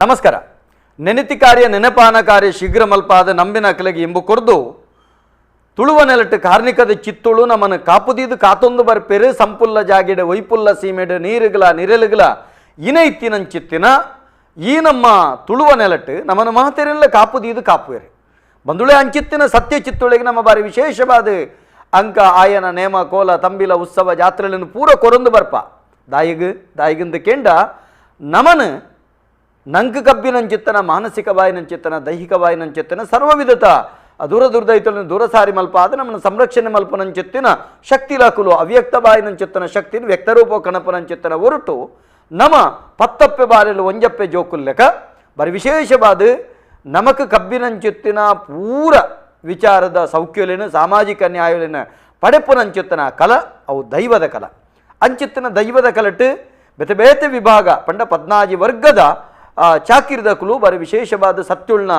ನಮಸ್ಕಾರ. ನೆನೆತಿ ಕಾರ್ಯ ನೆನಪಾನ ಕಾರ್ಯ ಶೀಘ್ರ ಮಲ್ಪಾದ ನಂಬಿನ ಅಕಲೆಗೆ ಇಂಬು ಕೊರ್ದು ತುಳುವ ನೆಲಟ್ಟು ಕಾರ್ಣಿಕದ ಚಿತ್ತುಳು ನಮ್ಮನ್ನು ಕಾಪುದೀದು ಕಾತೊಂದು ಬರ್ಪೇರು ಸಂಪುಲ್ಲ ಜಾಗಿಡ ಒಯ್ಪುಲ್ಲ ಸೀಮೆಡು ನೀರುಗಳ ನಿರಲುಗಳ ಇನೈತ್ತಿನಂಚಿತ್ತಿನ ಈ ನಮ್ಮ ತುಳುವ ನೆಲಟ್ಟು ನಮ್ಮನ್ನು ಮಹತೆರೆಲ್ಲ ಕಾಪುದೀದು ಕಾಪುವೇರು ಬಂದುಳೆ ಅಂಚಿತ್ತಿನ ಸತ್ಯ ಚಿತ್ತುಳಿಗೆ ನಮ್ಮ ಬಾರಿ ವಿಶೇಷವಾದ ಅಂಕ ಆಯನ ನೇಮ ಕೋಲ ತಂಬಿಲ ಉತ್ಸವ ಜಾತ್ರೆಗಳನ್ನು ಪೂರ ಕೊರೊಂದು ಬರ್ಪ ದಾಯಿಗು ದಾಯಿಗಿಂದ ಕೆಂಡ ನಮನ ನಂಕು ಕಬ್ಬಿನಂಚಿತ್ತನ ಮಾನಸಿಕ ಬಾಯಿನಂಚಿತ್ತನ ದೈಹಿಕ ಬಾಯಿನಂಚಿತ್ತನ ಸರ್ವವಿಧತ ದೂರ ದುರ್ದೈತలను ದೂರ ಸಾರಿ ಮಲ್ಪ ಆದ ನಮ್ಮನ್ನು ಸಂರಕ್ಷಣೆ ಮಲ್ಪನಂಚಿತ್ತಿನ ಶಕ್ತಿ ಲಾಕುಲು ಅವ್ಯಕ್ತ ಬಾಯಿನಂಚಿತ್ತನ ಶಕ್ತಿನ ವ್ಯಕ್ತರೂಪ ಕಣಪನಂಚಿತ್ತನ ಹೊರಟು ನಮ ಪತ್ತಪ್ಪೆ ಬಾರೆಲು ಒಂಜಪ್ಪೆ ಜೋಕುಲ್ಲೆಕ ಬರಿ ವಿಶೇಷವಾದ ನಮಕ್ ಕಬ್ಬಿನಂಚಿತ್ತಿನ ಪೂರ ವಿಚಾರದ ಸೌಖ್ಯಲೇನು ಸಾಮಾಜಿಕ ನ್ಯಾಯಲೇನು ಪಡೆಪುನಂಚಿತ್ತನ ಕಲ ಅವು ದೈವದ ಕಲ ಅಂಚಿತ್ತನ ದೈವದ ಕಲಟ್ಟು ಬೇತೆ ಬೇತೆ ವಿಭಾಗ ಪಂಡ ಪದ್ನಾಜಿ ವರ್ಗದ ಚಾಕಿರದ ಕುಲು ಬರಿ ವಿಶೇಷವಾದ ಸತ್ಯುಳ್ನ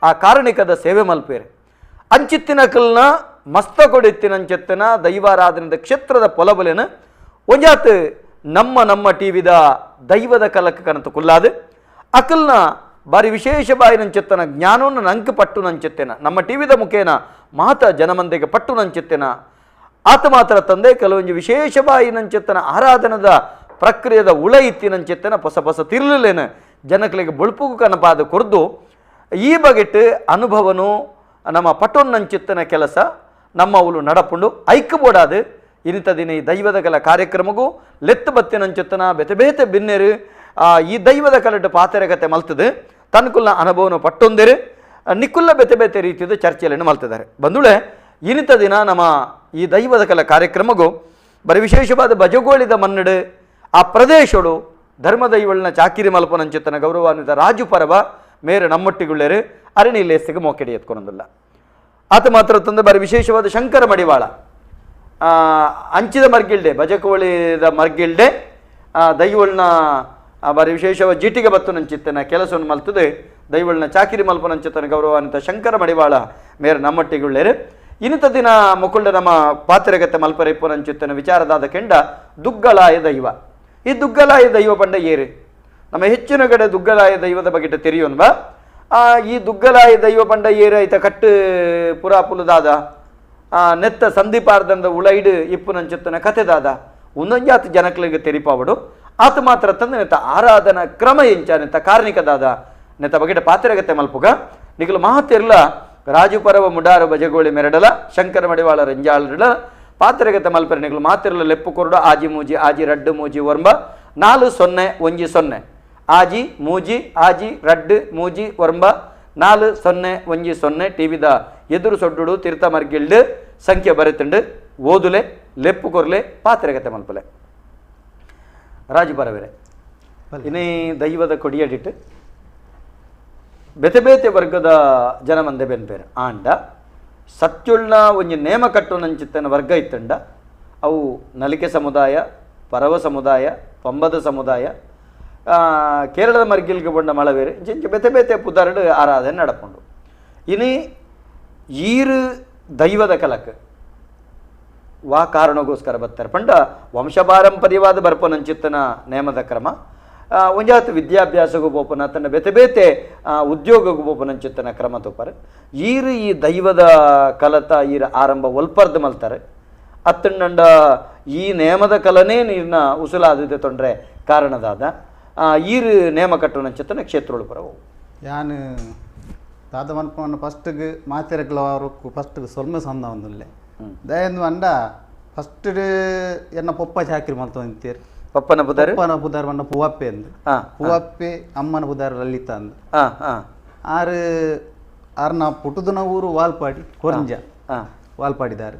ಆ ಕಾರಣಿಕದ ಸೇವೆ ಮಲ್ಪೇರು ಅಂಚಿತ್ತಿನ ಕಲ್ನ ಮಸ್ತ ಕೊಡಿತ್ತಿನಂಚಿತ್ತಿನ ದೈವಾರಾಧನದ ಕ್ಷೇತ್ರದ ಪೊಲಬಲೇನು ಒಂಜಾತ್ ನಮ್ಮ ನಮ್ಮ ಟಿ ವಿದ ದೈವದ ಕಲಕ್ಕೆ ಕನತು ಕುಲ್ಲಾದು ಅಕಲ್ನ ಬಾರಿ ವಿಶೇಷ ಬಾಯಿನಂಚಿತ್ತನ ಜ್ಞಾನವನ್ನು ನಂಕು ಪಟ್ಟು ನಂಚಿತ್ತೇನ ನಮ್ಮ ಟಿ ವಿದ ಮುಖೇನ ಮಾತ ಜನಮಂದೆಗೆ ಪಟ್ಟು ನಂಚಿತ್ತೇನ ಆತ ಮಾತ್ರ ತಂದೆ ಕೆಲವೊಂದು ವಿಶೇಷ ಬಾಯಿನಂಚಿತ್ತನ ಆರಾಧನದ ಪ್ರಕ್ರಿಯೆದ ಉಳ ಇತ್ತಿನಂಚಿತ್ತನ ಹೊಸ ಹೊಸ ತಿರ್ಲಿಲ್ಲೇನು ಜನಗಳಿಗೆ ಬೊಳ್ಪುಗು ಕನಪಾದ ಕೊರ್ದು ಈ ಬಗೆಟ್ ಅನುಭವನು ನಮ್ಮ ಪಟ್ಟೊನ್ನಂಚಿತ್ತನ ಕೆಲಸ ನಮ್ಮ ಅವಳು ನಡಪುಂಡು ಐಕ್ಯಬೋಡಾದು ಇನಿತ ದಿನ ಈ ದೈವದ ಕಲ ಕಾರ್ಯಕ್ರಮಗೂ ಲೆತ್ತು ಬತ್ತಿನಂಚಿತ್ತನ ಬೇತೆ ಬೇತೆ ಬಿನ್ನೆರು ಈ ದೈವದ ಕಲಟು ಪಾತೆರಗತೆ ಮಲ್ತದೆ ತನ್ಕುಲ್ನ ಅನುಭವನು ಪಟ್ಟೊಂದಿರು ನಿಕ್ಕುಲ್ಲ ಬೇತೆ ಬೇತೆ ರೀತಿಯದು ಚರ್ಚೆಯನ್ನು ಮಲ್ತಿದ್ದಾರೆ. ಬಂದುಳೆ ಇನಿತ ದಿನ ನಮ್ಮ ಈ ದೈವದ ಕಲ ಕಾರ್ಯಕ್ರಮಗೂ ಬರೀ ವಿಶೇಷವಾದ ಬಜಗೋಳಿದ ಮನ್ನಡು ಆ ಪ್ರದೇಶಡು ಧರ್ಮದೈವಳನ ಚಾಕಿರಿ ಮಲ್ಪನಂಚಿತ್ತನ ಗೌರವಾನ್ವಿತ ರಾಜು ಪರವ ಮೇರೆ ನಮ್ಮೊಟ್ಟಿಗುಳ್ಳೇರು ಅರಣಿ ಲೇಸಿಗೆ ಮೋಕೆಡಿ ಎತ್ಕೊಳೋದಿಲ್ಲ. ಆತ ಮಾತ್ರ ತಂದು ಬಾರಿ ವಿಶೇಷವಾದ ಶಂಕರ ಮಡಿವಾಳ ಅಂಚಿದ ಮರ್ಗಿಲ್ಡೆ ಬಜಕೋಳಿದ ಮರ್ಗಿಲ್ಡೆ ದೈವಳನ ಬಾರಿ ವಿಶೇಷವಾದ ಜೀಟಿಗೆ ಬತ್ತು ನಂಚಿತ್ತನ ಕೆಲಸವನ್ನು ಮಲ್ತದೆ ದೈವಳನ ಚಾಕಿರಿ ಮಲ್ಪನಂಚಿತ್ತನ ಗೌರವಾನ್ವಿತ ಶಂಕರ ಮಡಿವಾಳ ಮೇರೆ ನಮ್ಮೊಟ್ಟಿಗುಳ್ಳೇರು ಇನ್ನಿತ ದಿನ ಮುಕುಂಡ ನಮ್ಮ ಪಾತ್ರೆಗತ್ತೆ ಮಲ್ಪರಿಪ್ಪನಂಚಿತ್ತನ ವಿಚಾರದಾದ ಕೆಂಡ ದುಗ್ಗಲಾಯ ದೈವ. ಈ ದುಗ್ಗಲಾಯ ದೈವ ಪಂಡ ಏರು ನಮ್ಮ ಹೆಚ್ಚಿನ ಕಡೆ ದುಗ್ಗಲಾಯ ದೈವದ ಬಗ್ಗೆ ತೆರೆಯೋನ್ಬ ಈ ದುಗ್ಗಲಾಯ ದೈವ ಪಂಡ ಏರು ಐತ ಕಟ್ಟು ಪುರಾಪುಲದಾದ ನೆತ್ತ ಸಂದೀಪಾರ್ದಂದ ಉಳೈಡು ಇಪ್ಪುನಂಚಿತ್ತನ ಕತೆದಾದ ಒಂದೊಂಜಾತಿ ಜನಕ್ಲಿಗೆ ತೆರಿಪಾವಡು ಆತ ಮಾತ್ರ ತಂದು ನೆತ್ತ ಆರಾಧನಾ ಕ್ರಮ ಎಂಚ ನೆತ್ತ ಕಾರ್ಣಿಕದಾದ ನೆತ್ತ ಬಗೆಟ ಪಾತ್ರೆಗತ್ತೆ ಮಲ್ಪುಗ ನಿಗಲು ಮಹಾತಿರ್ಲ ರಾಜುಪರವ ಮುಡಾರು ಬಜಗೋಳಿ ಮೆರಡಲ ಶಂಕರ ಮಡಿವಾಳ ರಂಜಾಳರಡ ಪಾತ್ರೆಗತ್ತೆ ಮಲ್ಪರೆ ನಿಗಲು ಮಾತಿರ್ಲ ಲೆಪ್ಪು ಕೊರಡು ಆಜಿ ಮೂಜಿ ಆಜಿ ರಡ್ಡು ಮೂಜಿ ಒರ್ಂಬ 4 0 1 0 ಆಜಿ ಮೂಜಿ ಆಜಿ ರಡ್ಡು ಮೂಜಿ ಒರ್ಂಬ 4 0 1 0 ಟಿವಿದ ಎದುರು ಸೊಡ್ಡುಡು ತೀರ್ಥ ಮರ್ಗಿಲ್ಡು ಸಂಖ್ಯೆ ಬರೆತುಂಡು ಓದುಲೆ ಲೆಪ್ಪು ಕೊರ್ಲೆ ಪಾತ್ರೆಗತ್ತೆ ಮಲ್ಪಲೆ. ರಾಜು ಪರವೇರೆ ಇನ್ನೇ ದೈವದ ಕೊಡಿಯಡಿಟ್ಟು ಬೇತೆ ಬೇತೆ ವರ್ಗದ ಜನಮಂದೆ ಬೆನ್ಪೇರು ಆಂಡ ಸತ್ಯುಳ್ನ ಒಂಜಿ ನೇಮ ಕಟ್ಟುನಂಚಿತ್ತನ ವರ್ಗ ಇತ್ತಂಡ ಅವು ನಲಿಕೆ ಸಮುದಾಯ ಪರವ ಸಮುದಾಯ ಪಂಬದ ಸಮುದಾಯ ಕೇರಳದ ಮರ್ಗಿಲ್ಗೆ ಬಂಡ ಮಳವೇರು ಇಂಚ ಬೇತೆ ಬೇತೆ ಪುದರಡು ಆರಾಧನೆ ನಡಪುಂಡು. ಇನಿ ಈರು ದೈವದ ಕಲಕ್ ವಾ ಕಾರಣಗೋಸ್ಕರ ಬರ್ತಾರೆ ಪಂಡ ವಂಶಪಾರಂಪರ್ಯವಾದ ಬರ್ಪನಂಚಿತ್ತನ ನೇಮದ ಕ್ರಮ ಒಂಜಾತ ವಿದ್ಯಾಭ್ಯಾಸಗೂ ಬೋಪನ ತನ್ನ ಬೇತೆ ಬೇತೆ ಉದ್ಯೋಗಗೂ ಬೋಪನಂಚಿತ್ತನ ಕ್ರಮ ತೋಪಾರೆ ಈರು ಈ ದೈವದ ಕಲತ ಈರು ಆರಂಭ ಒಲ್ಪರ್ದು ಮಲ್ತಾರೆ ಅತ್ತಂಡ ಈ ನೇಮದ ಕಲನೇ ನೀರಿನ ಉಸುಲಾದಿದೆ ತೊಂದರೆ ಕಾರಣದಾದ ಈರು ನೇಮ ಕಟ್ಟುನಂಚಿತ್ತನ ಕ್ಷೇತ್ರಗಳು ಬರವು. ಯಾನು ದಾದ ಮನ್ಪವನ್ನು ಫಸ್ಟ್ಗೆ ಮಾತಿರಕ್ಲ ಅವರು ಫಸ್ಟ್ಗೆ ಸೊಲ್ಮೆ ಸಂದ ಒಂದುಲ್ಲೆ ದಯಂದು ಅಂಡ ಫಸ್ಟ್ ಎನ್ನ ಪೊಪ್ಪ ಚಾಕ್ರಿ ಮಲ್ತೊಂತೀರಿ ಪಪ್ಪನ ಪುದಾರ್ ಪಪ್ಪನ ಪುದಾರ್ ಬಂಡ ಪೂವಪ್ಪೆ ಅಂದು ಪೂವಪ್ಪೆ ಅಮ್ಮನ ಪುದಾರ್ ಲಲಿತ ಅಂದು ಆರು ಆರ್ನ ಪುಟ್ಟುದನ ಊರು ವಾಲ್ಪಾಡಿ ಕೊರಂಜ ವಾಲ್ಪಾಡಿದಾರು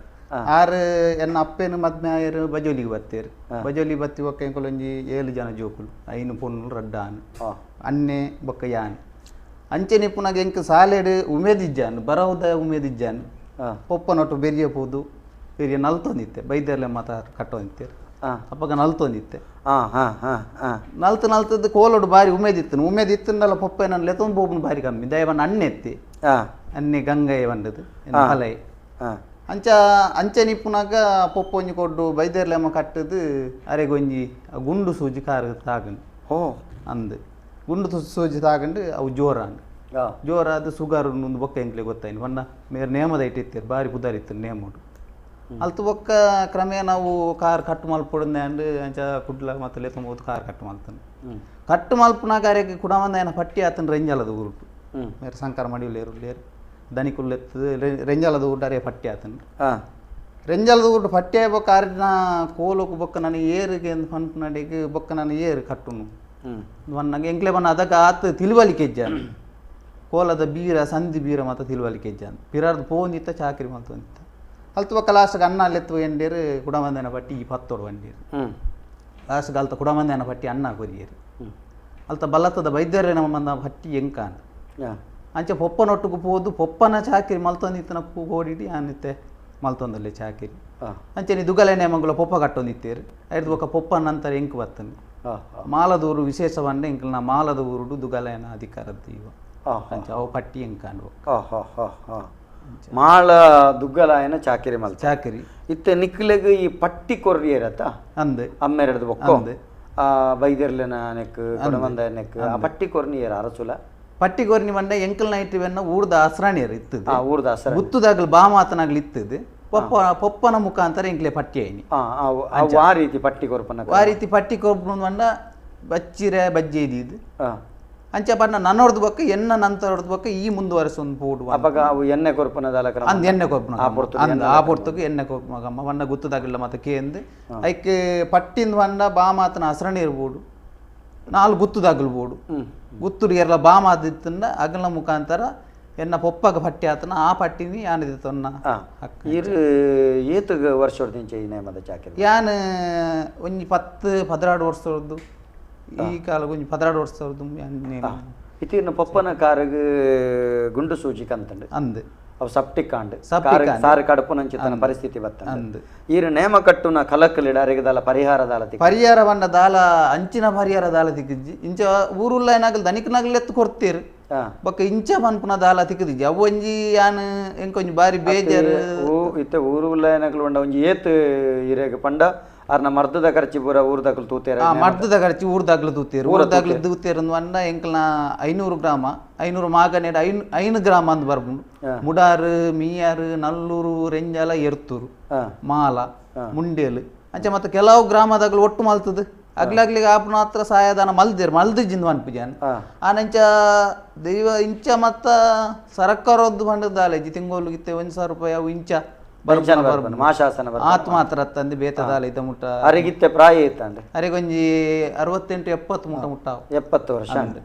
ಆರು ಎನ್ನ ಅಪ್ಪೇನು ಮದ್ಮೆ ಆಯರು ಬಜೋಲಿಗೆ ಬತ್ತೀರು ಬಜೋಲಿ ಬತ್ತಿ ಒಕ್ಕ ಎಂಕೊಲೊಂಜಿ 7 ಜನ ಜೋಕುಲು 5 ಪೊಣ್ಣು ರಡ್ಡಾನು ಅನ್ನೆ ಬೊಕ್ಕ ಯಾನ್ ಅಂಚೆ ನಿಪುನಾಗ ಎಂಕ್ ಸಾಲೆಡು ಉಮೇದಿಜ್ಜಾನು ಬರವುದ ಉಮೇದಿಜ್ಜಾನು ಪೊಪ್ಪನೊಟ್ಟು ಬೆರಿಯ ಪೋದು ಬೆರಿಯ ನಲ್ತೊಂದಿತ್ತೆ ಬೈದರ್ಲೆ ಮಾತ ಕಟ್ಟೊಂದಿತ್ತೀರು ಅಪ್ಪಗ ನಲ್ತೊಂದಿತ್ತೆ ನಲ್ತು ನಲ್ತದ್ದು ಕೋಲೋಡು ಬಾರಿ ಉಮೇದಿತ್ತು ಉಮೇದಿತ್ತಂದಲ್ಲ ಪೊಪ್ಪ ನನ್ನ ಲೆತ್ತೊಂದು ಬೋಬನ ಬಾರಿ ಕಮ್ಮಿ ದಯವನ್ನ ಅಣ್ಣೆತ್ತಿ ಅನ್ನೆ ಗಂಗಯ್ಯ ಬಂದದ್ದು ಹಲೈ ಅಂಚ ಅಂಚೆ ನಿಪ್ಪುನಾಗ ಪೊಪ್ಪ ಒಂಜಿ ಕೊಡ್ಡು ಬೈದರ್ಲೆ ಅಮ್ಮ ಕಟ್ಟದು ಅರೆಗೊಂಜಿ ಗುಂಡು ಸೂಜಿ ಕಾರು ತಾಗನು ಅಂದು ಗುಂಡು ಸೂಜಿ ತಾಕಂಡು ಅವು ಜೋರಾಂಡ್. ಜೋರಾದ ಸುಗಾರು ಒಂದು ಬೊಕ್ಕ ಎಂಕ್ಲೆ ಗೊತ್ತಾಯಿನಿ ಪಂಡ ಮೇರ್ ನೇಮದ ಇಟ್ಟಿತ್ತೀರು ಬಾರಿ ಪುದಾರ್ ಇತ್ತು ನೇಮೋಡು. ಅಲ್ತು ಬೊಕ್ಕ ಕ್ರಮೇಣ ನಾವು ಕಾರ್ ಕಟ್ಟು ಮಲ್ಪೊಡುಂದೆ ಅಂಡ್ ಅಂಚ ಕುಡ್ಲ ಮತ್ತೆ ಲೆತ್ತೊಂಬೋದು ಕಾರ್ ಕಟ್ಟು ಮಲ್ತಾನೆ. ಕಟ್ಟು ಮಲ್ಪುನ ಕಾರ್ಯಕ್ಕೆ ಕುಡಮಂದ ಪಟ್ಟಿ ಆತನ ರೆಂಜಾಲದ ಊರುಟು ಮೇರ್ ಸಂಕಾರ ಮಡಿಯುಲ್ಲೇರು ಲೇರು ದನಿಕುಲ್ಲೆತ್ತದು ರೆಂಜಾಲದ ಊರುಟು ಅರೇ ಪಟ್ಟಿ ಆತನ. ರೆಂಜಾಲದ ಊರುಟು ಪಟ್ಟಿ ಬೊಕ್ಕ ಅರಿನ ಕೋಲಕ್ಕೆ ಬೊಕ್ಕ ನಾನು ಏರಿಗೆ ಅಂತ ಪನ್ಪುನಡೆಗೆ ಬೊಕ್ಕ ನಾನು ಏರು ಕಟ್ಟುನು ನಂಗೆ ಎಂಕ್ಲೆ ಬಣ್ಣ ಅದಕ್ಕೆ ಆತ ತಿಳುವಳಿಕೆ ಇಜ್ಜಾನ ಕೋಲದ ಬೀರ ಸಂಧಿ ಬೀರ ಮಾತ್ರ ತಿಳುವಳಿಕೆ ಇಜ್ಜಾನ ಪಿರಾರ್ದು ಪೋಂದಿತ್ತ ಚಾಕರಿ ಮಲ್ತೊಂದಿತ್ತ. ಅಲ್ತು ಬೊಕ್ಕ ಲಾಸ್ಟ್ಗೆ ಅಣ್ಣ ಅಲ್ಲೆತ್ತು ಎಂಡೇರು ಕುಡಮಂದನ ಪಟ್ಟಿ ಈ ಪತ್ತೋಡು ಬಂಡೀರು. ಲಾಸ್ಟ್ಗೆ ಅಲ್ತ ಕುಡಮಂದನ ಪಟ್ಟಿ ಅಣ್ಣ ಕೊರಿಯರು. ಅಲ್ತ ಬಲ್ಲತ್ತದ ವೈದ್ಯರೇ ನಮ್ಮ ಮಂದ ಪಟ್ಟಿ ಎಂಕಾನ್ ಅಂಚೆ ಪೊಪ್ಪನೊಟ್ಟುಗು ಪೋದು ಪೊಪ್ಪನ ಚಾಕಿರಿ ಮಲ್ತೊಂದಿತ್ತನ ಕೋಡಿಡಿ ಆನಿತ್ತೆ ಮಲ್ತೊಂದಲ್ಲಿ ಚಾಕಿರಿ. ಅಂಚೆ ದುಗಲೇನೆ ಮಂಗುಲ ಪೊಪ್ಪ ಕಟ್ಟೊಂದಿತ್ತೇರು ಐದು ಬೊಕ್ಕ ಪೊಪ್ಪನ ನಂತರ ಎಂಕು ಬತ್ತನು. ಮಾಲದೂರು ವಿಶೇಷವನ್ನೇ ಎಂಕಲ್ನ ಮಾಲದ ಊರುಡು ದುಗಲೇನ ಅಧಿಕಾರದ ಇವ ಅಂಚೆ ಅವು ಪಟ್ಟಿ ಎಂಕಾನು. ಮಾಳ ದುಗ್ಗಲಾಯನ ಚಾಕಿರಿ ಮಲ್ ಚಾಕಿರಿ ಇತ್ತೆ ನಿಕ್ಲೆಗ್ ಈ ಪಟ್ಟಿ ಕೊರ್ರಿಯರತ ಅಂದ್ ಅಮ್ಮೆರಡ್ದು ಬೊಕ್ಕ ಆ ಬೈದರ್ಲೆನ ನೆಕ್ ಕೊಡಮಂದ ನೆಕ್ ಆ ಪಟ್ಟಿ ಕೊರ್ನಿಯರ ಅರಸುಲ ಪಟ್ಟಿ ಕೊರ್ನಿ ಬಂಡ ಎಂಕಲ್ ನೈಟ್ ಬೆನ್ನ ಊರ್ದ ಅಸ್ರಾಣಿಯರ್ ಇತ್ತದು. ಊರ್ದ ಅಸ್ರಾಣಿ ಗುತ್ತುದಾಗಲು ಬಾಮಾತನಾಗ್ಲಿ ಇತ್ತದು. ಪೊಪ್ಪ ಪೊಪ್ಪನ ಮುಖಾಂತರ ಎಂಕ್ಲೆ ಪಟ್ಟಿ ಐನಿ. ಆ ರೀತಿ ಪಟ್ಟಿ ಕೊರ್ಪನ ಆ ರೀತಿ ಪಟ್ಟಿ ಕೊರ್ಪನ ಬಂಡ ಬಚ್ಚಿರೆ ಬಜ್ಜೆ ಇದ್ದಿದ್ದು. ಅಂಚೆ ಬಣ್ಣ ನನ್ನೊಡ್ದು ಬೊಕ್ಕ ಎನ್ನ ನಂತರೊಡ್ದು ಬೊಕ್ಕ ಈ ಮುಂದುವರೆಸೊಂದು ಪೋಡು ಅಪಗ ಅವು ಎಣ್ಣೆ ಕೊರ್ಪನದಾಲ ಕ್ರಮ ಅಂದ್ ಎಣ್ಣೆ ಕೊರ್ಪನ ಅಂದ್ ಆ ಪೊರ್ತುಗು ಎಣ್ಣೆ ಕೊರ್ಪನ ಬಣ್ಣ ಗುತ್ತದಾಗಲ್ಲ ಮತ್ತೆ ಕೇಂದ್ ಐಕ್ ಪಟ್ಟಿಂದ ಬಣ್ಣ ಬಾಮಾತನ ಹಸ್ರಣ ಇರ್ಬೋದು ನಾಲ್ ಗುತ್ತುದಾಗಲು ಬೋಡು ಗುತ್ತುಡು ಎರ್ಲ ಬಾಮಾದಿತ್ತಂದ ಅಗಲ ಮುಖಾಂತರ ಎನ್ನ ಪೊಪ್ಪಗ ಪಟ್ಟಿ ಆತನ ಆ ಪಟ್ಟಿನಿ ಯಾನಿದಿತ್ತನ್ನ. ಇರು ಏತು ವರ್ಷ ಈ ನೇಮದ ಚಾಕಿರಿ ಯಾನ್ ಒಂಜಿ 10 14 ವರ್ಷದ್ದು ಈ ಕಾಲ ಒಂಜಿ 16 ವರ್ಷದ್ದು. ಇತ್ತಿನ ಪೊಪ್ಪನ ಕಾರಿಗೆ ಗುಂಡು ಸೂಜಿ ಕಂತಂಡು ಅಂದ್ ಅವು ಸಪ್ಟಿಕ್ ಆಂಡ್ ಸಾರು ಕಡಪುನಂಚಿತನ ಪರಿಸ್ಥಿತಿ ಬತ್ತ ಅಂದ್. ಈರು ನೇಮ ಕಟ್ಟುನ ಕಲಕಲಿಡ ಅರೆಗದಾಲ ಪರಿಹಾರ ದಾಲ ಪರಿಹಾರ ಬಣ್ಣ ದಾಲ ಅಂಚಿನ ಪರಿಹಾರ ದಾಲ ತಿಕ್ಕಿಜ್ಜಿ ಇಂಚ ಊರುಲ್ಲ ಏನಾಗಲ್ ದನಿಕನಾಗಲ್ ಎತ್ತು ಕೊಡ್ತೀರು ಬೊಕ್ಕ ಇಂಚ ಪನ್ಪುನ ದಾಲ ತಿಕ್ಕಿದ್ಜಿ ಅವು ಒಂಜಿ ಯಾನ್ ಎಂಕೊಂಜಿ ಬಾರಿ ಬೇಜಾರು. ಇತ್ತೆ ಊರುಲ್ಲ ಏನಾಗಲು ಉಂಡ ಒಂಜಿ ಏತ್ ಇರೆಗ್ ಪಂಡ ಅರ್ನ ಮರ್ದದ ಖರ್ಚಿ ಪೂರ ಊರ್ದಾಗಲು ತೂತೇರ. ಮರ್ದದ ಖರ್ಚಿ ಊರ್ದಾಗಲು ತೂತೇರು ಊರ್ದಾಗಲು ತೂತೇರು ಅಂದ ಎಂಕಲ್ನ 500 ಗ್ರಾಮ 500 ಮಾಗನೇಡ 5 ಗ್ರಾಮ ಅಂದ್ ಬರ್ಪುಂಡು. ಮುಡಾರು ಮೀಯಾರು ನಲ್ಲೂರು ರೆಂಜಾಲ ಎರ್ತೂರು ಮಾಲ ಮುಂಡೇಲು ಅಂಚೆ ಮತ್ತೆ ಕೆಲವು ಗ್ರಾಮದಾಗಲು ಒಟ್ಟು ಮಲ್ತದ ಅಗ್ಲಾಗ್ಲಿಗೆ ಆಪುನ ಹತ್ರ ಸಹಾಯದಾನ ಮಲ್ದಿರ್ ಮಲ್ದಿಜಿಂದ ಅನ್ಪುಜಾನ್ ಆನಂಚ ದೈವ ಇಂಚ ಮತ್ತ ಸರಕಾರದ್ದು ಬಂಡದಾಲೇಜಿ ತಿಂಗೋಲು ಗಿತ್ತೆ 1,000 ರೂಪಾಯಿ ಅವು ಇಂಚ ಆತ್ ಮಾತ್ರ ತಂದು ಬೇತದಾಲ ಇದ್ದ ಮುಟ್ಟ ಅರೆಗಿತ್ತೆ ಪ್ರಾಯ ಇತ್ತಂದ್ರೆ ಅರೆಗೊಂಜಿ 68 70 ಮುಟ್ಟ ಮುಟ್ಟ 70 ವರ್ಷ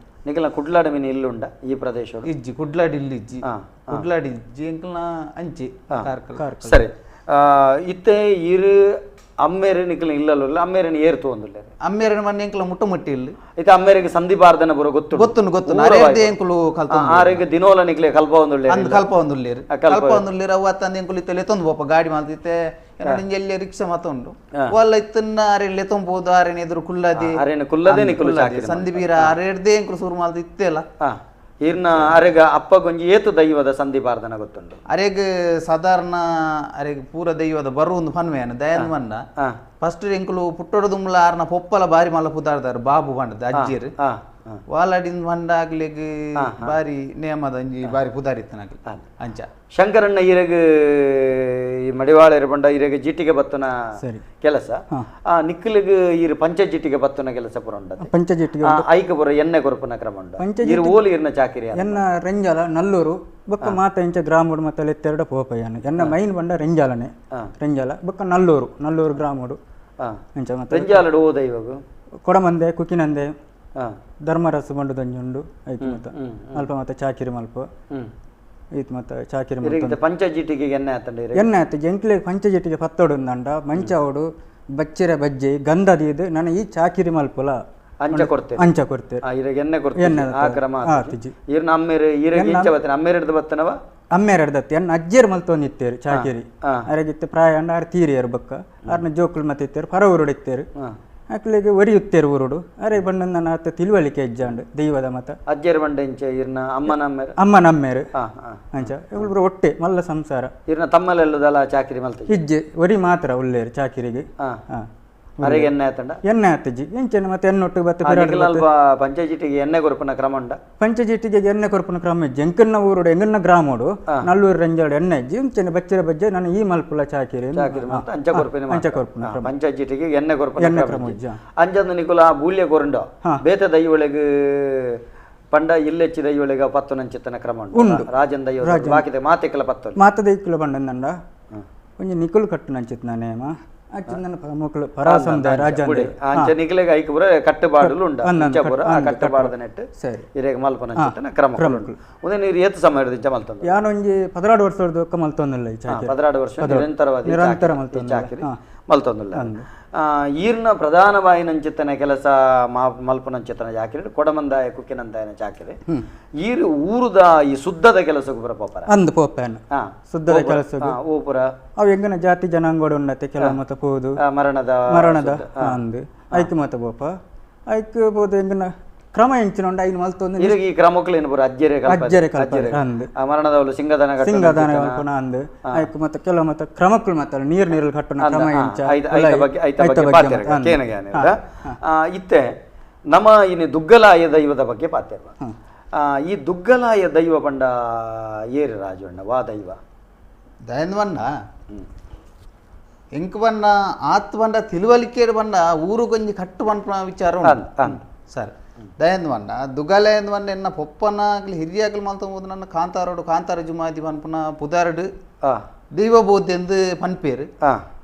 ನಿಖಲ ಕುಡ್ಲಾಡ ಮೀನು ಇಲ್ಲುಂಡ ಈ ಪ್ರದೇಶ ಇಜ್ಜಿ ಕುಡ್ಲಾಡಿ ಇಲ್ಲಿ ಇಜ್ಜಿ ಕುಡ್ಲಾಡಿ ಇಜ್ಜಿ ಎಂಕಲ್ನ ಅಂಚಿ ಸರಿ. ಇತ್ತೆ ಇರು ಅಮ್ಮೇರು ನಿಖಲ ಇಲ್ಲಲ್ಲ ಅಮ್ಮೇರನ ಏರ್ ತೋಂದುಲ್ಲ ಅಮ್ಮೇರನ ಮನೆ ಎಂಕಲ ಮುಟ್ಟ ಮುಟ್ಟಿ ಇಲ್ಲ ಇತ್ತೆ ಅಮ್ಮೇರಿಗೆ ಸಂಧಿ ಬಾರ್ದನ ಬರೋ ಗೊತ್ತು ಗೊತ್ತು ಗೊತ್ತು ಅರೆರ್ದೆ ಎಂಕುಲು ಕಲ್ತ ಆರೆಗೆ ದಿನೋಲ ನಿಕ್ಲೆ ಕಲ್ಪ ಒಂದುಳ್ಳೆ ಅಂದ್ ಕಲ್ಪ ಒಂದುಲ್ಲೇರು ಕಲ್ಪ ಒಂದುಲ್ಲೇರು ಅವು ಅತ್ತಂದ ಎಂಕುಲು ಇತ್ತೆ ಲೆತ್ತೊಂದು ಪೋಪ ಗಾಡಿ ಮಾಲ್ತಿತ್ತೆ ಎಲ್ಲಿ ರಿಕ್ಷಾ ಮತ್ತೊಂಡು ಒಲ್ಲ ಇತ್ತನ್ನ ಅರೆ ಲೆತ್ತೊಂಬೋದು ಆರೇನ ಎದುರು ಕುಲ್ಲದೆ ಅರೇನ ಕುಲ್ಲದೆ ನಿಕುಲು ಸಂಧಿ ಬೀರ ಅರೆರ್ದೆ ಎಂಕುಲು ಸುರು ಮಾಲ್ತಿ ಇತ್ತೆಲ್ಲ. ಇರ್ನ ಅರೆಗ ಅಪ್ಪ ಗೊಂಜಿ ಏತು ದೈವದ ಸಂಧಿ ಬಾರ್ದನ ಗೊತ್ತುಂಡು ಅರೆಗ್ ಸಾಧಾರಣ ಅರೆಗ್ ಪೂರ ದೈವದ ಬರು ಒಂದು ಪನ್ವೇನ ದಯನ್ ಮನ್ನ ಫಸ್ಟ್ ಎಂಕುಲು ಪುಟ್ಟೊಡು ದುಂಬಲ ಆರ್ನ ಪೊಪ್ಪಲ ಬಾರಿ ಮಲ್ಲ ಪುದಾರ್ದಾರು ಬಾಬು ಬಂಡದ ಅಜ್ಜಿಯರು ವಾಲಾಡಿನ ಬಂಡ ಆಗ್ಲಿಗ್ ಬಾರಿ ನೇಮದ ಅಂಜಿ ಬಾರಿ ಪುದಾರಿತ್ತನಾಗ್ಲಿ ಅಂಚ. ಶಂಕರಣ್ಣ ಇರೆಗ್ ಈ ಮಡಿವಾಳ ಬಂಡ ಇರೆಗ್ ಜೀಟಿಗೆ ಬತ್ತುನ ಕೆಲಸ ಆ ನಿಕ್ಕಲಿಗ್ ಇರು ಪಂಚ ಜೀಟಿಗೆ ಬತ್ತುನ ಕೆಲಸ ಪೂರ ಉಂಡ ಪಂಚ ಜೀಟಿಗೆ ಐಕ ಪೂರ ಎಣ್ಣೆ ಕೊರಪುನ ಕ್ರಮ ಉಂಡು ಇರು ಓಲು ಇರ್ನ ಚಾಕಿರಿ ಎನ್ನ ರೆಂಜಾಲ ನಲ್ಲೂರು ಬೊಕ್ಕ ಮಾತ ಇಂಚ ಗ್ರಾಮಡು ಮತ್ತೆ ಲೆತ್ತೆರಡ ಪೋಪಯ್ಯನ ಎನ್ನ ಮೈನ್ ಬಂಡ ರೆಂಜಾಲನೆ ರೆಂಜಾಲ ಬೊಕ್ಕ ನಲ್ಲೂರು ನಲ್ಲೂರು ಗ್ರಾಮಡು ಅಂಚ ಮತ್ತೆ ರೆಂಜಾಲಡು ಓದ ಇವಾಗ ಕೊಡಮಂದೆ ಕುಕಿನಂದೆ ಧರ್ಮರಸು ಬಂಡುದಂಜುಂಡು ಐತು ಮತ್ತೆ ಅಲ್ಪ ಮತ್ತೆ ಚಾಕಿರಿ ಮಲ್ಪ ಈತ್ ಮತ್ತೆ ಚಾಕಿರಿ ಮಲ್ಪ ಪಂಚ ಜೀಟಿಗೆ ಎಣ್ಣೆ ಆತಂಡ ಎಣ್ಣೆ ಆತು ಎಂಕ್ಲೆ ಪಂಚ ಜೀಟಿಗೆ ಪತ್ತೋಡು ಅಂಡ ಮಂಚಾವಡು ಬಚ್ಚಿರೆ ಬಜ್ಜೆ ಗಂಧ ದೀದು ನಾನು ಈ ಚಾಕಿರಿ ಮಲ್ಪುಲ ಅಂಚ ಕೊಡ್ತೇನೆ ಅಂಚ ಕೊಡ್ತೇನೆ ಇರಗೆ ಎಣ್ಣೆ ಕೊಡ್ತೇನೆ ಆ ಕ್ರಮ ಆತಿಜಿ ಇರ್ನ ಅಮ್ಮೇರು ಇರಗೆ ಇಂಚ ಬತ್ತನ ಅಮ್ಮೇರೆಡ್ದು ಬತ್ತನವ ಅಮ್ಮೇರೆಡ್ದತ್ತಿ ಅನ್ನ ಅಜ್ಜೇರು ಮಲ್ತೊಂದಿತ್ತೇರು ಚಾಕಿರಿ ಅರೆಗಿತ್ತು ಪ್ರಾಯ ಅಂಡ ಆರ್ ತೀರಿಯರು ಬಕ್ಕ ಆರ್ನ ಜೋಕುಲು ಮತ್ತೆ ಇತ್ತೇರು ಪರ ಊರುಡು ಇತ್ತೇರು ಅಕ್ಲೆಗೆ ಒರಿಯುತ್ತೇರು ಊರುಡು ಅರೆ ಬಣ್ಣ ನನ್ನ ಆತ ತಿಳುವಳಿಕೆ ಇಜ್ಜಾಂಡು ದೈವದ ಮತ ಅಜ್ಜೇರು ಬಂಡ ಇಂಚ ಇರ್ನ ಅಮ್ಮನ ಅಮ್ಮೇರು ಅಮ್ಮನ ಅಮ್ಮೇರು ಅಂಚ ಇವ್ರು ಒಟ್ಟೆ ಮಲ್ಲ ಸಂಸಾರ ಇರ್ನ ತಮ್ಮಲೆಲ್ಲದಲ್ಲ ಚಾಕಿರಿ ಮಲ್ತ ಇಜ್ಜೆ ಒರಿ ಮಾತ್ರ ಉಲ್ಲೇರು ಚಾಕಿರಿಗೆ. ಅರೆಗೆ ಎಣ್ಣೆ ಆತಂಡ ಎಣ್ಣೆ ಆತಜಿ ಎಂಚನೆ ಮತ್ತೆ ಎಣ್ಣೊಟ್ಟು ಬತ್ತೆ ಅಲ್ಪ ಪಂಚಾಯತಿಗೆ ಎಣ್ಣೆ ಕೊರ್ಪುನ ಕ್ರಮ ಉಂಡ. ಪಂಚಜೀಟಿಗೆ ಎಣ್ಣೆ ಕೊರ್ಪುನ ಕ್ರಮ ಇಜ್ಜಿ. ಎಂಕನ್ನ ಊರುಡು ಎಂಗನ್ನ ಗ್ರಾಮೋಡು ನಲ್ಲೂರು ರಂಜಾಡು ಎಣ್ಣೆ ಇಜ್ಜಿ. ಇಂಚನೆ ಬಚ್ಚರ ಬಜ್ಜೆ ನಾನು ಈ ಮಲ್ಪುಲ ಚಾಕಿರಿ ಅಂಚ ಕೊರ್ಪಿನ ಅಂಚ ಕೊರ್ಪುನ ಪಂಚಾಯತಿಗೆ ಎಣ್ಣೆ ಕೊರ್ಪುನ ಎಣ್ಣೆ ಕ್ರಮ ಇಜ್ಜಿ. ಅಂಚಂದು ನಿಕುಲ ಬೂಲ್ಯ ಕೊರಂಡ ಬೇತ ದೈವೊಳಗೆ ಪಂಡ ಇಲ್ಲೆಚ್ಚಿ ದೈವೊಳಗ ಪತ್ತು ನಂಚಿತ್ತನ ಕ್ರಮ ಉಂಡು. ರಾಜನ್ ದೈವ ಬಾಕಿದ ಮಾತೆಕಲ ಪತ್ತು ಮಾತ ದೈಕುಲ ಬಂಡಂದಂಡ ಒಂಜಿ ನಿಕುಲು ಕಟ್ಟು ನಂಚಿತ್ ನಾನೇಮ ಮಕ್ಕಳು ಪರಾಸಂದ ರಾಜ ಅಂಚ ನಿಕಲೆಗೆ ಐಕ್ ಪೂರ ಕಟ್ಟುಬಾಡಲು ಉಂಡು. ಅಂಚ ಪೂರ ಆ ಕಟ್ಟುಬಾಡದ ನೆಟ್ಟು ಸರಿ ಇರೆಗ್ ಮಲ್ಪನ ಕ್ರಮ ಉಂದು. ನೀರು ಏತ್ ಸಮಯ ಇಂಚ ಮಲ್ತಂದು ಯಾನೊಂಜಿ 12 ವರ್ಷದ ಮಲ್ತೊಂದಿಲ್ಲ. 12 ವರ್ಷ ನಿರಂತರವಾಗಿ ನಿರಂತರ ಮಲ್ತೊಂದು ಮಲ್ತೊಂದಿಲ್ಲ. ಈರ್ನ ಪ್ರಧಾನವಾಯಿನಂಚಿತ್ತನ ಕೆಲಸ ಮಲ್ಪನಂಚಿತ್ತನ ಚಾಕಿರಿ ಕೊಡಮಂದಾಯ ಕುಕ್ಕಿನಂದಾಯನ ಚಾಕಿರಿ ಈರು ಊರುದ ಈ ಸುದ್ದದ ಕೆಲಸಕ್ಕೆ ಪೂರ ಪೋಪರ ಅಂದ್ ಪೋಪೇನ ಸುದ್ದದ ಕೆಲಸ ಊಪುರ ಅವು ಎಂಗನ ಜಾತಿ ಜನಾಂಗೋಡು ಉಂಡತೆ ಕೆಲವು ಮತ ಪೋದು ಮರಣದ ಮರಣದ ಅಂದ್ ಐಕ್ ಮತ ಪೋಪ ಐಕ್ ಪೋದು ಎಂಗನ ಕ್ರಮ ಎಂಚಿನ ಉಂಡು ಐನು ಮಲ್ತೊಂದು ಈ ಕ್ರಮಕ್ಕಳು ಪೂರ ಅಜ್ಜೆರೆ ಅಜ್ಜೆರೆ ಕಲ್ಪನೆ ಅಂದ್ ಮರಣದವಳು ಸಿಂಗದಾನ ಸಿಂಗದಾನ ಕಲ್ಪನ ಅಂದ್ ಐಕ್ ಮತ್ತೆ ಕೆಲವು ಮತ್ತೆ ಕ್ರಮಕ್ಕಳು ಮತ್ತೆ ನೀರು ನೀರು ಕಟ್ಟಣ ಕ್ರಮ ಎಂಚ ಐತ ಬಗ್ಗೆ ಇತ್ತೆ ನಮ್ಮ ಇನ್ನು ದುಗ್ಗಲಾಯ ದೈವದ ಬಗ್ಗೆ ಪಾತ್ಯ. ಈ ದುಗ್ಗಲಾಯ ದೈವ ಪಂಡ ಏರು ರಾಜಣ್ಣ ವಾ ದೈವ ದಯನ್ವನ್ನ ಎಂಕ್ ಬಣ್ಣ ಆತ್ ಬಂಡ ತಿಳುವಳಿಕೆ ಬಂಡ ಊರು ಗೊಂಜಿ ಕಟ್ಟು ಪನ್ಪುನ ವಿಚಾರ ಸರ್ ದಯಂದ್ ಬಂಡ ದುಗ್ಗಲಾಯಂದ್ ಬಂಡ ಎನ್ನ ಪೊಪ್ಪನಾಗ್ಲಿ ಹಿರಿಯಾಗ್ಲಿ ಮಲ್ತೊಂದು ನನ್ನ ಕಾಂತಾರೋಡು ಕಾಂತಾರ ಜುಮಾದಿ ಪನ್ಪುನ ಪುದಾರಡು ದೈವ ಬೋಧೆಂದು ಪನ್ಪೇರು.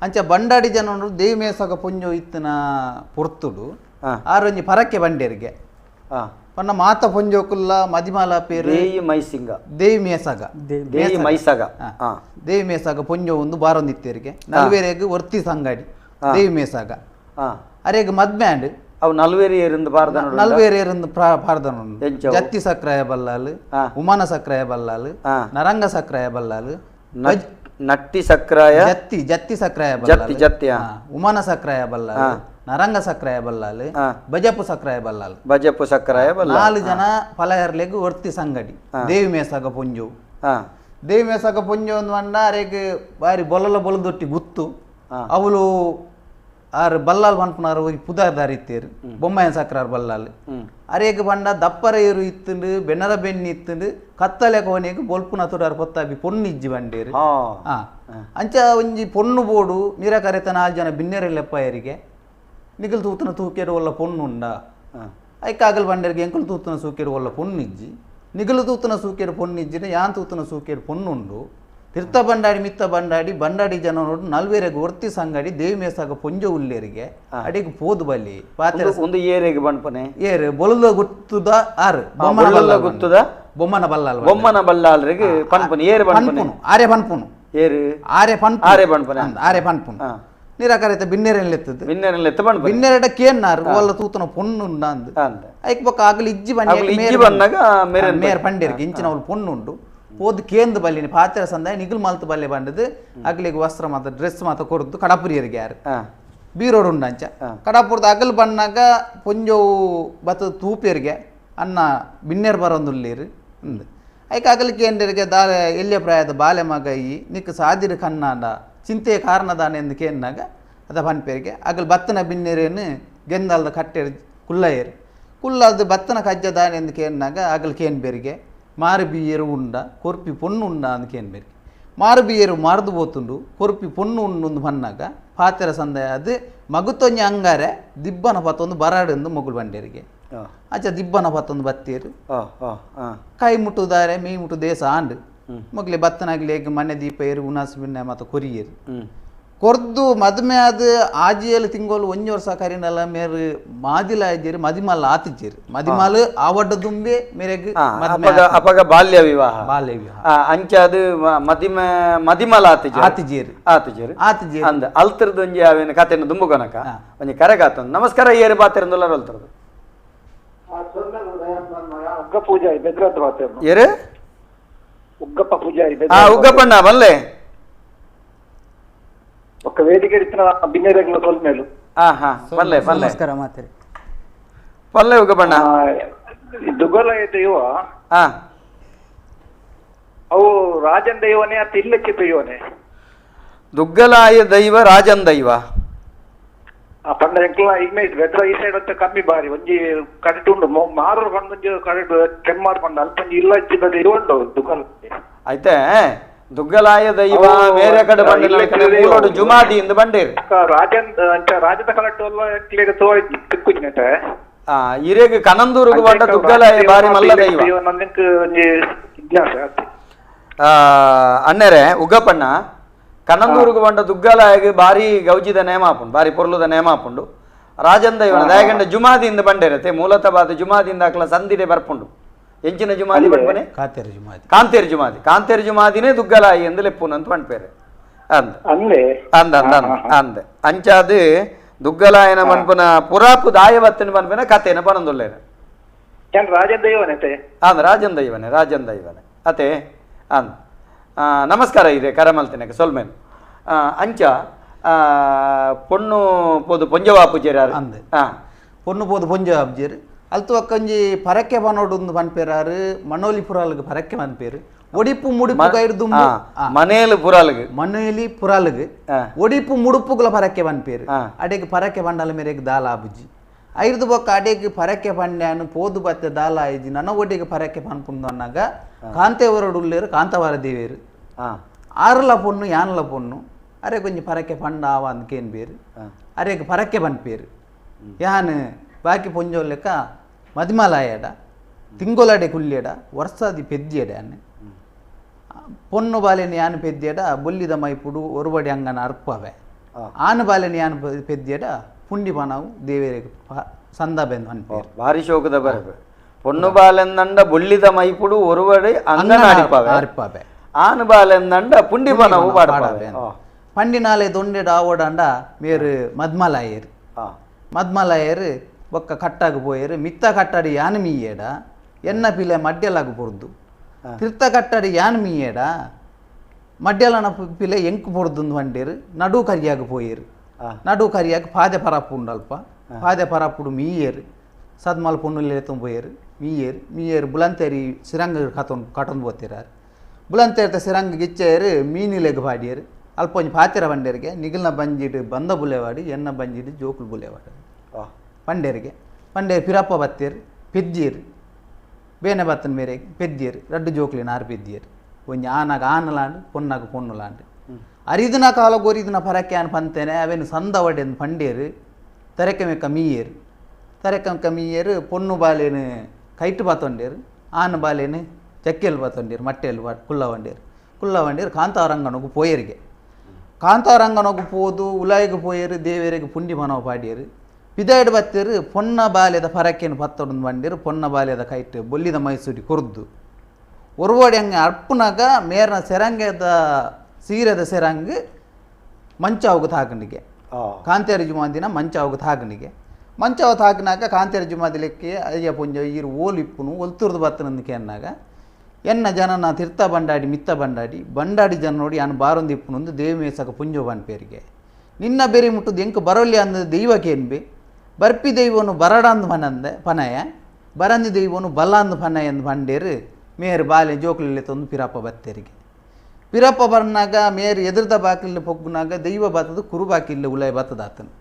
ಅಂಚ ಬಂಡಾಡಿ ಜನ ದೇವಿ ಮೇಸಗ ಪೊಂಜೋ ಇತ್ತಿನ ಪೊರ್ತುಡು ಆರೊಂಜಿ ಪರಕ್ಕೆ ಬಂಡೇರಿಗೆ ಪನ್ನ ಮಾತ ಪೊಂಜೋಕುಲ್ಲ ಮದಿಮಾಲ ಪೇರು ದೇವಿ ಮೈಸಿಂಗ ದೇವಿ ಮೇಸಗ ದೇವಿ ಮೈಸಗ ದೇವಿ ಮೇಸಗ ಪೊಂಜೋ ಒಂದು ಬಾರೊಂದಿತ್ತೇರಿಗೆ ನಲ್ವೇರೆಗ್ ಒರ್ತಿ ಸಂಗಡಿ ದೇವಿ ಮೇಸಗ ಅರೆಗ್ ಮದ್ಮ್ಯಾಂಡ್ ಅವು ನಲ್ವೇರಿ ಏರಿಂದ ಪಾರ್ದನ ನಲ್ವೇರಿ ಏರಿಂದ ಪಾರ್ದನ ಜತ್ತಿ ಸಕ್ರಾಯ ಬಲ್ಲಾಲು ಉಮಾನ ಸಕ್ರಾಯ ಬಲ್ಲಾಲು ನರಂಗ ಸಕ್ರಾಯ ಬಲ್ಲಾಲು ನಟ್ಟಿ ಸಕ್ರಾಯ ಜತ್ತಿ ಜತ್ತಿ ಸಕ್ರಾಯ ಜತ್ತಿ ಜತ್ತಿ ಉಮಾನ ಸಕ್ರಾಯ ಬಲ್ಲಾಲು ನರಂಗ ಸಕ್ರಾಯ ಬಲ್ಲಾಲು ಬಜಪು ಸಕ್ರಾಯ ಬಲ್ಲಾಲು ಬಜಪು ಸಕ್ರಾಯ ಬಲ್ಲಾಲು ನಾಲು ಜನ ಪಲಯರ್ಲೆಗ್ ಒರ್ತಿ ಸಂಗಡಿ ದೇವಿ ಮೇಸಗ ಪೊಂಜೋ ದೇವಿ ಮೇಸಗ ಪೊಂಜೋ ಒಂದು ಬಂಡ ಅರೆಗ್ ಬಾರಿ ಬೊಲಲ ಬೊಲದೊಟ್ಟಿ ಗುತ್ತು ಅವಳು ಆರು ಬಲ್ಲಾಲ್ ಪನ್ಪುನಾರು ಪುದಾರ್ದಾರ್ ಇತ್ತೇರು ಬೊಮ್ಮಾಯನ ಸಕ್ರಾರ್ ಬಲ್ಲಾಲ್ ಅರೇಗ್ ಬಂಡ ದಪ್ಪರ ಏರು ಇತ್ತುಂಡು ಬೆನ್ನರ ಬೆನ್ನಿ ಇತ್ತುಂಡು ಕತ್ತಲೆ ಕೋನೆಗ್ ಬೊಲ್ಪುನ ತುಡಾರ್ ಪೊತ್ತಾಬಿ ಪೊಣ್ಣು ಇಜ್ಜಿ ಬಂಡೇರು. ಅಂಚ ಒಂಜಿ ಪೊಣ್ಣು ಬೋಡು ನಿರಕರೆತ ನಾಲ್ ಜನ ಬಿನ್ನೆರೆಲ್ಲೆಪ್ಪ ಏರಿಗೆ ನಿಗಲ್ ತೂತನ ತೂಕೇರು ಒಲ್ಲ ಪೊಣ್ಣು ಉಂಡ ಐಕಾಗಲ್ ಬಂಡೇರಿಗೆ ಎಂಕುಲು ತೂತನ ಸೂಕೇರು ಒಲ್ಲ ಪೊಣ್ಣು ಇಜ್ಜಿ ನಿಗಲು ತೂತನ ಸೂಕೇರು ಪೊಣ್ಣು ಇಜ್ಜಿನ ಯಾನ್ ತೂತನ ಸೂಕೇರು ಪೊಣ್ಣು ಉಂಡು ತಿರ್ತ ಬಂಡಾಡಿ ಮಿತ್ತ ಬಂಡಾಡಿ ಬಂಡಾಡಿ ಜನ ನೋಡು ನಲ್ವೇರೆಗ್ ಒರ್ತಿ ಸಂಗಡಿ ದೇವಿ ಮೇಸಾಗ ಪೊಂಜ ಉಲ್ಲೇರಿಗೆ ಅಡಿಗೆ ಪೋದು ಬಲ್ಲಿ ಪಾತ್ರೆ ಒಂದು ಏರಿಗೆ ಬಂಡ್ಪನೆ ಏರು ಬೊಲದ ಗುತ್ತುದ ಆರು ಬೊಮ್ಮನ ಗುತ್ತುದ ಬೊಮ್ಮನ ಬಲ್ಲಾಲ್ ಬೊಮ್ಮನ ಬಲ್ಲಾಲ್ರಿಗೆ ಪನ್ಪುನು ಏರು ಪನ್ಪುನು ಆರೆ ಪನ್ಪುನು ಏರು ಆರೆ ಪನ್ಪು ಆರೆ ಪನ್ಪುನೆ ಆರೆ ಪನ್ಪುನು ನಿರಾಕರಿತ ಬಿನ್ನೆರೆಲ್ಲೆತ್ತದು ಬಿನ್ನೆರೆಲ್ಲೆತ್ತ ಪನ್ಪುನು ಬಿನ್ನೆರೆಡ ಕೇನ್ನಾರು ಒಲ್ಲ ತೂತನ ಪೊಣ್ಣು ಉಂಡ ಅಂದ್ ಐಕ್ ಬೊಕ್ಕ ಆಗಲಿ ಇಜ್ಜಿ ಬಣ್ಣ ಇಜ್ಜಿ ಬಂದಾಗ ಮೇರ್ ಪಂಡೇರಿಗೆ ಇಂಚಿನ ಅವಳು ಪೊಣ್ಣು ಉಂಡು ಪೋದು ಕೇಂದು ಬಲ್ಲಿನಿ ಪಾತ್ರ ಸಂದಾಯ ನಿಗುಲ್ ಮಲ್ತು ಬಲ್ಲೆ ಬಂಡದು ಅಗ್ಲಿಗೆ ವಸ್ತ್ರ ಮಾತ ಡ್ರೆಸ್ ಮಾತ ಕೊರದು ಕಡಪುರಿಯರಿಗೆ ಯಾರು ಬೀರೋಡು ಉಂಡಂಚ ಕಡಪುರದ ಅಗಲ್ ಬಣ್ಣಾಗ ಪೊಂಜೋವು ಬತ್ತ ತೂಪಿಯರಿಗೆ ಅನ್ನ ಬಿನ್ನೇರು ಬರೋಂದುಳ್ಳೀರು ಅಂದು ಐಕ ಅಗಲ್ ಕೇಂದ್ರಿಗೆ ದಾಲ ಎಲ್ಯ ಪ್ರಾಯದ ಬಾಲೆ ಮಗ ಈ ನಿಕ್ ಸಾದಿರು ಕಣ್ಣಾಂಡ ಚಿಂತೆಯ ಕಾರಣದಾನೆ ಎಂದು ಕೇನ್ನಾಗ ಅದ ಪನ್ಪೇರಿಗೆ ಅಗಲ್ ಬತ್ತನ ಬಿನ್ನೇರೇನು ಗೆಂದಾಲ್ದ ಕಟ್ಟೆರು ಕುಲ್ಲಯರು ಕುಲ್ಲಾದ ಬತ್ತನ ಕಜ್ಜ ದಾನೆ ಎಂದು ಕೇನ್ನಾಗ ಅಗಲ್ ಕೇನ್ಬೇರಿಗೆ ಮಾರು ಬಿಯರು ಉಂಡ ಕೊರ್ಪಿ ಪೊಣ್ಣು ಉಂಡ ಅಂದ್ ಕೇನ್ಬೇರಿಗೆ ಮಾರು ಬಿಯರು ಮಾರ್ದು ಪೋತುಂಡು ಕೊರ್ಪಿ ಪೊಣ್ಣು ಉಂಡು ಬನ್ನಾಗ ಪಾತೆರ ಸಂದಾಯ ಅದು ಮಗುತೊಂಜಿ ಅಂಗಾರೆ ದಿಬ್ಬನ ಪತ್ತೊಂದು ಬರಾಡು ಮೊಗುಳು ಬಂಡೇರಿಗೆ ಆಚೆ ದಿಬ್ಬನ ಪತ್ತೊಂದು ಬತ್ತೀರು ಕೈ ಮುಟ್ಟುದಾರೆ ಮೀ ಮುಟ್ಟು ದೇಶ ಆಂಡು ಮೊಗ್ಲೆ ಬತ್ತನಾಗ್ಲಿ ಮನೆ ದೀಪ ಏರು ಉಣಾಸು ಬಿನ್ನೆ ಮತ್ತು ಕೊರಿಯರು ಕೊರ್ದು ಮದುವೆ ಆದ ಆಜಿಯಲ್ಲಿ ತಿಂಗಳು ಒಂಜಿ ವರ್ಷ ಕರಿನಲ್ಲ ಮೇರು ಮಾದಿಲ ಆಜೇರು ಮದಿಮಾಲ ಆತಿಜೇರು ಮದಿಮಾಲು ಆವಡ್ಡ ದುಂಬೆ ಮೇರೆಗ್ ಅಪಗ ಬಾಲ್ಯ ವಿವಾಹ ಬಾಲ್ಯ ವಿವಾಹ ಅಂಚ ಅದು ಮದಿಮ ಮದಿಮಾಲ ಆತಿಜೇರು ಆತಿಜೇರು ಆತಿಜೇರು ಆತಿಜೇರು ಅಂದ ಅಲ್ತರದ್ದು ಒಂಜಿ ಅವೇನು ಕತೆಯನ್ನು ದುಂಬುಕೊನಕ ಒಂಜಿ ಕರೆಗಾತೊಂದು ನಮಸ್ಕಾರ ಏರು ಬಾತಿರಂದುಲ್ಲ ಅಲ್ತರದು ಉಗ್ಗ ಪೂಜಾರಿ ಬೆದ್ರದ್ದು ಏರು ಉಗ್ಗಪ್ಪ ಪೂಜಾರಿ ಉಗ್ಗಪ್ಪಣ್ಣ ಬಲ್ಲೆ ఒక ವೇದಿಕೆ ಬಿನ್ನೆರೆಗ್ಲ ತೋಲ್ಮೇಲು ಪಲ್ಲೆ ಪಲ್ಲೆ ನಮಸ್ಕಾರ ಮಾತರಿ ಪಲ್ಲೆ ಉಗ್ಗಪ್ಪಣ್ಣ ದುಗ್ಗಲಾಯ ದೈವ ಅವು ರಾಜನ್ ದೈವನೇ ಅತ್ತ ಇಲ್ಲಕ್ಕೆ ದೈವನೇ ದುಗ್ಗಲಾಯ ದೈವ ರಾಜನ್ ದೈವ ಪಂಡ ಎಂಕ್ಲ ಇಮೇಜ್ ಬೆದ್ರ ಈ ಸೈಡ್ ಒಂಚ ಕಮ್ಮಿ ಬಾರಿ ಒಂಜಿ ಕರೆಕ್ಟ್ ಉಂಡು ಮಾರು ಪಂಡ ಒಂಜಿ ಕರೆಕ್ಟ್ ಕೆಮ್ಮಾರು ಪಂಡ ಅಲ್ಪ ಒಂಜಿ ಇಲ್ಲ ಇಜ್ಜಿದ ಉಂಡು ದುಗ್ಗಲ ಐತೆ ದುಗ್ಗಲಾಯ ದೈವ ಬೇರೆ ಕಡೆ ಬಂಡ ಜುಮಾದಿ ಇಂದ ಬಂಡೇರು ರಾಜನ್ ರಾಜದ ಕಲೆಕ್ಟ್ ಎಂಕ್ಲೆಗ್ ತೋಜಿ ತಿಕ್ಕುಜಿನಟೆ ಇರೆಗ್ ಕನಂದೂರುಗು ಬಂಡ ದುಗ್ಗಲಾಯ ಬಾರಿ ಮಲ್ಲ ದೈವ ಒಂಜಿ ಜಿಜ್ಞಾಸೆ ಅಣ್ಣರೆ ಉಗ್ಗಪ್ಪಣ್ಣ ಕನಂದೂರುಗು ಬಂಡ ದುಗ್ಗಲಾಯಗ್ ಬಾರಿ ಗೌಜಿದ ನೇಮ ಆಪುಂಡು ಬಾರಿ ಪೊರ್ಲುದ ನೇಮ ಆಪುಂಡು ರಾಜನ್ ದೈವನ ದಯಗಂಡ ಜುಮಾದಿಯಿಂದ ಬಂಡೇರತೆ ಮೂಲತಃ ಬಾದ ಜುಮಾದಿಯಿಂದ ಅಕ್ಲ ಸಂದಿಡೆ ಬರ್ಪುಂಡು ಎಂಚಿನ ಜುಮಾದಿ ಬಂಡ್ಪನೆ ಕಾತೇರು ಜುಮಾದಿ ಕಾಂತೇರು ಜುಮಾದಿ ಕಾಂತೇರು ಜುಮಾದಿನೇ ದುಗ್ಗಲಾಯಿ ಎಂದು ಲೆಪ್ಪುನು ಅಂತ ಪಂಡ್ಪೇರೆ ಅಂದ ಅಂದ ಅಂದ ಅಂದ ಅಂಚಾದು ದುಗ್ಗಲಾಯನ ಮನ್ಪುನ ಪುರಾಪು ದಾಯವತ್ತಿನ ಮನ್ಪುನ ಕಥೆನ ಪನೊಂದುಲ್ಲೇನೆ ರಾಜನ್ ದೈವನೆ ಅಂದ ರಾಜನ್ ದೈವನೆ ರಾಜನ್ ದೈವನೆ ಅತೆ ಅಂದ ನಮಸ್ಕಾರ ಇದೆ ಕರಮಲ್ತಿನಕ್ಕೆ ಸೊಲ್ಮೇನು ಅಂಚ ಪೊಣ್ಣು ಪೋದು ಪೊಂಜವಾ ಪೂಜೆರ್ ಅಂದ ಪೊಣ್ಣು ಪೋದು ಪೊಂಜವಾ ಪೂಜೆರ್ ಅಲ್ತು ಅಕ್ಕಂಜಿ ಪರಕ್ಕೆ ಪನೋಡು ಪನ್ಪೇರಾರು ಮನೋಲಿ ಪುರಾಲ್ಗ್ ಪರಕ್ಕೆ ಪನ್ಪೇರು ಒಡಿಪು ಮುಡಿಪು ಕೈರ್ದು ಮನೇಲಿ ಪುರಾಲ್ಗ್ ಮನೇಲಿ ಪುರಾಲ್ಗ್ ಒಡಿಪು ಮುಡುಪುಗಳ ಪರಕ್ಕೆ ಪನ್ಪೇರು ಅಡೆಗೆ ಪರಕ್ಕೆ ಪಂಡಲ ಮೇರೆಗೆ ದಾಲ ಆಬುಜಿ ಐದು ಬೊಕ್ಕ ಅಡೆಗೆ ಪರಕ್ಕೆ ಪಂಡ್ಯಾನು ಪೋದು ಬತ್ತೆ ದಾಲ ಆಯ್ಜಿ ನನ್ನ ಒಡಿಗೆ ಪರಕ್ಕೆ ಪನ್ಪುಂದು ಅನ್ನಾಗ ಕಾಂತೇವರಡು ಉಳ್ಳೇರು ಕಾಂತವಾರ ದೇವೇರು ಆರುಲ ಪೊಣ್ಣು ಯಾನ್ಲ ಪೊಣ್ಣು ಅರೆ ಕೊಂಚ ಪರಕ್ಕೆ ಪಂಡ ಆವ ಅಂದ್ ಕೇನ್ಬೇರು ಅರೆಗೆ ಪರಕ್ಕೆ ಪನ್ಪೇರು ಯಾನ್ ಬಾಕಿ ಪೊಂಜೋಲೆಕ್ಕ ಮದಿಮಲಾಯಡ ತಿಂಗೊಲಡೆ ಕುಲ್ಯಡ ವರ್ಷಾದಿ ಪೆದ್ದಿಯಡ ಯಾನ್ ಪೊಣ್ಣು ಬಾಲೆನ ಯಾನ್ ಪೆದ್ದಿಯಡ ಬೊಲ್ಲಿದ ಮೈಪುಡು ಒರುಬಡಿ ಅಂಗನ ಅರ್ಪವೆ ಆನು ಬಾಲೆನ ಯಾನ್ ಪೆದ್ದಿಯಡ ಪುಂಡಿ ಪನವು ದೇವೇರಿಗೆ ಸಂದ ಬೆಂದು ಅನ್ಪೇರು ಭಾರಿ ಶೋಕದ ಬರಬೇಕು ಪೊಣ್ಣು ಬಾಲೆಂದಂಡ ಬೊಲ್ಲಿದ ಮೈಪುಡು ಒರುವಡೆ ಅಂಗನ ಅಡಿಪವೆ ಅರ್ಪವೆ ಆನು ಬಾಲೆಂದಂಡ ಪುಂಡಿ ಪನವು ಪಾಡಪವೆ ಪಂಡಿನಾಲೆ ದೊಂಡೆಡ ಆವಡಂಡ ಮೇರು ಮದ್ಮಲಾಯರು ಮದ್ಮಲಾಯರು ಬೊಕ್ಕ ಕಟ್ಟಾಗ ಪೋಯರು ಮಿತ್ತ ಕಟ್ಟಾಡಿ ಯಾನ್ ಮೀಯಡ ಎನ್ನ ಪಿಲೆ ಮಡ್ಯಲಾಗ ಪೊರ್ದು ತಿರ್ತ ಕಟ್ಟಾಡಿ ಯಾನ್ ಮೀಯಡ ಮಡ್ಯಲನ ಪಿಲೆ ಎಂಕು ಪೊರ್ದು వండేరు ನಡು ಕರಿಯಾಗ ಪೋಯರು ನಡು ಕರಿಯಾಗ ಪಾದೆ ಪರಪ್ಪು ಉಂಡಲ್ಪ ಪಾದೆ ಪರಪ್ಪುಡು ಮೀಯರು ಸದ್ಮಲ್ ಪೊಣ್ಣುಲೆ ಪೋಯರು ಮೀಯರು ಮೀಯರು ಬುಲಂತೇರಿ ಸಿರಂಗ ಕತೊಂದು ಕಟೊಂದು ಪೋತಿರಾರು ಬುಲಂತೇರ್ತ ಸಿರಂಗ ಗಿಚ್ಚೇರು ಮೀನಿಲೆಗ್ ಪಾಡಿಯರು ಅಲ್ಪ ಒಂಜಿ ಪಾತಿರ ಬಂಡೇರಿಗೆ ನಿಗಲ್ನ ಬಂಜಿಡು ಬಂದ ಬುಲೆವಾಡಿ ಎನ್ನ ಬಂಜಿಡು ಜೋಕುಲು ಬುಲೆವಾಡಿ ಪಂಡೇರಿಗೆ ಪಂಡೇರು ಪಿರಪ್ಪ ಬತ್ತೇರು ಪೆಜ್ಜೀರು ಬೇನೆ ಬತ್ತನ ಮೇರೆ ಪೆದ್ದಿಯರು ರಡ್ಡು ಜೋಕುಲಿನ ಆರು ಪೆದ್ದಿಯರು ಒಂಜಿ ಆನಾಗ ಆನಲಾಂಡು ಪೊನ್ನಾಗ ಪೊನ್ನುಲಾಂಡು ಅರಿದಿನ ಕಾಲ ಗೊರಿದಿನ ಪರಕ್ಕೆ ಆನ್ ಪಂತೇನೆ ಅವೇನು ಸಂದ ವಡೆಂದು ಪಂಡೇರು ತರೆಕೆ ಮೆಕ್ಕ ಮೀಯರು ತರೆಕೆ ಮೆಕ್ಕ ಮೀಯರು ಪೊಣ್ಣು ಬಾಲೇನು ಕೈಟು ಬಾತೊಂಡೇರು ಆನು ಬಾಲೇನು ಚಕ್ಕೆಲ್ ಬಾತೊಂಡೇರು ಮಟ್ಟೆಲ್ ಬಾ ಕುಲ್ಲ ವಂಡೇರು ಕುಲ್ಲ ವಂಡೇರು ಕಾಂತಾರಂಗನೊಗು ಪೋಯರಿಗೆ ಕಾಂತಾರಂಗನೊಗು ಪೋದು ಉಲಾಯಿಗೆ ಪೋಯರು ದೇವರಿಗೆ ಪುಂಡಿ ಮನವ ಪಾಡಿಯರು ಪಿದಾಯ್ಡು ಬತ್ತೇರು ಪೊನ್ನ ಬಾಲ್ಯದ ಪರಕ್ಕೇನು ಪತ್ತೊಡೊಂದು ಬಂಡೇರು ಪೊನ್ನ ಬಾಲ್ಯದ ಕೈಟ್ ಬೊಲ್ಲಿದ ಮೈಸೂರಿ ಕೊರ್ದು ಒರುವಡಿ ಹಂಗೆ ಅರ್ಪುನಾಗ ಮೇರ್ನ ಸೆರಂಗದ ಸೀರೆದ ಸೆರಂಗ್ ಮಂಚಾವುಗ ತಾಕಣಿಗೆ ಕಾಂತೇರಿ ಜುಮಾದಿನ ಮಂಚಾವುಗ ತಾಕಣಿಗೆ ಮಂಚಾವು ತಾಕಿನಾಗ ಕಾಂತೇರಿ ಜುಮಾದಿಲೆಕ್ಕೆ ಅಯ್ಯ ಪುಂಜ ಈರು ಓಲು ಇಪ್ಪುನು ಒಲ್ತುರ್ದು ಬತ್ತನಂದಕ್ಕೆ ಅನ್ನಾಗ ಎನ್ನ ಜನನ ತಿರ್ತ ಬಂಡಾಡಿ ಮಿತ್ತ ಬಂಡಾಡಿ ಬಂಡಾಡಿ ಜನ ನೋಡಿ ಯಾನು ಬಾರೊಂದು ಇಪ್ಪುನೊಂದು ದೇವಮೇಸಕ ಪುಂಜೋ ಪನ್ಪೇರಿಗೆ ನಿನ್ನ ಬೇರೆ ಮುಟ್ಟುದು ಎಂಕ್ ಬರೋಲಿ ಅಂದ ದೈವಕ್ಕೇನ್ಬಿ ಬರ್ಪಿ ದೈವನು ಬರಡಂದು ಪನಂದೆ ಪನಯ ಬರಂದಿ ದೈವನು ಬಲಾಂದು ಪನಯ ಎಂದು ಬಂಡೇರು ಮೇರು ಬಾಲೆ ಜೋಕುಲಲ್ಲಿ ತಂದು ಪಿರಪ್ಪ ಬತ್ತೇರಿಗೆ ಪಿರಪ್ಪ ಬರ್ನಾಗ ಮೇರು ಎದುರ್ದ ಬಾಕಿಲ್ಲ ಪೊಗ್ಗುನಾಗ ದೈವ ಬತ್ತದ ಕುರು ಬಾಕಿಲ್ಲ ಉಲಾಯ ಬತ್ತದಾತನು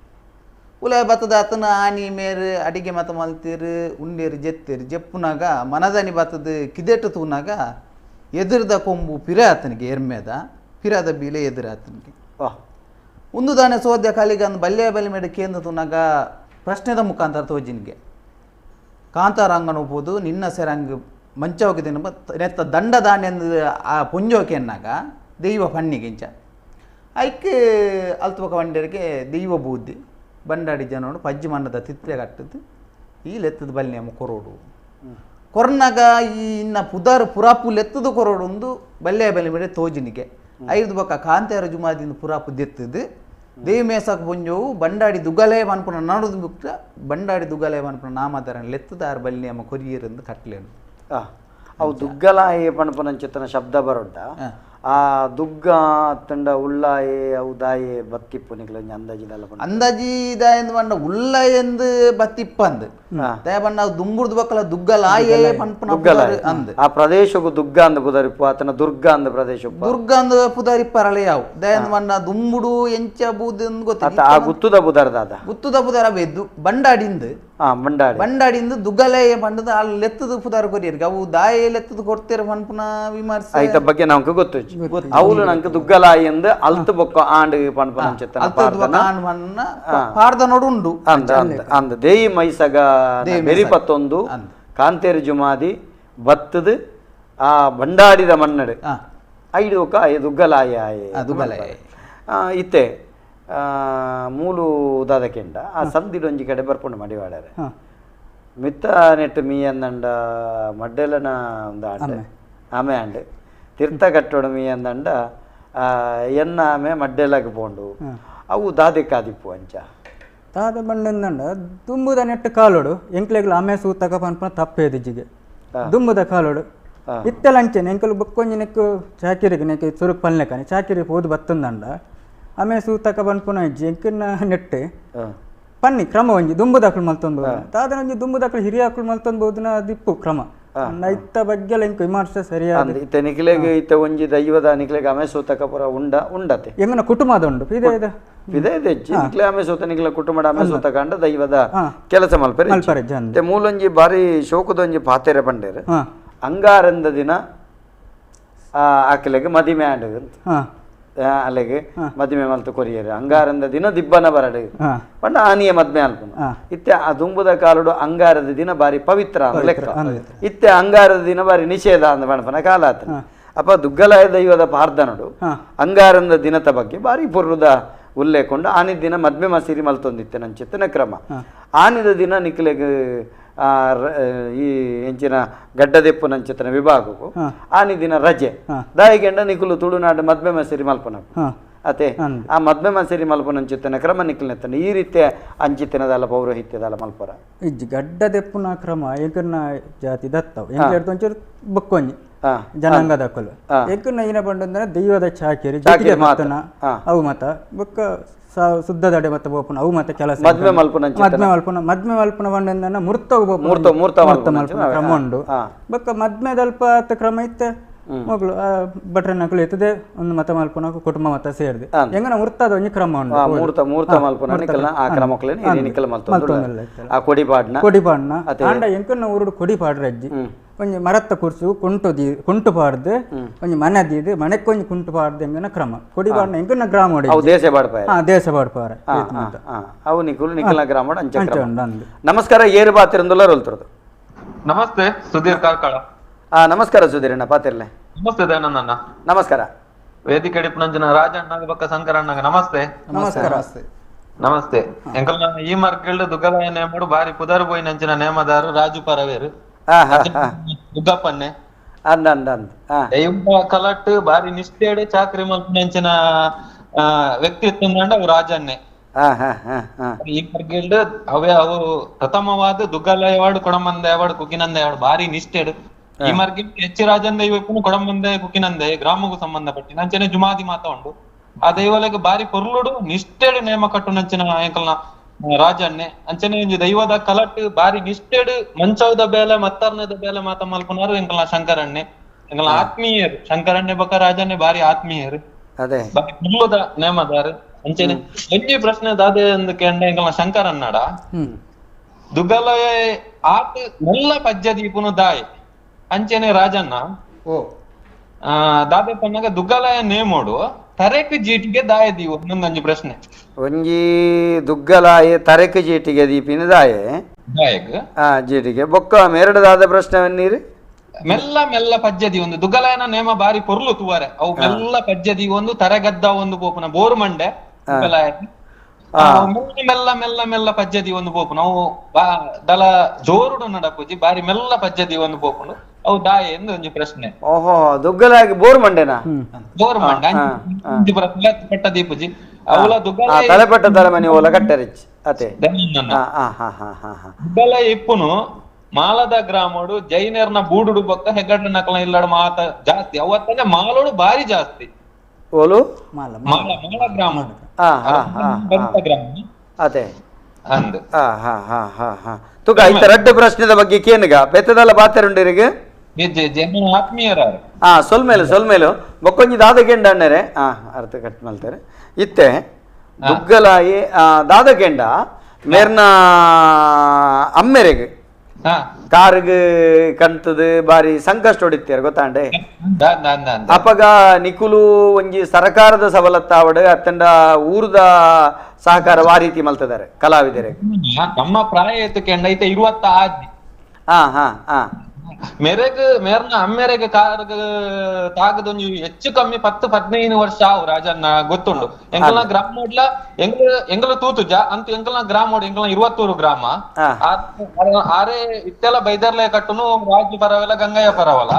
ಉಲಾಯ ಬತ್ತದಾತನು ಆನಿ ಮೇರು ಅಡಿಗೆ ಮತ ಮಲ್ತೀರು ಉಂಡೇರು ಜೆತ್ತೇರು ಜೆಪ್ಪುನಾಗ ಮನದನಿ ಬತ್ತದ ಕಿದೆಟ್ಟು ತೂನಾಗ ಎದುರ್ದ ಕೊಂಬು ಪಿರ ಆತನಿಗೆ ಎರ್ಮೇದ ಪಿರದ ಬೀಲೆ ಎದುರಾತನಿಗೆ ಒಂದು ದಾನೆ ಸೋದ್ಯ ಕಾಲಿಗೆ ಬಲ್ಯ ಬಲಿ ಮೇಡ ಕೇಂದ್ರ ತೂನಾಗ ಪ್ರಶ್ನೆದ ಮುಖಾಂತರ ತೋಜಿನಿಗೆ ಕಾಂತಾರಂಗನ ಹೋಗ್ಬೋದು ನಿನ್ನ ಸೆರಂಗ್ ಮಂಚೋಗಿದ್ದೇನೆ ನೆತ್ತ ದಂಡದಾನೆಂದು ಆ ಪುಂಜೋಕೆ ಅನ್ನಾಗ ದೈವ ಪಣ್ಣಿಗಿಂಚ ಐಕ್ ಅಲ್ತುಪಕ ಬಂಡರಿಗೆ ದೈವ ಬೂದಿ ಬಂಡಾಡಿ ಜನೋಡು ಪಜ್ಜಿ ಮಣ್ಣದ ತಿತ್ರೆ ಕಟ್ಟದ್ದು ಈ ಲೆತ್ತದ ಬಲ್ನಿಯಮ್ಮ ಕೊರೋಡು ಕೊರ್ನಾಗ ಈ ಇನ್ನ ಪುದಾರು ಪುರಾಪು ಲೆತ್ತದ ಕೊರೋಡು ಒಂದು ಬಲ್ಲೆ ಬಲಿ ಮೇಲೆ ತೋಜಿನಿಗೆ ಐದು ಬಕ್ಕ ಕಾಂತಾರ ಜುಮಾದಿಂದ ಪುರಾಪು ದೆತ್ತದು ದೇವಿ ಮೇಸಕ್ ಪುಂಜೋವು ಬಂಡಾಡಿ ದುಗ್ಗಲೇ ಪನ್ಪುನ ನಡುದು ಬುಕ್ಕ ಬಂಡಾಡಿ ದುಗ್ಗಲೇ ಪನ್ಪುನ ನಾಮಧರಣ ಲೆತ್ತದಾರ ಬಲ್ನಿಯಮ್ಮ ಕೊರಿಯರೆಂದು ಕಟ್ಲೇನು ಅವು ದುಗ್ಗಲಾಯ ಪಣಪುನಂಚಿತನ ಶಬ್ದ ಬರೋಡ್ಡ ಆ ದುಗ್ಗ ತಂಡ ಉಳ್ಳಾಯೆ ಅವು ದಾಯೆ ಬತ್ತಿಪ್ಪು ನಿಕ್ಲ ಒಂಜಿ ಅಂದಾಜಿದಲ್ಲ ಪಂಡ ಅಂದಾಜಿ ದಾಯಂದು ಪಂಡ ಉಳ್ಳಾಯಂದು ಬತ್ತಿಪ್ಪಂದು ದಯ ಪಂಡ ಅವು ದುಂಬುರ್ದು ಬಕ್ಕಲ ದುಗ್ಗಲಾಯೇ ಪನ್ಪುನ ದುಗ್ಗಲಾಯೆ. ಪುದರ್ ಅಂದ್ ಆ ಪ್ರದೇಶಕ್ಕೂ ದುಗ್ಗ ಅಂದ ಪುದರಿಪ್ಪು ಆತನ ದುರ್ಗ ಅಂದ ಪ್ರದೇಶ ದುರ್ಗ ಅಂದ್ ಪುದರಿಪ್ಪರಳೆ ಯಾವು ದಯಂದು ಪಂಡ ದುಂಬುಡು ಎಂಚ ಬೂದು ಆತ ಗೊತ್ತಿಲ್ಲ ಆ ಗುತ್ತುದ ಬುದರ್ದಾದ ಗುತ್ತುದ ಪುದರ ಬೆದ್ದು ಬಂಡಾಡಿಂದು ಬಂಡಾಡಿ ಬಂಡಾಡಿಂದು ದುಗ್ಗಲೇ ಪಂಡದ ಅಲ್ಲಿ ಲೆತ್ತದ ಪುದರ್ ಕೊರಿಯರ್ಗೆ ಅವು ದಾಯೆ ಲೆತ್ತದ ಕೊಡ್ತೇರ ಪನ್ಪುನ ವಿಮರ್ಶೆ ಐತ ಬಗ್ಗೆ ನಮ್ಗೆ ಗೊತ್ತು ಅವಳು ನಂಗೆ ದುಗ್ಗಲಾಯಿ ಎಂದು ಅಲ್ತು ಬೊಕ್ಕ ಆಂಡ್ ಪನ್ಪನ ಅಂಚಿತ್ತನ ಪಾರ್ದನ ಪಾರ್ದನೋಡು ಉಂಡು ಅಂದ ಅಂದ ಅಂದ ದೇಯಿ ಮೈಸಗ ಬೆರಿಪತ್ತೊಂದು ಕಾಂತೇರಿ ಜುಮಾದಿ ಬತ್ತದು ಆ ಬಂಡಾಡಿದ ಮನ್ನಡು ಐದು ಒಕ್ಕ ದುಗ್ಗಲಾಯಿ ಆಯೆ ದುಗ್ಗಲಾಯಿ. ಇತ್ತೆ ಮೂಲು ದಾದ ಕೆಂಡ ಆ ಸಂದಿಡೊಂಜಿ ಕಡೆ ಬರ್ಪುಂಡು ಮಡಿವಾಡರೆ ಮಿತ್ತ ನೆಟ್ಟು ಮೀ ಅಂದಂಡ ಮಡ್ಡೆಲನ ಒಂದು ಆಂಡೆ ಆಮೆ ಆಂಡೆ ತೀರ್ಥ ಕಟ್ಟೋಡು ಮೀ ಅಂದಂಡ ಎನ್ನ ಆಮೆ ಮಡ್ಡೆಲಗೆ ಪೋಂಡು ಅವು ದಾದೆ ಕಾದಿಪ್ಪು ಅಂಚ ತಾದ ಬಂಡಂದಂಡ ದುಂಬುದ ನೆಟ್ಟು ಕಾಲೋಡು ಎಂಕ್ಲೆಗ್ಲ ಆಮೆ ಸೂತಕ ಪನ್ಪುನ ತಪ್ಪೇದಿಜ್ಜಿಗೆ ದುಂಬುದ ಕಾಲೋಡು ಇತ್ತೆಲ ಅಂಚೆನೆ ಎಂಕಲು ಬೊಕ್ಕೊಂಜಿ ನೆಕ್ಕು ಚಾಕಿರಿಗೆ ನೆಕ್ ಸುರುಕ್ ಪಲ್ಲೆಕನೆ ಚಾಕಿರಿ ಪೋದು ಬತ್ತಂದಂಡ ಆಮೆ ಸೂತಕ ಪನ್ಪುನ ಇಜ್ಜಿ ಎಂಕನ್ನ ನೆಟ್ಟು ಪನ್ನಿ ಕ್ರಮ ಒಂಜಿ ದುಂಬುದಕ್ಲು ಮಲ್ತೊಂದು ತಾದನ ಒಂಜಿ ದುಂಬುದಕ್ಲು ಹಿರಿಯಾಕ್ಲು ಮಲ್ತೊಂದು ದಿಪ್ಪು ಕ್ರಮ ಇತ್ತ ಬಗ್ಗೆ ಎಂಕ್ ವಿಮರ್ಶೆ ಸರಿಯಾದ ಇತ್ತೆ ನಿಕ್ಲೆಗ್ ಇತ್ತೆ ಒಂಜಿ ದೈವದ ನಿಕ್ಲೆಗ್ ಆಮೆ ಸೂತಕ ಪೂರ ಉಂಡ ಉಂಡತೆ ಎಂಗನ ಕುಟುಂಬದ ಉಂಡು ಇದೆ ಇದೆ ಇದೆ ಹೆಚ್ಚಿ ನಿಕ್ಲೆ ಆಮೆ ಸೂತ ನಿಕ್ಲೆ ಕುಟುಂಬದ ಆಮೆ ಸೂತಕ ಅಂಡ ದೈವದ ಕೆಲಸ ಮಲ್ಪರೆ ಮಲ್ಪರೆ ಜನ ಇತ್ತೆ ಮೂಲೊಂಜಿ ಬಾರಿ ಶೋಕದೊಂಜಿ ಪಾತೆರೆ ಪಂಡೇರು ಅಂಗಾರಂದ ದಿನ ಆಕಲೆಗ್ ಮದಿಮೆ ಆಂಡ್ ಅಲೆಗೆ ಮದಿಮೆ ಮಲ್ತು ಕೊರಿಯರು ಅಂಗಾರಂದ ದಿನ ದಿಬ್ಬನ ಬರಡು ಪಂಡ ಆನಿಯ ಮದ್ಮೆ ಅಲ್ಪನ ಇತ್ತೆ ಆ ದುಂಬುದ ಕಾಲುಡು ಅಂಗಾರದ ದಿನ ಬಾರಿ ಪವಿತ್ರ ಅಂದ್ ಲೆಕ್ಕ ಇತ್ತೆ ಅಂಗಾರದ ದಿನ ಬಾರಿ ನಿಷೇಧ ಅಂದ ಪಣಪನ ಕಾಲ ಆತನ ಅಪ್ಪ ದುಗ್ಗಲಾಯ ದೈವದ ಪಾರ್ದನಡು ಅಂಗಾರಂದ ದಿನದ ಬಗ್ಗೆ ಬಾರಿ ಪುರ್ರುದ ಉಲ್ಲೇಖ ಆನಿದ ದಿನ ಮದ್ಮೆ ಮಸೀರಿ ಮಲ್ತೊಂದಿತ್ತೆ ನನ್ನ ಚಿತ್ತನ ಕ್ರಮ ಆನಿದ ದಿನ ನಿಕ್ಲೆಗ್ ಈ ಎಂಚಿನ ಗಡ್ಡದೆಪ್ಪು ನಂಚಿತನ ವಿಭಾಗಕ್ಕೂ ಆನಿ ದಿನ ರಜೆ ದಾಯಿಗೆಂಡ ನಿಕುಲು ತುಳುನಾಡು ಮದ್ಮೆ ಮಸೀರಿ ಮಲ್ಪನ ಅತೆ ಆ ಮದ್ಮೆ ಮಸೀರಿ ಮಲ್ಪನ ಅಂಚಿತ್ತನ ಕ್ರಮ ನಿಕ್ಲೆತ್ತನ ಈ ರೀತಿಯ ಅಂಚಿತನದಲ್ಲ ಪೌರೋಹಿತ್ಯದಲ್ಲ ಮಲ್ಪರ ಇಜ್ಜಿ ಗಡ್ಡದೆಪ್ಪುನ ಕ್ರಮ ಏಕನ್ನ ಜಾತಿ ದತ್ತವು ಎಂಕ್ಲೆಡ್ದು ಒಂಚೂರು ಬೊಕ್ಕೊಂಜಿ ಜನಾಂಗದಕ್ಕಲು ಏಕನ್ನ ಏನ ಪಂಡಂದ್ರೆ ದೈವದ ಚಾಕಿರಿ ಚಾಕಿರಿ ಮಾತನ ಅವು ಮತ ಬೊಕ್ಕ ಸುದ್ದದಡೆ ಮತ್ತೆ ಬೋಪನ ಅವು ಮತ್ತೆ ಕೆಲಸ ಮದ್ಮೆ ಮಲ್ಪನ ಮದ್ಮೆ ಮಲ್ಪನ ಮದ್ಮೆ ಮಲ್ಪನ ಪಂಡಂದನ ಮುರ್ತ ಮೂರ್ತ ಮೂರ್ತ ಮಲ್ಪನ ಕ್ರಮ ಉಂಡು ಬೊಕ್ಕ ಮದ್ಮೆದಲ್ಪ ಕ್ರಮ ಇತ್ತೆ ಮಗಳು ಭಟ್ರನಕುಲು ಇತ್ತದೆ ಒಂದು ಮತ ಮಲ್ಪನ ಕುಟುಂಬ ಮತ ಸೇರಿದೆ ಹೆಂಗನ ಮುರ್ತದ ಒಂಜಿ ಕ್ರಮ ಉಂಡು ಮೂರ್ತ ಮೂರ್ತ ಮಲ್ಪನ ನಿಕಲ್ನ ಆ ಕ್ರಮಕ್ಲೇನೆ ನಿಕಲ್ ಮಲ್ತೊಂದು ಆ ಕೊಡಿ ಪಾಡ್ನ ಕೊಡಿ ಪಾಡ್ನ ಆಂಡ ಎಂಕನ್ನ ಊರುಡು ಕೊಡಿ ಪಾಡ್ರ ಅಜ್ಜಿ ಒಂಜಿ ಮರತ್ತ ಕುರ್ಸು ಕುಂಟು ದೀ ಕುಂಟು ಪಾಡ್ದು ಒಂಜಿ ಮನೆ ದೀದು ಮನೆಕ್ಕೊಂಜಿ ಕುಂಟು ಪಾಡ್ದು ಎಂಗನ ಕ್ರಮ ಕೊಡಿ ಪಾಡ್ನ ಎಂಕನ್ನ ಗ್ರಾಮ ದೇಶ ಪಾಡ್ಪಾರ ಹಾ ದೇಶ ಪಾಡ್ಪಾರ ಅವು ನಿಕುಲು ನಿಕಲ್ನ ಗ್ರಾಮ ಅಂಚ ನಮಸ್ಕಾರ ಏರು ಬಾತಿರಂದುಲ್ಲ ರೋಲ್ತಿರೋದು ನಮಸ್ತೆ ಸುಧೀರ್ ಕಾರ್ಕಳ ನಮಸ್ಕಾರ ಸುಧೀರಣ್ಣ ಪಾತಿರ್ಲೆ ನಮಸ್ತೆ ದಯಾನಂದಣ್ಣ ನಮಸ್ಕಾರ ವೇದಿಕೆ ಡಿಪ್ಪನಂಜನ ರಾಜಣ್ಣಗ ಬಕ್ಕ ಶಂಕರಣ್ಣಗ ನಮಸ್ತೆ ನಮಸ್ಕಾರ ನಮಸ್ತೆ ಎಂಕಲ್ನ ಈ ಮಾರ್ಕೆಟ್ ದುಗ್ಗಲಾಯ ನೇಮಡು ಬಾರಿ ಪುದರ್ ಬೋಯಿನಂಚಿನ ನೇಮದಾರು ರಾಜು ಪರವೇರು ದುಗ್ಗಪ್ಪನ್ನೆ ಅಂದ ಅಂದ ಅಂದ ದೈವ ಕಲಟ್ ಬಾರಿ ನಿಷ್ಠೆಡೆ ಚಾಕ್ರಿ ಮಲ್ಪನಂಚಿನ ವ್ಯಕ್ತಿತ್ವ ಅವು ರಾಜನ್ನೇ ಈ ಮಾರ್ಕೆಟ್ ಅವೇ ಅವು ಪ್ರಥಮವಾದ ದುಗ್ಗಲಾಯ ವಾರ್ಡ್ ಕೊಡಮಂದ ವಾರ್ಡ್ ಕುಕಿನಂದ ವಾರ್ಡ್ ಬಾರಿ ನಿಷ್ಠೆಡ್ ಈ ಮಾರ್ಕೆಟ್ ಹೆಚ್ಚು ರಾಜನ್ ದೈವ ಕೊಡಂಬಂದೆ ಕುಕಿನಂದೆ ಗ್ರಾಮಕ್ಕೂ ಸಂಬಂಧಪಟ್ಟಿನ ಅಂಚನೆ ಜುಮಾದಿ ಮಾತ ಉಂಡು ಆ ದೈವಲೆಗ್ ಬಾರಿ ಪೊರ್ಲುಡು ನಿಷ್ಠೆಡ್ ನೇಮ ಕಟ್ಟುನಂಚಿನ ಎಂಕಲ್ನ ರಾಜನ್ನೆ ಅಂಚನೆ ಒಂಜಿ ದೈವದ ಕಲಟ್ ಬಾರಿ ನಿಷ್ಠೆಡ್ ಮಂಚೌದ ಬೇಲೆ ಮತ್ತರ್ನದ ಬೇಲೆ ಮಾತ ಮಲ್ಪುನಾರು ಎಂಕಲ್ನ ಶಂಕರಣ್ಣೆ ಎಂಕಲ್ನ ಆತ್ಮೀಯರು ಶಂಕರಣ್ಣೆ ಬೊಕ್ಕ ರಾಜನ್ನೆ ಬಾರಿ ಆತ್ಮೀಯರು ಅದೇ ಬಾರಿ ಪೊರ್ಲುದ ನೇಮದಾರು ಅಂಚನೆ ಒಂಜಿ ಪ್ರಶ್ನೆ ದಾದೆ ಅಂದ್ ಕೇಂಡ ಎಂಕಲ್ನ ಶಂಕರಣ್ಣಡ ದುಗ್ಗಲಯ ಆತ್ ಮೆಲ್ಲ ಪಜ್ಜ ದೀಪುನು ದಾಯ್ ಅಂಚನೆ ರಾಜಣ್ಣ ಓ ದಾದೆ ಪನ್ನಗ ದುಗ್ಗಲಯ ನೇಮೋಡು ತರೇಕ್ ಜೀಟಿಗೆ ದಾಯ ದೀವು ಒಂದೊಂದು ಪ್ರಶ್ನೆ ಒಂಜಿ ದುಗ್ಗಲಾಯ ತರೇಕ್ ಜೀಟಿಗೆ ದೀಪಿನ ದಾಯೆ ದಾಯಗ್ ಜೀಟಿಗೆ ಬೊಕ್ಕ ಮೇರಡದಾದ ಪ್ರಶ್ನೆ ನೀರು ಮೆಲ್ಲ ಮೆಲ್ಲ ಪಜ್ಜದಿ ಒಂದು ದುಗ್ಗಲಾಯನ ನೇಮ ಬಾರಿ ಪೊರ್ಲು ತುವಾರೆ ಅವು ಮೆಲ್ಲ ಪಜ್ಜದಿ ಒಂದು ತರೆಗದ್ದ ಒಂದು ಪೋಪುನ ಬೋರು ಮಂಡೆ ದುಗ್ಗಲಾಯ ಮೆಲ್ಲ ಮೆಲ್ಲ ಮೆಲ್ಲ ಪಜ್ಜದಿ ಒಂದು ಪೋಪುನ ಅವು ದಲ ಜೋರುಡು ನಡಪುಜಿ ಬಾರಿ ಮೆಲ್ಲ ಪಜ್ಜದಿ ಒಂದು ಪೋಪುನು ಅವು ದಾಯ ಎಂದು ಒಂಜಿ ಪ್ರಶ್ನೆ ಓಹೋ ದುಗ್ಗಲಾಗಿ ಬೋರ್ ಮಂಡೆನಾ ಬೋರ್ ಮಂಡೆ ಪಟ್ಟ ದೀಪುಜಿ ಅವಲ ದುಗ್ಗಲ ತಲೆಪಟ್ಟ ತಲೆಮನೆ ಓಲ ಕಟ್ಟರಿಚ್ ಅತೆ ದುಗ್ಗಲ ಇಪ್ಪುನು ಮಾಲದ ಗ್ರಾಮಡು ಜೈನರ್ನ ಬೂಡುಡು ಬೊಕ್ಕ ಹೆಗ್ಗಡ್ಡ ನಕಲ ಇಲ್ಲಡು ಮಾತ ಜಾಸ್ತಿ ಅವತ್ತನೆ ಮಾಲೋಡು ಬಾರಿ ಜಾಸ್ತಿ ಓಲು ಮಾಲ ಮಾಲ ಮಾಲ ಗ್ರಾಮ ಗ್ರಾಮ ಅದೇ ಅಂದ್ ತುಕ ಐತ ರಡ್ಡು ಪ್ರಶ್ನೆದ ಬಗ್ಗೆ ಕೇನುಗ ಬೆತ್ತದಲ್ಲ ಬಾತೆರುಂಡಿರಿಗೆ ಆತ್ಮೀಯರ ಹಾ ಸೊಲ್ಮೇಲು ಸೊಲ್ಮೇಲು ಬೊಕ್ಕೊಂಜಿ ದಾದಕೆಂಡ ಅಣ್ಣರೆ ಅರ್ಥ ಕಟ್ ಮಲ್ತಾರೆ ಇತ್ತೆ ದುಗ್ಗಲಾಯಿ ದಾದಕೆಂಡ ಮೇರ್ನ ಅಮ್ಮೆರೆಗ್ ಕಾರ್ಗ್ ಕಂತದ ಬಾರಿ ಸಂಕಷ್ಟ ಹೊಡಿತ್ಯಾರ ಗೊತ್ತಾಂಡೆ ಅಪಗ ನಿಕುಲು ಒಂಜಿ ಸರ್ಕಾರದ ಸವಲತ್ತಾವಡು ಅತ್ತಂಡ ಊರ್ದ ಸಹಕಾರ ಆ ರೀತಿ ಮಲ್ತದಾರೆ ಕಲಾವಿದರೆ ನಮ್ಮ ಪ್ರಾಯ ಎತ್ತುಕೆಂಡ ಐತೆ 26 ಹಾ ಹಾ ಹಾ ಮೇರೆಗ್ ಮೇರ್ನ ಅಮ್ಮೆರೆಗ್ ಕಾರ್ಗ್ ತಾಗದೊಂಜಿ ಹೆಚ್ಚು ಕಮ್ಮಿ 10-15 ವರ್ಷ ಅವು ರಾಜನ್ನ ಗೊತ್ತುಂಡು ಎಂಕಲ್ನ ಗ್ರಾಮೋಡ್ಲ ಎಂಗ್ಲ ಎಂಗ್ಲ ತೂತುಜ ಅಂತ ಎಂಕಲ್ನ ಗ್ರಾಮೋಡ್ ಎಂಕಲ್ನ 21 ಗ್ರಾಮ ಆರೆ ಇತ್ತೆಲ್ಲ ಬೈದರ್ಲೆ ಕಟ್ಟುನು ರಾಜು ಪರವಲ್ಲ ಗಂಗಯ್ಯ ಪರವಲ್ಲ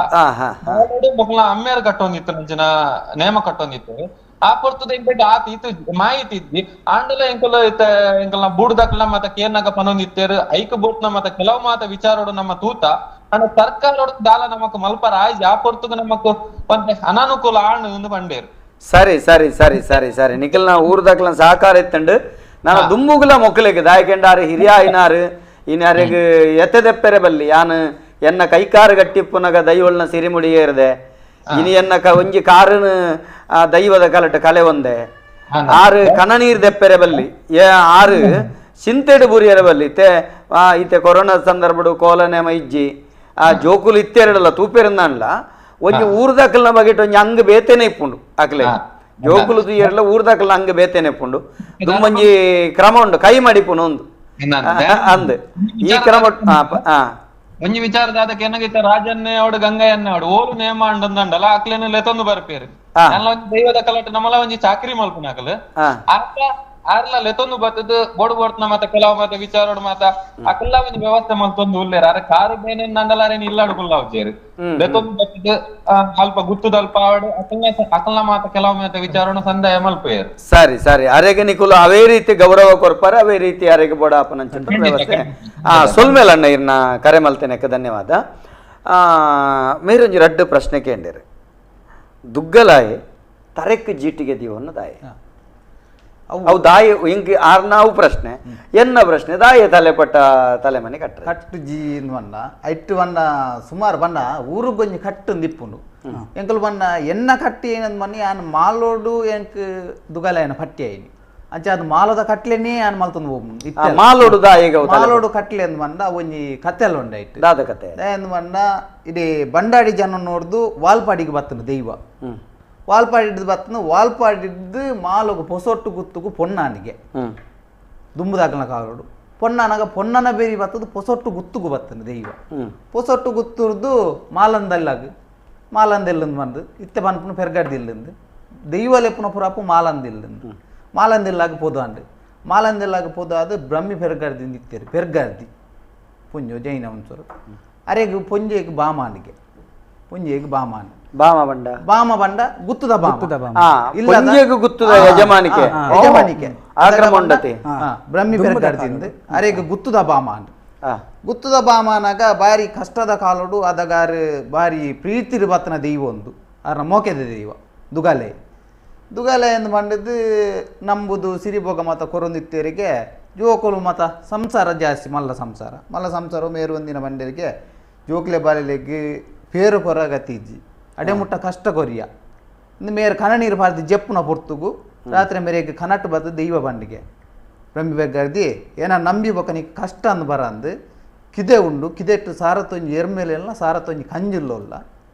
ಮೊಗ್ಲ ಅಮ್ಮೇರ್ ಕಟ್ಟೊಂದಿತ್ತು ನಂಚಿನ ನೇಮ ಕಟ್ಟೊಂದಿತ್ತು ಆ ಪೊರ್ತದ ಇಂಪೆಟ್ ಆತ ಇತ್ತು ಮಾಹಿತಿ ಇದ್ದಿ ಆಂಡಲ ಎಂಕಲ ಎಂಕಲ್ನ ಬೂಡ್ದಕ್ಲ ಮತ್ತ ಕೇರ್ನಾಗ ಪನೊಂದಿತ್ತೇರು ಐಕ್ ಬೋಟ್ನ ಮತ್ತ ಕೆಲವು ಮಾತ ವಿಚಾರೋಡು ನಮ್ಮ ತೂತ ಅಂಡ ಸರ್ಕಾರ ದಾಲ ನಮಕ್ ಮಲ್ಪರ ಆಯ್ಜಿ ಆ ಪೊರ್ತುಗು ನಮಕ್ ಒಂತೆ ಅನಾನುಕೂಲ ಆಣ್ ಎಂದು ಪಂಡೇರು. ಸರಿ ಸರಿ ಸರಿ ಸರಿ ಸರಿ ನಿಖಲ್ ನಾ ಊರ್ದಾಕ್ಲ ಸಹಕಾರ ಇತ್ತಂಡು ನಾನು ದುಂಬುಗುಲ ಮೊಕ್ಕಲಿಗೆ ದಾಯಕೆಂಡಾರು ಹಿರಿಯ ಇನಾರು ಇನ್ಯಾರಿಗೆ ಎತ್ತೆದೆಪ್ಪೆರೆ ಬಲ್ಲಿ ಯಾನು ಎನ್ನ ಕೈಕಾರು ಗಟ್ಟಿಪ್ಪುನಗ ದೈವಳ್ನ ಸಿರಿಮುಡಿಯೇರಿದೆ ಇನಿ ಎನ್ನ ಒಂಜಿ ಕಾರನು ದೈವದ ಕಲಟ ಕಲೆ ಒಂದೆ ಆರು ಕಣನೀರ್ ದೆಪ್ಪೆರೆ ಬಲ್ಲಿ ಆರು ಚಿಂತೆಡು ಬುರಿಯರ ಬಲ್ಲಿ ಇತ್ತೆ ಇತ್ತೆ ಕೊರೋನಾ ಸಂದರ್ಭಡು ಕೋಲನೆ ಇಜ್ಜಿ ಆ ಜೋಕುಲು ಇತ್ತೆರಡಲ್ಲ ತೂಪೆರಂದನ್ಲ ಒಂಜಿ ಊರ್ದಾಕಲ್ನ ಬಗೆಟ್ ಒಂಜಿ ಅಂಗ್ ಬೇತೇನೆ ಇಪ್ಪುಂಡು ಅಕ್ಲೆ ಜೋಕುಲು ತುಯ್ಯರ್ಲ ಊರ್ದಾಕಲ್ನ ಅಂಗ್ ಬೇತೇನೆ ಇಪ್ಪುಂಡು ದುಂಬೊಂಜಿ ಕ್ರಮ ಉಂಡು ಕೈ ಮಡಿಪುನು ಒಂದು ಅಂದ್ ಈ ಕ್ರಮ ಒಂಜಿ ವಿಚಾರದ ಅದಕ್ಕೆ ಏನಾಗೈತೆ ರಾಜನ್ನೇ ಅವಡು ಗಂಗಯ್ಯನ್ನೇ ಅವಡು ಓಲು ನೇಮ ಅಂಡಂದಂಡಲ ಅಕ್ಲೇನ ಲೆತೊಂದು ಬರ್ಪೇರು ದೈವದ ಕಲಟ ನಮ್ಮಲ ಒಂಜಿ ಚಾಕ್ರಿ ಮಲ್ಪುನಾಕಲ್ ಆತ ಆರ್ಲ ಲೆತೊಂದು ಬತ್ತದ ಬೋಡು ಬೋಡ್ತನ ಮಾತ ಕೆಲವು ಮಾತ ವಿಚಾರೋಡು ಮಾತ ಅಕಲ್ಲ ಒಂಜಿ ವ್ಯವಸ್ಥೆ ಮಲ್ತೊಂದು ಉಲ್ಲೇರ ಅರೆ ಕಾರು ಬೇನೆ ನಂಡಲಾರೇನು ಇಲ್ಲಾಡು ಕುಲ್ಲಾವ್ಜೇರು ಲೆತೊಂದು ಬತ್ತದ ಅಲ್ಪ ಗುತ್ತದ ಅಲ್ಪ ಆವಡು ಅಕಲ್ನ ಅಕಲ್ನ ಮಾತ ಕೆಲವು ಮಾತ ವಿಚಾರೋಣ ಸಂದಾಯ ಮಲ್ಪೇರು. ಸರಿ ಸರಿ ಅರೆಗೆ ನಿಕುಲು ಅವೇ ರೀತಿ ಗೌರವ ಕೊರ್ಪಾರೆ ಅವೇ ರೀತಿ ಅರೆಗೆ ಬೋಡ ಅಪನಂಚಿನ ವ್ಯವಸ್ಥೆ ಸೊಲ್ಮೇಲ ಅಣ್ಣ ಇರ್ನ ಕರೆ ಮಲ್ತೇನೆ ಧನ್ಯವಾದ. ಮೇರೊಂಜಿ ರಡ್ಡು ಪ್ರಶ್ನೆ ಕೇಂದಿರು ದುಗ್ಗಲಾಯೆ ತರೆಕ್ ಜೀಟಿಗೆ ದೀವನ್ನ ದಾಯೆ ಅವು ದಾಯಿ ಇಂಕ್ ಆರ್ನಾವು ಪ್ರಶ್ನೆ ಎನ್ನ ಪ್ರಶ್ನೆ ದಾಯೆ ತಲೆಪಟ್ಟ ತಲೆ ಮನೆ ಕಟ್ಟ ಕಟ್ಟು ಜೀ ಬಣ್ಣ ಐಟ್ಟು ಬಣ್ಣ ಸುಮಾರು ಬಣ್ಣ ಊರುಗೊಂಜಿ ಕಟ್ಟು ದಿಪ್ಪುಂಡು ಎಂಕಲ್ ಬಣ್ಣ ಎನ್ನ ಕಟ್ಟಿ ಏನಂದ್ ಮನಿ ಆನ್ ಮಾಲೋಡು ಎಂಕ್ ದುಗಲಾಯನ ಪಟ್ಟಿ ಆಯ್ನಿ ಅಂಚ ಅದು ಮಾಲೋದ ಕಟ್ಲೆನೇ ಆನ್ ಮಲ್ತೊಂದು ಹೋಗ್ಬು ಮಾಲೋಡು ದಾಯಿಗ ಮಾಲೋಡು ಕಟ್ಲೆ ಅಂದ್ ಬಂಡ ಒಂಜಿ ಕತ್ತೆಲ್ಲ ಉಂಡು ಐಟ್ ದಾದ ಕತೆ ಅಂದ್ ಬಂಡ ಇಡೀ ಬಂಡಾಡಿ ಜನ ನೋಡ್ದು ವಾಲ್ಪಾಡಿಗೆ ಬತ್ತನು ದೈವ ವಾಲ್ಪಾಡಿದ್ದು ಬತ್ತನು ವಾಲ್ಪಾಡಿದ್ದು ಮಾಲೋಗು ಪೊಸೊಟ್ಟು ಗುತ್ತುಗು ಪೊನ್ನಾನಿಗೆ ದುಂಬುದಾಕಲ್ನ ಕಾಲೋಡು ಪೊನ್ನಾನಾಗ ಪೊನ್ನನ ಬೇರಿ ಬತ್ತದು ಪೊಸೊಟ್ಟು ಗುತ್ತುಗು ಬತ್ತನು ದೈವ ಪೊಸೊಟ್ಟು ಗುತ್ತುರ್ದು ಮಾಲಂದಲ್ಲಾಗ ಮಾಲಂದೆಲ್ಲಂದು ಬಂದು ಇತ್ತೆ ಪನ್ಪುನ ಪೆರ್ಗಡ್ದಿಲ್ಲಂದು ದೈವ ಲೆಪ್ಪುನ ಪುರಾಪು ಮಾಲಂದಿಲ್ಲಂದು ಮಾಲಂದಿಲ್ಲಾಗ ಪೋದಾಂಡು ಮಾಲಂದಿಲ್ಲಾಗ ಪೋದಾದ ಬ್ರಹ್ಮಿ ಪೆರ್ಗಡ್ದಿಂದ ಇತ್ತೇರು ಪೆರ್ಗರ್ದಿ ಪುಂಜೋ ಜೈನ ವಂಶರು ಅರೆಗ್ ಪೊಂಜೆಗ್ ಬಾಮಾನಿಗೆ ಪೊಂಜೆಗ್ ಬಾಮಾನ ಬಾಮ ಬಂಡ ಬಾಮ ಬಂಡ ಗುತ್ತದ ಬಾಮ ಇಲ್ಲದ ಗುತ್ತದ ಯಜಮಾನಿಕೆ ಯಜಮಾನಿಕೆ ಆಕ್ರಮೊಂಡತೆ ಬ್ರಹ್ಮಿ ಪೆರ್ಗಡ್ದಿಂದ ಅರೆಗ್ ಗುತ್ತದ ಬಾಮಾನ್ ಗುತ್ತದ ಬಾಮಾನಾಗ ಬಾರಿ ಕಷ್ಟದ ಕಾಲೋಡು ಅದಗಾರು ಬಾರಿ ಪ್ರೀತಿರು ಬತ್ತನ ದೈವ ಒಂದು ಅರ್ನ ಮೋಕೆದ ದೈವ ದುಗಾಲೆ ದುಗಾಲೆ ಎಂದು ಬಂಡದ್ದು ನಂಬುದು ಸಿರಿಭೋಗ ಮತ ಕೊರೊಂದಿತ್ತೇರಿಗೆ ಜೋಕುಲು ಮತ ಸಂಸಾರ ಜಾಸ್ತಿ ಮಲ್ಲ ಸಂಸಾರ ಮಲ್ಲ ಸಂಸಾರ ಮೇರು ಒಂದಿನ ಬಂಡರಿಗೆ ಜೋಕ್ಲೆ ಬಾಲೆಲೆಗ್ ಪೇರು ಕೊರಗತಿ ಇಜ್ಜಿ ಅಡೆ ಮುಟ್ಟ ಕಷ್ಟ ಕೊರಿಯ ಮೇರು ಕಣ ನೀರು ಬಾರ್ದು ಜಪ್ಪುನ ಪೊರ್ತುಗು ರಾತ್ರಿ ಮೇರೆಗೆ ಕನಟ್ಟು ಬದ್ದು ದೈವ ಬಂಡಿಗೆ ಬ್ರಹ್ಮಿ ಬೆಗ್ಗರ್ದಿ ಏನ ನಂಬಿ ಬೊಕ್ಕನಿಗೆ ಕಷ್ಟ ಅಂದು ಬರಂದು ಕಿದೆ ಉಂಡು ಕಿದೆಟ್ಟು ಸಾರತ್ತೊಂಜಿ ಎರ್ಮೇಲೆಲ್ಲ ಸಾರತ್ತೊಂಜಿ ಕಂಜಿಲ್ಲೊಲ್ಲ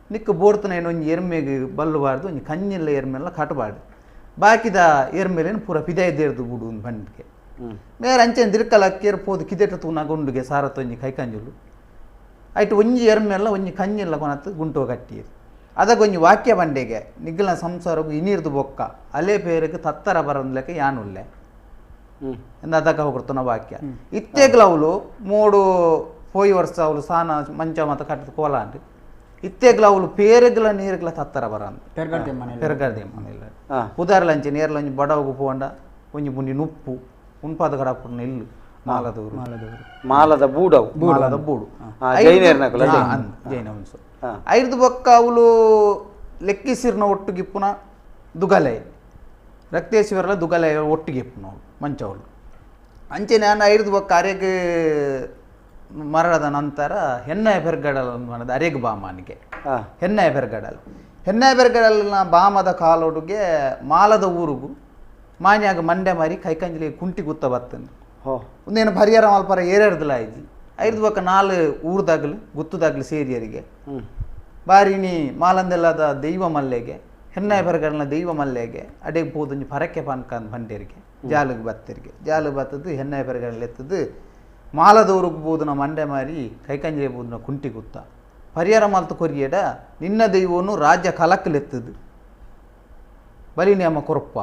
ನಿಕ್ಕು ಬೋಡ್ತನ ಏನು ಒಂಜಿ ಎರ್ಮೆಗೆ ಬಲ್ಲುಬಾರ್ದು ಒಂಜಿ ಕಂಜಿಲ್ಲ ಎರ್ಮೆಲ್ಲ ಕಟ್ಟಬಾರ್ದು ಬಾಕಿದ ಎರ್ಮೇಲೇನು ಪೂರ ಪಿದಾಯ ದೇರ್ದು ಬುಡು ಒಂದು ಬಂಡಿಗೆ ಮೇರೆ ಅಂಚೆನ ದಿರ್ಕಲ್ ಅಕ್ಕೇರು ಪೋದು ಕಿದೆಟ್ಟು ತೂನಾಗ ಉಂಡುಗೆ ಸಾರತ್ತೊಂಜಿ ಕೈ ಕಂಜುಲು ಐಟ್ ಒಂಜಿ ಎರ್ಮೆಲ್ಲ ಒಂಜಿ ಕಂಜಿಲ್ಲ ಕೊನತ್ತು ಗುಂಟೋ ಕಟ್ಟಿಯರು ಅದಕ್ಕೊಂಜಿ ವಾಕ್ಯ ಬಂಡೆಗೆ ನಿಗ್ಗಲ ಸಂಸಾರಗು ಇನಿರ್ದು ಬೊಕ್ಕ ಅಲೆ ಪೇರಿಗೆ ತತ್ತರ ಬರಂದ್ಲೆಕ್ಕ ಯಾನುಲ್ಲೆ ಎಂದ ಅದಕ್ಕೆ ಹೋಗ್ತನ ವಾಕ್ಯ ಇತ್ತೆಗ್ಲ ಅವಳು ಮೂಡು ಪೋಯಿ ವರ್ಷ ಅವಳು ಸಾನ ಮಂಚ ಮತ ಕಟ್ಟದ ಕೋಲ ಅಂದು ಇತ್ತೆಗ್ಲ ಅವಳು ಪೇರೆಗ್ಲ ನೀರುಗ್ಲ ತತ್ತರ ಬರಂದು ಪೆರ್ಗರ್ದೆ ಮನೆಲ್ಲ ಪುದಾರ್ಲಂಚೆ ನೇರ್ಲಂಚಿ ಬಡವಗು ಪೋಂಡ ಒಂಜಿ ಪುಂಡಿ ನುಪ್ಪು ಉಣ್ಪಾದ ಕಡಪುರ್ನ ಇಲ್ಲು ಮಾಲದವರು ಮಾಲದ ಬೂಡವು ಮಾಲದ ಬೂಡು ಜೈನರ್ನಕುಲ ಜೈನ ವಂಶ. ಐದು ಬೊಕ್ಕ ಅವಳು ಲೆಕ್ಕಿಸಿರ್ನ ಒಟ್ಟುಗಿಪ್ಪುನ ದುಗಲೆ ರಕ್ತೇಶ್ವರಲ ದುಗಲೆ ಒಟ್ಟಿಗೆ ಅವಳು ಮಂಚವಳು. ಅಂಚೆ ನಾನು ಐದು ಬೊಕ್ಕ ಅರೆಗೆ ಮರಣದ ನಂತರ ಹೆಣ್ಣೆಯ ಪೆರ್ಗಡಲ್ ಅನ್ನೋದು ಅರೆಗೆ ಬಾಮನಿಗೆ ಹೆಣ್ಣೆಯ ಪೆರ್ಗಡಲ್ ಹೆಣ್ಣೆಯ ಪೆರ್ಗಡಲ್ನ ಬಾಮದ ಕಾಲೊಡುಗೆ ಮಾಲದ ಊರುಗು ಮಾನ್ಯಾಗ ಮಂಡೆ ಮಾರಿ ಕೈಕಂಜಲಿ ಕುಂಟಿ ಗುತ್ತ ಬತ್ತಂದು ಒಂದೇನು ಪರಿಹಾರ ಮಲ್ಪರ ಏರೇರ್ದಲ ಆಯ್ತು. ಐದು ಬೊಕ್ಕ ನಾಲು ಊರ್ದಾಗ್ಲು ಗುತ್ತದಾಗ್ಲು ಸೇರಿಯರಿಗೆ ಬಾರಿನಿ ಮಾಲಂದೆಲ್ಲದ ದೈವ ಮಲ್ಲೆಗೆ ಹೆಣ್ಣೆಯ ಪೆರ್ಗಡಲ್ನ ದೈವ ಮಲ್ಲೆಗೆ ಅಡೆಗೆ ಪೋದೊಂಜಿ ಪರಕ್ಕೆ ಪನ್ಕಂದು ಬಂಡೇರಿಗೆ ಜಾಲಿಗೆ ಬತ್ತರಿಗೆ ಜಾಲು ಬತ್ತದ್ದು ಹೆಣ್ಣೆಯ ಪೆರ್ಗಡಲ್ ಎತ್ತದು ಮಾಲದವ್ರಿಗೆ ಬೋದನ ಮಂಡೆ ಮಾರಿ ಕೈಕಂಜೆ ಬೋದನ ಕುಂಟಿ ಗುತ್ತ ಪರಿಹಾರ ಮಾಲ್ತು ಕೊರಿಯಡ ನಿನ್ನ ದೈವನು ರಾಜ್ಯ ಕಲಕ್ಕಲೆತ್ತದು ಬಲಿ ನಿಯಮ ಕೊರಪ್ಪ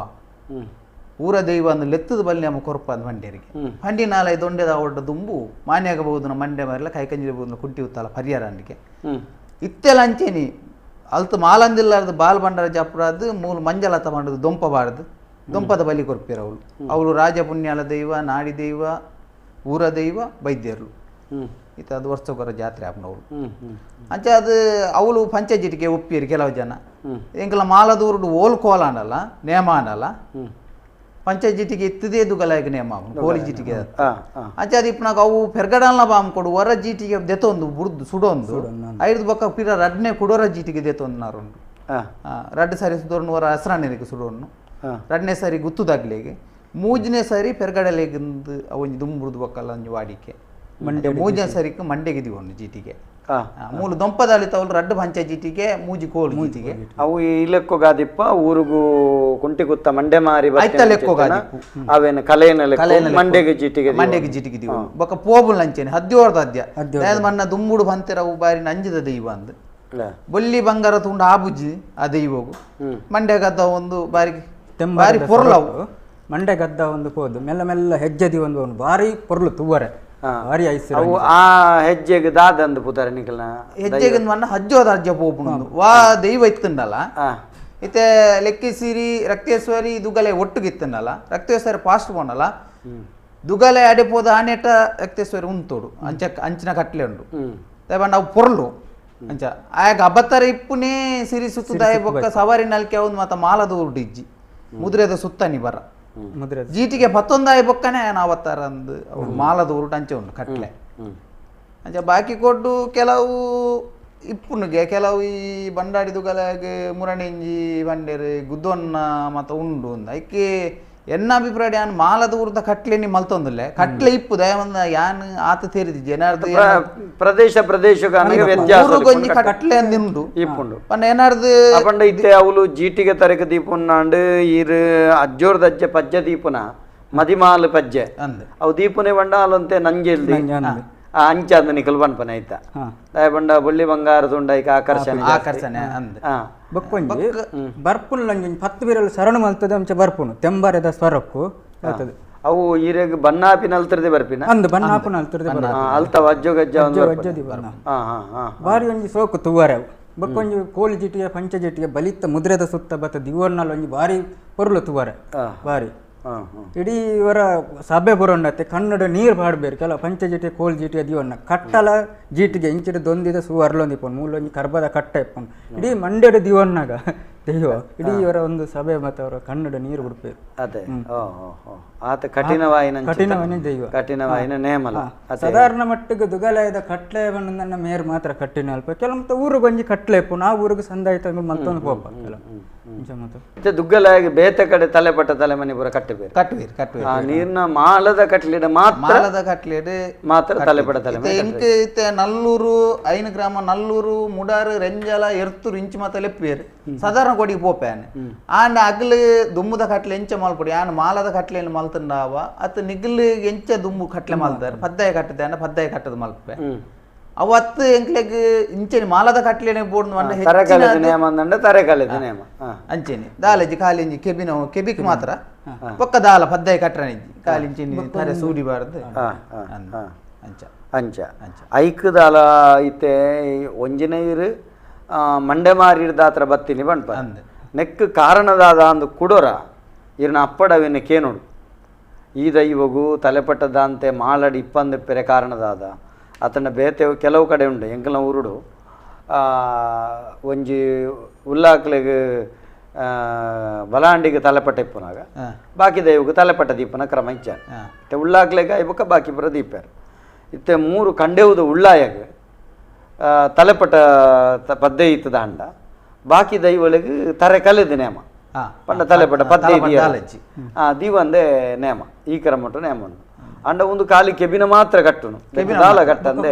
ಊರ ದೈವ ಅಂದು ಲೆತ್ತದು ಬಲಿ ನಿಯಮ ಕೊರಪ್ಪ ಅಂದ್ ಮಂಡ್ಯರಿಗೆ ಹಂಡಿ ನಾಲೈ ದೊಂಡೆದ ಒಡ್ಡ ದುಂಬು ಮಾನ್ಯಾಗಬಹುದನ ಮಂಡೆ ಮಾರಿಲ್ಲ ಕೈಕಂಜಿ ಬೋದನ ಕುಂಟಿ ಉತ್ತಲ್ಲ ಪರಿಹಾರ ಅಂಡಿಗೆ ಇತ್ತೆಲ್ಲ ಅಂಚೇನಿ ಅಲ್ತು ಮಾಲಂದಿಲ್ಲಾರ್ದು ಬಾಲ್ ಬಂಡಾರ ಜಪ್ರಾದು ಮೂಲು ಮಂಜಲತ ಬಂಡದು ದೊಂಪ ಬಾರ್ದು ದೊಂಪದ ಬಲಿ ಕೊರ್ಪಿರ ಅವಳು ಅವಳು ರಾಜ ಪುಣ್ಯಾಲ ದೈವ ನಾಡಿ ದೈವ ಊರ ದೈವ ವೈದ್ಯರು ಇತ್ತ ಅದು ವರ್ಷಕ್ಕೊರ ಜಾತ್ರೆ ಆಪ್ನವಳು. ಅಂಚೆ ಅದು ಅವಳು ಪಂಚಜಿಟಿಗೆ ಒಪ್ಪಿರು ಕೆಲವು ಜನ ಎಂಕಲ ಮಾಲದೂರುಡು ಓಲ್ ಕೋಲ ಅನ್ನಲ್ಲ ನೇಮ ಅನ್ನಲ್ಲ ಪಂಚಜಿಟಿಗೆ ಇತ್ತದೇ ದುಗಲಾಯಕ ನೇಮ ಕೋಲಿ ಜಿಟಿಗೆ ಅಂಚೆ ಅದು ಇಪ್ಪನಾಗ ಅವು ಪೆರ್ಗಡಲ್ನ ಬಾಂಬ್ ಕೊಡು ಹೊರ ಜೀಟಿಗೆ ದೆತೊಂದು ಬುಡ್ದು ಸುಡೊಂದು ಐದು ಬೊಕ್ಕ ಪಿರ ರಡ್ನೆ ಕುಡೋರ ಜೀಟಿಗೆ ದೆತೊಂದು ನಾರುಂಡು ರಡ್ಡು ಸಾರಿ ಸುದೋರ್ನು ಹೊರ ಹಸ್ರಾಣಿಗೆ ಸುಡೋನು ರಡ್ನೇ ಸಾರಿ ಗುತ್ತುದಾಗ್ಲಿಗೆ ಮೂಜನೇ ಸಾರಿ ಪೆರ್ಗಡಲೆಗಿಂದು ಅವೊಂಜಿ ದುಂಬುರ್ದು ಬೊಕ್ಕಲ್ಲ ಒಂಜಿ ವಾಡಿಕೆ ಮಂಡೆ ಮೂಜನೇ ಸಾರಿಕ್ ಮಂಡೆಗೆ ದಿವೊಂಡು ಜೀಟಿಗೆ ಮೂಲು ದೊಂಪದಾಳಿ ತವಲು ರಡ್ಡು ಪಂಚ ಜೀಟಿಗೆ ಮೂಜಿ ಕೋಲು ಜೀಟಿಗೆ ಅವು ಇಲೆಕ್ಕೊಗಾದಿಪ್ಪ ಊರುಗು ಕುಂಟಿ ಗುತ್ತ ಮಂಡೆ ಮಾರಿ ಲೆಕ್ಕೊಗಾದಿಪ್ಪು ಅವೇನು ಕಲೆಯನ ಮಂಡೆಗೆ ಜೀಟಿಗೆ ಮಂಡೆಗೆ ಜೀಟಿಗೆ ದಿವ ಬೊಕ್ಕ ಪೋಬುಲ್ ಅಂಚೇನೆ ಹದ್ಯೋರ್ದ ಅದ್ಯ ಮನ್ನ ದುಂಬುಡು ಬಂತೆರ ಅವು ಬಾರಿ ನಂಜಿದ ದೈವ ಅಂದ್ ಬೊಲ್ಲಿ ಬಂಗಾರ ತುಂಡು ಆಬುಜ್ಜಿ ಆ ದೈವಗು ಮಂಡೆಗದ್ದ ಒಂದು ಬಾರಿ ಬಾರಿ ಪೊರ್ಲವು ಮಂಡೆ ಗದ್ದ ಒಂದು ಪೋದು ಮೆಲ್ಲ ಮೆಲ್ಲ ಹೆಜ್ಜೆದಿ ಒಂದು ಭಾರಿ ಪೊರ್ಲು ತುವರೆ ಭಾರಿ ಐಸ್ ಅವು ಆ ಹೆಜ್ಜೆಗೆ ದಾದಂದು ಪುತಾರೆ ನಿಕಲ್ನ ಹೆಜ್ಜೆಗೆ ಮನ್ನ ಹಜ್ಜೋದ ಅಜ್ಜ ಪೋಪುಣಂದು ವಾ ದೈವ ಇತ್ತಂಡಲ್ಲ ಇತ್ತೆ ಲೆಕ್ಕಿಸಿರಿ ರಕ್ತೇಶ್ವರಿ ದುಗಲೆ ಒಟ್ಟುಗಿತ್ತಂಡಲ್ಲ ರಕ್ತೇಶ್ವರಿ ಫಾಸ್ಟ್ ಪೋನಲ್ಲ ದುಗಲೆ ಅಡೆ ಪೋದ ಆನೇಟ ರಕ್ತೇಶ್ವರಿ ಉಂತೋಡು ಅಂಚ ಅಂಚಿನ ಕಟ್ಲೆ ಉಂಡು ದಯಪಂಡ ಅವು ಪೊರ್ಲು ಅಂಚ ಆಯಾಗ ಅಬತ್ತರ ಇಪ್ಪುನೇ ಸಿರಿ ಸುತ್ತುದಾಯ ಬೊಕ್ಕ ಸವಾರಿ ನಲ್ಕೆ ಒಂದು ಮಾತ ಮಾಲದ ಉರುಡು ಇಜ್ಜಿ ಮುದ್ರೆದ ಸುತ್ತನಿ ಬರ ಜೀಟಿಗೆ ಪತ್ತೊಂದಾಯ ಬೊಕ್ಕನೆ ಅವತ್ತಾರ ಅಂದು ಅವ್ರು ಮಾಲದ ಉರುಟು ಅಂಚೆ ಉಂಟು ಕಟ್ಲೆ ಅಂಚೆ ಬಾಕಿ ಕೊಟ್ಟು ಕೆಲವು ಇಪ್ಪುನಿಗೆ ಕೆಲವು ಈ ಬಂಡಾಡಿದುಗಲಾಗ ಮುರಣೆಂಜಿ ಬಂಡೇರು ಗುದ್ದೊನ್ನ ಮತ್ತ ಉಂಡು ಅಂದ ಐಕೆ ಎನ್ನ ಅಭಿಪ್ರಾಯ ಯಾನ್ ಮಾಲದ ಊರ್ದ ಕಟ್ಲೆ ನೀ ಮಲ್ತೊಂದಿಲ್ಲ ಕಟ್ಲೆ ಇಪ್ಪು ದಯವಂದ ಯಾನ್ ಆತ ತೇರಿದಿ ಏನಾರ್ದು ಪ್ರದೇಶ ಪ್ರದೇಶ ಊರುಗೊಂಜಿ ಕಟ್ಲೆ ಅಂದುಂಡು ಇಪ್ಪುಂಡು ಪಂಡ ಏನಾರ್ದು ಪಂಡ ಇತ್ತೆ ಅವಳು ಜೀಟಿಗೆ ತರಕ ದೀಪುನ್ನಾಂಡು ಈರು ಅಜ್ಜೋರ್ದ ಅಜ್ಜೆ ಪಜ್ಜೆ ದೀಪುನ ಮದಿಮಾಲು ಪಜ್ಜೆ ಅಂದ್ ಅವು ದೀಪುನೆ ಬಂಡ ಅಲ್ಲಂತೆ ನಂಜೆಲ್ದಿ ಅಂಚ ನಿಕಲ್ ಪನ್ಪನೆ ಆಯ್ತಾ ದಯಪಂಡ ಬೊಳ್ಳಿ ಬಂಗಾರ ತುಂಡೈಕ ಆಕರ್ಷಣೆ ಆಕರ್ಷಣೆ ಅಂದ್ ಬೊಕ್ಕೊಂಜಿ ಬರ್ಪುನ್ ಲಂಜಿ 10 ಬಿರಲು ಶರಣು ಮಲ್ತದೆ ಅಂಚ ಬರ್ಪುನು ತೆಂಬಾರದ ಸ್ವರಕ್ಕು ಆಗ್ತದೆ ಅವು ಈರೆಗ್ ಬನ್ನಾಪಿನ ಅಲ್ತರದೆ ಬರ್ಪಿನ ಅಂದ್ ಬನ್ನಾಪಿನ ಅಲ್ತರದೆ ಬರ್ಪಿನ ಅಲ್ತ ವಜ್ಜೋ ಗಜ್ಜ ಒಂದು ವಜ್ಜದಿ ಬನ್ನ ಬಾರಿ ಒಂಜಿ ಸೋಕು ತುವರೆ ಬೊಕ್ಕೊಂಜಿ ಕೋಲಿ ಜಿಟಿಗೆ ಪಂಚ ಜಿಟಿಗೆ ಬಲಿತ್ತ ಮುದ್ರೆದ ಸುತ್ತ ಬತ್ತ ದಿವರ್ನಲ್ ಒಂಜಿ ಬಾರಿ ಪೊರ್ಲು ತುವರೆ ಬಾರಿ ಇಡೀ ಇವರ ಸಭೆ ಬರೋಣತ್ತೆ ಕನ್ನಡ ನೀರು ಪಾಡ್ಬೇರು ಕೆಲ ಪಂಚ ಜಿಟಿಗೆ ಕೋಲ್ ಜಿಟಿಗೆ ದಿವನ್ನ ಕಟ್ಟಲ ಜೀಟಿಗೆ ಇಂಚಿಡ ದೊಂದಿದ ಸೂ ಅರ್ಲೊಂದಿಪ್ಪನು ಮೂಲೊಂಜಿ ಕರ್ಬದ ಕಟ್ಟ ಇಪ್ಪನು ಇಡೀ ಮಂಡ್ಯದ ದಿವನ್ನಾಗ ದೈವ ಇಡೀ ಇವರ ಒಂದು ಸಭೆ ಮತ್ತು ಅವರ ಕನ್ನಡ ನೀರು ಬಿಡ್ಬೇಕು. ಅದೇ ಆತ ಕಠಿಣವಾಯಿನ ಕಠಿಣವಾಯಿನ ದೈವ ಕಠಿಣವಾಯಿನ ನೇಮಲ ಸಾಧಾರಣ ಮಟ್ಟಿಗೆ ದುಗಲಯದ ಕಟ್ಲೆ ನನ್ನ ಮೇರ್ ಮಾತ್ರ ಕಟ್ಟಿನ ಅಲ್ಪ ಕೆಲವು ಊರುಗೊಂಜಿ ಕಟ್ಲೆ ಇಪ್ಪು ನಾವು ಊರಿಗೆ ಸಂದಾಯಿತ ಮತ್ತೊಂದು ಕೋಪ ಮತ್ತೆ ದುಗ್ಗಲಾಗಿ ಬೇತೆ ಕಡೆ ತಲೆಪಟ್ಟ ತಲೆಮನೆ ಪೂರ ಕಟ್ಟಬೇರು ಕಟ್ಟುವೀರು ಕಟ್ಟುವೀರು ನೀರ್ನ ಮಾಲದ ಕಟ್ಲಿಡ ಮಾತ್ರ ಮಾಲದ ಕಟ್ಲಿಡ ಮಾತ್ರ ತಲೆಪಟ್ಟ ತಲೆಮನೆ ಇಂಕ ಇತ್ತೆ ನಲ್ಲೂರು ಐನು ಗ್ರಾಮ ನಲ್ಲೂರು ಮುಡಾರು ರೆಂಜಲ ಎರ್ತೂರು ಇಂಚು ಮಾತ ಲೆಪ್ಪೇರು ಸಾಧಾರಣ ಕೊಡಿಗೆ ಪೋಪೇನೆ ಆಂಡ ಅಗ್ಲು ದುಮ್ಮದ ಕಟ್ಲೆ ಎಂಚ ಮಲ್ಪಡಿ ಆನ್ ಮಾಲದ ಕಟ್ಲೆಯನ್ನು ಮಲ್ತಂಡಾವ ಅತ್ತ ನಿಗ್ಲು ಎಂಚ ದುಮ್ಮು ಕಟ್ಲೆ ಮಲ್ತಾರೆ ಪದ್ದಾಯ ಕಟ್ಟದೆ ಅಂಡ ಪದ್ದಾಯ ಕಟ್ಟದ ಮಲ್ಪೆ ಅವತ್ತು ಎಂಕ್ಲೆಗ್ ಇಂಚೆನಿ ಮಾಲದ ಕಟ್ಲೆನೆ ಬೋರ್ಡ್ ತರೆಕಾಲದ ನಿಯಮ ಅಂಚೆನಿ ದಾಲಜಿ ಕಾಲಿಂಜಿ ಕೆಬಿನ ಕೆಬಿಕ್ ಮಾತ್ರ ಪೊಕ್ಕ ದಾಲ ಪದ್ದಾಯ ಕಟ್ರನಿಜ್ಜಿ ಕಾಲಿಂಚಿನಿ ತರೆ ಸೂಡಿಬಾರ್ದು ಅಂಚ ಅಂಚ ಐಕ್ ದಾಲ ಇತ್ತೆ ಒಂಜಿನ ಇರು ಮಂಡೆ ಮಾರಿಡ್ದಾತ್ರ ಬತ್ತೀನಿ ಬಣ್ಪ ನೆಕ್ ಕಾರಣದಾದ ಅಂದು ಕುಡೋರ ಇರ್ನ ಅಪ್ಪಡವಿನ ಕೇನೋಡು ಈ ದೈವಗೂ ತಲೆಪಟ್ಟದಂತೆ ಮಾಲಡಿ ಇಪ್ಪಂದು ಪೆರೆ ಕಾರಣದಾದ ಆತನ ಬೇತೆ ಕೆಲವು ಕಡೆ ಉಂಡು ಎಂಕಲ್ನ ಊರುಡು ಒಂಜಿ ಉಲ್ಲಾಕ್ಲೆಗ್ ಬಲಾಂಡಿಗೆ ತಲೆಪಟ್ಟ ಇಪ್ಪುನಾಗ ಬಾಕಿ ದೈವಕ್ಕೆ ತಲೆಪಟ್ಟ ದೀಪನ ಕ್ರಮ ಇಚ್ಛ ಇತ್ತೆ ಉಳ್ಳಾಕ್ಲೆಗ್ ಐಬೊಕ್ಕ ಬಾಕಿ ಪುರ ದೀಪರು ಇತ್ತೆ ಮೂರು ಕಂಡೆವುದು ಉಳ್ಳಾಯಗ್ ತಲೆಪಟ್ಟ ಪದ್ದೆ ಇತ್ತದ ಅಂಡ ಬಾಕಿ ದೈವಳಿಗೆ ತರೆ ಕಲೆದ ನೇಮ ಪಂಡ ತಲೆಪಟ್ಟ ಪದ್ದೆ ದೀವಂದೇ ನೇಮ ಈ ಕ್ರಮಟ್ಟು ನೇಮ ಉಂಡು ಅಂಡ ಒಂದು ಖಾಲಿ ಕೆಬಿನ ಮಾತ್ರ ಕಟ್ಟುನು ದಾಲ ಕಟ್ಟಂದೆ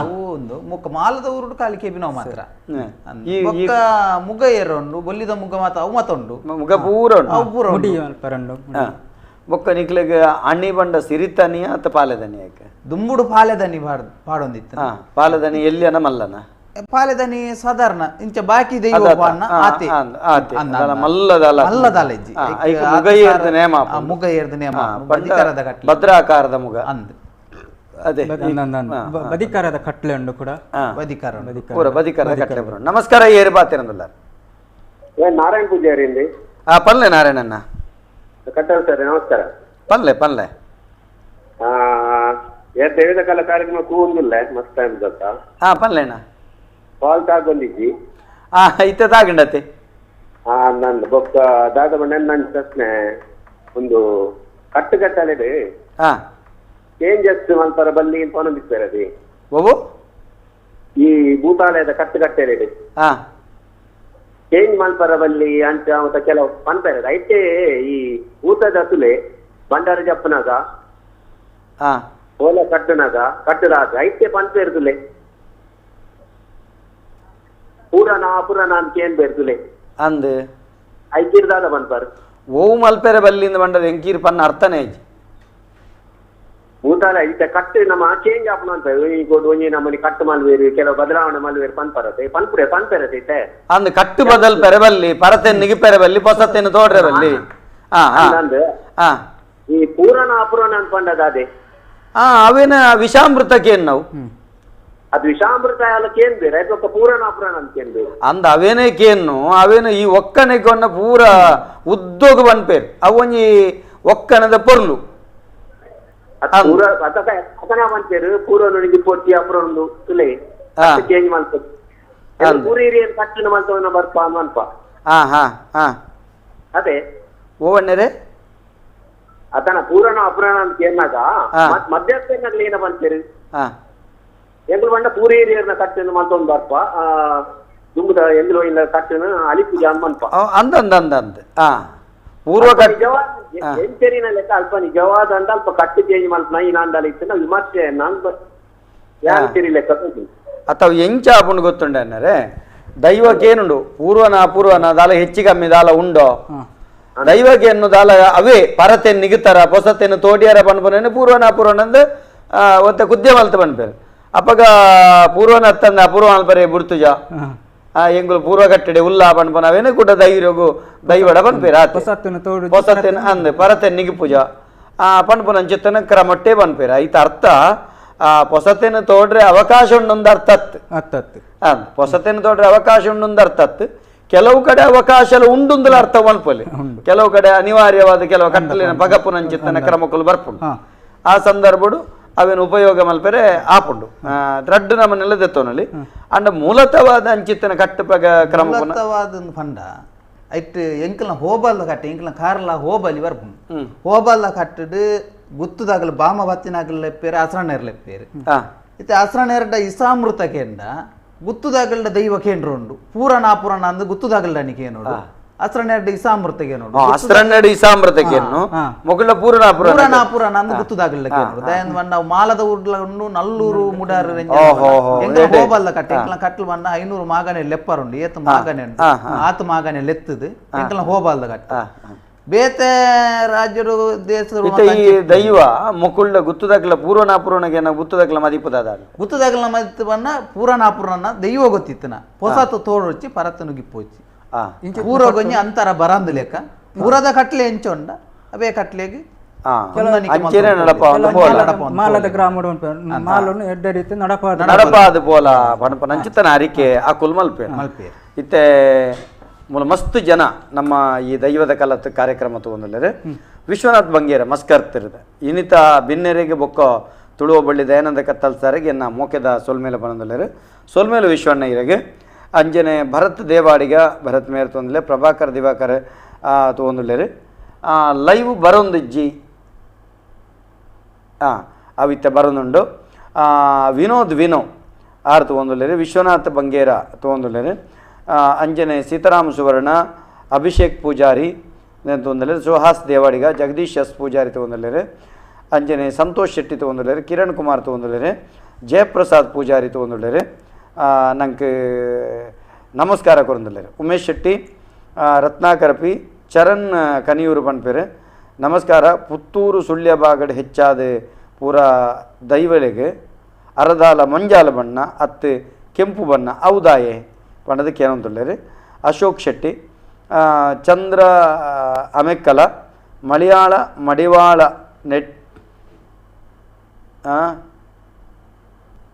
ಅವು ಒಂದು ಮುಕ್ಕ ಮಾಲದ ಊರುಡು ಖಾಲಿ ಕೆಬಿನ ಮಾತ್ರ ಮುಗ ಏರುಂಡು ಬೊಲ್ಲಿದ ಮುಗ ಮಾತ್ರ ಅವು ಮಾತ ಉಂಡು ಮುಗ ಪೂರ ಉಂಡು ಬೊಕ್ಕ ನಿಕ್ಲೆಗ್ ಅಣ್ಣಿ ಬಂಡ ಸಿರಿತನಿಯ ಅತ್ತ ಪಾಲೆದನಿ ಯಾಕೆ ದುಂಬುಡು ಪಾಲೆದನಿ ಪಾಡೊಂದಿತ್ತು ಪಾಲೆದನಿ ಎಲ್ಲಿಯನ ಮಲ್ಲನ ಪಾಲೆದನಿ ಸಾಧಾರಣ ಇಂಚ ಬಾಕಿ ದೈವ ಆತೆ ಮಲ್ಲದಾಲ ಮಲ್ಲದಾಲ ಇಜ್ಜಿ ಮುಗ ಏರ್ದ ನೇಮ ಮುಗ ಏರ್ದ ನೇಮ ಬದಿಕಾರದ ಕಟ್ಲೆ ಭದ್ರಾಕಾರದ ಮುಗ ಅಂದ್ ಅದೇ ಬದಿಕಾರದ ಕಟ್ಲೆ ಉಂಡು ಕೂಡ ಬದಿಕಾರ ಪೂರ ಬದಿಕಾರದ ಕಟ್ಲೆ ಬರೋ. ನಮಸ್ಕಾರ ಏರು ಬಾತಿರಂದುಲ್ಲ ನಾರಾಯಣ ಪೂಜಾರಿ ಪಲ್ಲೆ ನಾರಾಯಣಣ್ಣ ಕಟ್ಟಲ್ ಸರ್ ನಮಸ್ಕಾರ ಪಲ್ಲೆ ಪಲ್ಲೆ ದೈವದ ಕಾಲ ಕಾರ್ಯಕ್ರಮ ಕೂಂದಿಲ್ಲ ಮಸ್ತ್ ಟೈಮ್ ಗೊತ್ತಾ ಹಾ ಪಲ್ಲೆಣ್ಣ ಕಾಲ್ ತಾಗೊಂದಿಜ್ಜಿ ಇತ್ತೆ ತಾಗಂಡತೆ ನಂದು ಬೊಕ್ಕ ದಾದ ಬಣ್ಣ ನನ್ನ ಪ್ರಶ್ನೆ ಒಂದು ಕಟ್ಟು ಕಟ್ಟಲೆ ಚೇಂಜಸ್ ಮಲ್ಪರ ಬಲ್ಲಿ ಪನೊಂದಿಪ್ಪೇರದಿ ಓ ಈ ಭೂತಾಲಯದ ಕಟ್ಟು ಕಟ್ಟಲೆ ಚೇಂಜ್ ಮಲ್ಪರ ಬಲ್ಲಿ ಅಂಚ ಮತ್ತ ಕೆಲವು ಪನ್ಪೇರ ಐತೆ ಈ ಊತದ ತುಲೆ ಭಂಡಾರ ಜಪ್ಪನಾಗ ಓಲ ಕಟ್ಟುನಾಗ ಕಟ್ಟುದಾಗ ಐತೆ ಪನ್ಪೇರ್ ತುಲೆ ಪೂರನ ಪುರಾಣ ಅಂತ ಏನ್ ಬೇರ್ತುಲೆ ಅಂದ್ ಐಕಿರ್ದಾದ ಪನ್ಪರ್ ಓ ಮಲ್ಪೆರೆ ಬಲ್ಲಿಂದ ಬಂಡದ ಎಂಕೀರ್ ಪನ್ನ ಅರ್ಥನೇ ಐಜಿ ಭೂತಾಲ ಐತೆ ಕಟ್ಟು ನಮ್ಮ ಚೇಂಜ್ ಆಪಣ ಅಂತ ಈ ಒಂಜಿ ನಮ್ಮನಿ ಕಟ್ಟು ಮಲ್ವೇರು ಕೆಲವು ಬದಲಾವಣೆ ಮಲ್ವೇರು ಪನ್ಪರತೆ ಪನ್ಪುರೆ ಪನ್ಪೆರತೆ ಐತೆ ಅಂದ್ ಕಟ್ಟು ಬದಲ್ ಪೆರೆ ಬಲ್ಲಿ ಪರತೆನ್ ನಿಗಿಪೆರೆ ಬಲ್ಲಿ ಪೊಸತೆನ್ ತೋಡ್ರೆ ಬಲ್ಲಿ ಈ ಪೂರಣ ಅಪುರಾಣ ಅನ್ಕೊಂಡದ ಅದೇ ಅವೇನ ವಿಷಾಮೃತಕ್ಕೇನ್ ನಾವು ಅದು ವಿಷಾಮೃತ ಕೇನ್ ಬೇರೆ ಅದು ಪೂರಣ ಅಪುರಾಣ ಅಂತ ಕೇನ್ ಬೇರೆ ಅಂದ ಅವೇನೇ ಕೇನ್ನು ಅವೇನ ಈ ಒಕ್ಕಣೆಗೊನ್ನ ಪೂರ ಉದ್ದೋಗ ಬನ್ಪೇರು ಅವೊಂಜಿ ಒಕ್ಕಣದ ಪೊರ್ಲು ಪನ್ಪೇರು ಪೂರ್ವನುಡಿಗೆ ಪೊಟ್ಟಿ ಅಪುರೊಂದು ತುಲೆ ಚೇಂಜ್ ಮಾಡ್ತಾರೆ ಪೂರಿ ಕಟ್ಟಿನ ಮಲ್ತವನ ಬರ್ಪ ಅನ್ಪ ಹಾ ಹಾ ಹಾ ಅದೇ ಓವಣ್ಣರೇ ಅತನ ಪೂರಣ ಅಪುರಾಣ ಅಂತ ಕೇನಾಗ ಮಧ್ಯಸ್ಥನಾಗ್ಲಿ ಏನ ಬಂತೀರಿ ಎಂಗ್ಲು ಬಂಡ ಪೂರಿ ಏರಿಯರ್ನ ಕಟ್ಟಿನ ಮಲ್ತೊಂದು ಬರ್ಪ ದುಂಬುದ ಎಂಗ್ಲು ಇಲ್ಲ ಕಟ್ಟಿನ ಅಲಿಪೂಜೆ ಅನ್ಮನ್ಪ ಅಂದ ಅಂದ ಅಂದ ಅಂದ ಪೂರ್ವ ಎಂಚರಿನ ಲೆಕ್ಕ ಅಲ್ಪ ನಿಜವಾದ ಅಂದ ಅಲ್ಪ ಕಟ್ಟು ಚೇಂಜ್ ಮಲ್ಪನ ಈ ನಾಂಡಲ ಇತ್ತು ವಿಮರ್ಶೆ ನಾನು ಯಾರು ಲೆಕ್ಕ ಅಥವಾ ಎಂಚ ಆಪುಂಡು ಗೊತ್ತುಂಡೆ ಅನ್ನರೆ ದೈವಕ್ಕೇನುಂಡು ಪೂರ್ವನ ಅಪೂರ್ವನ ದಾಲ ಹೆಚ್ಚು ಕಮ್ಮಿ ದಾಲ ಉಂಡೋ ದೈವಕ್ಕೆ ಎನ್ನುದಾಲ ಅವೇ ಪರತೆನ್ ನಿಗುತ್ತರ ಪೊಸತೆನ್ ತೋಡಿಯರ ಪನ್ಪುನೇನು ಪೂರ್ವನ ಅಪೂರ್ವನಂದು ಒತ್ತೆ ಕುದ್ಯ ಮಲ್ತ ಪನ್ಪೇರು ಅಪ್ಪಗ ಪೂರ್ವನ ಅತ್ತಂದ ಅಪೂರ್ವ ಅಲ್ಪರೆ ಬುಡ್ತುಜ ಎಂಗುಲು ಪೂರ್ವ ಕಟ್ಟಡೆ ಉಲ್ಲಾ ಪನ್ಪುನ ಅವೇನು ಕೂಡ ದೈವಗು ದೈವಡ ಪನ್ಪೇರು ಆತ ಪೊಸತೆನ್ ಅಂದ್ ಪರತೆನ್ ನಿಗುಪುಜ ಪನ್ಪುನ ಚಿತ್ತನ ಕ್ರಮಟ್ಟೆ ಪನ್ಪೇರು ಐತ ಅರ್ಥ ಪೊಸತೆನ್ ತೋಡ್ರೆ ಅವಕಾಶ ಉಂಡೊಂದು ಅರ್ಥ ಅತ್ತು ಪೊಸತೆನ್ ತೋಡ್ರೆ ಅವಕಾಶ ಉಂಡೊಂದು ಅರ್ಥ ಅತ್ತು ಕೆಲವು ಕಡೆ ಅವಕಾಶ ಉಂಡುಂದಲ ಅರ್ಥ ಮಲ್ಪೊಲಿ ಕೆಲವು ಕಡೆ ಅನಿವಾರ್ಯವಾದ ಕೆಲವು ಕಟ್ಟಲಿನ ಪಗಪುನಂಚಿತ್ತನ ಕ್ರಮಕ್ಕಲು ಬರ್ಪುಂಡು ಆ ಸಂದರ್ಭಡು ಅವೇನು ಉಪಯೋಗ ಮಲ್ಪೆರೆ ಆಪುಂಡು ರಡ್ಡು ನಮ್ಮನ್ನೆಲ್ಲ ದೆತ್ತೋನಲ್ಲಿ ಅಂಡ ಮೂಲತವಾದ ಅಂಚಿತ್ತನ ಕಟ್ಟು ಪಗ ಕ್ರಮ ಮೂಲತವಾದ ಫಂಡ ಐಟ್ ಎಂಕಲ್ನ ಹೋಬಲ್ ಕಟ್ಟೆ ಎಂಕಲ್ನ ಕಾರ್ಲ ಹೋಬಲಿ ಬರ್ಪುಂಡು ಹೋಬಲ್ಲ ಕಟ್ಟಡು ಗುತ್ತುದಾಗಲು ಬಾಮ ಬತ್ತಿನಾಗಲು ಲೆಪ್ಪೇರು ಅಸ್ರಣ್ಣೇರ್ ಲೆಪ್ಪೇರು ಇತ್ತೆ ಅಸ್ರಣ್ಣೇರ್ಡ ಇಸಾಮೃತ ಕೇಂದ್ರ ಗುತ್ತುದಾಗಲ್ಡ ದೈವ ಕೇಂದ್ರ ಉಂಡು ಪೂರಣ ಅಪೂರಣ ಅಂದ್ ಗುತ್ತುದಾಗಲ್ಡ ನಿಕೇನೋಡು ಅಸ್ರಣ್ಣೆರಡು ಇಸಾಮೃತಗೆ ನೋಡು ಅಸ್ರಣ್ಣೆರಡು ಇಸಾಮೃತಕ್ಕೆ ಮೊಗಳ ಪೂರಣ ಪೂರಣ ಅಪೂರಣ ಅಂದ್ ಗುತ್ತುದಾಗಲ್ಡ ಕೇನೋಡು ದಯನ್ ನಾವು ಮಾಲದ ಊರ್ಲ ಉಂಡು ನಲ್ಲೂರು ಮುಡಾರು ಎಂಕಲ ಹೋಬಲ್ಲ ಕಟ್ಟೆ ಎಂಕಲ ಕಟ್ಲು ಬಣ್ಣ 500 ಮಾಗನೆ ಲೆಪ್ಪರುಂಡು ಏತ್ ಮಾಗನೆ ಉಂಡು ಆತ ಮಾಗನೆ ಲೆತ್ತದು ಎಂಕಲ ಹೋಬಲ್ದ ಕಟ್ಟೆ ಬೇತೆ ರಾಜ್ಯರು ದೇಶರು ಈ ದೈವ ಮುಕುಳ್ಳ ಗುತ್ತುದಾಗಲ ಪೂರ್ವನ ಅಪೂರ್ಣಗೆ ಗುತ್ತುದಾಗಲ ಮದಿಪುದಾದ ಗುತ್ತುದಾಗಲ ಮದಿತ ಬಣ್ಣ ಪೂರಣ ಅಪೂರ್ಣ ದೈವ ಗೊತ್ತಿತ್ತನ ಹೊಸತು ತೋಡೊಚ್ಚಿ ಪರತನು ಗಿಪ್ಪೊಚ್ಚಿ ಪೂರ್ವಗೊಂಜಿ ಅಂತರ ಬರಂದು ಲೆಕ್ಕ ಪೂರದ ಕಟ್ಲೆ ಎಂಚೊಂಡ ಅವೇ ಕಟ್ಲೆಗೆ ಮಾಲದ ಗ್ರಾಮ ಮಾಲನ್ನು ಎಡ್ಡ ರೀತಿ ನಡಪಾದ ನಡಪಾದ ಪೋಲ ಪಣಪ ನಂಚಿತನ ಅರಿಕೆ ಆ ಕುಲ್ ಮಲ್ಪೆ ಮಲ್ಪೆ ಇತ್ತೆ ಮೂಲ ಮಸ್ತ್ ಜನ ನಮ್ಮ ಈ ದೈವದ ಕಲತ್ ಕಾರ್ಯಕ್ರಮ ತಗೊಂಡಲ್ಲರೆ Vishwanath Bangera ಮಸ್ಕರ್ತಿರದ ಇನಿತ ಬಿನ್ನೆರೆಗೆ ಬೊಕ್ಕ ತುಳುವ ಬಳ್ಳಿ ದಯಾನಂದ ಕತ್ತಲ್ ಸಾರಿಗೆ ಎನ್ನ ಮೋಕೆದ ಸೊಲ್ಮೇಲೆ ಬನಂದುಲ್ಲೇರು ಸೊಲ್ಮೇಲೆ ವಿಶ್ವಣ್ಣ ಇರಗೆ ಅಂಜನೆ ಭರತ್ ದೇವಾಡಿಗ ಭರತ್ ಮೇರ್ ತೊಂದಲೆ ಪ್ರಭಾಕರ್ ದಿವಾಕರ್ ತೊಂದುಲ್ಲೇರು ಲೈವ್ ಬರೊಂದಿಜ್ಜಿ ಅವಿತ್ತ ಬರೊಂದುಂಡು ವಿನೋದ್ ವಿನೋ ಆರ್ ತೊಗೊಂದುಲ್ಲೇರು ವಿಶ್ವನಾಥ್ ಬಂಗೇರ ತೊಗೊಂದುಲ್ಲೇರು ಅಂಜನೆ ಸೀತಾರಾಮ್ ಸುವರ್ಣ ಅಭಿಷೇಕ್ ಪೂಜಾರಿ ತೊಗೊಂದುಲ್ಲೇರು ಸುಹಾಸ್ ದೇವಾಡಿಗ ಜಗದೀಶ್ ಎಸ್ ಪೂಜಾರಿ ತೊಗೊಂದುಲ್ಲೇರು ಅಂಜನೆ ಸಂತೋಷ್ ಶೆಟ್ಟಿ ತೊಗೊಂದುಲ್ಲೇರು ಕಿರಣ್ ಕುಮಾರ್ ತೊಗೊಂದುಲ್ಲೇರು ಜಯಪ್ರಸಾದ್ ಪೂಜಾರಿ ತೊಗೊಂದುಲ್ಲೇರು ನಂಗೆ ನಮಸ್ಕಾರ ಕೊರಂದುಲ್ಲೇರು ಉಮೇಶ್ ಶೆಟ್ಟಿ ರತ್ನಾಕರ್ ಪಿ ಚರಣ್ ಕನಿಯೂರು ಪನ್ಪೇರು ನಮಸ್ಕಾರ ಪುತ್ತೂರು ಸುಳ್ಯ ಬಾಗಡ್ ಹೆಚ್ಚಾದ ಪೂರ ದೈವಳಿಗೆ ಅರದಾಲ ಮಂಜಾಲ ಬಣ್ಣ ಅತ್ತು ಕೆಂಪು ಬಣ್ಣ ಔದಾಯೆ ಬಣ್ಣದಕ್ಕೆ ಏನಂತುಳ್ಳೇರು ಅಶೋಕ್ ಶೆಟ್ಟಿ ಚಂದ್ರ ಅಮೆಕ್ಕಲ ಮಲಯಾಳ ಮಡಿವಾಳ ನೆಟ್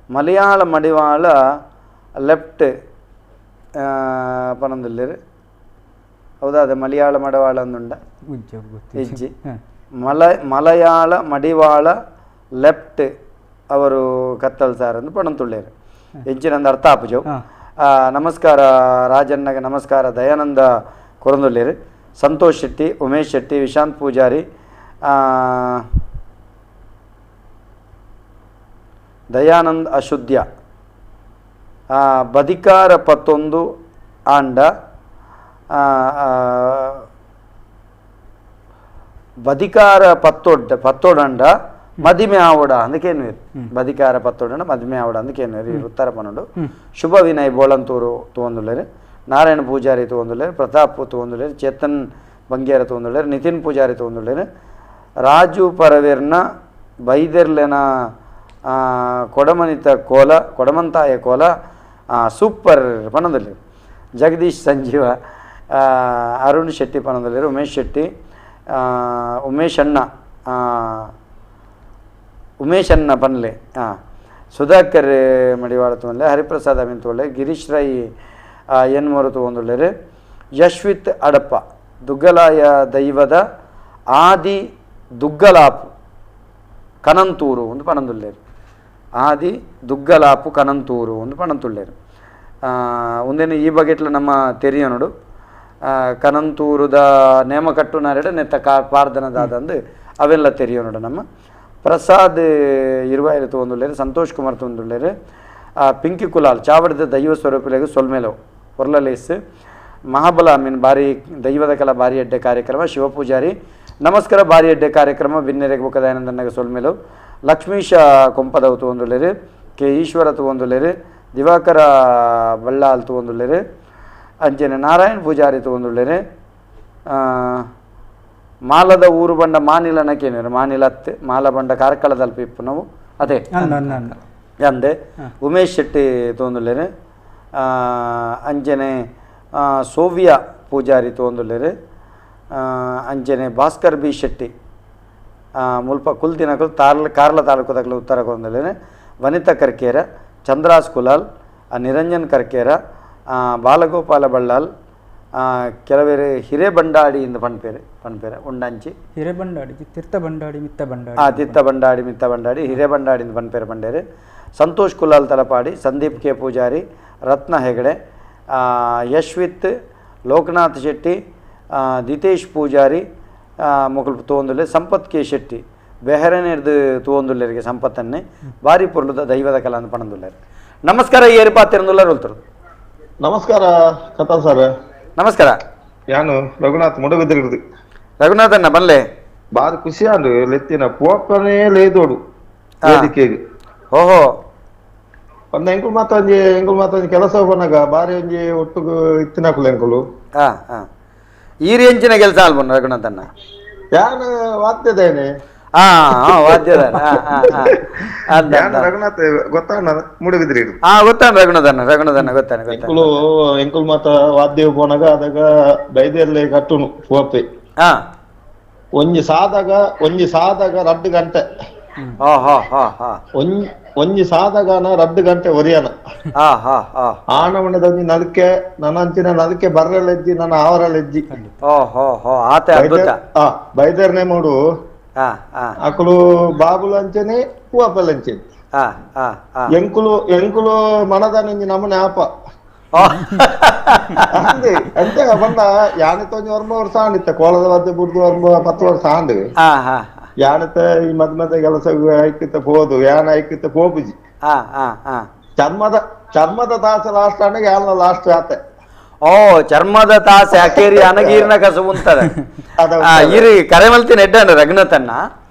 ಮಲಯಾಳ ಮಡಿವಾಳ ಲೆಫ್ಟ್ ಪನಂದುಲ್ಲೇರು ಹೌದಾ ಅದೇ ಮಲಯಾಳ ಮಡವಾಳ ಅಂದುಂಡ ಇಜ್ಜಿ ಮಲಯಾಳ ಮಡಿವಾಳ ಲೆಫ್ಟ್ ಅವರು ಕತ್ತಲ್ ಸಾರ್ ಅಂದು ಪಣಂತುಳ್ಳೇರು ಎಂಚಿನಂದು ಅರ್ಥ ಆಪುಜವು ನಮಸ್ಕಾರ ರಾಜಣ್ಣಗೆ ನಮಸ್ಕಾರ ದಯಾನಂದ ಕೊರಂದುಳ್ಳೇರು ಸಂತೋಷ್ ಶೆಟ್ಟಿ ಉಮೇಶ್ ಶೆಟ್ಟಿ ವಿಶಾಂತ್ ಪೂಜಾರಿ ದಯಾನಂದ್ ಅಶುದ್ಧ ಬದಿಕಾರ ಪತ್ತೊಂದು ಆಂಡ ಬದಿಕಾರ ಪತ್ತೊಡ್ಡ ಪತ್ತೊಡಂಡ ಮದಿಮೆ ಆವಡ ಅಂದಕೇನು ಬದಿಕಾರ ಪತ್ತೊಡಂಡ ಮದಿಮೆ ಆವಡ ಅಂದಕೇನು ಉತ್ತರ ಪನ್ನುಂಡು ಶುಭ ವಿನಯ್ ಬೋಳಂತೂರು ತೋಂದುಲ್ಲೇರು ನಾರಾಯಣ ಪೂಜಾರಿ ತೋಂದುಲ್ಲೇರು ಪ್ರತಾಪ್ ತೋಂದುಲ್ಲೇರು ಚೇತನ್ ಬಂಗೇರ ತೋಂದುಲ್ಲೇರು ನಿತಿನ್ ಪೂಜಾರಿ ತೋಂದುಲ್ಲೇರು ರಾಜು ಪರವೇರ್ನ ಬೈದೆರ್ಲೆನ ಕೊಡಮನಿತ ಕೋಲ ಕೊಡಮಂತಾಯ ಕೋಲ ಸೂಪರ್ ಪನ್ನೊಂದುಲ್ಲೇರು ಜಗದೀಶ್ ಸಂಜೀವ ಅರುಣ್ ಶೆಟ್ಟಿ ಪನ್ನೊಂದುಲ್ಲೇರು ಉಮೇಶ್ ಶೆಟ್ಟಿ ಉಮೇಶ್ ಅಣ್ಣ ಉಮೇಶ್ ಅಣ್ಣ ಪನ್ಲೆ ಸುಧಾಕರ್ ಮಡಿವಾಳ ತೋಂದ್ಲೆ ಹರಿಪ್ರಸಾದ್ ಅಮೀನ್ ತೋಳ್ಳೆ ಗಿರೀಶ್ ರೈ ಎನ್ಮೂರು ತಗೊಂದುಳ್ಳೇರು ಯಶ್ವಿತ್ ಅಡಪ್ಪ ದುಗ್ಗಲಾಯ ದೈವದ ಆದಿ ದುಗ್ಗಲಾಪು ಕನಂತೂರು ಒಂದು ಪಣಂದುಳ್ಳೇರು ಆದಿ ದುಗ್ಗಲಾಪು ಕನಂತೂರು ಒಂದು ಪಣಂತುಳ್ಳೇರು ಒಂದೇನು ಈ ಬಗೆಟ್ಲ ನಮ್ಮ ತೆರಿಯ ನೋಡು ಕನಂತೂರುದ ನೇಮಕಟ್ಟು ನಾರೆಡ ನೆತ್ತ ಕಾ ಪಾರ್ದನದಾದಂದು ಅವೆಲ್ಲ ತೆರಿಯೋ ನೋಡು ನಮ್ಮ ಪ್ರಸಾದ್ ಇರುವಾಯಿಲು ತಗೊಂದುಳ್ಳೇರು ಸಂತೋಷ್ ಕುಮಾರ್ ತಗೊಂದುಳ್ಳೇರು ಪಿಂಕಿ ಕುಲಾಲ್ ಚಾವಡಿದ ದೈವ ಸ್ವರೂಪಲೆಗು ಸೊಲ್ಮೇಲವು ಹೊರ್ಲಲೇಸ್ ಮಹಾಬಲ ಅಮೀನ್ ಬಾರಿ ದೈವದ ಕಲಾ ಬಾರಿ ಅಡ್ಡೆ ಕಾರ್ಯಕ್ರಮ ಶಿವಪೂಜಾರಿ ನಮಸ್ಕಾರ ಬಾರಿ ಅಡ್ಡೆ ಕಾರ್ಯಕ್ರಮ ಬಿನ್ನೆರೆಗೆ ಬೊಕ್ಕದಾಯನಂದನಾಗ ಸೊಲ್ಮೇಲವು ಲಕ್ಷ್ಮೀಶ ಕೊಂಪದವು ತಗೊಂದುಳ್ಳೇರು ಕೆ ಈಶ್ವರ ತಗೊಂದುಳ್ಳೇರು ದಿವಾಕರ ಬಳ್ಳಾಲ್ ತಗೊಂದುಳ್ಳೇರು ಅಂಜನೆ ನಾರಾಯಣ್ ಪೂಜಾರಿ ತಗೊಂದುಳ್ಳೇರು ಮಾಲದ ಊರು ಬಂಡ ಮಾನಿಲನ ಕೇನೇರು ಮಾನಿಲ ಅತ್ತೆ ಮಾಲ ಬಂಡ ಕಾರ್ಕಳದಲ್ಪ ಇಪ್ಪು ನಾವು ಅದೇ ಅಂದೆ ಉಮೇಶ್ ಶೆಟ್ಟಿ ತಗೊಂದುಳ್ಳೇರು ಅಂಜನೆ ಸೋವಿಯಾ ಪೂಜಾರಿ ತಗೊಂದುಳ್ಳೇರು ಅಂಜನೆ ಭಾಸ್ಕರ್ ಬಿ ಶೆಟ್ಟಿ ಮುಲ್ಪ ಕುಲ್ದಿನಕುಲು ತಾರ್ಲ ಕಾರ್ಲ ತಾಲೂಕು ಉತ್ತರ ಕೊಂದುಳ್ಳೇರು ವನಿತಾ ಕರ್ಕೇರ ಚಂದ್ರಾಸ್ ಕುಲಾಲ್ ನಿರಂಜನ್ ಕರ್ಕೇರ ಬಾಲಗೋಪಾಲ ಬಳ್ಳಾಲ್ ಕೆಲವೇರು ಹಿರೇಬಂಡಾಡಿ ಇಂದ ಪನ್ಪೇರು ಪನ್ಪೇರೆ ಉಂಡಂಚಿ ಹಿರೇಬಂಡಾಡಿ ತೀರ್ಥ ಬಂಡಾಡಿ ಮಿತ್ತ ಬಂಡಾಡಿ ತೀರ್ಥ ಬಂಡಾಡಿ ಮಿತ್ತ ಬಂಡಾಡಿ ಹಿರೇಬಂಡಾಡಿ ಇಂದ ಪನ್ಪೇರು ಪಂಡೇರು ಸಂತೋಷ್ ಕುಲಾಲ್ ತಲಪಾಡಿ ಸಂದೀಪ್ ಕೆ ಪೂಜಾರಿ ರತ್ನ ಹೆಗಡೆ ಯಶ್ವಿತ್ ಲೋಕನಾಥ್ ಶೆಟ್ಟಿ ದಿತೇಶ್ ಪೂಜಾರಿ ಮೊಕಲು ತೋಂದುಲ್ಲೆ ಸಂಪತ್ ಕೆ ಶೆಟ್ಟಿ ಬೆಹರನೇರ್ದು ತೋಂದುಲ್ಲೇರಿಗೆ ಸಂಪತ್ತನ್ನೇ ಬಾರಿ ಪೊರ್ಲುದ ದೈವದ ಕಲಾ ಅಂತ ಪಣಂದುಲ್ಲೇರು ನಮಸ್ಕಾರ ಏರ್ಪಾತಿರಂದುಲ್ಲಾರು ಉಲ್ತರು ನಮಸ್ಕಾರ ಕಥಾ ಸರ್ ನಮಸ್ಕಾರ ಯಾನು ರಘುನಾಥ್ ಮುಡುಬಿದ್ರಿರ್ದು ರಘುನಾಥಣ್ಣ ಬಲ್ಲೆ ಬಾರಿ ಖುಷಿ ಆಂಡು ಲೆತ್ತಿನ ಪೋಪನೇ ಲೇದೋಡು ವೇದಿಕೆಗೆ ಓಹೋ ಒಂದ್ ಎಂಕುಲು ಮಾತ ಒಂಜಿ ಎಂಕುಲು ಮಾತ ಒಂಜಿ ಕೆಲಸ ಹೋನಾಗ ಬಾರಿ ಒಂಜಿ ಒಟ್ಟುಗು ಇತ್ತಿನಕುಲು ಎಂಕುಲು ಈ ರೇಂಜಿನ ಕೆಲಸ ಅಲ್ಬಣ್ಣ ರಘುನಾಥಣ್ಣ ಯಾನು ವಾದ್ಯದೇನೆ ವಾದ್ಯದ ರಘುನಾಥ್ ಗೊತ್ತಾಣ ಮುಡುಬಿದ್ರಿ ಗೊತ್ತಾನ ರಘುನಾಥಣ್ಣ ರಘುನಾಥಣ್ಣ ಗೊತ್ತಾನ ಎಂಕುಲು ಎಂಕುಲು ಮಾತ ವಾದ್ಯ ಪೋನಾಗ ಅದಾಗ ಬೈದೆರ್ಲೆ ಕಟ್ಟುನು ಪೋಪೆ ಒಂಜಿ ಸಾದಾಗ 2 ಗಂಟೆ ಒಂಜಿ ಸಾದಗಾನ ರದ್ದು ಗಂಟೆ ಒರಿಯನ ಆನಮಣದ ಒಂಜಿ ನಲ್ಕೆ ನನ್ನ ಅಂಚಿನ ನಲ್ಕೆ ಬರ್ರಲೆಜ್ಜಿ ನನ್ನ ಆವರಲೆಜ್ಜಿ ಬೈದರ್ನೆ ಮೂಡು ಅಕುಲು ಬಾಬುಲು ಅಂಚನೆ ಪೂವಪ್ಪಲ್ ಅಂಚನೆ ಎಂಕುಲು ಎಂಕುಲು ಮನದಾನಂಜಿ ನಮ್ಮನೆ ಆಪ ಅಂದೆ ಅಂತೆ ಬಂದ ಯಾನത്തെ ಒಂಜಿ ಒರ್ಂಬ ವರ್ಷ ಆಂಡಿತ್ತ ಕೋಲದ ವಾದ್ಯ ಬುಡ್ದು ಒರ್ಂಬ 10 ವರ್ಷ ಆಂಡ್ ಯಾನತೆ ಈ ಮದ್ ಮದ ಕೆಲಸ ಐಕಿತ ಪೋದು ಯಾನ ಐಕಿತ ಪೋಪುಜಿ ಚರ್ಮದ ಚರ್ಮದ ತಾಸೆ ಲಾಸ್ಟ್ ಆಂಡ ಯಾನ ಲಾಸ್ಟ್ ಆತೆ ಓ ಚರ್ಮದ ತಾಸೆ ಅಕೇರಿ ಅನಗೀರ್ನ ಕಸು ಉಂತದೆ ಇರಿ ಕರೆಮಲ್ತಿನ ಎಡ್ಡಣ್ಣ ರಘುನಾಥನ್ನ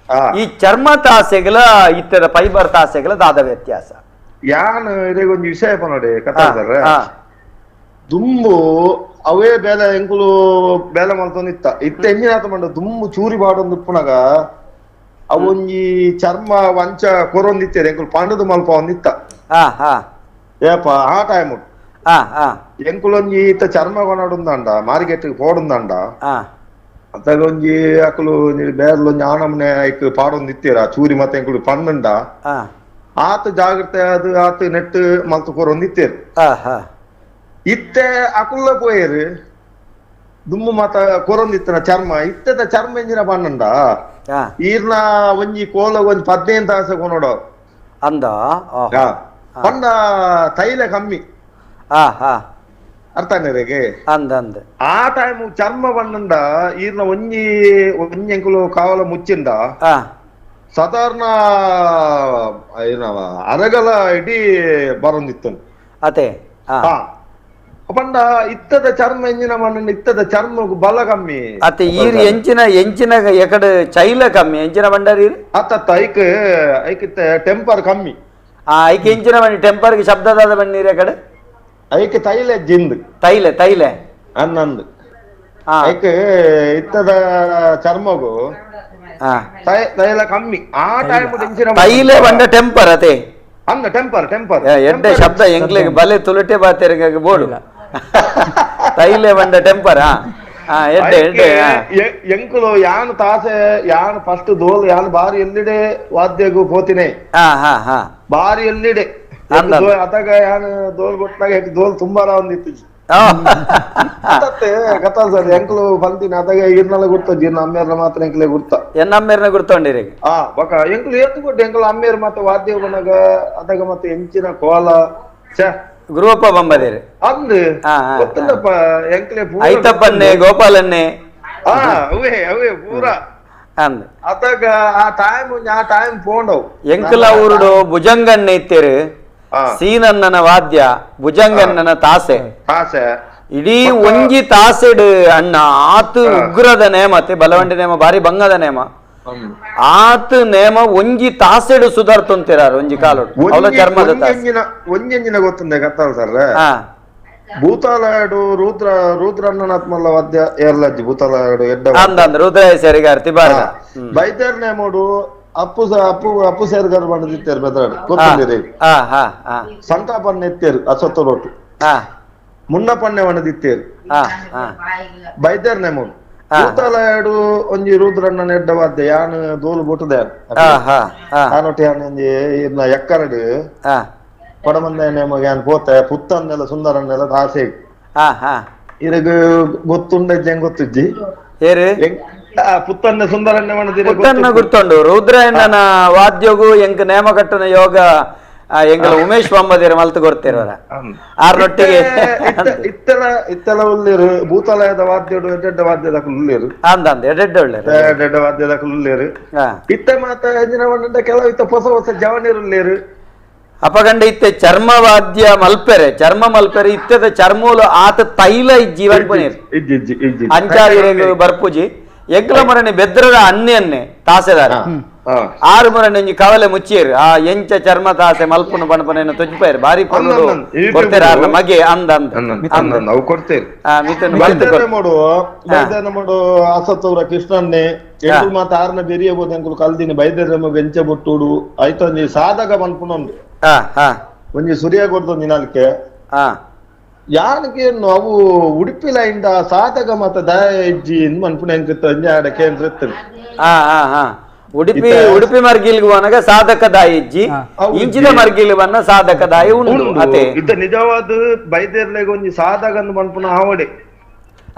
ಈ ಚರ್ಮ ತಾಸೆಗಳ ಇತ್ತರ ಫೈಬರ್ ತಾಸೆಗಳ ದಾದ ವ್ಯತ್ಯಾಸ ಯಾನ್ ಇದೀಗೊಂದು ವಿಷಯ ನೋಡಿ ಕಥಾ ಸರ್ ದುಂಬು ಅವೇ ಬೇಲೆ ಎಂಕುಲು ಬೇಲೆ ಮಲ್ತೊಂದಿತ್ತ ಇತ್ತ ಎಂಜಿನಾತ ಮಂಡ ದುಂಬು ಚೂರಿ ಬಾಡೊಂದು ಉಪ್ಪುನಗ ಅವೊಂಜಿ ಚರ್ಮ ವಂಚ ಕೊರೊಂದಿತ್ತೇರೆ ಎಂಕುಲು ಪಾಂಡದು ಮಲ್ಪ ಒಂದಿತ್ತ ಏಪ ಆ ಟೈಮ್ ಎಂಕುಲೊಂಜಿ ಇತ್ತ ಚರ್ಮ ಕೊನಡುಂದಾಂಡ ಮಾರ್ಕೆಟ್ ಪೋಡುಂದಾಂಡ ಅತ್ತಗೊಂಜಿ ಅಕುಲು ಬೇರ್ಲೊಂಜಿ ಆನಮನೆ ಐಕ್ ಪಾಡೊಂದಿತ್ತೀರ ಚೂರಿ ಮತ್ತೆ ಎಂಕುಲು ಪಂಡುಂಡ ಆತ ಜಾಗ್ರತೆ ಅದು ಆತ ನೆಟ್ ಮಲ್ತು ಕೊರೊಂದಿತ್ತೇರು ಇತ್ತೆ ಅಕುಲ್ಲ ಪೋಯೇರು ದುಮ್ಮು ಮಾತ ಕೊರೊಂದಿತ್ತನ ಚರ್ಮ ಇತ್ತೆದ ಚರ್ಮ ಎಂಜಿನ ಪಣ್ಣಂಡ ಈರ್ನ ಒಂಜಿ ಕೋಲ ಒಂಜಿ 15 ತಾಸೆ ಕೊನೋಡ ಅಂದ ಪಂಡ ತೈಲ ಕಮ್ಮಿ ಅರ್ಥ ಅಂದ ಅಂದ ಆ ಟೈಮ್ ಚರ್ಮ ಬಣ್ಣಂಡ ಈರ್ನ ಒಂಜಿ ಒಂಜಿ ಎಂಕುಲು ಕಾವಲ ಮುಚ್ಚಿಂಡ ಸಾಧಾರಣ ಅರಗಲ ಇಡೀ ಬರೊಂದಿತ್ತನು ಅದೇ ಪಂಡ ಇತ್ತದ ಚರ್ಮ ಎಂಜಿನ ಮಣ್ಣ ಇತ್ತದ ಚರ್ಮ ಬಲ ಕಮ್ಮಿ ಅತ್ತೆ ಈರ್ ಎಂಚಿನ ಎಂಚಿನ ಎಕಡೆ ಚೈಲ ಕಮ್ಮಿ ಎಂಚಿನ ಬಂಡಾರಿ ಈರ್ ಅತ್ತ ಐಕ್ ಐಕ್ ಟೆಂಪರ್ ಕಮ್ಮಿ ಆ ಐಕ್ ಎಂಚಿನ ಬಣ್ಣಿ ಟೆಂಪರ್ಗೆ ಶಬ್ದದಾದ ಬಣ್ಣೀರ್ ಎಕಡೆ ಐಕ್ ತೈಲ ಜಿಂದ್ ತೈಲ ತೈಲ ಅನ್ನಂದು ಐಕ್ ಇತ್ತದ ಚರ್ಮಗು ತೈಲ ಕಮ್ಮಿ ಆ ಟೈಮ್ ತೈಲ ಬಂಡ ಟೆಂಪರ್ ಅದೇ ಅಂದ ಟೆಂಪರ್ ಟೆಂಪರ್ ಎಡ್ಡೆ ಶಬ್ದ ಎಂಗ್ಲಿಗೆ ಬಲೆ ತುಳುಟೆ ಬಾತೆರಿಗೆ ಬೋಡು ತೈಲೆ ಬಂಡ ಟೆಂಪರ್ ಎಡ್ಡೆ ಎಡ್ಡೆ ಎಂಕುಲು ಯಾನು ತಾಸೆ ಯಾನು ಫಸ್ಟ್ ದೋಲ್ ಯಾನು ಬಾರಿ ಎಲ್ಲಿಡೆ ವಾದ್ಯಗೂ ಪೋತಿನೇ ಬಾರಿ ಎಲ್ಲಿಡೆ ಅದಾಗ ಯಾನು ದೋಲ್ ಕೊಟ್ಟಾಗ ದೋಲ್ ತುಂಬಾ ಒಂದಿತ್ತು ಕಥಾ ಸರ್ ಎಂಕುಲು ಬಂದಿನ ಅದಾಗ ಈರ್ನಲ್ಲ ಗುರ್ತ ಜೀರ್ಣ ಅಮ್ಮೇರ್ನ ಮಾತ್ರ ಎಂಕಲೆ ಗುರ್ತ ಎನ್ನಮ್ಮೇರ್ನ ಗುರ್ತೊಂಡಿರಿ ಆ ಬಕ ಎಂಕುಲು ಏತು ಕೊಟ್ಟು ಎಂಕುಲು ಅಮ್ಮೇರ್ ಮತ್ತೆ ವಾದ್ಯ ಬನಾಗ ಅದಾಗ ಮತ್ತೆ ಎಂಚಿನ ಕೋಲ ಛ ಗುರುವಪ್ಪ ಬಂಬದೇರಿ ಅಂದ್ ಗೊತ್ತಿಲ್ಲಪ್ಪ ಎಂಕಲೆ ಐತಪ್ಪನ್ನೇ ಗೋಪಾಲನ್ನೇ ಅವೇ ಅವೇ ಪೂರ ಅಂದ್ ಅದಾಗ ಆ ಟೈಮ್ ಆ ಟೈಮ್ ಫೋಂಡವು ಎಂಕುಲ ಊರುಡು ಭುಜಂಗಣ್ಣೆ ಇತ್ತೇರು ಸೀನನ್ನನ ವಾದ್ಯ ಭುಜಂಗಣ್ಣನ ತಾಸೆ ತಾಸೆ ಇಡೀ ಒಂಜಿ ತಾಸೆಡ್ ಅಣ್ಣ ಆತ ಉಗ್ರದ ನೇಮ ಬಲವಂಡಿ ನೇಮ ಬಾರಿ ಬಂಗದ ನೇಮ ಆತ ನೇಮ ಒಂಜಿ ತಾಸೆಡು ಸುಧಾರ್ತೊಂತಿರಾರು ಒಂಜಿ ಕಾಲೋಡು ಅವಳ ಚರ್ಮದ ಒಂಜೆಂಜಿನ ಗೊತ್ತುಂದೆ ಕತ್ತಲ್ ಸರ್ ಭೂತಾಲಯಡು ರುದ್ರ ರುದ್ರಣ್ಣನಾತ್ಮಲ್ಲ ವಾದ್ಯ ಏರ್ಲಜ್ಜಿ ಭೂತಾಲಯಡು ಎಡ್ಡ ಅಂದ ರುದ್ರ ಸರಿಗಾರ್ತಿ ಬಾರ ಬೈತೇರ್ ನೇಮೋಡು ಅಪ್ಪು ಅಪ್ಪು ಅಪ್ಪು ಸೇರ್ಗಾರ್ ಬಂದಿತ್ತೇರು ಬೆದರಾಡು ಗೊತ್ತಿದ್ದೀರಿ ಸಂತಾಪನ್ನ ಎತ್ತೇರು ಅಸತ್ತೊಡೊಟ್ಟು ಮುನ್ನ ಪಣ್ಣೆ ವಣದಿತ್ತೇರು ಬೈತೇರ್ ನೇಮೋಡು ಭೂತಾಲಯಡು ಒಂಜಿ ರುದ್ರಣ್ಣನ ಎಡ್ಡ ವಾದ್ಯ ಯಾನು ದೋಲು ಬೊಟ್ಟುದೆ ಆನೊಟ್ಟು ಯಾನ್ ಒಂಜಿ ಇರ್ನ ಎಕ್ಕರಡು ಕೊಡಮಂದ ನೇಮಗ ಯಾನ್ ಪೋತೆ ಪುತ್ತನ್ನೆಲ್ಲ ಸುಂದರನ್ನೆಲ್ಲ ತಾಸೆ ಇರಗ ಗೊತ್ತುಂಡ ಹೆಂಗ್ ಗೊತ್ತಿಜ್ಜಿ ಪುತ್ತನ್ನ ಸುಂದರಣ್ಣ ಪುತ್ತನ್ನ ಗುರ್ತೊಂಡು ರುದ್ರಣ್ಣನ ವಾದ್ಯಗೂ ಎಂಕ್ ನೇಮ ಕಟ್ಟನ ಯೋಗ ಎಂಗಳ ಉಮೇಶ್ ಬಂಬದಿರ ಮಲ್ತು ಕೊಡ್ತಿರೋರ ಆರ್ನೊಟ್ಟಿಗೆ ಇತ್ತೆಲ ಇತ್ತೆಲ ಉಳ್ಳೇರು ಭೂತಾಲಯದ ವಾದ್ಯಡು ಎಡ್ಡೆಡ್ಡ ವಾದ್ಯದ ಉಳ್ಳೇರು ಅಂದ ಅಂದ ಎಡ್ಡೆಡ್ಡ ಉಳ್ಳೇರು ಎಡ್ಡೆಡ್ಡ ವಾದ್ಯದ ಉಳ್ಳೇರು ಇತ್ತೆ ಮಾತ ಎಂಜಿನ ಮಂಡ ಕೆಲವು ಇತ್ತ ಹೊಸ ಹೊಸ ಜವನಿರು ಉಳ್ಳೇರು ಅಪಗಂಡ ಇತ್ತೆ ಚರ್ಮ ವಾದ್ಯ ಮಲ್ಪೆರೆ ಚರ್ಮ ಮಲ್ಪೆರೆ ಇತ್ತೆದ ಚರ್ಮೂಲು ಆತ ತೈಲ ಇಜ್ಜಿ ಪನೀರ್ ಅಂಚಾದಿರೆಗ್ ಬರ್ಪುಜಿ ಎಂಕಲ ಮರಣಿ ಬೆದ್ರದ ಅನ್ನೆ ತಾಸೆದಾರ ಆರು ಮರಣಿ ಒಂಜಿ ಕವಲೆ ಮುಚ್ಚಿಯರು ಆ ಎಂಚ ಚರ್ಮ ತಾಸೆ ಮಲ್ಪುನು ಪಣಪನೇನು ತೊಜ್ಪೇರು ಬಾರಿ ಕೊಡ್ತೇರ ಆರ್ನ ಮಗೆ ಅಂದ ಅಂದ ಅವು ಕೊಡ್ತೇರು ಮಾಡು ಆಸತ್ತವ್ರ ಕೃಷ್ಣನ್ನೇ ಎಂಕುಲು ಮಾತ ಆರ್ನ ಬೆರಿಯಬಹುದು ಎಂಕುಲು ಕಲ್ದಿನಿ ಬೈದೇರ ನಮಗೆ ಎಂಚ ಬೊಟ್ಟುಡು ಆಯ್ತು ಸಾಧಕ ಮನ್ಪುನೊಂದು ಒಂಜಿ ಸುರಿಯ ಕೊಡ್ತು ನಾಲ್ಕೆ ಯಾನಕ್ಕೆ ಅವು ಉಡುಪಿ ಲೈನ್ ಸಾಧಕ ಮತ ದಯ ಇಜ್ಜಿ ಮನ್ಪುನ ಎಂಕಿತ್ತು ಅಂಜಾಡ ಕೇಂದ್ರ Udupi Udupi ಮರ್ಗಿಲ್ಗೆ ಹೋನಾಗ ಸಾಧಕ ದಾಯಿಜ್ಜಿ, ಇಂಚಿನ ಮರ್ಗಿಲ್ ಬನ್ನ ಸಾಧಕ ದಾಯಿ ಉಂಡು. ಅತೆ ಇತ್ತ ನಿಜವಾದ ಬೈದೇರ್ಲೆಗ್ ಒಂಜಿ ಸಾಧಕಂದು ಪನ್ಪುನ ಆವಡೆ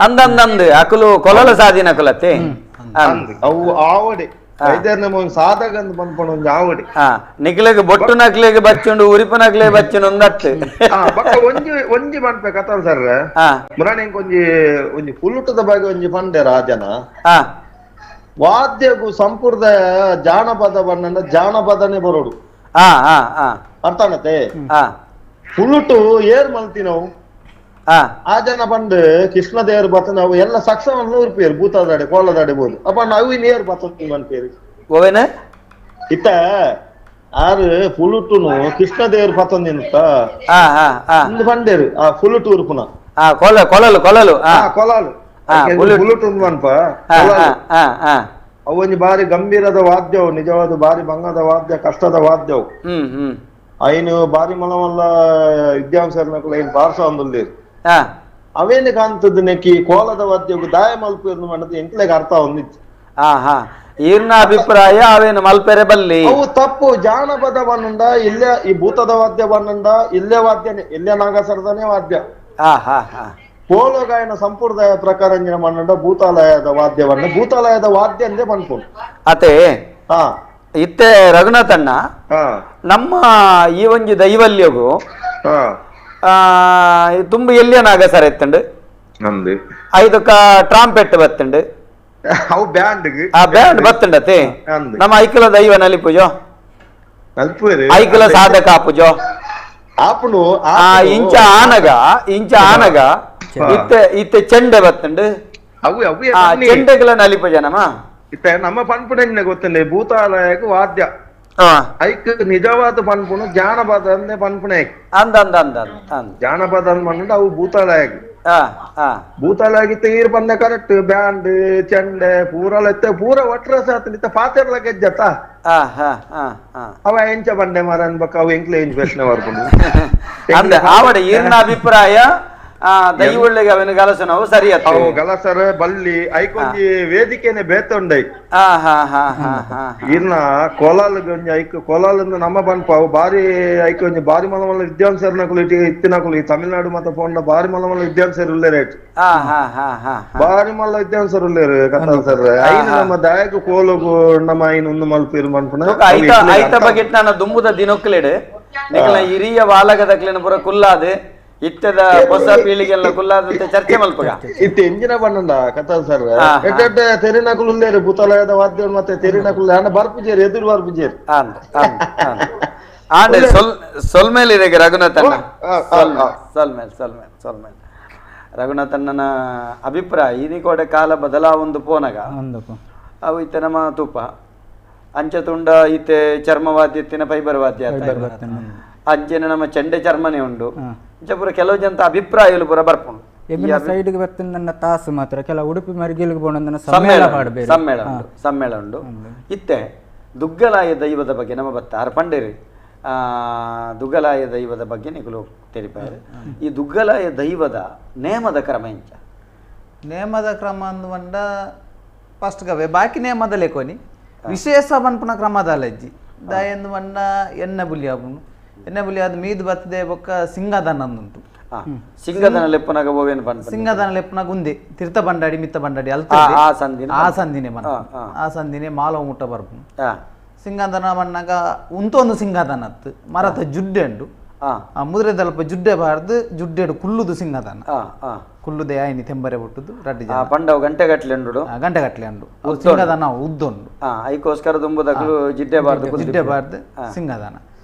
ಅಂದಂದಂದು ಅಕುಲು ಕೊಲಲ ಸಾಧಿನ ಕುಲತೆ ಅವು ಆವಡೆ ಬೈದೇರ್ನ ಒಂಜಿ ಸಾಧಕಂದು ಪನ್ಪುನ ಒಂಜಿ ಆವಡೆ. ನಿಕ್ಲೆಗ್ ಬೊಟ್ಟು ನಕ್ಲೆಗ್ ಬಚ್ಚುಂಡು, ಉರಿಪು ನಕ್ಲೆ ಬಚ್ಚುಂಡು ಒಂದತ್ತು. ಬಕ್ಕ ಒಂಜಿ ಒಂಜಿ ಪನ್ಪೆ ಕತಲ್ ಸರ್ ಮುರಾಣಿ ಒಂಜಿ ಒಂಜಿ ಪುಲ್ಲುಟದ ಬಗ್ಗೆ ಒಂಜಿ ಪಂಡೆ ರಾಜನ ವಾದ್ಯಗೂ ಸಂಪ್ರದಾಯ ಜಾನಪದ ಬಣ್ಣ ಜಾನಪದನೆ ಬರೋಡು. ಅರ್ಥಾನತೆ ಪುಲುಟು ಏರ್ ಮಲ್ತಿ ನಾವು ಆ ಜನ ಬಂದು ಕೃಷ್ಣ ದೇವರು ಬತ್ತ ನಾವು ಎಲ್ಲ ಸಕ್ಷಮ ಉರ್ಪಿಯರು ಭೂತದಾಡೆ ಕೋಲದಾಡೆ ಬೋದು ಅಪ್ಪ ನಾವು ಇನ್ ಏರ್ ಬತ್ತ ಮನ್ಪೇರು ಓವೇನ ಇತ್ತ ಆರು ಪುಲುಟುನು ಕೃಷ್ಣ ದೇವರು ಬತ್ತಂದಿನುತ್ತ ಬಂಡೇರು ಆ ಪುಲುಟು ಉರ್ಪುನ ಕೊಲಲು ಕೊಲಲು ಕೊಲಾಲು ಪುಲುಟು ಅನ್ಪ ಅವು ಒಂಜಿ ಬಾರಿ ಗಂಭೀರದ ವಾದ್ಯವು, ನಿಜವಾದ ಬಾರಿ ಬಂಗದ ವಾದ್ಯ, ಕಷ್ಟದ ವಾದ್ಯವು. ಐನು ಬಾರಿ ಮಲಮಲ್ಲ ವಿದ್ವಾಂಸರ್ನಕುಲು ಐನ್ ಬಾರ್ಸ ಒಂದುಲ್ಲೇರು ಅವೇನು ಕಾಣ್ತದ ನೆಕ್ಕಿ ಕೋಲದ ವಾದ್ಯವು ದಾಯ ಮಲ್ಪು ಮಾಡದು ಎಂಕ್ಲೆಗ್ ಅರ್ಥ ಒಂದಿತ್ತು. ಈರ್ನ ಅಭಿಪ್ರಾಯ ಅವೇನು ಮಲ್ಪೆರೆ ಬಲ್ಲಿ ಅವು ತಪ್ಪು. ಜಾನಪದ ಬನ್ನಂಡ ಇಲ್ಲೇ ಈ ಭೂತದ ವಾದ್ಯ ಬನ್ನಂಡ ಇಲ್ಲೇ ವಾದ್ಯನೇ, ಇಲ್ಲೇ ನಾಗಸರದನೇ ವಾದ್ಯ. ಕೋಲಗಾಯನ ಸಂಪ್ರದಾಯ ಪ್ರಕಾರ ಮನ್ನಂಡ ಭೂತಾಲಯದ ವಾದ್ಯವನ್ನ ಭೂತಾಲಯದ ವಾದ್ಯ ಅಂದೇ ಪನ್ಪುಂಡು. ಅತೆ ಇತ್ತೆ ರಘುನಾಥಣ್ಣ ನಮ್ಮ ಈ ಒಂಜಿ ದೈವಲ್ಯಗು ತುಂಬ ಎಲ್ಲಿಯ ನಾಗಸರ ಎತ್ತಂಡು ಐದಕ್ಕ ಟ್ರಾಂಪೆಟ್ ಬತ್ತಂಡು ಆ ಬ್ಯಾಂಡ್ ಬತ್ತಂಡತೆ ನಮ್ಮ ಐಕಲ ದೈವ ನಲಿಪುಜೋ ಐಕಲ ಸಾಧಕ ಆಪುಜೋ ಇಂಚ ಆನಗ ಇಂಚ ಆನಗ ಇತ್ತೆ ಇತ್ತೆ ಚೆಂಡೆ ಬತ್ತಂಡು ಚೆಂಡೆಗಳ ನಲಿಪು ಜನಮ ಇತ್ತೆ ನಮ್ಮ ಪನ್ಪುನ ಗೊತ್ತಂಡೆ ಭೂತಾಲಯಕ್ಕೆ ವಾದ್ಯ ಐಕ್ ನಿಜವಾದ ಪನ್ಪುನು ಜಾನಪದ ಅಂದೆ ಪನ್ಪುನೆ ಅಂದ ಅಂದ ಅಂದ ಅಂದ ಜಾನಪದ ಅಂದ್ ಅವು ಭೂತಾಲಯಕ್ಕೆ ಭೂತಾಲಯಕ್ಕೆ ತೀರ್ ಬಂದೆ ಕರೆಕ್ಟ್ ಬ್ಯಾಂಡ್ ಚೆಂಡೆ ಪೂರ ಇತ್ತೆ ಪೂರ ಒಟ್ರಸ ಇತ್ತ ಪಾತೆರ್ಲ ಗೆಜ್ಜತ್ತ ಅವ ಎಂಚ ಬಂಡೆ ಮರ ಅನ್ಬೇಕ ಅವು ಎಂಕ್ಲೆ ಎಂಚ್ ಪ್ರಶ್ನೆ ಬರ್ಕೊಂಡು ಅಂದ ಆವಡ ಈರ್ನ ಅಭಿಪ್ರಾಯ ದೈವೊಳ್ಳೆಗೆ ಅವನ ಗಲಸನವು ಸರಿ ಅವು ಗಲಸರ ಬಲ್ಲಿ ಐಕೊಂಜಿ ವೇದಿಕೆನೆ ಬೇತೊಂಡೈ ಇರ್ನ ಕೋಲಾಲ್ ಒಂಜಿ ಐಕ್ ಕೋಲಾಲ್ ನಮ್ಮ ಪನ್ಪ ಅವು ಬಾರಿ ಐಕೊಂಜಿ ಬಾರಿ ಮಲ ಮಲ್ಲ ವಿದ್ವಾಂಸರ್ನಕುಲು ಇಟಿ ಇತ್ತಿನಕುಲು ಈ ತಮಿಳ್ನಾಡು ಮತ್ತ ಪೋಂಡ ಬಾರಿ ಮಲ ಮಲ್ಲ ವಿದ್ವಾಂಸರು ಉಲ್ಲೇರು ಬಾರಿ ಮಲ್ಲ ವಿದ್ವಾಂಸರು ಉಲ್ಲೇರು ಕತ್ತಲ್ ಸರ್. ಐನ ನಮ್ಮ ದಾಯಕ ಕೋಲಗು ನಮ್ಮ ಐನ ಒಂದು ಮಲ್ಪೀರು ಮನ್ಪುನ ಐತ ಬಗೆಟ್ ನನ್ನ ದುಂಬುದ ದಿನೊಕ್ಲೆಡ್ ನಿಕಲ ಹಿರಿಯ ಬಾಲಕದಕ್ಲೆನ ಪೂರ ಕುಲ್ಲಾದೆ ಇತ್ತದ ಹೊಸ ಪೀಳಿಗೆಲ್ಲ ಕುಲ್ಲಾದಂತೆ ಚರ್ಚೆ ಮಲ್ಪಗ ಇತ್ತೆ ಎಂಜಿನ ಬಣ್ಣಂಡ ಕಥಾ ಸರ್ ಎಡ್ಡೆ ತೆರಿನಕುಲು ಉಲ್ಲೇರು ಭೂತಾಲಯದ ವಾದ್ಯ ಮತ್ತೆ ತೆರಿನಕುಲು ಹಣ ಬರ್ಪುಜೇರು ಎದುರು ಬರ್ಪುಜೇರು ಆಂಡೆ ಸೊಲ್ಮೇಲೆ ಇದೆ ರಘುನಾಥಣ್ಣ ಸೊಲ್ಮೇಲೆ ಸೊಲ್ಮೇಲೆ ಸೊಲ್ಮೇಲೆ ರಘುನಾಥಣ್ಣನ ಅಭಿಪ್ರಾಯ ಇನ್ನಿಕೋಡೆ ಕಾಲ ಬದಲಾವೊಂದು ಪೋನಗ ಅವು ಇತ್ತೆ ನಮ್ಮ ತೂಪ ಅಂಚೆ ತುಂಡ ಇತ್ತೆ ಚರ್ಮವಾದ್ಯ ಇತ್ತಿನ ಫೈಬರ್ ವಾದ್ಯ ಅಂಚೆನ ನಮ್ಮ ಚೆಂಡೆ ಚರ್ಮನೆ ಉಂಡು ಇಂಚ ಪೂರ ಕೆಲವು ಜನ ಅಭಿಪ್ರಾಯలు ಪೂರ ಬರ್ಪುಂಡು. ಸೈಡ್ಗೆ ಬರ್ತದೆ ನನ್ನ ತಾಸು ಮಾತ್ರ ಕೆಲ ಉಡುಪಿ ಮರ್ಗಿಲ್ಗೆ ಬೋಣ ಸಮ್ಮೇಳ ಸಮ್ಮೇಳ ಉಂಡು ಸಮ್ಮೇಳ ಉಂಡು. ಇತ್ತೆ ದುಗ್ಗಲಾಯ ದೈವದ ಬಗ್ಗೆ ನಮ್ಮ ಬತ್ತ ಆರ್ ಪಂಡೇರಿ ದುಗ್ಗಲಾಯ ದೈವದ ಬಗ್ಗೆ ನಿಕುಲು ತೆರಿಪಾಯರು. ಈ ದುಗ್ಗಲಾಯ ದೈವದ ನೇಮದ ಕ್ರಮ ಎಂಚ? ನೇಮದ ಕ್ರಮ ಅಂದು ಪಂಡ ಫಸ್ಟ್ ಗವೆ ಬಾಕಿ ನೇಮದ ಲೇಕೋನಿ ವಿಶೇಷ ಪನ್ಪುನ ಕ್ರಮದ ಅಲ್ಲಜ್ಜಿ ದಾಯಂದು ಪಂಡ ಎಣ್ಣೆ ಬುಲಿ ಆಪುಂಡು. ಎಣ್ಣೆ ಬುಲಿ ಅದು ಮೀದ್ ಬತ್ತದೆ ಬೊಕ್ಕ ಸಿಂಗದನ ಅಂದುಂಟು. ಸಿಂಗದನ ಲೆಪ್ಪುನಗ ಓವೇನು ಪನ್ಪ ಸಿಂಗದನ ಲೆಪ್ಪುನಗ ಉಂದೆ ತೀರ್ಥ ಬಂಡಾಡಿ ಮಿತ್ತ ಬಂಡಾಡಿ ಅಲ್ತ ಆ ಸಂದಿನ ಆ ಸಂದಿನೇ ಬನ್ನ ಆ ಸಂದಿನೇ ಮಾಲವ ಮುಟ್ಟ ಬರ್ಪುಂಡು. ಸಿಂಗದನ ಬಣ್ಣಾಗ ಉಂತೊಂದು ಸಿಂಗದನ ಅತ್ತು ಮರತ ಜುಡ್ಡೆ ಉಂಡು ಆ ಮುದ್ರೆ ದಲ್ಪ ಜುಡ್ಡೆ ಬಾರ್ದು ಜುಡ್ಡೆಡು ಕುಲ್ಲುದು ಸಿಂಗದನ ಕುಲ್ಲುದೆ ಆಯ್ನಿ ತೆಂಬರೆ ಬಿಟ್ಟುದು ರಡ್ಡಿ ಜನ ಪಂಡವು ಗಂಟೆ ಗಟ್ಟಲೆ ಉಂಡು ಗಂಟೆ ಗಟ್ಟಲೆ ಉಂಡು ಸಿಂಗದನ ಉದ್ದುಂಡು. ಐಕೋಸ್ಕರ ದುಂಬುದಕ್ಲು ಜಿಡ್ಡೆ ಬಾರ್ದು ಜಿಡ್ಡೆ ಬಾರ್ದು ಸಿಂಗದನ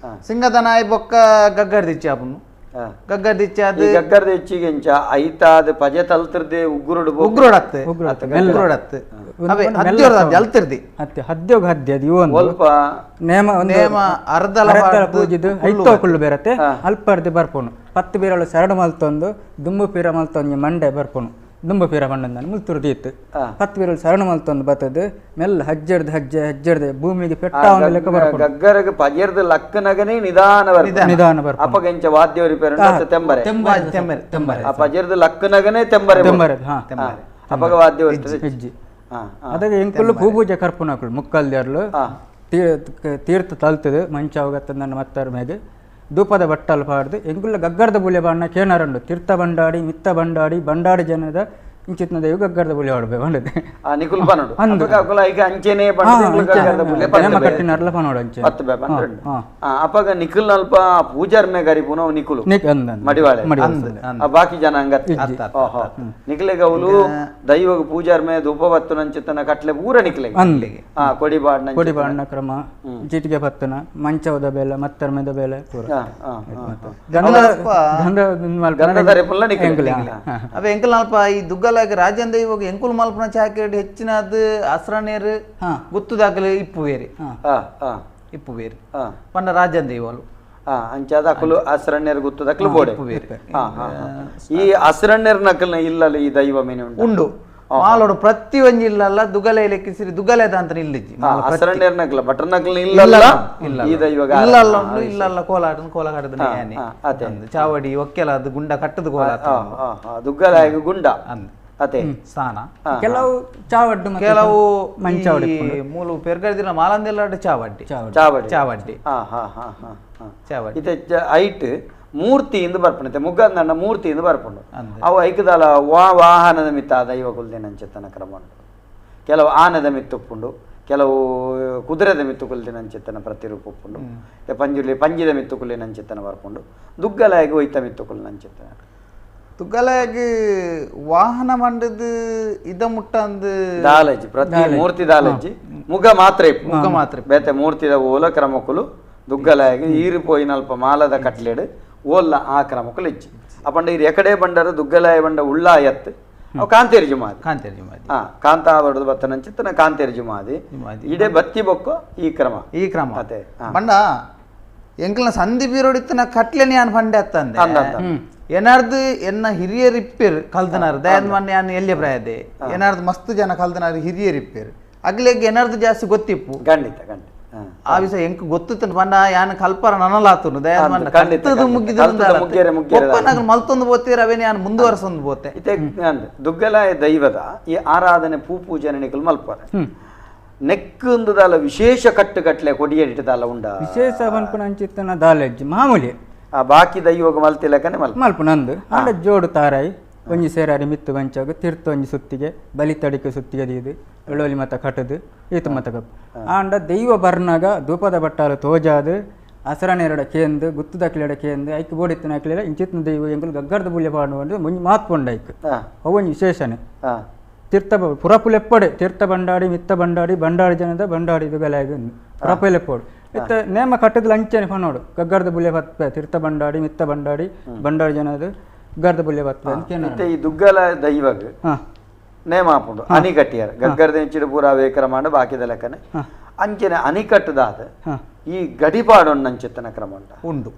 ಸಿಂಗದನ ಆಯ್ ಬೊಕ್ಕ ಗಗ್ಗರ್ದಿಚ್ಚಿ ಆಪುಂಡು. ಗಗ್ಗರ್ದಿಚ್ಚಿ ಅದು ಗಗ್ಗರ್ದಿಚ್ಚಿಗೆ ಇಂಚ ಐತಾದ ಪಜೆ ತಲ್ತಿರ್ದೆ ಉಗ್ರುಡು ಉಗ್ರೋಡತ್ತೆ ಉಗ್ರೋಡತ್ತೆ ಅವೇ ಹದ್ಯೋರ್ದ ಅಲ್ತಿರ್ದಿ ಅತ್ತೆ ಹದ್ಯೋಗ ಹದ್ಯ ಅದು ಇವೊಂದು ಸ್ವಲ್ಪ ನೇಮ ನೇಮ ಅರ್ಧಲ ಪೂಜಿದು ಐತೋ ಕುಳ್ಳು ಬೇರತ್ತೆ ಅಲ್ಪ ಅರ್ಧ ಬರ್ಪುನು ಪತ್ತು ಬೀರಳು ಸರಡು ಮಲ್ತೊಂದು ದುಂಬು ಪೀರ ಮಲ್ತೊಂದು ಮಂಡೆ ಬರ್ಪುನು ದುಂಬು ಪೀರ ಮಂಡಂದಾನೆ ಮುಲ್ತುರ್ದು ಇತ್ತು ಪತ್ತು ಬೀರಳು ಸರಡು ಮಲ್ತೊಂದು ಬತ್ತದು ಮೆಲ್ಲ ಹಜ್ಜೆಡ್ದು ಹಜ್ಜೆ ಹಜ್ಜೆಡ್ದು ಭೂಮಿಗೆ ಪೆಟ್ಟ ಒಂದು ಲೆಕ್ಕ ಬರ್ಪುನು. ಗಗ್ಗರಗ ಪಜೆರ್ದು ಲಕ್ಕನಗನೇ ನಿಧಾನ ಬರ್ಪುನು ನಿಧಾನ ಬರ್ಪುನು. ಅಪಗೆಂಚ ವಾದ್ಯ ರಿಪೇರ್ ತೆಂಬರೆ ತೆಂಬರೆ ತೆಂಬರೆ ಆ ಪಜೆರ್ದು ಲಕ್ಕನಗನೇ ತೆಂಬರೆ ತೆಂಬರೆ ಹಾ ಅಪಗ ವಾದ್ಯ ಹೆಜ್ಜೆ ಅದಾಗ ಎಂಕುಲು ಪೂ ಪೂಜೆ ಕರ್ಪುನಕುಲು ಮುಕ್ಕಲ್ದೇರ್ಲು ತೀರ್ಥ ತಲ್ತದೆ ಮಂಚಾವಗತ್ತ ನನ್ನ ಮತ್ತಾರ ಮೇಲೆ ಧೂಪದ ಬಟ್ಟಲು ಪಾಡ್ದು ಎಂಕುಲ ಗಗ್ಗರದ ಬುಲೆ ಬಾಣ ಕೇನಾರಂಡು ತೀರ್ಥ ಬಂಡಾಡಿ ಮಿತ್ತ ಬಂಡಾಡಿ ಬಂಡಾಡಿ ಜನದ ಇಂಚಿತ್ನ ದೇವ ಗಗ್ಗರದ ಬುಲೆ ಆಡ್ಬೇಕು ಪಂಡದೆ ನಿಕುಲ್ ಪನೋಡು ಅಪಗ ಐಕ ಅಂಚೆನೆ ಪಂಡದೆ ಗಗ್ಗರದ ಬುಲೆ ನೇಮ ಕಟ್ಟಿನರ್ಲ ಪನೋಡು ಅಂಚೆ ಅಪಗ ನಿಕುಲ್ ಅಲ್ಪ ಪೂಜಾರ್ಮೆ ಗರಿಪುನ ನಿಕುಲು ಮಡಿವಾಳೆ ಆ ಬಾಕಿ ಜನ ಅಂಗತ್ ನಿಕಲೆಗ ಅವಲು ದೈವಗ ಪೂಜಾರ್ಮೆ ಧೂಪವತ್ತು ನಂಚಿತನ ಕಟ್ಲೆ ಪೂರ ನಿಕಲೆಗೆ ಕೊಡಿಬಾಡ್ನ ಕೊಡಿಬಾಡ್ನ ಕ್ರಮ ಚೀಟಿಗೆ ಪತ್ತನ ಮಂಚವದ ಬೇಲೆ ಮತ್ತರ್ಮೆದ ಬೇಲೆ ಪೂರ ಅವೆ ಎಂಕಲ್ ಅಲ್ಪ ಈ ದುಗ್ಗಲಾಗ ರಾಜೇಂದ್ರ ಇವಾಗ ಎಂಕುಲ್ ಮಲ್ಪನ ಚಾಕರಿ ಹೆಚ್ಚಿನದು ಅಸ್ರನೇರು ಗುತ್ತುದಾಗಲಿ ಇಪ್ಪು ಬೇರೆ ಇಪ್ಪು ಬೇರೆ ಪಂಡ ರಾಜೇಂದ್ರ ಇವಾಲು ಅಂಚಾದ ಅಕಲು ಅಸ್ರಣ್ಯರ್ ಗುತ್ತದಕ್ಲು ಬೋಡೆ ಈ ಅಸ್ರಣ್ಯರ್ ನಕಲ್ನ ಇಲ್ಲಲ್ಲ ಈ ದೈವ ಮೇನೆ ಉಂಡು ಮಾಲೋಡು ಪ್ರತಿ ಒಂಜಿ ಇಲ್ಲಲ್ಲ ದುಗಲೆ ಲೆಕ್ಕಿಸಿರಿ ದುಗಲೆದ ಅಂತ ಇಲ್ಲಿಜ್ಜಿ ಅಸ್ರಣ್ಯರ್ ನಕಲ ಭಟ್ರ ನಕಲ್ನ ಇಲ್ಲಲ್ಲ ಈ ದೈವ ಇಲ್ಲಲ್ಲ ಉಂಡು ಇಲ್ಲಲ್ಲ ಕೋಲಾಟ ಕೋಲಾಟದ ಚಾವಡಿ ಒಕ್ಕೆಲ ಅದು ಗುಂಡ ಕಟ್ಟದ ಕೋಲಾಟ ದುಗ್ಗಲಾಗ ಗುಂಡ ಅದೇ ಸ್ಥಾನ ಕೆಲವು ಚಾವಡ್ಡು ಕೆಲವು ಮೂಲು ಪೆರ್ಗದಿನ ಮಾಲಂದೆಲ್ಲ ಚಾವಡ್ಡಿ ಚಾವಡಿ ಚಾವಡ್ಡಿ ಚಾವಡಿ ಇತ್ತೆ ಐಟ್ ಮೂರ್ತಿಯಿಂದ ಬರ್ಪಣತೆ ಮುಗ್ಗಂದಣ್ಣ ಮೂರ್ತಿಯಿಂದ ಬರ್ಪುಂಡು ಅವು ಐಕದಾಲ ವಾಹನದ ಮಿತ್ತ ದೈವ ಕುಲ್ದಿನ ಅಂಚೆತ್ತನ ಕ್ರಮ ಉಂಟು. ಕೆಲವು ಆನದ ಮಿತ್ತುಪ್ಪುಂಡು, ಕೆಲವು ಕುದುರೆದ ಮಿತ್ತು ಕುಲ್ದಿನ ಅಂಚೆತ್ತನ ಪ್ರತಿರೂಪ ಉಪ್ಪುಂಡು, ಪಂಜುಲಿ ಪಂಜಿದ ಮಿತ್ತು ಕುಲ್ಲಿನ ಅಂಚೆತ್ತನ ಬರ್ಪುಂಡು, ದುಗ್ಗಲಾಗಿ ಒಯ್ತ ಮಿತ್ತು ಕುಲ್ಲಿನ ಅಂಚೆತ್ತನ ತುಗಲಾಗಿ ವಾಹನ ಮಂಡದ ಇದ ಮುಟ್ಟ ಅಂದ್ ದಾಲಜ್ಜಿ ಪ್ರತಿ ಮೂರ್ತಿ ದಾಲಜ್ಜಿ ಮುಗ ಮಾತ್ರ ಮುಗ ಮಾತ್ರ ಬೇತೆ ಮೂರ್ತಿದ ಓಲ ಕ್ರಮಕುಲು ದುಗ್ಗಲಾಗಿ ಈರು ಪೋಯಿನಲ್ಪ ಮಾಲದ ಕಟ್ಲೆಡು ಓಲ್ಲ ಆ ಕ್ರಮಕುಲು ಇಜ್ಜಿ ಅಪಂಡ ಈರು ಎಕಡೆ ಬಂಡರು ದುಗ್ಗಲಾಯ ಬಂಡ ಉಳ್ಳಾಯತ್ತು ಅವು ಕಾಂತೇರಿ ಜುಮಾದಿ ಕಾಂತೇರಿ ಜುಮಾದಿ ಕಾಂತಾವರದು ಬತ್ತನಂಚಿತ್ತನ ಕಾಂತೇರಿ ಜುಮಾದಿ ಇಡೆ ಬತ್ತಿ ಬೊಕ್ಕೋ ಈ ಕ್ರಮ ಈ ಕ್ರಮ ಅದೇ ಬಂಡ ಎಂಕಲ್ನ ಸಂಧಿ ಬೀರೋಡಿತ್ತನ ಕಟ್ಲೆನಿ ಯಾನ್ ಪಂಡೆ ಅತ್ತಂದೆ ಏನಾರ್ದು ಎನ್ನ ಹಿರಿಯರ್ ಇಪ್ಪೇರು ಕಲ್ದನಾರು ದಯಾನ್ ಮೊನ್ನೆ ಯಾನ್ ಎಲ್ಲಿಯ ಪ್ರಾಯದೆ ಏನಾರ್ದು ಮಸ್ತ್ ಜನ ಕಲ್ದನಾರು ಹಿರಿಯರ್ ಇಪ್ಪೇರು ಅಗ್ಲೆಗ್ ಏನಾರ್ದು ಜಾಸ್ತಿ ಗೊತ್ತಿಪ್ಪು ಖಂಡಿತ ಖಂಡಿತ ಆ ವಿಷಯ ಎಂಕ್ ಗೊತ್ತಿತ್ತು ಪಂಡ ಯಾನ್ ಕಲ್ಪರ ನನಲಾತುನು ದಯಾನ್ ಮೊನ್ನೆ ಕಲ್ತದು ಮುಗಿದ ಮಲ್ತೊಂದು ಬೋತೀರ ಅವೇನೆ ಯಾನ್ ಮುಂದುವರ್ಸೊಂದು ಬೋತೆ ಇತ್ತೆ ದುಗ್ಗಲಾಯ ದೈವದ ಈ ಆರಾಧನೆ ಪೂ ಪೂಜನೆ ನಿಕಲ್ ಮಲ್ಪರೆ ನೆಕ್ಕುಂದದಾಲ ವಿಶೇಷ ಕಟ್ಟುಕಟ್ಲೆ ಕೊಡಿಯಡಿಟದಾಲ ಉಂಡ ವಿಶೇಷ ಪನ್ಪುನ ಅಂಚಿತ್ತನ ದಾಲೆಜ್ಜಿ ಮಾಮೂಲಿ ಆ ಬಾಕಿ ದೈವಗ ಮಲ್ತಿಲಕನೆ ಮಲ್ಪ ಮಲ್ಪು ನಂದು ಅಂಡ ಜೋಡು ತಾರಾಯಿ ಒಂಜಿ ಸೇರಾರಿ ಮಿತ್ತು ಬಂಚಾಗ ತೀರ್ಥ ಒಂಜಿ ಸುತ್ತಿಗೆ ಬಲಿ ತಡಿಕೆ ಸುತ್ತಿಗೆ ದೀದು ಎಳೋಲಿ ಮತ ಕಟ್ಟದು ಈತ ಮತ ಕಪ್ಪು ಆಂಡ ದೈವ ಬರ್ನಾಗ ಧೂಪದ ಬಟ್ಟಾಲು ತೋಜಾದು ಅಸರನೆರಡ ಕೇಂದು ಗುತ್ತುದಕ್ಲೆಡ ಕೇಂದು ಐಕ್ ಬೋಡಿತ್ತಿನ ಅಕ್ಲೆಡ ಇಂಚಿತ್ತಿನ ದೈವ ಎಂಕುಲು ಗಗ್ಗರದ ಬುಲ್ಯ ಪಾಡುವ ಒಂಜಿ ಮಾತ್ಪೊಂಡ ಐಕ್ ಅವು ಒಂಜಿ ವಿಶೇಷನೆ ತೀರ್ಥ ಪುರಪುಲೆಪ್ಪಡೆ ತೀರ್ಥ ಬಂಡಾಡಿ ಮಿತ್ತ ಬಂಡಾಡಿ ಬಂಡಾಡಿ ಜನದ ಬಂಡಾಡಿ ದುಗಲಾಗಿ ಪುರಪುಲೆಪ್ಪೋಡು ಇತ್ತ ನೇಮ ಕಟ್ಟದ ಅಂಚನೆ ಪನೋಡು ಗಗ್ಗರದ ಬುಲ್ಯ ಬತ್ಪೆ ತೀರ್ಥ ಬಂಡಾಡಿ ಮಿತ್ತ ಬಂಡಾಡಿ ಬಂಡಾಡಿ ಜನದ ಗಗ್ಗರದ ಬುಲ್ಯ ಬತ್ಪೆ ಅಂತ ಈ ದುಗ್ಗಲ ದೈವಗ ನೇಮ ಹಾಪುಂಡು ಅನಿಕಟ್ಟಿಯರ್ ಗಗ್ಗರದ ಇಂಚಿಡು ಪೂರ ವೇಕ್ರಮಾಂಡ ಬಾಕಿದ ಲೆಕ್ಕನೆ ಅಂಚನೆ ಅನಿಕಟ್ಟದಾದ ಈ ಗಡಿಪಾಡೊಣ್ಣಂಚಿತ್ತನ ಅಂಚಿತ್ತನ ಕ್ರಮ ಉಂಟು ಉಂಡು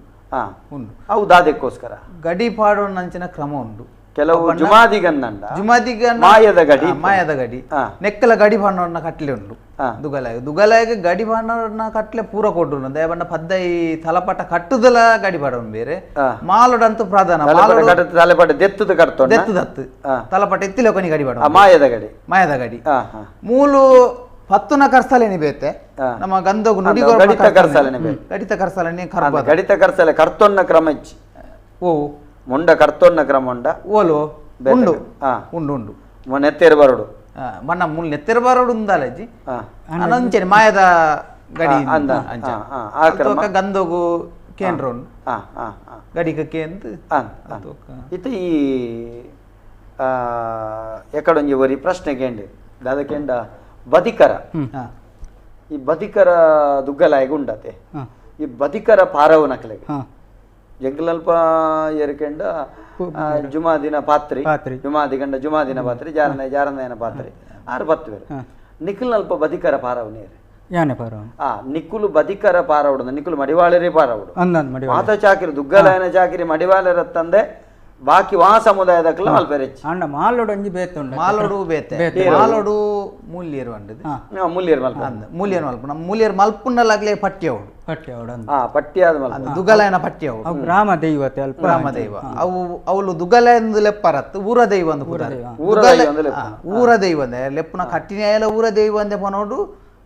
ಉಂಡು ಅವು ದಾದಕ್ಕೋಸ್ಕರ ಗಡಿಪಾಡೊಣ್ಣಂಚಿನ ಕ್ರಮ ಉಂಡು ಕೆಲವು ಜುಮಾದಿಗನ್ನಂಡ ಜುಮಾದಿಗನ್ನ ಮಾಯದ ಗಡಿ ಮಾಯದ ಗಡಿ ನೆಕ್ಕಲ ಗಡಿ ಬಾಣವನ್ನ ಕಟ್ಲೆ ಉಂಡು ದುಗಲಾಯ ದುಗಲಾಯಗ ಗಡಿ ಬಾಣವನ್ನ ಕಟ್ಲೆ ಪೂರ ಕೊಡ್ರು ದಯಬಣ್ಣ ಪದ್ದೈ ತಲಪಟ ಕಟ್ಟುದಲ ಗಡಿ ಬಾಡವನ್ ಬೇರೆ ಮಾಲೋಡಂತೂ ಪ್ರಧಾನ ತಲೆಪಟ ದೆತ್ತದ ಕಟ್ತು ದೆತ್ತದತ್ತು ತಲಪಟ ಎತ್ತಿಲ ಕೊನಿ ಗಡಿ ಬಾಡ ಮಾಯದ ಗಡಿ ಮಾಯದ ಗಡಿ ಮೂಲು ಪತ್ತುನ ಕರ್ಸಲೇನಿ ಬೇತೆ ನಮ್ಮ ಗಂಧಗು ನುಡಿಗೋ ಗಡಿತ ಕರ್ಸಲೇನಿ ಬೇತೆ ಗಡಿತ ಕರ್ಸಲೇನಿ ಕರ್ಬ ಗಡಿತ ಕರ್ಸಲೆ ಕರ್ತೊನ್ನ ಕ್ರಮ ಓ ಮುಂಡ ಕರ್ತೊನ್ನ ಕ್ರಮ ಉಂಡ ಓಲು ಉಂಡು ಉಂಡು ಉಂಡು ನೆತ್ತೆರು ಬರೋಡು ಮಣ್ಣ ಮುಲ್ ನೆತ್ತೆರು ಬರೋಡು ಉಂದಾಲಜ್ಜಿ ಅಂಚನೆ ಮಾಯದ ಗಡಿ ಗಂಧಗು ಕೇಂದ್ರ ಉಂಡು ಗಡಿಕ ಕೇಂದ್ರ ಇತ್ತ ಈ ಎಕಡೊಂಜಿ ಒರಿ ಪ್ರಶ್ನೆ ಕೇಂಡಿ ದಾದ ಕೇಂಡ ಬದಿಕರ ಈ ಬದಿಕರ ದುಗ್ಗಲಾಯಗ ಉಂಡತೆ ಈ ಬದಿಕರ ಪಾರವು ನಕಲೆಗೆ ಜಂಕಲಲ್ಪ ಎರ್ಕೆಂಡ ಜುಮಾದಿನ ಪಾತ್ರಿ ಜುಮಾದಿ ಗಂಡ ಜುಮಾದಿನ ಪಾತ್ರಿ ಜಾರನ ಜಾರನಯನ ಪಾತ್ರಿ ಆರು ಪತ್ತು ಬೇರೆ ನಿಖಲ್ನಲ್ಪ ಬದಿಕರ ಪಾರವು ನೀರು ಯಾನೆ ಪಾರವು ಆ ನಿಕ್ಕುಲು ಬದಿಕರ ಪಾರವುಡು ನಿಕ್ಕುಲು ಮಡಿವಾಳರೇ ಪಾರವುಡು ಮಾತ ಚಾಕಿರಿ ದುಗ್ಗಲಾಯನ ಚಾಕಿರಿ ಮಡಿವಾಳರ ತಂದೆ ಬಾಕಿ ವಾ ಸಮುದಾಯದಕ್ಲ ಮಲ್ಪೆರೆ ಆಂಡ ಮಾಲೋಡು ಒಂಜಿ ಬೇತೆ ಉಂಡು ಮಾಲೋಡು ಬೇತೆ ಮಾಲೋಡು ಮೂಲ್ಯರು ಅಂಡದು ಮೂಲ್ಯರು ಮಲ್ಪ ಮೂಲ್ಯರು ಮಲ್ಪ ನಮ್ಮ ಮೂಲ್ಯರು ಮಲ್ಪುಂಡಲಾಗ್ಲೇ ಪಟ್ಯ ಉಂಡು ಪಟ್ಯ ಉಂಡು ಪಟ್ಯ ಅದು ದುಗಲಯನ ಪಟ್ಯ ಉಂಡು ಗ್ರಾಮ ದೈವತೆ ಅಲ್ಪ ಗ್ರಾಮ ದೈವ ಅವು ಅವಳು ದುಗಲಯಂದು ಲೆಪ್ಪರತ್ತು ಊರ ದೈವ ಅಂದು ಊರ ದೈವ ಅಂದೆ ಲೆಪ್ಪುನ ಕಟ್ಟಿನ ಊರ ದೈವ ಅಂದೆ ಪನೋಡು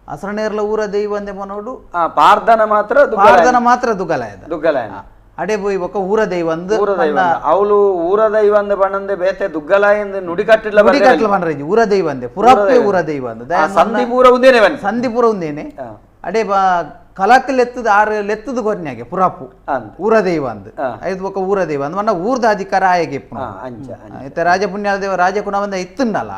ಅಸರನೇರ್ಲ ಊರ ದೈವ ಅಂದೆ ಪನೋಡು ಪಾರ್ದನ ಮಾತ್ರ ಪಾರ್ದನ ಮಾತ್ರ ದುಗಲಯದ ದುಗ್ಗಲಯನ ಅಡೆ ಪೋಯಿ ಬೊಕ್ಕ ಊರ ದೈವ ಅಂದು ಊರ ದೈವ ಅವಳು ಊರ ದೈವ ಅಂದ ಬಣ್ಣಂದೆ ಬೇತೆ ದುಗ್ಗಲಾಯ ನುಡಿಕಟ್ಟಿಲ್ಲ ನುಡಿಕಟ್ಟಲ ಪಂಡ್ರೆ ಊರ ದೈವ ಅಂದೆ ಪುರಪ್ಪೆ ಊರ ದೈವ ಅಂದ ಸಂಧಿಪುರ ಉಂದೇನೆ ಸಂಧಿಪುರ ಉಂದೇನೆ ಅಡೆ ಬಾ ಕಲಾಕ್ ಲೆತ್ತದ ಆರು ಲೆತ್ತದ ಕೊರ್ನ್ಯಾಗೆ ಪುರಾಪು ಊರ ದೈವ ಅಂದ್ ಐದು ಬೊಕ್ಕ ಊರ ದೈವ ಅಂದ್ ಮನ್ನ ಊರ್ದ ಅಧಿಕಾರ ಆಯಗೆ ಇತ್ತೆ ರಾಜ ಪುಣ್ಯಾಲ ದೇವ ರಾಜ ಕುಣಬಂದ ಇತ್ತುಂಡಲ್ಲ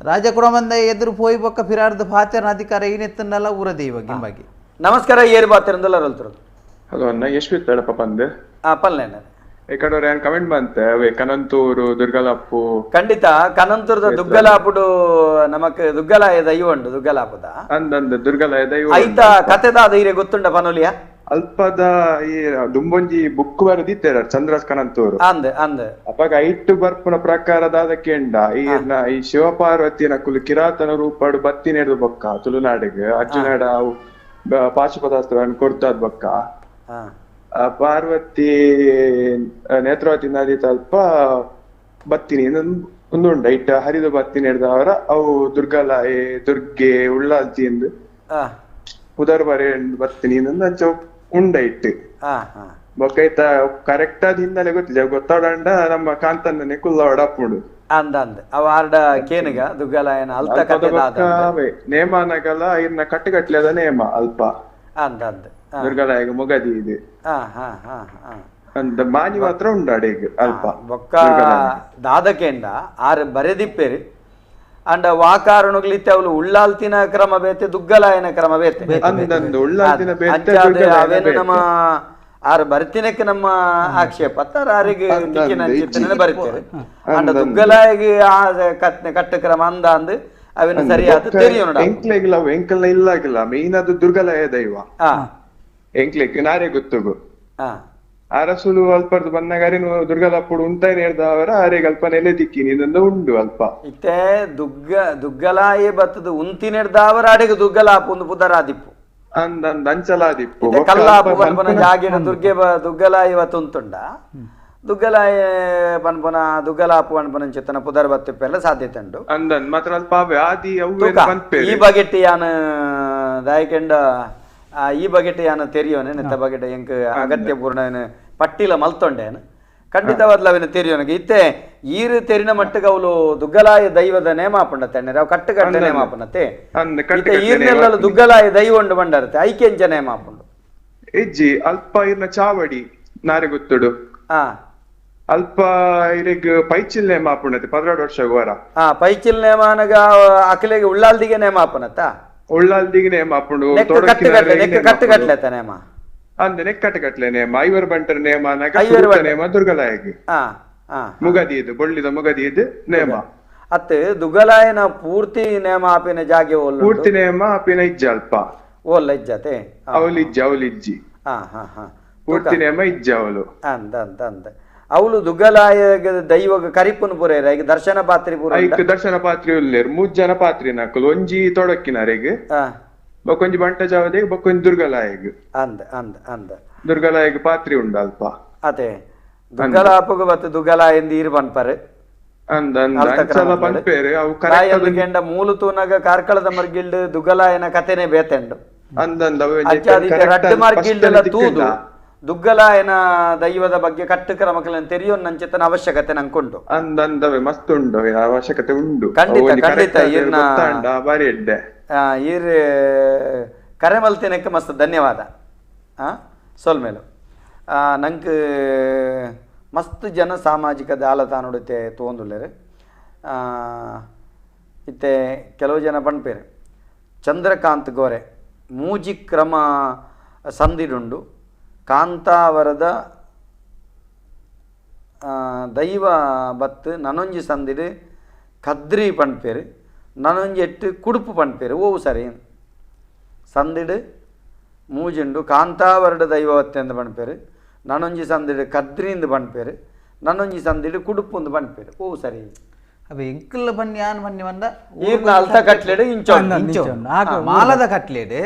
ರಾಜ ಕುಣಬಂದ ಎದುರು ಪೋಯಿ ಬೊಕ್ಕ ಫಿರಾರ್ದ ಫಾತೇರ್ನ ಅಧಿಕಾರ ಏನೆತ್ತುಂಡಲ್ಲ ಊರ ದೈವ ಗಿಂಬಾಗಿ. ನಮಸ್ಕಾರ ಏರ್ ಬಾತಿರಂದಲ್ಲ ರಲ್ತರು. ಹಲೋ ಅಣ್ಣ ಯಶ್ವಿತ್ ತಡಪ ಬಂದೆ ಪಲ್ಲೇನ ಈ ಕಡೆ ಕಮೆಂಟ್ ಬಂತೆ ಅವೇ ಕನಂತೂರು ದುರ್ಗಲಾಪು. ಖಂಡಿತ ಕನಂತೂರದ ದುಗ್ಗಲಾಪುಡು ನಮಕ್ ದುಗ್ಗಲಾಯ ದೈವ ಉಂಡು ದುಗ್ಗಲಾಪುದ ಅಂದಂದ ದುರ್ಗಲಾಯ ದೈವ ಐತ ಕತೆದಾದ ಇರೆ ಗೊತ್ತುಂಡ ಪನೋಲಿಯ ಅಲ್ಪದ ಈ ದುಂಬೊಂಜಿ ಬುಕ್ ಬರೆದಿತ್ತೇರ ಚಂದ್ರಸ್ ಕನಂತೂರು ಅಂದ್ ಅಂದ್ ಅಪಾಗ ಐಟ್ಟು ಬರ್ಪುನ ಪ್ರಕಾರದಾದ ಕೆಂಡ ಈ ಈ ಶಿವಪಾರ್ವತಿನ ಕುಲು ಕಿರಾತನ ರೂಪಾಡು ಬತ್ತಿ ನೆಡ್ದು ಬೊಕ್ಕ ತುಳುನಾಡಿಗೆ ಅರ್ಜುನಡ ಪಾಶುಪದಾಸ್ತ್ರವನ್ನು ಕೊಡ್ತಾದ್ ಬೊಕ್ಕ ಪಾರ್ವತಿ ನೇತ್ರಾವತಿ ನದಿ ತಲ್ಪ ಬತ್ತಿನಿ ಒಂದುಂಡ ಇಟ್ಟ ಹರಿದು ಬತ್ತಿನಿ ಹಿಡ್ದವರ ಅವು ದುರ್ಗಲಾಯೆ ದುರ್ಗೆ ಉಳ್ಳಾಲ್ತಿ ಎಂದು ಉದರ್ ಬರೆ ಬತ್ತಿನಿ ಅಂಚ ಉಂಡ ಇಟ್ಟು ಬೊಕ್ಕ ಕರೆಕ್ಟ್ ಆದ ಹಿನ್ನೆಲೆ ಗೊತ್ತಿಲ್ಲ ಗೊತ್ತಾಡಂಡ ನಮ್ಮ ಕಾಂತಣ್ಣನೆ ಕುಲ್ಲವಡ ಅಪ್ಪುಂಡು ಅಂದ ಅಂದ ಅವ ಆರ್ಡ ಕೇನುಗ ದುಗ್ಗಲಾಯನ ಅಲ್ತ ಕತೆ ನೇಮನಗಲ ಇರ್ನ ಕಟ್ಟುಕಟ್ಲೆದ ನೇಮ ಅಲ್ಪ ಅಂದ ಅಂದ ದುರ್ಗಲಾಯಗ ಮುಗದಿ ಇದೆ ಅಂದ ಮಾನಿ ಮಾತ್ರ ಉಂಡು ಅಡೆಗ್ ಅಲ್ಪ ಬೊಕ್ಕ ದಾದಕೇಂಡ ಆರ್ ಬರೆದಿಪ್ಪೇರಿ ಅಂಡ ವಾಕಾರಣಗಳಿತ್ತೆ ಅವಳು ಉಳ್ಳಾಲ್ತಿನ ಕ್ರಮ ಬೇತೆ ದುಗ್ಗಲಾಯನ ಕ್ರಮ ಬೇತೆ ಅವೇನು ನಮ್ಮ ಆರ್ ಬರ್ತಿನಕ್ಕೆ ನಮ್ಮ ಆಕ್ಷೇಪ ಆರಿಗೆ ಬರೀತಾರೆ ಅಂಡ ದುಗ್ಗಲಾಯಿಗೆ ಆ ಕಟ್ಟ ಕ್ರಮ ಅಂದ ಅಂದ್ ಅವೇನು ಸರಿಯಾದ தெரியும் ಎಂಕ್ಲೆಗಿಲ್ಲ ಎಂಕಲ್ನ ಇಲ್ಲಾಗಿಲ್ಲ ಮೇನ್ ಅದು ದುರ್ಗಲಾಯ ದೈವ ಎಂಕ್ಲೆಗ್ ನಾರೇ ಗೊತ್ತುಗು ಅರಸುಲು ಅಲ್ಪರ್ದು ಬಂದಾಗ ಅರೇನು ದುರ್ಗಲಾಪುಡು ಉಂಟಾಯಿ ಹೇಳ್ದವರ ಆರೇಗ್ ಅಲ್ಪ ನೆಲೆ ದಿಕ್ಕಿನಿ ಇದೊಂದು ಉಂಡು ಅಲ್ಪ ಇತ್ತೆ ದುಗ್ಗಲಾಯೆ ಬತ್ತದು ಉಂತಿನೆಡ್ದಾವರ ಅಡೆಗೆ ದುಗ್ಗಲಾಪು ಒಂದು ಪುದರಾದಿಪ್ಪು ಅಂದಂದ್ ಅಂಚಲಾದಿಪ್ಪು ಕಲ್ಲಾಪು ಪನ್ಪನ ಜಾಗಿನ ದುರ್ಗೆ ದುಗ್ಗಲಾಯಿ ತುಂತುಂಡ ದುಗ್ಗಲಾಯ ಪನ್ಪನ ದುಗ್ಗಲಾಪು ಪನ್ಪನ ಚಿತ್ತನ ಪುದರ್ ಬತ್ತಿಪ್ಪೆಲ್ಲ ಸಾಧ್ಯತೆ ಉಂಡು ಅಂದನ್ ಮಾತ್ರ ಅಲ್ಪ ಆದಿ ಈ ಬಗೆಟ್ಟಿ ಯಾನ್ ದಾಯಕೆಂಡ ಈ ಬಗೆಟ್ ಯಾನ ತೆರಿಯೋನೆ ನೆತ್ತ ಬಗೆಟ್ ಎಂಕ್ ಅಗತ್ಯ ಪೂರ್ಣ ಪಟ್ಟಿಲ ಮಲ್ತೊಂಡೇನು ಖಂಡಿತವಾದ್ಲ ಅವಿನ ತೆರಿಯೋನಗೆ ಇತ್ತೆ ಈರು ತೆರಿನ ಮಟ್ಟಕ್ಕೆ ಅವಳು ದುಗ್ಗಲಾಯ ದೈವದ ನೇಮಾಪುಂಡ ತೆಣ್ಣೆ ಅವು ಕಟ್ಟುಕಟ್ಟೆ ನೇಮಾಪುಣತೆ ಇತ್ತೆ ಈರ್ನೆಲ್ಲ ದುಗ್ಗಲಾಯ ದೈವ ಉಂಡು ಬಂಡರತೆ ಐಕೆಂಚ ನೇಮಾಪುಂಡು ಇಜ್ಜಿ ಅಲ್ಪ ಇರ್ನ ಚಾವಡಿ ನಾರೆ ಗೊತ್ತುಡು ಅಲ್ಪ ಇರೆಗ್ ಪೈಚಿಲ್ ನೇಮಾಪುಣತೆ 12 ವರ್ಷ ಗೋರ ಪೈಚಿಲ್ ನೇಮಾನಗ ಅಕಲೆಗೆ ಉಳ್ಳಾಲ್ದಿಗೆ ನೇಮಾಪುಣತ ಉಳ್ಳಾಲ್ದಿಗೆ ನೇಮಾಪುಂಡು ಕಟ್ಟುಕಟ್ಲೆ ನೇಮ ಅಂದೆ ನೆಕ್ಕಟ್ಟುಕಟ್ಲೆ ನೇಮ ಐವರ್ ಬಂಟರ ನೇಮ ನೇಮ ದುರ್ಗಲಾಯಗ್ ಮುಗದಿ ಇದು ಬೊಳ್ಳಿದ ಮುಗದಿ ಇದು ನೇಮ ಅತ್ ದುಗ್ಗಲಾಯನ ಪೂರ್ತಿ ನೇಮ ಆಪಿನ ಜಾಗೆ ಓಲ್ ಪೂರ್ತಿ ನೇಮ ಆಪಿನ ಇಜ್ಜ ಅಲ್ಪ ಓಲ್ಲ ಇಜ್ಜತೆ ಅವಲಿಜ್ಜ ಅವಲಿಜ್ಜಿ ಪೂರ್ತಿ ನೇಮ ಇಜ್ಜ ಅವಳು ಅಂದ ಅಂದ ಅಂದ ಅವಳು ದುಗ್ಗಲಾಯ ದೈವ ಕರಿಪುನ್ ಪುರೇರ ಈಗ ದರ್ಶನ ಪಾತ್ರಿ ಪೂರ ಐಕ್ ದರ್ಶನ ಪಾತ್ರಿ ಉಲ್ಲೇರ್ ಮೂರ್ ಜನ ಪಾತ್ರಿ ನಕಲು ಒಂಜಿ ತೊಡಕ್ಕಿನರೆಗ್ ಬೊಕೊಂಜಿ ಬಂಟ ಜಾವದಿಗ್ ಬೊಕೊಂಜಿ ದುರ್ಗಲಾಯಗ್ ಅಂದ ಅಂದ ಅಂದ ದುರ್ಗಲಾಯಗ್ ಪಾತ್ರಿ ಉಂಡು ಅಲ್ಪ ಅದೇ ದುಗ್ಗಲಾಪುಗ ಬತ್ತು ದುಗ್ಗಲಾಯಂದು ಈರು ಪನ್ಪರು ಅಂದ ಅಂದ ಪನ್ಪೇರು ಅವು ಕರೆಕ್ಟ್ ಮೂಲು ತೂನಗ ಕಾರ್ಕಳದ ಮರ್ಗಿಲ್ಡ್ ದುಗ್ಗಲಾಯನ ಕತೆನೆ ಬೇತೆಂಡು ಅಂದಂದ ರಡ್ಡು ಮರ್ಗಿಲ್ಡೆಲ್ಲ ತೂದು ದುಗ್ಗಲಾಯನ ದೈವದ ಬಗ್ಗೆ ಕಟ್ಟು ಕ್ರಮಗಳನ್ನು ತೆರೆಯೋನ್ ನಂಚಿತನ ಅವಶ್ಯಕತೆ ನಂಕುಂಟು ಅಂದಂದವೆ ಮಸ್ತ್ ಉಂಡು ಅವಶ್ಯಕತೆ ಉಂಡು ಖಂಡಿತ ಖಂಡಿತ ಈರ್ನ ಬಾರಿ ಎಡ್ಡೆ ಈರ್ ಕರೆ ಮಲ್ತಿನಕ್ಕೆ ಮಸ್ತ್ ಧನ್ಯವಾದ ಸೊಲ್ಮೇಲು ನಂಗೆ ಮಸ್ತ್ ಜನ ಸಾಮಾಜಿಕ ಜಾಲತಾಣುಡುತ್ತೆ ತೋಂದುಲ್ಲೇರು ಇತ್ತೆ ಕೆಲವು ಜನ ಪನ್ಪೇರು ಚಂದ್ರಕಾಂತ್ ಗೋರೆ ಮೂಜಿ ಕ್ರಮ ಸಂದಿಡುಂಡು ಕಾಂತಾವರದ ದೈವ ಬತ್ತು ನನೊಂಜಿ ಸಂದಿಡು ಕದ್ರಿ ಪನ್ಪೇರು ನನೊಂಜಿ ಎಟ್ಟು ಕುಡುಪು ಪನ್ಪೇರು ಓವು ಸರಿ ಸಂದಿಡು ಮೂಜುಂಡು ಕಾಂತಾವರಡು ದೈವ ಬತ್ತೆಂದು ಪನ್ಪೇರು ನನೊಂಜಿ ಸಂದಿಡು ಕದ್ರಿಂದು ಪನ್ಪೇರು ನನ್ನೊಂಜಿ ಸಂದಿಡು ಕುಡುಪು ಒಂದು ಪನ್ಪೇರು ಓ ಸರಿ ಅವೆ ಎಂಕುಲ್ಲ ಬನ್ನಿ ಯಾನ್ ಬನ್ನಿ ಬಂದ ಈರ್ನ ಅಲ್ತ ಕಟ್ಲೆಡು ಇಂಚೊಂಡು ಇಂಚೊಂಡು ಮಾಲದ ಕಟ್ಲೆಡು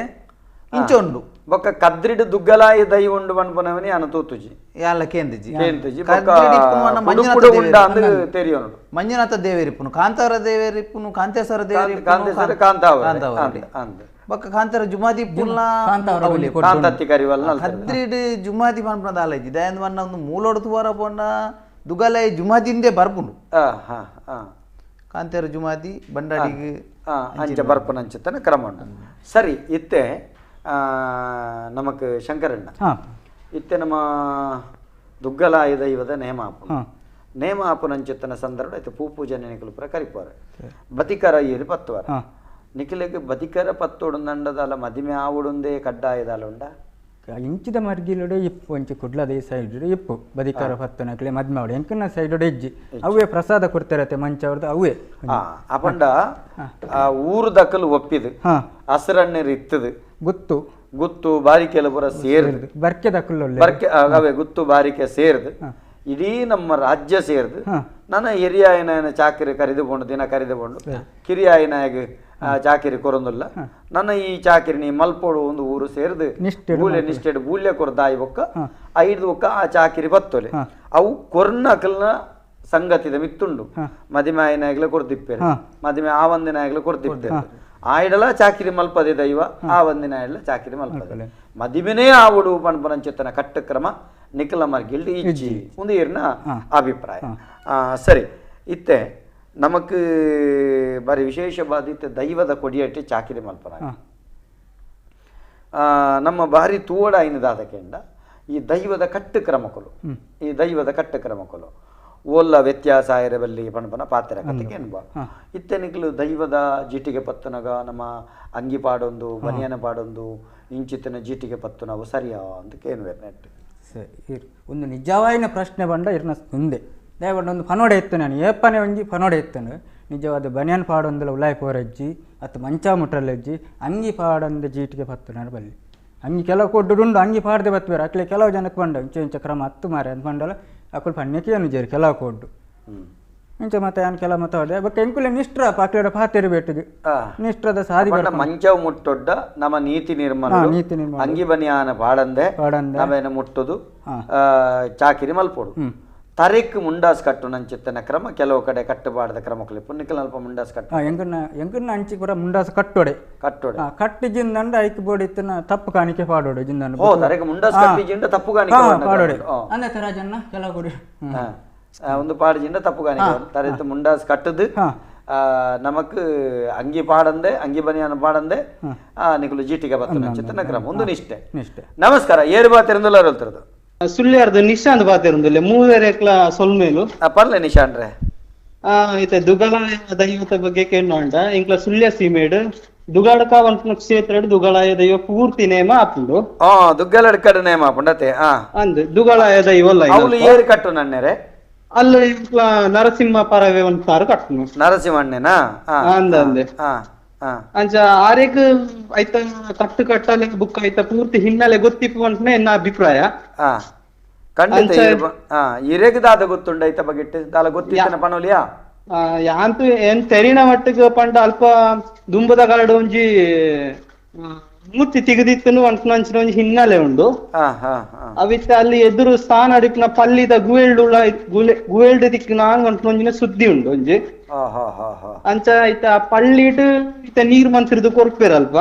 ಇಂಚೊಂಡು ಬೊಕ್ಕ ಕದ್ರಿಡು ದುಗ್ಗಲಾಯ ದೈ ಉಂಡು ಪನ್ಪುನವನಿ ಅನ ತೂತುಜಿ ಯಾಲ ಕೇಂದ್ರಜಿ ಕೇಂದ್ರಜಿ ಬೊಕ್ಕ ಉಂಡ ಅಂದ್ ತೆರಿಯೋನು ಮಂಜುನಾಥ ದೇವೇರಿಪ್ಪುನು ಕಾಂತಾರ ದೇವೇರಿಪ್ಪುನು ಕಾಂತೇಶ್ವರ ದೇವೇರಿಪ್ಪುನು ಕಾಂತೇಶ್ವರ ಕಾಂತಾವರ ಅಂದ್ ಬೊಕ್ಕ ಕಾಂತಾರ ಜುಮಾದಿ ಪುಲ್ಲ ಕಾಂತತ್ತಿ ಕರಿವಲ್ಲ ಕದ್ರಿಡು ಜುಮಾದಿ ಪನ್ಪುನ ದಾಲಜಿ ದಯಂದ್ ಮನ್ನ ಒಂದು ಮೂಲೋಡು ತುವಾರ ಪೋಂಡ ದುಗ್ಗಲಾಯ ಜುಮಾದಿಂದೇ ಬರ್ಪುಂಡು ಕಾಂತಾರ ಜುಮಾದಿ ಬಂಡಾಡಿಗೆ ಅಂಚ ಬರ್ಪುನಂಚಿತ್ತನ ಕ್ರಮ ಉಂಡು. ಸರಿ ಇತ್ತೆ ನಮಕ್ ಶಂಕರಣ್ಣ ಇತ್ತೆ ನಮ್ಮ ದುಗ್ಗಲಾಯ ದೈವದ ನೇಮ ಆಪುನು ನೇಮ ಆಪುನಂಚಿತ್ತನ ಸಂದರ್ಭ ಇತ್ತೆ ಪೂ ಪೂಜೆ ನಿಕಲು ಪೂರ ಕರಿಪೋರೆ ಬತಿಕರ ಏರಿ ಪತ್ತುವರ ನಿಖಿಲಿಗೆ ಬತಿಕರ ಪತ್ತೊಡುಂದಂಡದಲ್ಲ ಮದಿಮೆ ಆವುಡುಂದೇ ಕಡ್ಡಾಯದಾಲ ಉಂಡ ಇಂಚಿದ ಮರ್ಗಿಲುಡೆ ಇಪ್ಪು ಒಂಚಿ ಕುಡ್ಲದ ಈ ಸೈಡ್ ಇಪ್ಪು ಬದಿಕಾರ ಪತ್ತುನಕ್ಲೆ ಮದ್ಮೆ ಆವಡು ಎಂಕನ ಸೈಡ್ ಇಜ್ಜಿ ಅವೇ ಪ್ರಸಾದ ಕೊಡ್ತಿರತ್ತೆ ಮಂಚ ಅವ್ರದ್ದು ಅವೇ ಅಪಂಡ ಊರು ದಕ್ಕಲು ಒಪ್ಪಿದು ಹಸರಣ್ಣರು ಇತ್ತದು ಗುತ್ತು ಗುತ್ತು ಬಾರಿಕೆಲ್ಲ ಪೂರ ಸೇರ್ದು ಬರ್ಕೆ ದಕ್ಕಲು ಬರ್ಕೆ ಅವೇ ಗುತ್ತು ಬಾರಿಕೆ ಸೇರ್ದು ಇಡೀ ನಮ್ಮ ರಾಜ್ಯ ಸೇರ್ದು ನನ್ನ ಹಿರಿಯಾಯನ ಚಾಕಿರಿ ಕರೆದುಕೊಂಡು ದಿನ ಕರೆದುಕೊಂಡು ಕಿರಿಯಾಯನಾಗ ಚಾಕಿರಿ ಕೊರೊಂದುಲ್ಲ ನನ್ನ ಈ ಚಾಕಿರಿ ನೀ ಮಲ್ಪೋಡು ಒಂದು ಊರು ಸೇರ್ದು ಬೂಲ್ಯ ನಿಷ್ಠೆಡ್ ಬೂಲ್ಯ ಕೊರ್ದಾಯಿ ಬೊಕ್ಕ ಐದು ಬೊಕ್ಕ ಆ ಚಾಕಿರಿ ಬತ್ತೊಲೆ ಅವು ಕೊರ್ನಕಲ್ನ ಸಂಗತಿದ ಮಿತ್ತುಂಡು ಮದಿಮೆ ಆಯನಾಗ್ಲೆ ಕೊರ್ದಿಪ್ಪೇರು ಮದಿಮೆ ಆ ಒಂದಿನಾಗ್ಲೆ ಕೊರ್ದಿಪ್ಪೇರು ಆಯಿಡಲ ಚಾಕಿರಿ ಮಲ್ಪದೆ ದೈವ ಆ ಒಂದಿನ ಆಯಿಡಲ ಚಾಕಿರಿ ಮಲ್ಪದೆ ಮದಿಮೆನೇ ಆವುಡು ಪನ್ಪನಂಚಿತ್ತನ ಕಟ್ಟಕ್ರಮ ನಿಖಲ ಮರ್ಗಿಲ್ಡ್ ಇಜ್ಜಿ ಒಂದು ಈರ್ನ ಅಭಿಪ್ರಾಯ. ಸರಿ ಇತ್ತೆ ನಮಕ್ ಬಾರಿ ವಿಶೇಷವಾದ ಇತ್ತೆ ದೈವದ ಕೊಡಿಯಟ್ಟೆ ಚಾಕಿರಿ ಮಲ್ಪನ ನಮ್ಮ ಬಾರಿ ತೂವಡ ಐನದಾದಕೆಂಡ ಈ ದೈವದ ಕಟ್ಟು ಕ್ರಮಕಲು ಈ ದೈವದ ಕಟ್ಟು ಕ್ರಮಕಲು ಓಲ್ಲ ವ್ಯತ್ಯಾಸ ಆಯಿರಬಲ್ಲಿ ಪಣಪನ ಪಾತ್ರ ಕತೆಗೆ ಅನ್ಬ ಇತ್ತೆ ನಿಕ್ಲು ದೈವದ ಜೀಟಿಗೆ ಪತ್ತನಗ ನಮ್ಮ ಅಂಗಿ ಪಾಡೊಂದು ಬನಿಯನ ಪಾಡೊಂದು ಇಂಚಿತನ ಜೀಟಿಗೆ ಪತ್ತು ನಾವು ಸರಿಯಾ ಅಂತ ಕೇನುವೆ ನೆಟ್. ಸರಿ ಒಂದು ನಿಜವಾಯಿನ ಪ್ರಶ್ನೆ ಬಂಡ ಇರ್ನ ಮುಂದೆ ದಯವಂಡ ಒಂದು ಫನೋಡೆ ಇತ್ತು ನಾನು ಏಪನೆ ಒಂಜಿ ಫನೋಡೆ ಇತ್ತನು ನಿಜವಾದ ಬನಿಯನ್ ಪಾಡೊಂದುಲ ಉಲಾಯ್ ಪೋರಜ್ಜಿ ಅತ್ತು ಮಂಚ ಮುಟ್ರಲ್ಲಜ್ಜಿ ಅಂಗಿ ಪಾಡೊಂದು ಜೀಟಿಗೆ ಪತ್ತು ನಾನು ಬಲ್ಲಿ ಅಂಗಿ ಕೆಲವು ಕೊಡ್ಡುಂಡು ಅಂಗಿ ಪಾಡದೆ ಬತ್ತುವೇರು ಅಕ್ಲೆ ಕೆಲವು ಜನಕ್ಕೆ ಬಂಡ ಇಂಚ ಇಂಚ ಕ್ರಮ ಹತ್ತು ಮಾರೆ ಅಂತ ಬಂಡಲ ಅಕ್ಕಳು ಪಣ್ಣಕ್ಕೆ ಏನು ಜೇರು ಕೆಲವು ಕೊಡ್ಡು ಇಂಚ ಮತ್ತೆ ಏನು ಕೆಲ ಮತ್ತೆ ಹೊಡೆ ಬಟ್ ಎಂಕುಲೆ ನಿಷ್ಠ ಪಾಕ್ಲೆಡ ಪಾತೆರು ಬೇಟಿಗೆ ನಿಷ್ಠದ ಸಾದಿ ಮಂಚ ಮುಟ್ಟೊಡ್ಡ ನಮ್ಮ ನೀತಿ ನಿರ್ಮಾಣ ನೀತಿ ನಿರ್ಮಾಣ ಅಂಗಿ ಬನಿಯಾನ ಪಾಡಂದೆ ನವೇನ ಮುಟ್ಟುದು ಚಾಕಿರಿ ಮಲ್ಪೋಡು ತರೆಕ್ ಮುಂಡಾಸ್ ಕಟ್ಟು ನಂಚಿತ್ತನ ಕ್ರಮ ಕೆಲವು ಕಡೆ ಕಟ್ಟಬಾರದ ಕ್ರಮಕ್ಕಲ್ಲಿ ಪುಣ್ಯಕಲ್ ಅಲ್ಪ ಮುಂಡಾಸ್ ಕಟ್ಟು ಎಂಕನ್ನ ಎಂಕನ್ನ ಅಂಚಿ ಪೂರ ಮುಂಡಾಸ್ ಕಟ್ಟೋಡೆ ಕಟ್ಟೋಡೆ ಕಟ್ಟಿ ಜಿಂದಂಡ ಐಕ್ ಬೋಡಿ ಇತ್ತನ ತಪ್ಪು ಕಾಣಿಕೆ ಪಾಡೋಡೆ ಜಿಂದಂಡ ಓ ತರೆಕ್ ಮುಂಡಾಸ್ ಕಟ್ಟಿ ಜಿಂಡ ತಪ್ಪು ಕಾಣಿಕೆ ಪಾಡೋಡೆ ಅಂದ ತರಾಜನ್ನ ಕೆಲವು ಕೊಡಿ ಒಂದು ಪಾಡು ಜಿಂಡ ತಪ್ಪು ಕಾಣಿಕೆ ತರೆತ್ ಮುಂಡಾಸ್ ಕಟ್ಟದು ನಮಕ್ ಅಂಗಿ ಪಾಡಂದೆ ಅಂಗಿ ಬನಿಯಾನ ಪಾಡಂದೆ ನಿಕಲು ಜೀಟಿಗೆ ಬತ್ತ ನಂಚಿತ್ತನ ಕ್ರಮ ಒಂದು ನಿಷ್ಠೆ. ನಮಸ್ಕಾರ ಏರು ಬಾ ತೆರೆಂದುಲ್ಲ ಹೇಳ್ತಿರೋದು ಸುಳ್ಯಾರ್ದು ನಿಶಾಂತ್ ಬಾತಿರುಂದಿಲ್ಲ ಮೂವೆರೆಕ್ಲ ಸೊಲ್ಮೇಲು ಪರ್ಲೆ ನಿಶಾಂಡ್ರೆ ಇತ್ತೆ ದುಗಳಾಯ ದೈವದ ಬಗ್ಗೆ ಕೇಳೋಂಡ ಇಂಕ್ಲ ಸುಳ್ಯ ಸೀಮೇಡ್ ದುಗಾಡಕ ಒಂದ್ ಕ್ಷೇತ್ರ ದುಗಳಾಯ ದೈವ ಪೂರ್ತಿ ನೇಮ ಆಪುಂಡು ದುಗ್ಗಲಡ್ಕಡ ನೇಮ ಆಪುಂಡತೆ ಅಂದ್ ದುಗಳಾಯ ದೈವ ಅವ್ಲು ಏರು ಕಟ್ಟು ನನ್ನೆರೆ ಅಲ್ಲ ಇಂಕ್ಲ ನರಸಿಂಹ ಪರವೆ ಒಂದ್ ಸಾರು ಕಟ್ಟುನು ನರಸಿಂಹಣ್ಣೇನಾ ಅಂದ ಅಂದೆ ಅಂಚ ಆರೇಗ್ ಐತ ಕಟ್ಟು ಕಟ್ಟಲೆ ಬುಕ್ ಐತ ಪೂರ್ತಿ ಹಿನ್ನೆಲೆ ಗೊತ್ತಿಪ್ಪು ಅಂತ ಎನ್ನ ಅಭಿಪ್ರಾಯ. ಖಂಡಿತ ಇರೆಗ್ ದಾದ ಗೊತ್ತುಂಡ ಐತ ಬಗೆಟ್ ದಾಲ ಗೊತ್ತಿತ್ತನ ಪನೋಲಿಯಾ ಯಾಂತು ಏನ್ ತೆರಿನ ಮಟ್ಟಿಗೆ ಪಂಡ ಅಲ್ಪ ದುಂಬದ ಕಾಲಡ್ ಒಂಜಿ ಮೂರ್ತಿ ತೆಗೆದಿತ್ತನು ಅಂಚಿನ ಒಂಜಿ ಹಿನ್ನೆಲೆ ಉಂಡು. ಅವಿತ್ತ ಅಲ್ಲಿ ಎದುರು ಸ್ಥಾನ ಅಡಿಕ್ನ ಪಲ್ಲಿದ ಗುವೆಲ್ಡು ಗುವೆಲ್ಡು ದಿಕ್ಕಿನ ಒಂಜಿನ ಸುದ್ದಿ ಉಂಡು ಒಂಜಿ ಅಂಚ ಐತ ಪಳ್ಳಿಡ್ ಇತ್ತ ನೀರ್ ಮಂತ್ರಿದು ಕೊರ್ಪೇರಲ್ಪ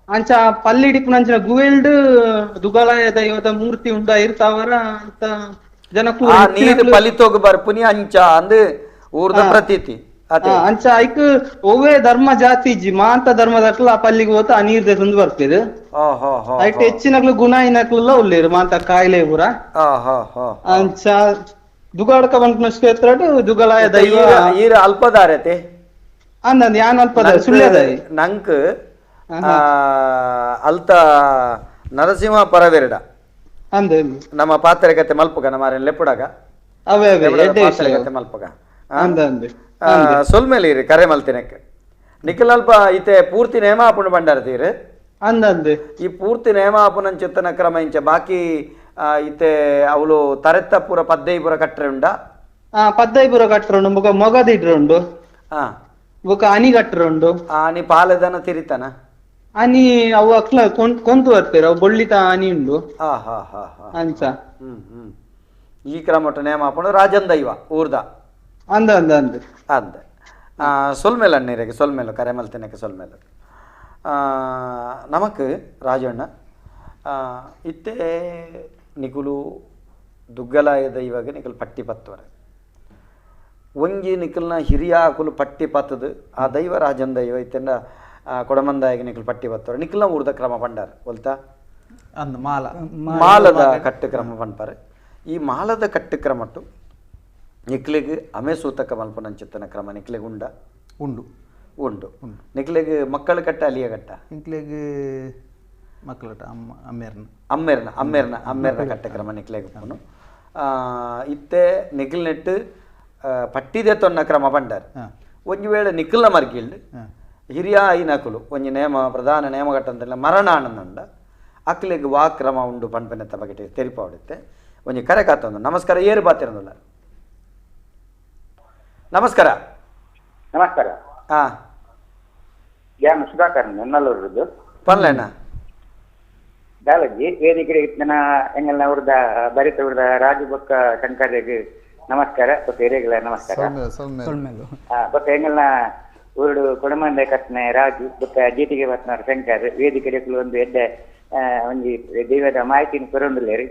ಅಂಚ ಪಲ್ಲಿಡಿಪ್ಪುನ ಅಂಚಿನ ಗುವೆಲ್ಡು ದುಗಲಾಯ ದೈವದ ಮೂರ್ತಿ ಉಂಡ ಇರ್ತಾವರ ಅಂತ ಜನ ನೀರು ಪಲಿತೋಗ ಬರ್ಪುನಿ ಅಂಚ ಅಂದ್ ಊರ್ದ ಪ್ರತೀತಿ ಅಂಚ ಐಕ್ ಒವ್ವೇ ಧರ್ಮ ಜಾತಿ ಇಜ್ಜಿ ಮಾಂತ ಧರ್ಮದಕ್ಲ ಆ ಪಲ್ಲಿಗೆ ಹೋತ ಆ ನೀರ್ ತಂದು ಬರ್ತಿರು. ಐಟ್ ಹೆಚ್ಚಿನಕ್ಲು ಗುಣ ಇನಕ್ಲೆಲ್ಲ ಉಲ್ಲೇರು ಮಾಂತ ಕಾಯಿಲೆ ಪೂರ. ಅಂಚ ದುಗಾಡ್ಕ ಬಂಕ್ನ ಕ್ಷೇತ್ರ ದುಗಲಾಯ ದೈವ ಈರ ಅಲ್ಪದಾರತೆ ಅಂದ ಯಾನ್ ಅಲ್ಪದಾರ ಸುಳ್ಯದಾರಿ ನಂಕ್ ಅಲ್ತ ನರಸಿಂಹ ಪರವೆರಡ ಅಂದ ನಮ್ಮ ಪಾತ್ರೆಗತೆ ಮಲ್ಪಗ ನಮ್ಮ ಲೆಪ್ಪುಡಾಗ ಪಾತ್ರೆಗತೆ ಮಲ್ಪಗ ಸೊಲ್ಮೇಲೆ ಇರಿ ಕರೆ ಮಲ್ತಿನಕ್ಕೆ ನಿಖಲಲ್ಪ ಇತೆ ಪೂರ್ತಿ ನೇಮ ಆಪುಂಡು ಬಂಡಾರ ತೀರು ಅಂದ ಈ ಪೂರ್ತಿ ನೇಮ ಆಪುನಂಚಿತ್ತನ ಕ್ರಮ ಇಂಚ ಬಾಕಿ ಇತ್ತೆ ಅವಳು ತರೆತ್ತ ಪೂರ ಪದ್ದೈ ಪೂರ ಕಟ್ಟರೆ ಉಂಡ? ಪದ್ದೈ ಪೂರ ಕಟ್ಟರೆ ಉಂಡು, ಬೊಕ ಮೊಗದಿಡ್ರೆ ಉಂಡು, ಬೊಕ ಅನಿ ಕಟ್ಟರೆ ಉಂಡು. ಅನಿ ಪಾಲದನ ತಿರಿತನ ಅನಿ ಅವು ಅಕ್ಲ ಕೊಂತು ಬರ್ತಾರೆ, ಅವು ಬೊಳ್ಳಿತ ಅನಿ ಉಂಡು. ಅಂಚ ಈ ಕ್ರಮಟ ನೇಮ ಹಾಕೊಂಡು ರಾಜನ್ ದೈವ ಊರ್ದ ಅಂದ ಅಂದ ಅಂದ ಅಂದ ಸೊಲ್ಮೇಲೆ ಅಣ್ಣೀರಿಗೆ ಸೊಲ್ಮೇಲು ಕರೆ ಮಲ್ತಿನಕ್ಕೆ ಸೊಲ್ಮೇಲು. ನಮಕ್ ರಾಜಣ್ಣ ಇತ್ತೆ ನಿಕುಲು ದುಗ್ಗಲಾಯ ದೈವಾಗ ನಿಕುಲು ಪಟ್ಟಿ ಪತ್ತುವರೆ ಒಂಜಿ ನಿಕಲ್ನ ಹಿರಿಯ ಅಕುಲು ಪಟ್ಟಿ ಪತ್ತದು ಆ ದೈವ ರಾಜನ್ ದೈವ ಇತ್ತೆಂಡ ಕೊಡಮಂದಾಯಗೆ ನಿಕುಲು ಪಟ್ಟಿ ಪತ್ತುವರೆ ನಿಕಲ್ನ ಊರ್ದ ಕ್ರಮ ಪಂಡಾರ ಒಲ್ತಾ ಅಂದ್ ಮಾಲ ಮಾಲದ ಕಟ್ಟು ಕ್ರಮ ಪನ್ಪಾರೆ. ಈ ಮಾಲದ ಕಟ್ಟು ಕ್ರಮಟ್ಟು ನಿಕ್ಲೆಗ್ ಅಮೆ ಸೂತಕ ಮಲ್ಪನಂಚಿತ್ತನ ಕ್ರಮ ನಿಕ್ಲೆಗ್ ಉಂಡ? ಉಂಡು ಉಂಡು. ನಿಕ್ಲೆಗ್ ಮಕ್ಕಳ ಕಟ್ಟ ಅಲಿಯ ಕಟ್ಟ? ನಿಕ್ಲೆಗ್ ಮಕ್ಕಳ ಅಮ್ಮೇರ್ನ ಅಮ್ಮೇರ್ನ ಅಮ್ಮೇರ್ನ ಅಮ್ಮೇರ್ನ ಕಟ್ಟ ಕ್ರಮ ನಿಕ್ಲೆಗ್ ಉಪ್ಪುನು. ಇತ್ತೆ ನಿಕ್ಲ್ ನೆಟ್ಟು ಪಟ್ಟಿದೆ ತೊನ್ನ ಕ್ರಮ ಪಂಡಾರ್. ಒಂಜಿ ವೇಳೆ ನಿಕ್ಲ್ನ ಮರ್ಗಿಲ್ಡ್ ಹಿರಿಯ ಐನಕುಲು ಒಂಜಿ ನೇಮ ಪ್ರಧಾನ ನೇಮ ಕಟ್ಟಂತಿಲ್ಲ ಮರಣ ಆನಂದ ಅಕ್ಲೆಗ್ ವಾ ಕ್ರಮ ಉಂಡು ಪನ್ಪನೆತ್ತ ಬಗೆಟ್ ತೆರಿಪಾವಡಿತ್ತೆ. ಒಂಜಿ ಕರೆ ಕಾತೊಂದು. ನಮಸ್ಕಾರ, ಏರು ಬಾತಿರಂದುಲ್ಲ. ನಮಸ್ಕಾರ. ನಮಸ್ಕಾರ. ಹಾ, ಯಾನು ಸುಧಾಕರ್ ನನ್ನಲ್ಲೂರದ್ದು. ಪನ್ಲೇನ ದಾಲಜಿ ವೇದಿಕೆ ನನ್ನ ಎಂಗಲ್ನ ಅವ್ರದ ಬರಿತ ಅವ್ರದ ರಾಜು ಬೊಕ್ಕ ಶಂಕರ್ಗೆ ನಮಸ್ಕಾರ, ಬೊಕ್ಕ ಹಿರಿಯಗಳ ನಮಸ್ಕಾರ. ಬೊಕ್ಕ ಎಂಗಲ್ನ ಊರುಡು ಕೊಡಮಂದೆ ಕಟ್ನೆ ರಾಜು ಬೊಕ್ಕ ಜೀಟಿಗೆ ಬತ್ನವ್ರ ಶಂಕರ್ ವೇದಿಕೆ ಒಂದು ಎಡ್ಡೆ ಒಂಜಿ ದೈವದ ಮಾಹಿತಿನ ಕೊರೊಂದುಲ್ಲೇರಿ.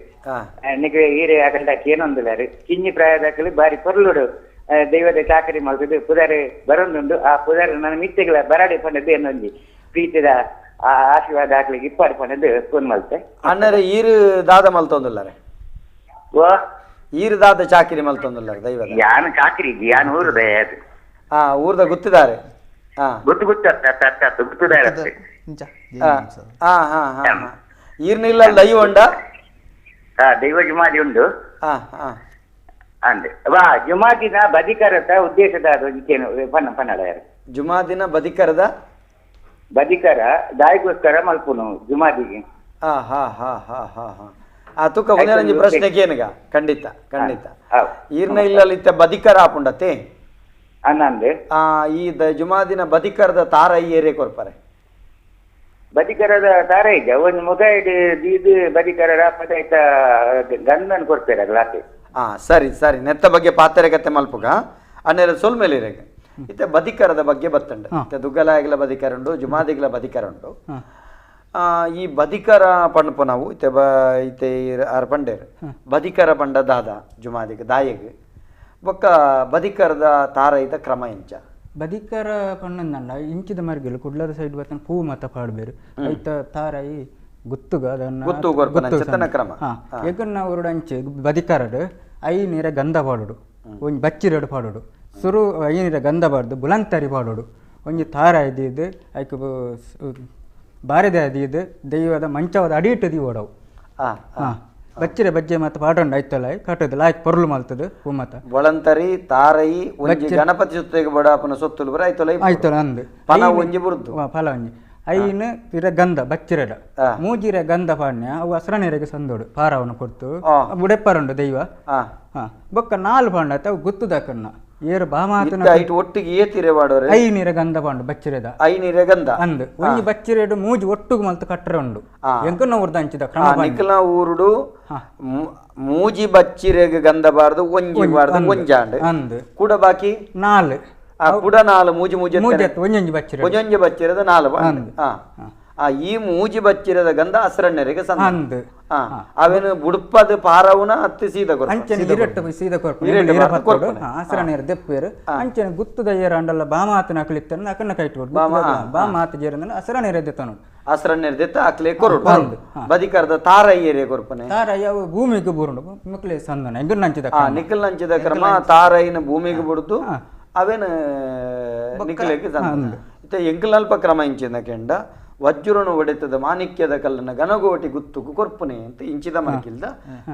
ನಿಗೆ ಈರೆ ಅಕಲ್ಡ ಕೇನೊಂದುಲ್ಲಾರು ಕಿಂಜಿ ಪ್ರಾಯದಾಕಲು ಬಾರಿ ಪೊರ್ಲುಡು ದೈವದ ಚಾಕರಿ ಮಲ್ತದು ಪುದಾರು ಬರೊಂದುಂಡು. ಆ ಪುದಾರು ನನ್ನ ಮಿತ್ತೆಗಳ ಬರಾಡಿ ಪಂಡದ್ದು ಏನೊಂಜಿ ಪ್ರೀತಿದ ಆ ಆಶೀರ್ವಾದ ಹಾಕ್ಲಿಕ್ಕೆ ಇಪ್ಪಾಡು ಪಂಡದ್ದು ಫೋನ್ ಮಲ್ತೆ. ಅಣ್ಣರೆ ಈರು ದಾದ ಮಲ್ತೊಂದುಲ್ಲಾರೆ? ಓ ಈರು ದಾದ ಚಾಕಿರಿ ಮಲ್ತೊಂದುಲ್ಲಾರೆ ದೈವದ? ಯಾನು ಚಾಕಿರಿ ಯಾನು ಊರುದ ಅದು. ಹಾ, ಊರ್ದ ಗೊತ್ತಿದ್ದಾರೆ. ಗೊತ್ತು ಗೊತ್ತು ಅತ್ತ ಗೊತ್ತಿದ್ದಾರೆ. ಹಾ ಹಾ ಹಾ. ಈರ್ನಿಲ್ಲ ದೈವ ಉಂಡ? ದೈವ ಜುಮಾದಿ ಉಂಡು. ಹಾ ಹಾ ಅಂದೆ ವಾ ಜುಮಾದಿನ ಬದಿಕರದ ಉದ್ದೇಶದ ಪನ್ನ ಪನ್ನಡ ಯಾರು ಜುಮಾದಿನ ಬದಿಕರದ ಬದಿಕರ ದಾಯಿಗೋಸ್ಕರ ಮಲ್ಪುನು ಜುಮಾದಿಗೆ. ಹಾ ಹಾ ಹಾ ಹಾ ಹಾ ಹಾ. ಆ ತುಕ ಒಂಜಿ ಪ್ರಶ್ನೆ ಕೇನುಗ. ಖಂಡಿತ ಖಂಡಿತ. ಈರ್ನ ಇಲ್ಲ ಇತ್ತ ಬದಿಕರ ಆಪುಂಡತೆ ಅನ್ನಂದೆ. ಆ ಈ ಜುಮಾದಿನ ಬದಿಕರದ ತಾರ ಈ ಏರಿಯಾ ಕೊರ್ಪರೆ? ಬದಿಕರದ ತಾರ ಇದ್ದ ಒಂದು ಮುಗ ಇದು ಬದಿಕರ ಪದಾಯ್ತ ಗಂಧನ್ ಕೊಡ್ತಾರೆ ಅಗ್ಲಾತೆ. ಹಾ ಸರಿ ಸರಿ, ನೆತ್ತ ಬಗ್ಗೆ ಪಾತ್ರೆ ಕತೆ ಮಲ್ಪುಗ ಅನ್ನೇರ ಸೊಲ್ಮೇಲೆ ಇರೇಗ. ಇತ್ತೆ ಬದಿಕರದ ಬಗ್ಗೆ ಬತ್ತಂಡ. ಇತ್ತೆ ದುಗ್ಗಲಾಯಗಲ ಬದಿಕರ ಉಂಡು, ಜುಮಾದಿಗಲ ಬದಿಕರ ಉಂಡು. ಈ ಬದಿಕರ ಪಂಡ್ಪ ನಾವು ಇತ್ತೆ ಇತ್ತೆ ಆರ್ ಪಂಡೇರು ಬದಿಕರ ಪಂಡ ದಾದ ಜುಮಾದಿಗ ದಾಯಗ್ ಬೊಕ್ಕ ಬದಿಕರದ ತಾರೈದ ಕ್ರಮ ಎಂಚ? ಬದಿಕರ ಪಣ್ಣಂದಂಡ ಇಂಚಿದ ಮರ್ಗಿಲು ಕುಡ್ಲದ ಸೈಡ್ ಬರ್ತನ ಪೂ ಮತ ಪಾಡ್ಬೇರು ಐತ ತಾರೈ ಗುತ್ತುಗ ಅದನ್ನ ಗುತ್ತು ಕ್ರಮ. ಎಗನ್ನ ಊರುಡು ಅಂಚೆ ಬದಿಕರಡು ಐನೀರ ಗಂಧ ಪಾಡೋಡು, ಒಂಜಿ ಬಚ್ಚಿರಡು ಪಾಡೋಡು, ಸುರು ಐನೀರ ಗಂಧ ಪಾಡ್ದು ಬುಲಂತರಿ ಪಾಡೋಡು, ಒಂಜಿ ತಾರ ಇದ್ದಿದ್ದು ಐಕ್ ಬಾರೆದ ಅದಿದ್ದು ದೈವದ ಮಂಚವಾದ ಅಡಿಯಿಟ್ಟು ದೀವಡವು. ಹಾಂ, ಬಚ್ಚಿರೆ ಬಜ್ಜೆ ಮತ್ತೆ ಪಾಡೊಂಡು ಐತಲ್ಲ ಕಟ್ಟದು ಲಾಯ್ಕ್ ಪೊರ್ಲು ಮಲ್ತದು ಹೂ ಮತ ಬೊಳಂತರಿ ತಾರೈ ಒಂಜಿ ಗಣಪತಿ ಸುತ್ತಿಗೆ ಬಡ ಅಪನ ಸೊತ್ತುಲು ಬರ ಐತಲ್ಲ ಐತಲ್ಲ ಅಂದು ಫಲ ಒಂಜಿ ಬುರ್ದು ಫಲ ಒಂಜಿ ಐನು ಇರ ಗಂಧ ಬಚ್ಚಿರೆಡ ಮೂಜಿರ ಗಂಧ ಪಾಡ್ನೆ ಅವು ಅಸ್ರನೇರೆಗೆ ಸಂದೋಡು ಪಾರವನ ಕೊಡ್ತು ಬುಡೆಪ್ಪರುಂಡು ದೈವ. ಹಾ, ಬೊಕ್ಕ ನಾಲ್ ಪಾಂಡ ಅವು ಗುತ್ತುದಕನ್ನ ಏರು ಬಾಮಾತನ ಒಟ್ಟಿಗೆ ಏತಿರೆ ಪಾಡೋರೆ ಐನೀರ ಗಂಧ ಪಾಂಡು ಬಚ್ಚಿರೆದ ಐನೀರ ಗಂಧ ಅಂದು ಒಂಜಿ ಬಚ್ಚಿರೆಡು ಮೂಜಿ ಒಟ್ಟುಗು ಮಲ್ತು ಕಟ್ಟರೆ ಉಂಡು. ಎಂಕನ ಊರ್ದ ಅಂಚಿದ ಕ್ರಮ ನಿಕ್ಲ ಊರುಡು ಮೂಜಿ ಬಚ್ಚಿರೆಗೆ ಗಂಧ ಬಾರ್ದು ಒಂಜಿ ಬಾರ್ದು ಒಂಜಾಂಡು ಅಂದು ಕೂಡ ಬಾಕಿ ನಾಲ್ ಕೂಡ ನಾಲ್ ಮೂಜಿ ಮೂಜಿ ಒಂಜೊಂಜಿ ಬಚ್ಚಿರೆ ಒಂಜೊಂಜಿ ಬಚ್ಚಿರದ ನಾಲ್. ಆ ಈ ಮೂಜಿ ಬಚ್ಚಿರದ ಗಂಧ ಅಸ್ರಣ್ಣರಿಗೆ ಅಂದು. ಅವೇನು ಬುಡ್ಪದ ಪಾರವುನ ಅತ್ತಿ ಸೀದ ಅಂಚನೆ ಇರಟ್ಟು ಸೀದ ಕೊರ್ಪು ಅಸ್ರಣ್ಣರು ದೆಪ್ಪೇರು ಅಂಚನೆ ಗುತ್ತುದ ಏರಾಂಡಲ್ಲ ಬಾಮಾತನ ಅಕಲಿತ್ತನ ಅಕನ್ನ ಕೈಟ್ ಕೊಡು ಬಾಮಾತ ಜೇರಂದನ ಅಸ್ರಣ್ಣರ ದೆತ್ತನು ಅಸ್ರಣ್ಣರ ದೆತ್ತ ಅಕ್ಲೆ ಕೊರಡು ಬದಿಕರದ ತಾರ ಏರಿಯ ಕೊರ್ಪನೆ ತಾರೈ ಅವು ಭೂಮಿಗೆ ಬೂರುಂಡು ಮುಕ್ಲೆ ಸಂದನ ಎಂಗನ್ ನಂಚಿದ ನಿಖಲ್ ನಂಚಿದ ಕ್ರಮ ತಾರೈನ ಭೂಮಿಗೆ ಬುಡ್ದು ಅವೇನು ನಿಖಲೆಗೆ ಸಂದ. ಇತ್ತೆ ಎಂಕಲ್ನಲ್ಪ ಕ್ರಮ ಇಂಚಿನ ಕೆಂಡ ವಜ್ರನು ಒಡೆತದ ಮಾಣಿಕ್ಯದ ಕಲ್ಲನ ಗನಗೋಟಿ ಗುತ್ತುಕು ಕೊರ್ಪುನೆ ಅಂತ ಇಂಚಿದ ಮನಕಿಲ್ದ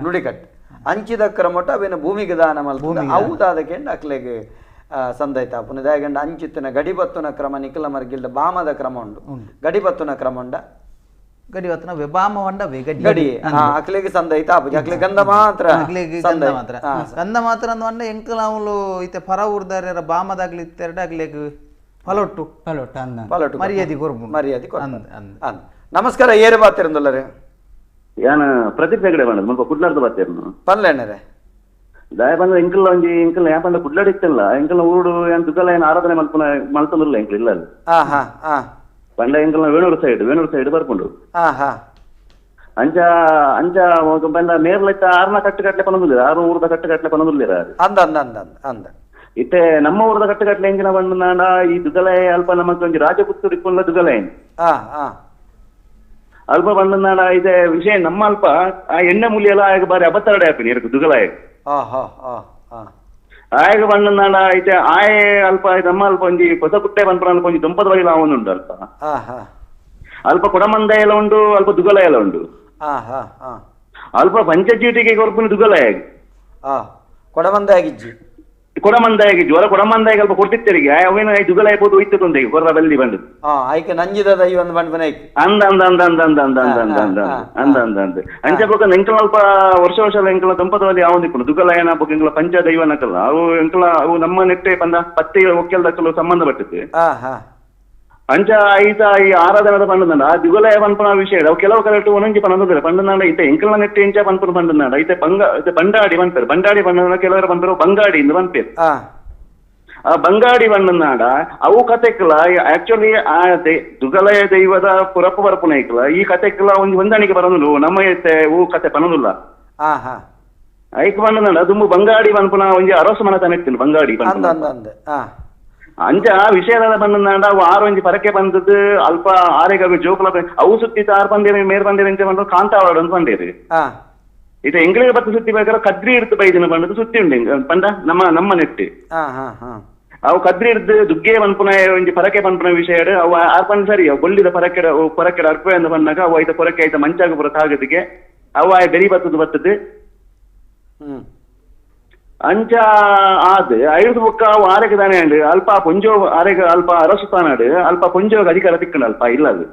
ನುಡಿಕಟ್ಟು ಅಂಚಿದ ಕ್ರಮಟ ಅವೇನ ಭೂಮಿಗೆ ದಾನ ಮಲ್ತದ ಅವು ದಾದ ಕೆಂಡ ಅಕ್ಲೆಗೆ ಸಂದೈತ ಪುನಃ ದಾಯಗಂಡ ಅಂಚಿತ್ತನ ಗಡಿಬತ್ತುನ ಕ್ರಮ ನಿಖಲ ಮರ್ಗಿಲ್ದ ಬಾಮದ ಕ್ರಮ ಉಂಡು. ಗಡಿಬತ್ತುನ ಕ್ರಮ ಉಂಡ? ಗಡಿ ಹೊತ್ತನ ಬಾಮ ಹೊಂಡ ಗಡಿ ಗಡಿ ಅಕ್ಲೆಗೆ ಸಂದೈತ ಅಕ್ಲೆ ಗಂಧ ಮಾತ್ರ ಅಕ್ಲೆಗೆ ಗಂಧ ಮಾತ್ರ ಗಂಧ ಮಾತ್ರ ಅಂದ್ ಪಂಡ ಎಂಕಲ ಅವಳು ಇತ್ತೆ ಪರ ಊರ್ದಾರ ಬಾಮದಾಗ್ಲಿ ಇತ್ತೆರಡು ಅಕ್ಲೆಗ್ ಫಲೊಟ್ಟು ಫಲೊಟ್ಟು ಅಂದ ಫಲೊಟ್ಟು ಮರ್ಯಾದೆ ಕೊರ್ಪು ಮರ್ಯಾದೆ ಕೊರ್ಪು. ನಮಸ್ಕಾರ ಏರು ಬಾತಿರಂದುಲ್ಲರೆ ಯಾನ ಪ್ರದೀಪ್ ಹೆಗಡೆ ಬಂದದ್ದು ಮುಲ್ಪ ಕುಡ್ಲಾರ್ದ ಬಾತಿರ್ನು ಪನ್ಲೇನರೆ ದಾಯ ಬಂದ ಎಂಕಲ್ ಒಂಜಿ ಎಂಕಲ್ ಯಾ ಪಂಡ ಕುಡ್ಲಾಡ್ ಇತ್ತಲ್ಲ ಎಂಕಲ್ನ ಊರುಡು ಏನ್ ದುಗ್ಗಲ ಏನ್ ಆರಾಧನೆ ಮಲ್ಪುನ ಮಲ್ತೊಂದುಲ್ಲ ಎಂಕಲ್ ಇಲ್ಲ ಪಂಡ ಎಂಕಲ್ನ ವೇಣೂರು ಸೈಡ್ ಬರ್ಪುಂಡು ಅಂಚ ಅಂಚ ಪಂಡ ಮೇರ್ಲ ಇತ್ತ ಆರ್ನ ಕಟ್ಟು ಕಟ್ಲೆ ಪನೊಂದುಲ್ಲೆರ್ ಆರು ಊರುದ ಕಟ್ಟು ಕಟ್ಲೆ ಪನೊಂದುಲ್ಲೆರ್ ಅಂದ ಅಂದ ಅಂದ ಅಂದ ಇತ್ತೆ ನಮ್ಮ ಊರದ ಕಟ್ಟು ಕಟ್ಲೆ ಎಂಚಿನ ಪಂಡ ಈ ದುಗ್ಗಲ ಅಲ್ಪ ನಮಕ್ ಒಂಜಿ ರಾಜಪುತ್ತೂರು ಇಪ್ಪುಲ್ಲ ದುಗ್ಗಲ ಅಲ್ಪ ಬಂದ ಇದೆ ವಿಷಯ ನಮ್ಮ ಅಲ್ಪ ಆ ಎಣ್ಣೆ ಮೂಲಿಯೆಲ್ಲ ಆಗ ಬಾರಿ ಅಬತ್ತರಡೆ ಆಪಿನಿ ಇರಕು ದುಗಲಾಯ ಆಯಗ ಬಂದ ಐತೆ ಆಯೆ ಅಲ್ಪ ನಮ್ಮ ಅಲ್ಪ ಒಂಜಿ ಹೊಸ ಕುಟ್ಟೆ ಬಂದ್ಪುರ ಅಲ್ಪ ಒಂಜಿ ದೊಂಪದ ಬಳಿ ಉಂಟು ಅಲ್ಪ ಅಲ್ಪ ಕೊಡಮಂದ ಎಲ್ಲ ಉಂಟು ಅಲ್ಪ ದುಗಲಾಯ ಎಲ್ಲ ಉಂಟು ಅಲ್ಪ ಪಂಚಚೀಟಿಗೆ ಕೊರ್ಪುನಿ ದುಗಲಾಯ ಕೊಡಮಂದಾಗಿಜ್ಜಿ ಕೊಡಮಂದಾಯಿಗೆ ಜ್ವರ ಕೊಡಮಂದಾಯಿಗೆ ಅಲ್ಪ ಕೊಡ್ತಿತ್ತರಿಗೆ ಅವೇನು ದುಗಲಾಯ ಪೋದು ಹೋಯ್ತದೊಂದಿಗೆ ಕೊರ್ರ ಬಲ್ಲಿ ಬಂದು ಆಯ್ಕೆ ನಂಜಿದ ದೈವ ಒಂದು ಬಂದು ಅಂದ ಅಂದ ಅಂದ ಅಂದ ಅಂದ ಅಂದ ಅಂದ ಅಂದ ಅಂದ ಅಂದ ಅಂದ ಅಂದ ಅಂಚ ಬೊಕ ಎಂಕಲ ಅಲ್ಪ ವರ್ಷ ವರ್ಷ ಎಂಕಲ ದಂಪತವಲ್ಲಿ ಯಾವೊಂದಿಪ್ಪುಂಡು ದುಗಲಾಯನ ಬೊಕ ಎಂಕಲ ಪಂಚ ದೈವನಕಲ್ಲ ಅವು ಎಂಕಲ ಅವು ನಮ್ಮ ನೆಟ್ಟೆ ಪಂದ ಪತ್ತೆ ಒಕ್ಕೆಲ್ದಕ್ಕಲು ಸಂಬಂಧ ಪಟ್ಟಿತ್ತು ಅಂಚ ಐತ ಈ ಆರಾಧನದ ಪಂಡಂದ ಆ ದುಗಲಾಯ ಪನ್ಪುನ ವಿಷಯ ಅವು ಕೆಲವು ಕರೆಕ್ಟ್ ಒಂದೊಂಜಿ ಪನೊಂದಿಲ್ಲ ಪಂಡನಾಡ ಐತೆ ಎಂಕಲ್ನ ನೆಟ್ಟೆ ಇಂಚ ಪನ್ಪುನ ಪಂಡನಾಡ ಐತೆ ಬಂಗ ಬಂಡಾಡಿ ಪನ್ಪೇರು ಬಂಡಾಡಿ ಪಂಡ ಕೆಲವರು ಪನ್ಪೇರು ಬಂಗಾಡಿ ಇಂದು ಪನ್ಪೇರು ಆ ಬಂಗಾಡಿ ಬಂಡನಾಡ ಅವು ಕತೆಕ್ಲ ಆಕ್ಚುಲಿ ಆ ದುಗಲಯ ದೈವದ ಪುರಪ್ಪು ಬರಪುನ ಐಕ್ಲ ಈ ಕತೆಕ್ಲ ಒಂಜಿ ಹೊಂದಾಣಿಕೆ ಬರೋದಿಲ್ಲ ನಮ್ಮ ಐತೆ ಅವು ಕತೆ ಪನೊಂದಿಲ್ಲ ಐಕ್ ಬಂಡನಾಡ ದುಂಬು ಬಂಗಾಡಿ ಪನ್ಪುನ ಒಂಜಿ ಅರಸು ಮನತನ ಇತ್ತು ಬಂಗಾಡಿ ಅಂಚ ಆ ವಿಷಯದ ಬಂದ ಅವು ಆರು ಒಂಜಿ ಪರಕೆ ಬಂದದ್ದು ಅಲ್ಪ ಆರೆಗ ಜೋಕುಲ ಅವು ಸುತ್ತಿತ್ತು ಆರು ಬಂದೇರಿ ಮೇರ್ ಬಂದೇರಿ ಅಂತ ಬಂದು ಕಾಂತಾವಾಡ ಅಂತ ಬಂದೇರಿ ಇದು ಎಂಗ್ಳಿಗೆ ಬತ್ತ ಸುತ್ತಿ ಬೇಕಾದ್ರೆ ಕದ್ರಿ ಇಡ್ತು ಬೈದಿನ ಬಂದದ್ದು ಸುತ್ತಿ ಉಂಡು ಪಂಡ ನಮ್ಮ ನಮ್ಮ ನೆಟ್ಟಿ ಅವು ಕದ್ರಿ ಹಿಡ್ದು ದುಗ್ಗೆ ಪನ್ಪುನ ಒಂಜಿ ಪರಕೆ ಪನ್ಪುನ ವಿಷಯ ಅವು ಆರ್ ಪಂಡ ಸರಿ ಅವು ಬೊಳ್ಳಿದ ಪರಕೆ ಪರಕೆಡ ಅರ್ಪ ಅಂತ ಬಂದಾಗ ಅವು ಐತ ಪೊರಕೆ ಐತ ಮಂಚಾಗ ಪುರ ತಾಗದಿಗೆ ಅವು ಆಯ್ ಬೆರಿ ಬತ್ತದು ಬತ್ತದು ಅಂಚ ಆದ್ ಐದು ಬೊಕ್ಕ ಅವು ಆರೆಗೆ ತಾನೇ ಅಂಡ್ ಅಲ್ಪ ಪೊಂಜೋ ಆರೆಗೆ ಅಲ್ಪ ಅರಸು ತಾನಾಡು ಅಲ್ಪ ಪೊಂಜೋಗ ಅಧಿಕಾರ ತಿಕ್ಕಂಡು ಅಲ್ಪ ಇಲ್ಲ ಅದು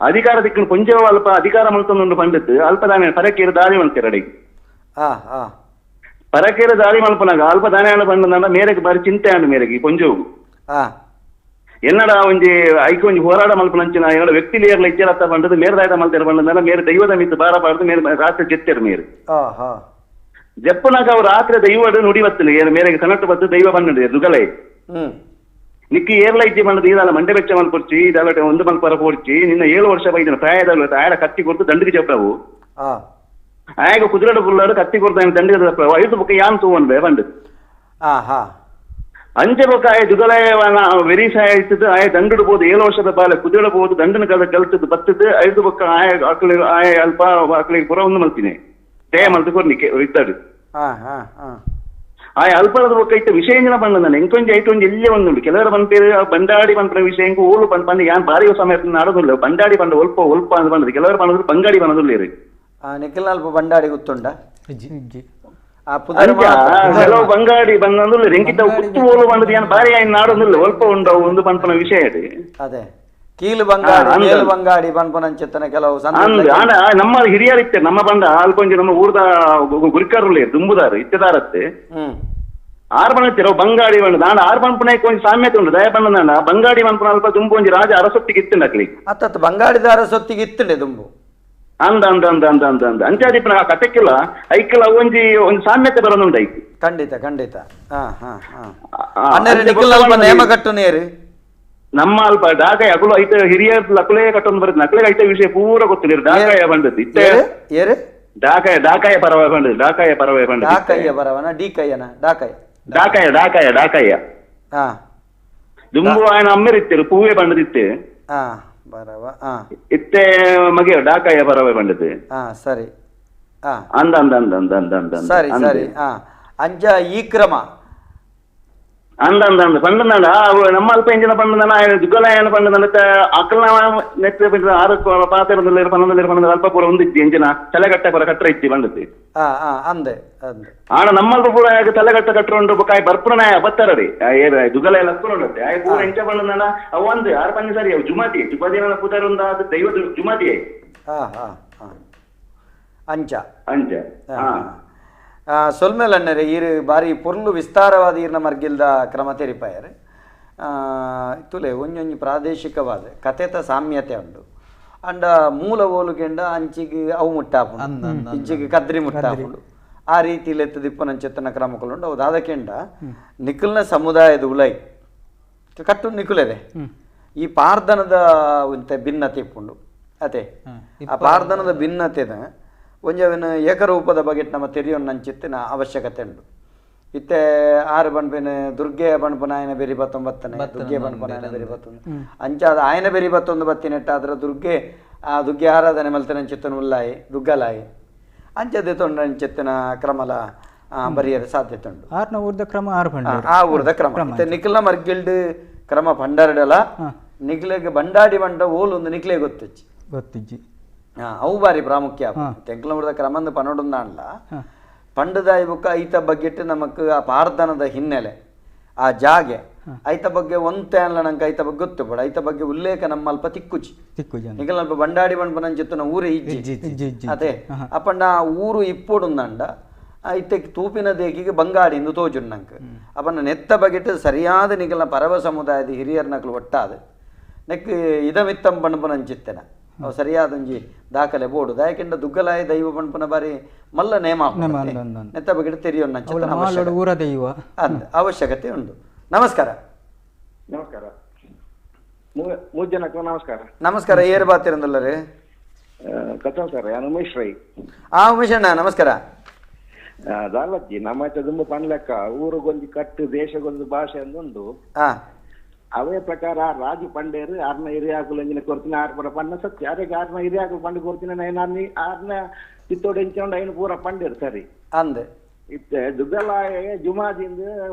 ಅಧಿಕಾರ ತಿಕ್ಕಂಡು ಪೊಂಜೋ ಅಲ್ಪ ಅಧಿಕಾರ ಮಲ್ತೊಂದು ಪಂಡಿತ್ತು ಅಲ್ಪ ದಾನೆ ಪರಕೇರು ದಾರಿ ಮಲ್ತೇರು ಅಡಿಗೆ ಪರಕೇರು ದಾರಿ ಮಲ್ಪನಾಗ ಅಲ್ಪ ದಾನೆ ಪಂಡ ಮೇರೆಗೆ ಬಾರಿ ಚಿಂತೆ ಅಂಡು ಮೇರೆಗೆ ಈ ಪೊಂಜೋಗು ಎನ್ನಡ ಒಂಜಿ ಐಕ್ ಒಂಜಿ ಹೋರಾಟ ಮಲ್ಪನಂಚಿನ ಎನ್ನಡ ವ್ಯಕ್ತಿ ಲೇರ್ಲ ಇಚ್ಚರತ್ತ ಪಂಡದು ಮೇರೆ ದಾಯತ ಮಲ್ತೇರು ಪಂಡಂದ ಮೇರೆ ದೈವದ ಮಿತ್ತು ಬಾರ ಪಾಡ್ದು ಮೇರೆ ರಾತ್ರಿ ಜೆತ್ತೇರು ಮೇರೆ ಜಪ್ಪನಾಗ ಅವು ರಾತ್ರಿ ದೈವಡು ನುಡಿ ಬತ್ತಲು ಏನು ಮೇರೆಗೆ ಕನಟ್ಟು ಬತ್ತು ದೈವ ಬಂದು ದುಗಲೈ ನಿಕ್ಕಿ ಏರ್ಲ ಇಜ್ಜಿ ಬಂದದ್ದು ಇದಲ್ಲ ಮಂಡೆ ಬೆಚ್ಚ ಮಲ್ಪೊರ್ಚಿ ಇದಲ್ಲ ಒಂದು ಮಲ್ಪರ ಪೋರ್ಚಿ ನಿನ್ನ 7 ವರ್ಷ ಬೈದಿನ ಪ್ರಾಯದ ಆಯಡ ಕತ್ತಿ ಕೊಡ್ತು ದಂಡಿಗೆ ಜಪ್ಪವು ಆಯಗ ಕುದುರೆಡು ಪುಲ್ಲಾಡು ಕತ್ತಿ ಕೊಡ್ತು ದಂಡಿಗೆ ಜಪ್ಪವು ಐದು ಬೊಕ್ಕ ಯಾನ್ ತೂವನ್ ಬೇ ಬಂದು ಅಂಚೆ ಬೊಕ್ಕ ಆಯ ದುಗಲಯ ವೆರಿ ಸಹಾಯ ಇತ್ತದು ಆಯ ದಂಡುಡು ಬೋದು 7 ವರ್ಷದ ಬಾಲೆ ಕುದುರೆ ಬೋದು ದಂಡನ ಕದ ಕಲ್ತದ್ದು ಬತ್ತದ್ದು ಐದು ಬೊಕ್ಕ ಆಯ ಅಕ್ಲಿ ಆಯ ಅಲ್ಪ ಅಕ್ಲಿಗೆ ಪುರ ಒಂದು ಮಲ್ತೀನಿ ದಯ ಮಲ್ತು ಕೊರ್ನಿಕ್ಕೆ ಇದ್ದಾಡು ಆ ಅಲ್ಪದ ಬೊಕ್ಕ ಇತ್ತ ವಿಷಯ ಬಂದ ನಾನು ಎಂಕೊಂಜಿ ಐಟು ಒಂಜಿ ಎಲ್ಲೇ ಒಂದುಂಡು ಕೆಲವರು ಬಂಪೇರು ಬಂಡಾಡಿ ಬಂಪನ ವಿಷಯ ಎಂಕು ಓಲು ಬಂದ್ ಬಂದು ಯಾನ್ ಬಾರಿ ಸಮಯ ನಾಡೋದಿಲ್ಲ ಬಂಡಾಡಿ ಬಂದ ಒಲ್ಪ ಒಲ್ಪ ಅಂತ ಬಂದದ್ದು ಕೆಲವರು ಬಂದ್ರು ಬಂಗಾಡಿ ಬಂದಿಲ್ಲ ನಿಖಿಲ್ ಅಲ್ಪ ಬಂಡಾಡಿ ಗೊತ್ತುಂಡ ಕೆಲವು ಬಂಗಾಡಿ ಬಂದಂದಿಲ್ಲ ಎಂಕಿತ ಗುತ್ತು ಓಲು ಬಂದದ್ದು ಯಾನ್ ಬಾರಿ ಆಯ್ನ ನಾಡೋದಿಲ್ಲ ಒಲ್ಪ ಉಂಡವು ಒಂದು ಪನ್ಪನ ವಿಷಯ ಇದೆ ಅದೇ ಕೀಲು ಬಂಗಾಡಿ ಮೇಲು ಬಂಗಾಡಿ ಪನ್ಪನಂಚಿತ್ತನ ಕೆಲವು ನಮ್ಮ ಹಿರಿಯರು ಇತ್ತೆ ನಮ್ಮ ಬಂದ ಅಲ್ಕೊಂಜಿ ನಮ್ಮ ಊರ್ದ ಗುರಿಕಾರರು ದುಂಬುದಾರು ಇತ್ತೆದಾರತ್ತೆ ಆರು ಬಣ್ಣ ಬಂಗಾಡಿ ಬಣ್ಣ ದಾಂಡ ಆರು ಪನ್ಪುನ ಒಂಜಿ ಸಾಮ್ಯತೆ ಉಂಟು ದಯ ಬಣ್ಣ ಬಂಗಾಡಿ ಪನ್ಪುನ ಅಲ್ಪ ದುಂಬು ಒಂಜಿ ರಾಜ ಅರಸೊತ್ತಿಗೆ ಇತ್ತುಂಡು ಅಕ್ಲಿ ಅತ್ತತ್ತು ಬಂಗಾಡಿದ ಅರಸೊತ್ತಿಗೆ ಇತ್ತುಂಡೆ ದುಂಬು ಅಂದ ಅಂದ ಅಂದ ಅಂದ ಅಂದ ಅಂದ ಅಂಚಾದಿಪ್ಪನ ಆ ಕತೆಕ್ಕಿಲ್ಲ ಐಕ್ಲ ಒಂಜಿ ಒಂದು ಸಾಮ್ಯತೆ ಬರೋದುಂಡು ಐಕ್ ಖಂಡಿತ ಖಂಡಿತ ನೇಮ ಕಟ್ಟು ನೇರು ನಮ್ಮ ಅಲ್ಪ ಡಾಕಾಯ ಅಗುಲು ಐತ ಹಿರಿಯ ಲಕುಲೇ ಕಟ್ಟೊಂದು ಬರುತ್ತೆ ನಕಲೆ ಐತ ವಿಷಯ ಪೂರ ಗೊತ್ತಿಲ್ಲ ಡಾಕಾಯ ಬಂದದ್ದು ಇತ್ತೆ ಡಾಕಾಯ ಡಾಕಾಯ ಪರವ ಬಂದದ್ದು ಡಾಕಾಯ ಪರವ ಬಂದದ್ದು ಡಾಕಾಯ ಪರವನ ಡಿಕಾಯನ ಡಾಕಾಯ ಡಾಕಾಯ ಡಾಕಾಯ ಡಾಕಾಯ ದುಂಬು ಆಯನ ಅಮ್ಮೆರಿತ್ತೇರು ಪೂವೆ ಬಂದದಿತ್ತೆ ಇತ್ತೆ ಮಗೆ ಡಾಕಾಯ ಪರವ ಬಂದದ್ದು ಸರಿ ಅಂದ ಅಂದ ಅಂದ ಅಂದ ಅಂದ ಅಂದ ಸರಿ ಸರಿ ಅಂಜ ಈ ಕ್ರಮ ಅಂದ ಅಂದ ಅಂದ ಪಂಡನಾಡ ನಮ್ಮ ಅಲ್ಪ ಎಂಜಿನ ಪಂಡನ ದುಗ್ಗಲಾಯನ ಪಂಡನ ಅಕಲ್ನ ನೆಟ್ ಆರು ಪಾತ್ರ ಪನ್ನೊಂದು ಪನ್ನೊಂದು ಅಲ್ಪ ಪೂರ ಒಂದಿತ್ತು ಎಂಜಿನ ತಲೆಗಟ್ಟೆ ಪೂರ ಕಟ್ಟರ ಇತ್ತಿ ಬಂದದ್ದು. ಅಂದೆ ಅಂದೆ ಆಣ ನಮ್ಮಲ್ಪ ಪೂರ ತಲೆಗಟ್ಟ ಕಟ್ಟುಂಡು ಬೊಕ್ಕ ಆಯ್ ಬರ್ಪುನ ಬತ್ತಾರರಿ ದುಗಲ ಎಲ್ಲ ಲಕ್ಕುಂಡು ಆಯ್ ಪೂರ ಎಂಚ ಪಂಡ ಅವು ಅಂದ್ ಆರ್ ಪಂಜ ಸರಿ ಅವು ಜುಮಾತಿ ಜುಮಾತಿ ಪುದರ್ ಉಂದ ದೈವ ಜುಮಾತಿ. ಅಂಚ ಅಂಚ ಸೊಲ್ಮೇಲ್ ಅಣ್ಣರೆ ಈರು ಬಾರಿ ಪೊರ್ಲು ವಿಸ್ತಾರವಾದ ಈರ್ನ ಮರ್ಗಿಲ್ದ ಕ್ರಮ ತೆರಿಪಾಯರು. ತುಲೆ ಒಂಜೊಂಜಿ ಪ್ರಾದೇಶಿಕವಾದ ಕಥೆತ ಸಾಮ್ಯತೆ ಉಂಡು ಅಂಡ ಮೂಲ ಓಲುಗೆಂಡ ಅಂಚಿಗೆ ಅವು ಮುಟ್ಟಾಪುಂಡು ಇಂಚಿಗೆ ಕದ್ರಿ ಮುಟ್ಟಾಪುಂಡು ಆ ರೀತಿಯಲ್ಲಿ ಎತ್ತದಿಪ್ಪನಂಚೆತ್ತನ ಕ್ರಮಕ್ಕಳುಂಡು ಅವು ದಾದಕೆಂಡ ನಿಖಲ್ನ ಸಮುದಾಯದ ಉಲೈ ಕಟ್ಟು ನಿಖುಲೆದೆ ಈ ಪಾರ್ದನದ ಒಂತೆ ಭಿನ್ನತೆ ಇಪ್ಪುಂಡು ಅತೆ ಆ ಪಾರ್ದನದ ಭಿನ್ನತೆದ ಒಂಜವಿನ ಏಕರೂಪದ ಬಗೆಟ್ ನಮ್ಮ ತೆರಿಯೊನ್ನಂಚಿತ್ತಿನ ಅವಶ್ಯಕತೆ ಉಂಡು. ಇತ್ತೆ ಆರು ಬಣ್ಪಿನ ದುರ್ಗೆ ಬಣ್ಪನ ಆಯನ ಬೆರಿ ಬತ್ತೊಂಬತ್ತನೆ ದುರ್ಗೆ ಬಣ್ಪನ ಆಯನ ಬೆರಿ ಬತ್ತೊಂದು ಅಂಚಾದ ಆಯನ ಬೆರಿ ಬತ್ತೊಂದು ಬತ್ತಿನೆಟ್ಟಾದ್ರೆ ದುರ್ಗೆ ಆ ದುರ್ಗೆ ಆರಾಧನೆ ಮಲ್ತನಂಚಿತ್ತನ ಉಲ್ಲಾಯಿ ದುಗ್ಗಲಾಯಿ ಅಂಚದೆ ತೊಂಡಂಚಿತ್ತಿನ ಕ್ರಮಲ ಬರಿಯರ ಸಾಧ್ಯತೆ ಉಂಡು. ಆರ್ನ ಊರ್ದ ಕ್ರಮ ಆರು ಪಂಡ ಆ ಊರ್ದ ಕ್ರಮ ಇತ್ತೆ ನಿಖಿಲ್ನ ಮರ್ಗಿಲ್ಡ್ ಕ್ರಮ ಪಂಡರಡಲ ನಿಖಿಲಿಗೆ ಬಂಡಾಡಿ ಬಂಡ ಓಲೊಂದು ನಿಖಿಲೇ ಗೊತ್ತಿಜ್ಜಿ ಗೊತ್ತಿಜ್ಜಿ ಅವು ಬಾರಿ ಪ್ರಾಮುಖ್ಯ ತೆಂಕಲಮುರದ ಕ್ರಮಂದು ಪನ್ನೊಂದಾಂಡ್ಲ ಪಂಡದಾಯಿ ಬುಕ್ಕ ಐತ ಬಗ್ಗೆಟ್ಟು ನಮಕ್ ಆ ಪಾರ್ದನದ ಹಿನ್ನೆಲೆ ಆ ಜಾಗೆ ಐತ ಬಗ್ಗೆ ಒಂತೆ ಅನ್ಲ ನಂಗೆ ಐತ ಬಗ್ಗೆ ಗೊತ್ತು ಬೇಡ ಐತ ಬಗ್ಗೆ ಉಲ್ಲೇಖ ನಮ್ಮ ಅಲ್ಪ ತಿಕ್ಕುಚಿ ನಿಖಲ್ ಅಲ್ಪ ಬಂಡಾಡಿ ಬಂಡ್ಪನಂಚಿತ್ತನ ಊರು ಇಜ್ಜಿ ಅದೇ ಅಪ್ಪಂಡ ಆ ಊರು ಇಪ್ಪೊಡುಂದಂಡ ಐತೆ ತೂಪಿನ ದೇಕಿಗೆ ಬಂಗಾಡಿ ಇಂದು ತೋಜುಂಡು ನಂಗೆ ಅಪ್ಪನ ನೆತ್ತ ಬಗೆಟ್ಟು ಸರಿಯಾದ ನಿಖಲ್ನ ಪರವ ಸಮುದಾಯದ ಹಿರಿಯರ್ನಕ್ಲು ಒಟ್ಟಾದ ನೆಕ್ ಇದಮಿತ್ತಂ ಪಣಪನಂಚಿತ್ತನ ಅವು ಸರಿಯಾದ ಒಂಜಿ ದಾಖಲೆ ಬೋಡು ದಾಯಕೆಂಡ ದುಗ್ಗಲಾಯ ದೈವ ಪಣಪನ ಬಾರಿ ಮಲ್ಲ ನೇಮ ನೆತ್ತ ಬಗ್ಗೆ ತೆರಿಯೊನ್ನ ದೈವ ಅಂದ ಅವಶ್ಯಕತೆ ಉಂಟು. ನಮಸ್ಕಾರ. ನಮಸ್ಕಾರ ಮೂರು ಜನಕ್ಕೂ ನಮಸ್ಕಾರ. ನಮಸ್ಕಾರ. ಏರು ಬಾತಿರಂದಲ್ಲರೇ ಕಥಾ ಸರ್ ನಾನು ಉಮೇಶ್ ರೈ. ಆ ಉಮೇಶ್ ಅಣ್ಣ ನಮಸ್ಕಾರ. ದಾಲಜ್ಜಿ ನಮ್ಮ ತುಂಬ ಪನ್ಲೆಕ್ಕ ಊರಿಗೊಂದು ಕಟ್ಟು ದೇಶಗೊಂದು ಭಾಷೆ ಅಂದುಂಡು. ಅವೇ ಪ್ರಕಾರ ರಾಜು ಪಂಡೇರು ಆರ್ನ ಹಿರಿಯಾಕುಲು ಎಂಜಿನ ಕೊರ್ತಿನ ಆರ್ ಪೂರ ಪನ್ನ ಸತ್ಯ ಅರೆಗೆ ಆರ್ನ ಹಿರಿಯಾಕುಲು ಪಂಡು ಕೊರ್ತಿನ ನಾನು ಆರ್ನ ಚಿತ್ತೋಡು ಎಂಚೊಂಡು ಐನು ಪೂರ ಪಂಡೇರು ಸರಿ ಅಂದೆ ಇತ್ತೆ ದುಗ್ಗಲಾಯ ಜುಮಾದಿಂದ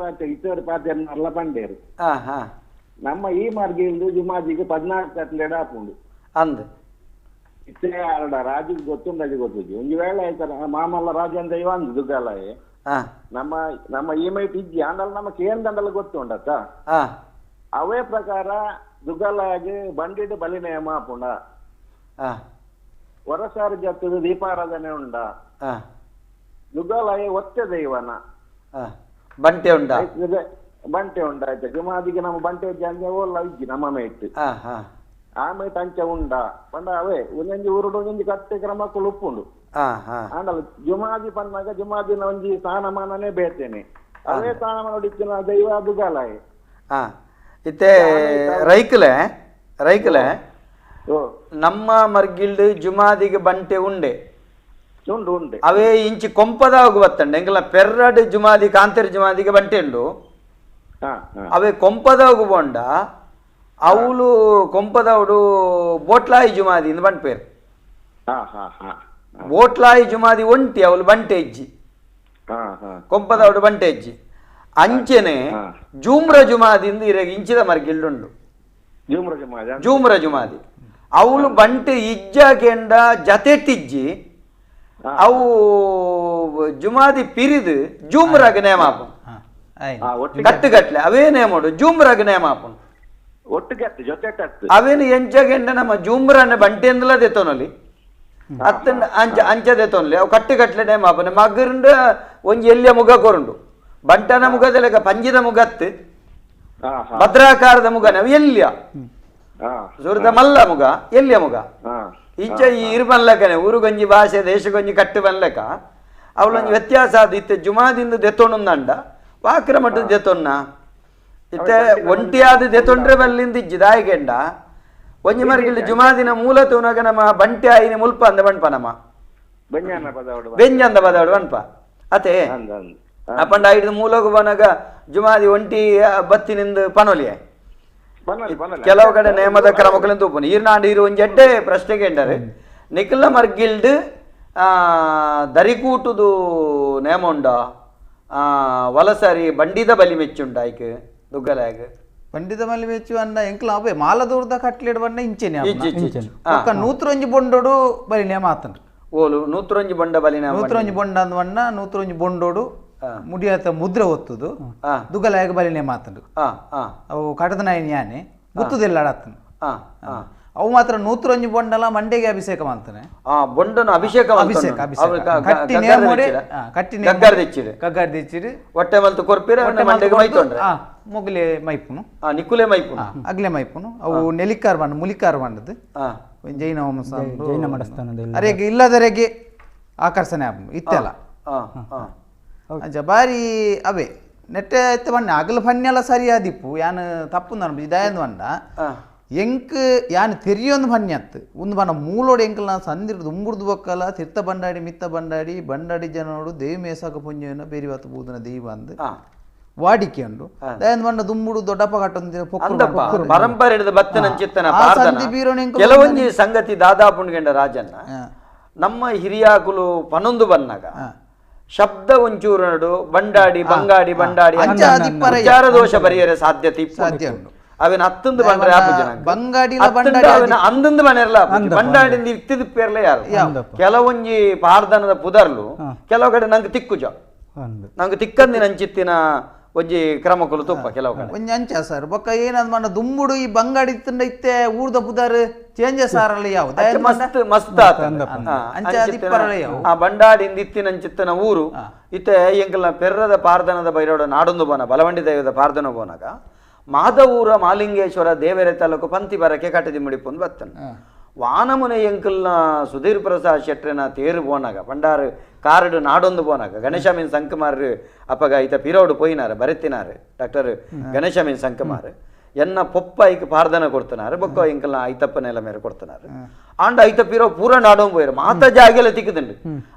ಇತ್ತೋಡು ಪಾತೆರ್ನಲ್ಲ ಪಂಡೇರು. ನಮ್ಮ ಈ ಮಾರ್ಗ ಜುಮಾಜಿಗೆ 14 ಕಟ್ಲೆಡ ಆಪುಂಡು ಅಂದೆ ಇತ್ತೆ ಆರ್ಡ ರಾಜುಗೆ ಗೊತ್ತುಂಡು ಗೊತ್ತುಜಿ ಒಂದು ವೇಳೆ ಆಯ್ತಾರ ಮಾಮಲ್ಲ ರಾಜ ಅಂತ ಇವ ಅಂದು ದುಗ್ಗಲಾಯ ನಮ್ಮ ನಮ್ಮ ಈ ಮೈಟ್ ಇಜ್ಜಿ ಆಂಡಲ ನಮ್ಮ ಕೇಂದ್ರಂಡಲ ಗೊತ್ತುಂಡತ್ತ. ಅವೇ ಪ್ರಕಾರ ದುಗ್ಗಲಾಗಿ ಬಂಡಿಡು ಬಲಿ ನೇಮ ಆಪುಂಡ ವರಸಾರು ಜತ್ತದ ದೀಪಾರಾಧನೆ ಉಂಡ ದುಗ್ಗಲಾಯ ಒತ್ತೆ ದೈವನ ಬಂಟೆ ಉಂಡ ಬಂಟೆ ಉಂಡ ಆಯ್ತು ಜುಮಾದಿಗೆ ನಮ್ಮ ಬಂಟೆ ಜಾಂಜೆ ಓಲ್ಲ ಇಜ್ಜಿ ನಮ್ಮ ಮೇಟ್ ಆ ಮೇಟ್ ಅಂಚ ಉಂಡ ಪಂಡ ಅವೇ ಒಂದೊಂಜಿ ಊರುಡು ಒಂದೊಂಜಿ ಕಟ್ಟೆ ಕ್ರಮಕ್ಕೂ ಉಪ್ಪುಂಡು ಆಂಡಲ ಜುಮಾದಿ ಪನ್ನಾಗ ಜುಮಾದಿನ ಒಂಜಿ ಸ್ಥಾನಮಾನನೇ ಬೇತೇನೆ ಅವೇ ಸ್ಥಾನಮಾನ ಹೊಡಿತಿನ ದೈವ ದುಗ್ಗಲಾಯ. ಇತ್ತೆ ರೈಕಲೆ ರೈಕಲೆ ನಮ್ಮ ಮರ್ಗಿಲ್ಡ್ ಜುಮಾದಿಗೆ ಬಂಟೆ ಉಂಡೆ ಅವೇ ಇಂಚಿ ಕೊಂಪದಾಗ ಬತ್ತಂಡೆ ಎಂಕಲ ಪೆರ್ರಡ್ ಜುಮಾದಿ ಕಾಂತೇರಿ ಜುಮಾದಿಗೆ ಬಂಟೆ ಉಂಡು ಅವೇ ಕೊಂಪದಾಗ ಬೋಂಡ ಅವಳು ಕೊಂಪದವಡು ಬೋಟ್ಲಾಯಿ ಜುಮಾದಿ ಇಂದು ಬಂಟ್ಪೇರು ಬೋಟ್ಲಾಯಿ ಜುಮಾದಿ ಒಂಟಿ ಅವಳು ಬಂಟೆ ಇಜ್ಜಿ ಕೊಂಪದವಡು ಬಂಟೆ ಇಜ್ಜಿ ಅಂಚೆನೆ ಜೂಮ್ರ ಜುಮಾದಿಂದ ಇರಗ ಇಂಚಿದ ಮರ್ಗಿಲ್ಡುಂಡು ಜೂಮ್ರ ಜುಮಾದಿ ಅವಳು ಬಂಟೆ ಇಜ್ಜಾಕೆಂಡ ಜತೆಟಿಜ್ಜಿ ಅವು ಜುಮಾದಿ ಪಿರಿದು ಜೂಮ್ರಾಗ ನೇಮಾಪು ಕಟ್ಟುಗಟ್ಲೆ ಅವೇ ನೇಮೋಡು ಜೂಮ್ರಾಗ ನೇಮಾಪು ಅವೇನು ಎಂಚಗೆಂಡ ನಮ್ಮ ಜೂಮ್ರನ್ನ ಬಂಟೆಂದಲ ದೆತ್ತೊನಲಿ ಅತ್ತಂಡ ಅಂಚ ಅಂಚ ದೆತ್ತೊನಲಿ ಅವು ಕಟ್ಟುಗಟ್ಲೆ ನೇಮಾಪನೆ ಮಗರುಂಡ ಒಂಜಿ ಎಲ್ಲಿಯ ಮುಗ ಕೊರುಂಡು ಬಂಟನ ಮುಗದಲೆಗ ಪಂಜಿದ ಮುಗತ್ತು ಭದ್ರಾಕಾರದ ಮುಗನ ಎಲ್ಲಿಯ ಸುರದ ಮಲ್ಲ ಮುಗ ಎಲ್ಲಿಯ ಮುಗ ಇಂಚ ಈ ಇರು ಬನ್ಲಕನೆ ಊರುಗೊಂಜಿ ಭಾಷೆ ದೇಶಗೊಂಜಿ ಕಟ್ಟು ಬನ್ಲಕ ಅವಳೊಂಜಿ ವ್ಯತ್ಯಾಸ ಅದು ಇತ್ತೆ ಜುಮಾದಿಂದ ದೆತ್ತೊಂಡಂಡ ವಾಕ್ರ ಮಟ್ಟದ ದೆತ್ತೊನ್ನ ಇತ್ತೆ ಒಂಟಿಯಾದ ದೆತ್ತೊಂಡ್ರೆ ಬಲ್ಲಿಂದ ಇಜ್ಜಿ ದಾಯಿಗೆಂಡ ಒಂಜಿ ಮರ್ಗಿಲ್ ಜುಮಾದಿನ ಮೂಲ ತೂನಾಗ ನಮ್ಮ ಬಂಟೆ ಆಯಿನ ಮುಲ್ಪ ಅಂದ ಬಂಡ್ಪ ನಮ್ಮ ಬೆಂಜಂದ ಬದವಡು ಬಂಡ್ಪ ಅತೆ ಅಪ್ಪಂಡ ಐದು ಮೂಲಕ ಬನಾಗ ಜುಮಾದಿ ಒಂಟಿ ಬತ್ತಿನಿಂದ ಪನೊಲಿಯೆ ಕೆಲವು ಕಡೆ ನೇಮದ ಕ್ರಮಕ್ಕಳಿಂದ ತೂಪುನು ಈರ್ನಾಂಡ ಈರು ಒಂಜಿ ಎಡ್ಡೆ ಪ್ರಶ್ನೆಗೆ ಎಂಡರೆ ನಿಖಿಲ ಮರ್ಗಿಲ್ಡ್ ದರಿಕೂಟುದು ನೇಮ ಉಂಡ ವಲಸರಿ ಬಂಡಿದ ಬಲಿ ಮೆಚ್ಚುಂಡ ಐಕ್ ದುಗ್ಗಲಾಗ ಬಂಡಿದ ಬಲಿ ಮೆಚ್ಚು ಅನ್ನ ಎಂಕ್ಲ ಅವೇ ಮಾಲದೂರ್ದ ಕಟ್ಲಿಡ್ ಬಣ್ಣ ಇಂಚೆನೆ ಒಕ್ಕ ನೂತ್ರೊಂಜಿ ಬೊಂಡೋಡು ಬಲಿ ನೇಮ ಆತಂಡ್ರು. ಓಲು ನೂತ್ರೊಂಜಿ ಬೊಂಡ ಬಲಿನ ನೂತ್ರೊಂಜಿ ಬೊಂಡ ಅಂದ್ ಬಣ್ಣ ನೂತ್ರೊಂಜಿ ಬೊಂಡೋಡು ಮುಡಿಯಾತ ಮುದ್ರೆ ಒತ್ತುದು ದುಗ್ಗಲಾಯಗ ಬಲಿನೇ ಮಾತಂಡು ಅವು ಕಟದನಾಯಿನ ಯಾನೆ ಗುತ್ತುದೆಲ್ಲ ಆಡತ್ತನು ಅವು ಮಾತ್ರ ನೂತ್ರೊಂಜಿ ಬೊಂಡಲ ಮಂಡೆಗೆ ಅಭಿಷೇಕ ಮಾಡ್ತಾನೆ ಬೊಂಡನ ಅಭಿಷೇಕ ಅಭಿಷೇಕ ಅಭಿಷೇಕ ಕಟ್ಟಿ ಕಗ್ಗಾರ್ ದೆಚ್ಚಿಡು ಹೊಟ್ಟೆ ಮಲ್ತು ಕೊರ್ಪಿರ ಮಂಡೆಗೆ ಮೈತೊಂಡ್ರೆ ಮೊಗಲೆ ಮೈಪುನು ನಿಕ್ಕುಲೆ ಮೈಪುನು ಅಗ್ಲೆ ಮೈಪುನು ಅವು ನೆಲಿಕಾರ್ ಬಂಡ ಮುಲಿಕಾರ್ ಬಂಡದು ಜೈನ ವಂಶ ಜೈನ ಮಠಸ್ಥಾನದ ಅರೆಗೆ ಇಲ್ಲದರೆಗೆ ಆಕರ್ಷಣೆ ಆಪುಂಡು ಇತ್ತೆಲ್ಲ ಅಂಚ ಬಾರಿ ಅವೇ ನೆಟ್ಟೆ ಇತ್ತೆ ಬಣ್ಣ ಅಗಲ ಫನ್ನೆಲ್ಲ ಸರಿಯಾದಿಪ್ಪು ಯಾನ್ ತಪ್ಪು ನಾನು ಇದಾಯಂದು ಬಂಡ ಎಂಕ್ ಯಾನ್ ತೆರಿಯೊಂದು ಫನ್ಯತ್ತು ಒಂದು ಬಣ್ಣ ಮೂಲೋಡು ಎಂಕಲ್ ನಾನು ಸಂದಿರ್ದು ಉಂಬುರ್ದು ಬೊಕ್ಕಲ ತಿರ್ತ ಬಂಡಾಡಿ ಮಿತ್ತ ಬಂಡಾಡಿ ಬಂಡಾಡಿ ಜನೋಡು ದೇವಿ ಮೇಸಾಕ ಪುಂಜನ ಬೇರಿ ಬಾತು ಬೂದನ ದೇವಿ ಬಂದು ವಾಡಿಕೆ ಉಂಡು ದಯಂದು ಬಣ್ಣ ದುಂಬುಡು ದೊಡ್ಡಪ್ಪ ಕಟ್ಟೊಂದು ಪರಂಪರೆ ಹಿಡಿದ ಬತ್ತನಂಚಿತ್ತನ ಕೆಲವೊಂಜಿ ಸಂಗತಿ ದಾದಾ ಪುಣ್ಗೆಂಡ ರಾಜನ್ನ ನಮ್ಮ ಹಿರಿಯಾಕುಲು ಪನೊಂದು ಬನ್ನಾಗ ಶಬ್ದ ಒಂಚೂರು ನಡು ಬಂಡಾಡಿ ಬಂಗಾಡಿ ಬಂಡಾಡಿ ವಿಚಾರ ದೋಷ ಬರಿಯರೆ ಸಾಧ್ಯತೆ ಸಾಧ್ಯ ಉಂಟು ಅವಿನ ಹತ್ತೊಂದು ಬಂದ್ರೆ ಬಂಗಾಡಿ ಅವನ ಅಂದಂದು ಮನೆಯಲ್ಲ ಬಂಡಾಡಿಂದ ಇತ್ತಿದ ಪೇರ್ಲೆ ಯಾರು ಕೆಲವೊಂಜಿ ಪಾರ್ದನದ ಪುದರ್ಲು ಕೆಲವು ಕಡೆ ನಂಗೆ ತಿಕ್ಕುಜ ನಂಗೆ ತಿಕ್ಕಂದಿನ ಅಂಚಿತ್ತಿನ ಒಂಜಿ ಕ್ರಮಕುಲು ತುಪ್ಪ ಕೆಲವು ಕಡೆ ಒಂಜಿ ಅಂಚ ಸರ್ ಬೊಕ್ಕ ಏನಂದ್ ಮಾಡ ದುಂಬುಡು ಈ ಬಂಗಾಡಿ ಇತ್ತಂಡ ಇತ್ತೆ ಊರ್ದ ಪುದರ್ ಚೇಂಜಸ್ ಆರಲ್ಲ ಯಾವು ಮಸ್ತ್ ಮಸ್ತ್ ಆ ಬಂಡಾಡಿಂದ ಇತ್ತಿನ ಅಂಚಿತ್ತಿನ ಊರು ಇತ್ತೆ ಎಂಕಲ್ನ ಪೆರ್ರದ ಪಾರ್ದನದ ಬೈರೋಡ ನಾಡೊಂದು ಬೋನ ಬಲವಂಡಿ ದೈವದ ಪಾರ್ದನ ಬೋನಾಗ ಮಾಧವೂರ ಮಾಲಿಂಗೇಶ್ವರ ದೇವರೆ ತಾಲೂಕು ಪಂತಿ ಬರಕ್ಕೆ ಕಟ್ಟದಿ ಮುಡಿಪೊಂದು ಬತ್ತನ ವಾನಮುನೆ ಎಂಕಲ್ನ ಸುಧೀರ್ ಪ್ರಸಾದ್ ಶೆಟ್ರನ ತೇರು ಬೋನಾಗ ಪಂಡಾರು ಕಾರಡು ನಾಡೊಂದು ಬೋನಾಗ ಗಣೇಶಮೀನ್ ಸಂಕಮಾರ್ ಅಪ್ಪಗ ಈತ ಪಿರೋಡು ಪೋಯಿನಾರು ಬರೆತಿನಾರು ಡಾಕ್ಟರ್ ಗಣೇಶಮೀನ್ ಸಂಕಮಾರ್ ಎನ್ನ ಪೊಪ್ಪ ಐಕ್ ಪಾರ್ದನ ಕೊಡ್ತನಾರು ಬೊಕ್ಕ ಎಂಕಲ್ನ ಐತಪ್ಪ ನೆಲ ಮೇರೆ ಕೊಡ್ತನಾರು ಆಂಡ ಐತ ಪಿರೋ ಪೂರ ನಾಡೊಂದು ಪೋಯಿರು ಮಾತ ಜಾಗೆಲ್ಲ ತಿಕ್ಕದಂಡು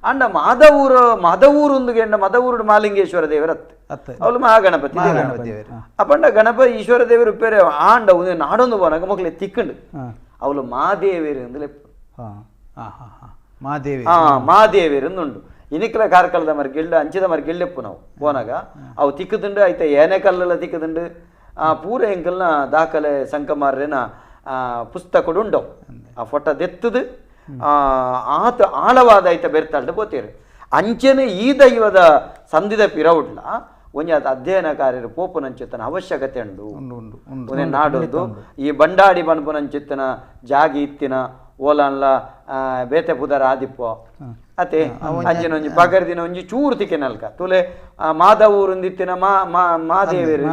ಆಂಡ ಮಾಧವೂರು ಮಾಧವೂರು ಒಂದು ಗೆಂಡ ಮಧವೂರು ಮಾಲಿಂಗೇಶ್ವರ ದೇವರತ್ತೆ ಅವಳು ಮಹಾಗಣಪತಿ ದೇವರು ಅಪ್ಪಂಡ ಗಣಪ ಈಶ್ವರ ದೇವರು ಪೇರೆ ಆಂಡ ಒಂದು ನಾಡೊಂದು ಬೋನಾಗ ಮಕ್ಕಳು ತಿಕ್ಕಂಡು ಅವಳು ಮಾದೇವಿರು ಅಂದ್ರೆ ಮಾದೇವಿ ಮಾದೇವಿರು ಉಂಡು ಇನಿಕ್ಲ ಕಾರ್ಕಳದ ಮರ್ಗಿಲ್ಡ ಅಂಚಿದ ಮರ್ಗಿಲ್ಡೆಪ್ಪು ನಾವು ಪೋನಾಗ ಅವು ತಿಕ್ಕದುಂಡು ಐತೆ ಏನೇ ಕಲ್ಲೆಲ್ಲ ತಿಕ್ಕದುಂಡು ಆ ಪೂರ ಎಂಕಲ್ನ ದಾಖಲೆ ಸಂಕಮಾರ್ಯನ ಪುಸ್ತಕಡು ಉಂಡವು ಆ ಫೋಟೋ ದೆತ್ತದು ಆತ ಆಳವಾದ ಐತ ಬೆರ್ತಾಳ್ದು ಪೋತೀರು ಅಂಚೆನೆ ಈ ದೈವದ ಸಂಧಿದ ಪಿರವುಡ್ಲ ಒಂಜಿ ಅದು ಅಧ್ಯಯನಕಾರ್ಯರು ಪೋಪುನಂಚಿತ್ತನ ಅವಶ್ಯಕತೆ ಉಂಡು ಒಂದೇ ನಾಡೊಂದು ಈ ಬಂಡಾಡಿ ಬನ್ಪುನಂಚಿತ್ತನ ಜಾಗಿ ಇತ್ತಿನ ಓಲನ್ಲ ಬೇತೆ ಪುದರ ಆದಿಪ್ಪೋ ಅತೆ ಅಂಚಿನ ಒಂಜಿ ಪಗರ್ದಿನ ಒಂಜಿ ಚೂರು ತಿಕ್ಕೆನಲ್ಕ ತುಲೆ ಮಾಧವೂರುಂದಿತ್ತಿನ ಮಾ ಮಾದೇವಿರು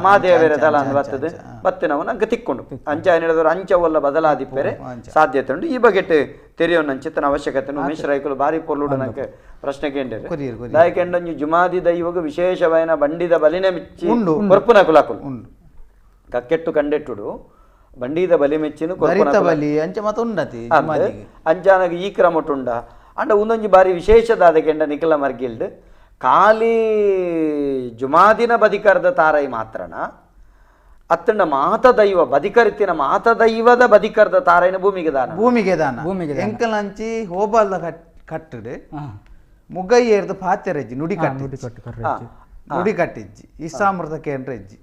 ಮಾದೇವಿರ ತಲ ಅಂದ್ ಬರ್ತದೆ ಬತ್ತಿನವ ನಂಗೆ ತಿಕ್ಕೊಂಡು ಅಂಚ ಹೇಳಿದವರು ಅಂಚವಲ್ಲ ಬದಲಾದಿಪ್ಪರೆ ಸಾಧ್ಯತೆ ಉಂಟು ಈ ಬಗೆಟ್ ತೆರೆಯೋಣ ಅಂಚಿತ್ತನ ಅವಶ್ಯಕತೆ ಉಮೇಶ್ ರಾಯ್ಕುಲು ಬಾರಿ ಪೊರ್ಲುಡು ನಂಗೆ ಪ್ರಶ್ನೆ ಕೇಂದ್ರ ದಾಯಕೆಂಡೊಂಜಿ ಜುಮಾದಿ ದೈವಗ ವಿಶೇಷವಾಯನ ಬಂಡಿದ ಬಲಿನ ಮಿಚ್ಚಿ ಕೊರ್ಪುನ ಕುಲಾಕುಲು ಕಕ್ಕೆಟ್ಟು ಕಂಡೆಟ್ಟುಡು ಬಂಡಿದ ಬಲಿ ಮೆಚ್ಚಿನ ಬಲಿ ಅಂಚ ಮತ ಉಂಡತಿ ಅಂಚಾನಗ ಈ ಕ್ರಮಟುಂಡ ಅಂಡ ಒಂದೊಂಜಿ ಬಾರಿ ವಿಶೇಷದಾದ ಕೆಂಡ ನಿಖಲ ಮರ್ಗಿಲ್ಡ್ ಖಾಲಿ ಜುಮಾದಿನ ಬದಿಕರದ ತಾರೈ ಮಾತ್ರನ ಅತ್ತಂಡ ಮಾತ ದೈವ ಬದಿಕರಿತಿನ ಮಾತ ದೈವದ ಬದಿಕರದ ತಾರೈನ ಭೂಮಿಗೆ ದಾನ ಭೂಮಿಗೆ ದಾನ ಭೂಮಿಗೆ ಎಂಕಲಂಚಿ ಹೋಬಾಲ್ದ ಕಟ್ಟಡು ಮುಗೈಯೇರ್ದು ಪಾತೆರಜ್ಜಿ ನುಡಿ ಕಟ್ಟಿ ನುಡಿ ಕಟ್ಟಿಜ್ಜಿ ಇಸಾಮೃತ ಕೇಂದ್ರಜ್ಜಿ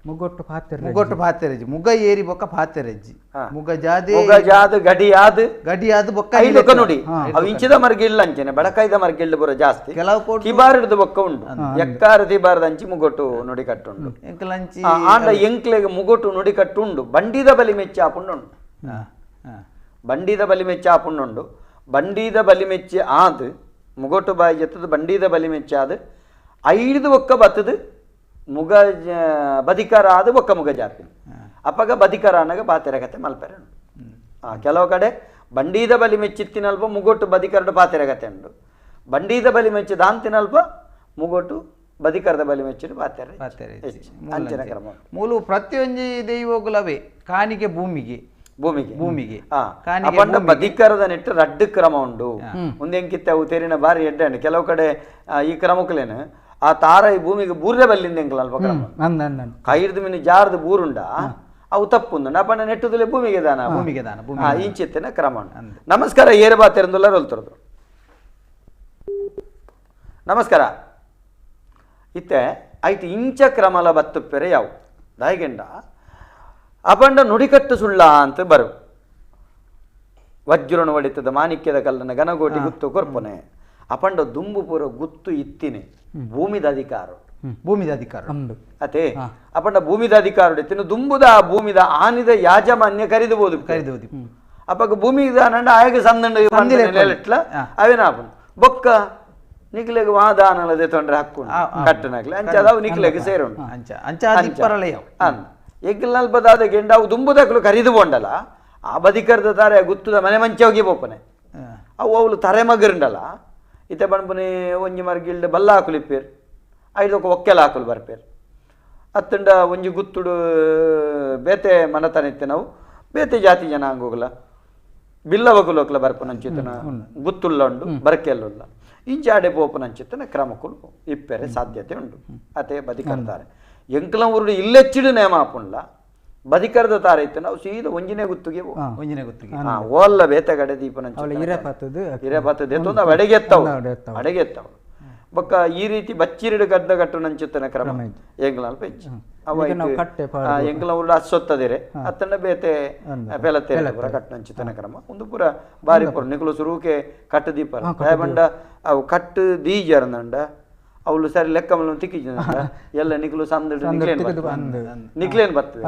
ಮುಗೊಟ್ಟು ಪಾತೆರ ಮುಗೊಟ್ಟು ಪಾತೆರಜ್ಜಿ ಮುಗ ಏರಿ ಬೊಕ್ಕ ಪಾತೆರಜ್ಜಿ ಮುಗ ಜಾದೆ ಮುಗ ಜಾದ ಗಡಿಯಾದ ಗಡಿಯಾದ ಬೊಕ್ಕ ಐಲೊಕ ನುಡಿ ಅವು ಇಂಚಿದ ಮರ್ಗಿಲ್ಲ ಅಂಚೆನೆ ಬಡಕಾಯ್ದ ಮರ್ಗಿಲ್ಲ ಬರೋ ಜಾಸ್ತಿ ಕೆಲವು ತಿಬಾರಡ್ದು ಬೊಕ್ಕ ಉಂಡು ಎಕ್ಕಾರ ತಿಬಾರದ ಅಂಚಿ ಮುಗೊಟ್ಟು ನುಡಿ ಕಟ್ಟುಂಡು ಎಂಕಲಂಚಿ ಆಂಡ ಎಂಕ್ಲೆಗ್ ಮುಗೊಟ್ಟು ನುಡಿ ಕಟ್ಟುಂಡು ಬಂಡಿದ ಬಲಿ ಮೆಚ್ಚಿ ಆಪುಂಡು ಬಂಡಿದ ಬಲಿ ಮೆಚ್ಚಿ ಆಪುಂಡು ಬಂಡಿದ ಬಲಿ ಮೆಚ್ಚಿ ಆದ್ ಮುಗೊಟ್ಟು ಬಾಯಿ ಜತ್ತದ ಬಂಡಿದ ಬಲಿ ಮೆಚ್ಚಿ ಆದ್ ಐದು ಒಕ್ಕ ಬತ್ತದು ಮುಗ ಬದಿಕರ ಆದ ಒಕ್ಕ ಮುಗ ಜಾತಿ ಅಪ್ಪಗ ಬದಿಕರ ಅನ್ನಗ ಪಾತೆರ ಕತೆ ಮಲ್ಪೆರೆ ಕೆಲವು ಕಡೆ ಬಂಡೀದ ಬಲಿ ಮೆಚ್ಚಿತ್ತಿನಲ್ಪ ಮುಗೊಟ್ಟು ಬದಿಕರಡು ಪಾತೆರ ಕತೆ ಉಂಡು ಬಂಡೀದ ಬಲಿ ಮೆಚ್ಚಿ ದಾಂತಿನಲ್ಪ ಮುಗೊಟ್ಟು ಬದಿಕರದ ಬಲಿ ಮೆಚ್ಚಿಡು ಪಾತೆರ ಅಂಚಿನ ಕ್ರಮ ಮೂಲು ಪ್ರತಿಯೊಂಜಿ ದೈವಗುಲವೇ ಕಾಣಿಕೆ ಭೂಮಿಗೆ ಭೂಮಿಗೆ ಭೂಮಿಗೆ ಅಪಂಡ ಬದಿಕರದ ನೆಟ್ಟು ರಡ್ಡು ಕ್ರಮ ಉಂಡು ಒಂದೆಂಕಿತ್ತೆ ಅವು ತೆರಿನ ಬಾರಿ ಎಡ್ಡೆ ಉಂಡು ಕೆಲವು ಕಡೆ ಈ ಕ್ರಮಕ್ಕಲೇನು ಆ ತಾರ ಈ ಭೂಮಿಗೆ ಬೂರ್ರೆ ಬಲ್ಲಿಂದ ಎಂಕಲ ಅಲ್ಪ ಕ್ರಮ ಕೈರ್ದು ಮಿನಿ ಜಾರ್ದು ಬೂರುಂಡ ಅವು ತಪ್ಪುಂದು ಅಪಂಡ ನೆಟ್ಟುದಲೇ ಭೂಮಿಗೆ ದಾನ ಭೂಮಿಗೆ ದಾನ ಇಂಚಿತ್ತಿನ ಕ್ರಮ ಉಂಡು. ನಮಸ್ಕಾರ ಏರು ಬಾ ತೆರೆದುಲ್ಲ ರೊಲ್ತರದು. ನಮಸ್ಕಾರ ಇತ್ತೆ ಐಟ್ ಇಂಚ ಕ್ರಮಲ ಬತ್ತುಪ್ಪೆರೆ ಯಾವು ದಾಯಿಗೆಂಡ ಅಪಂಡ ನುಡಿಕಟ್ಟು ಸುಳ್ಳ ಅಂತ ಬರು ವಜ್ರನ ಒಡಿತದ ಮಾಣಿಕ್ಯದ ಕಲ್ಲನ ಘನಗೋಟಿ ಗುತ್ತು ಕೊರ್ಪನೆ ಅಪಂಡ ದುಂಬು ಪೂರ ಗುತ್ತು ಇತ್ತಿನಿ ಭೂಮಿದ ಅಧಿಕಾರ ಭೂಮಿದ ಅಧಿಕಾರ ಅತೆ ಅಪಂಡ ಭೂಮಿದ ಅಧಿಕಾರ ಇತ್ತಿನ ದುಂಬುದ ಭೂಮಿದ ಆನಿದ ಯಾಜಮಾನ್ಯ ಕರಿದಬಹುದು ಕರಿದಬಹುದು ಅಪಗ ಭೂಮಿ ನಂಡ ಆಯಗ ಸಂದಂಡ ಅವೇನಾಪನು ಬೊಕ್ಕ ನಿಕ್ಲೆಗ್ ವಾದಾನಲದೆ ತೊಂದರೆ ಹಕ್ಕು ಕಟ್ಟನಾಗ್ಲಿ ಅಂಚಾದವು ನಿಕ್ಲೆಗ್ ಸೇರುಂಡು ಅಂಚ ಎಗ್ಗಲ್ ಬದಾದ ಗೆಂಡ ಅವು ದುಂಬುದಕ್ಲು ಕರಿದು ಬೋಂಡಲ್ಲ ಆ ಬದಿಕರ್ದ ತಾರೆ ಗುತ್ತದ ಮನೆ ಮಂಚೆ ಹೋಗಿ ಪೋಪನೆ ಅವು ಅವಳು ತರೆ ಮಗರುಂಡಲ್ಲ ಇತ್ತೆ ಪನ್ಪುನಿ ಒಂಜಿ ಮರ್ಗಿಲ್ಡ್ ಬಲ್ಲ ಹಾಕುಲು ಇಪ್ಪೇರು ಐದೊಕ್ಕ ಒಕ್ಕೆಲ ಹಾಕುಲು ಬರ್ಪೇರು ಅತ್ತಂಡ ಒಂಜಿ ಗುತ್ತುಡು ಬೇತೆ ಮನತನ ಇತ್ತೆ ನಾವು ಬೇತೆ ಜಾತಿ ಜನಾಂಗೋಗ್ಲ ಬಿಲ್ಲವಗುಲೋಕ್ಲ ಬರ್ಪನಂಚಿತನ ಗುತ್ತುಲ್ಲ ಉಂಡು ಬರ್ಕೆಲ್ಲುಲ್ಲ ಇಂಚಾಡೆ ಪೋಪನಂಚಿತನ ಕ್ರಮಕ್ಕುಲು ಇಪ್ಪೆರೆ ಸಾಧ್ಯತೆ ಉಂಡು ಅತೆ ಬದಿಕರ್ತಾರೆ ಎಂಕಲ ಊರುಡು ಇಲ್ಲೆಚ್ಚಿಡು ನೇಮ ಆಪುಂಡ್ಲ ಬದಿಕರ್ದ ತಾರೆ ಇತ್ತು ನಾವು ಸೀದಾ ಒಂಜಿನೇ ಗುತ್ತಿಗೆ ಒಂಜಿನೇ ಗುತ್ತಿಗೆ ಓಲ್ಲ ಬೇತೆಗಡೆ ದೀಪನಂಚ ಹಿರೇಪತ್ತದ ಎತ್ತೊಂದು ಅವು ಅಡೆಗೆ ಎತ್ತವು ಅಡೆಗೆ ಎತ್ತವು ಬೊಕ್ಕ ಈ ರೀತಿ ಬಚ್ಚಿರಿಡು ಗದ್ದ ಕಟ್ಟುನಂಚಿತ್ತನ ಕ್ರಮ ಎಂಕಲ ಅಲ್ಪ ಹೆಚ್ಚು ಅವ ಎಂಕಲ ಊರುಡು ಅಸ್ಸೊತ್ತದಿರೆ ಅತ್ತಂಡ ಬೇತೆ ಪೆಲತ್ತೇರೆ ಪೂರ ಕಟ್ಟುನಂಚಿತ್ತನ ಕ್ರಮ ಒಂದು ಪೂರ ಬಾರಿ ಪೂರ ನಿಕುಲು ಸುರುಕೆ ಕಟ್ಟು ದೀಪ ಬಂಡ ಅವು ಕಟ್ಟು ದೀಜರ್ನಂಡ ಅವಳು ಸರಿ ಲೆಕ್ಕ ತಿಕ್ಕಿಜ ಎಲ್ಲ ನಿಕುಲು ಸಂದಡು ನಿಕ್ಲೇನ್ ಬರ್ತದೆ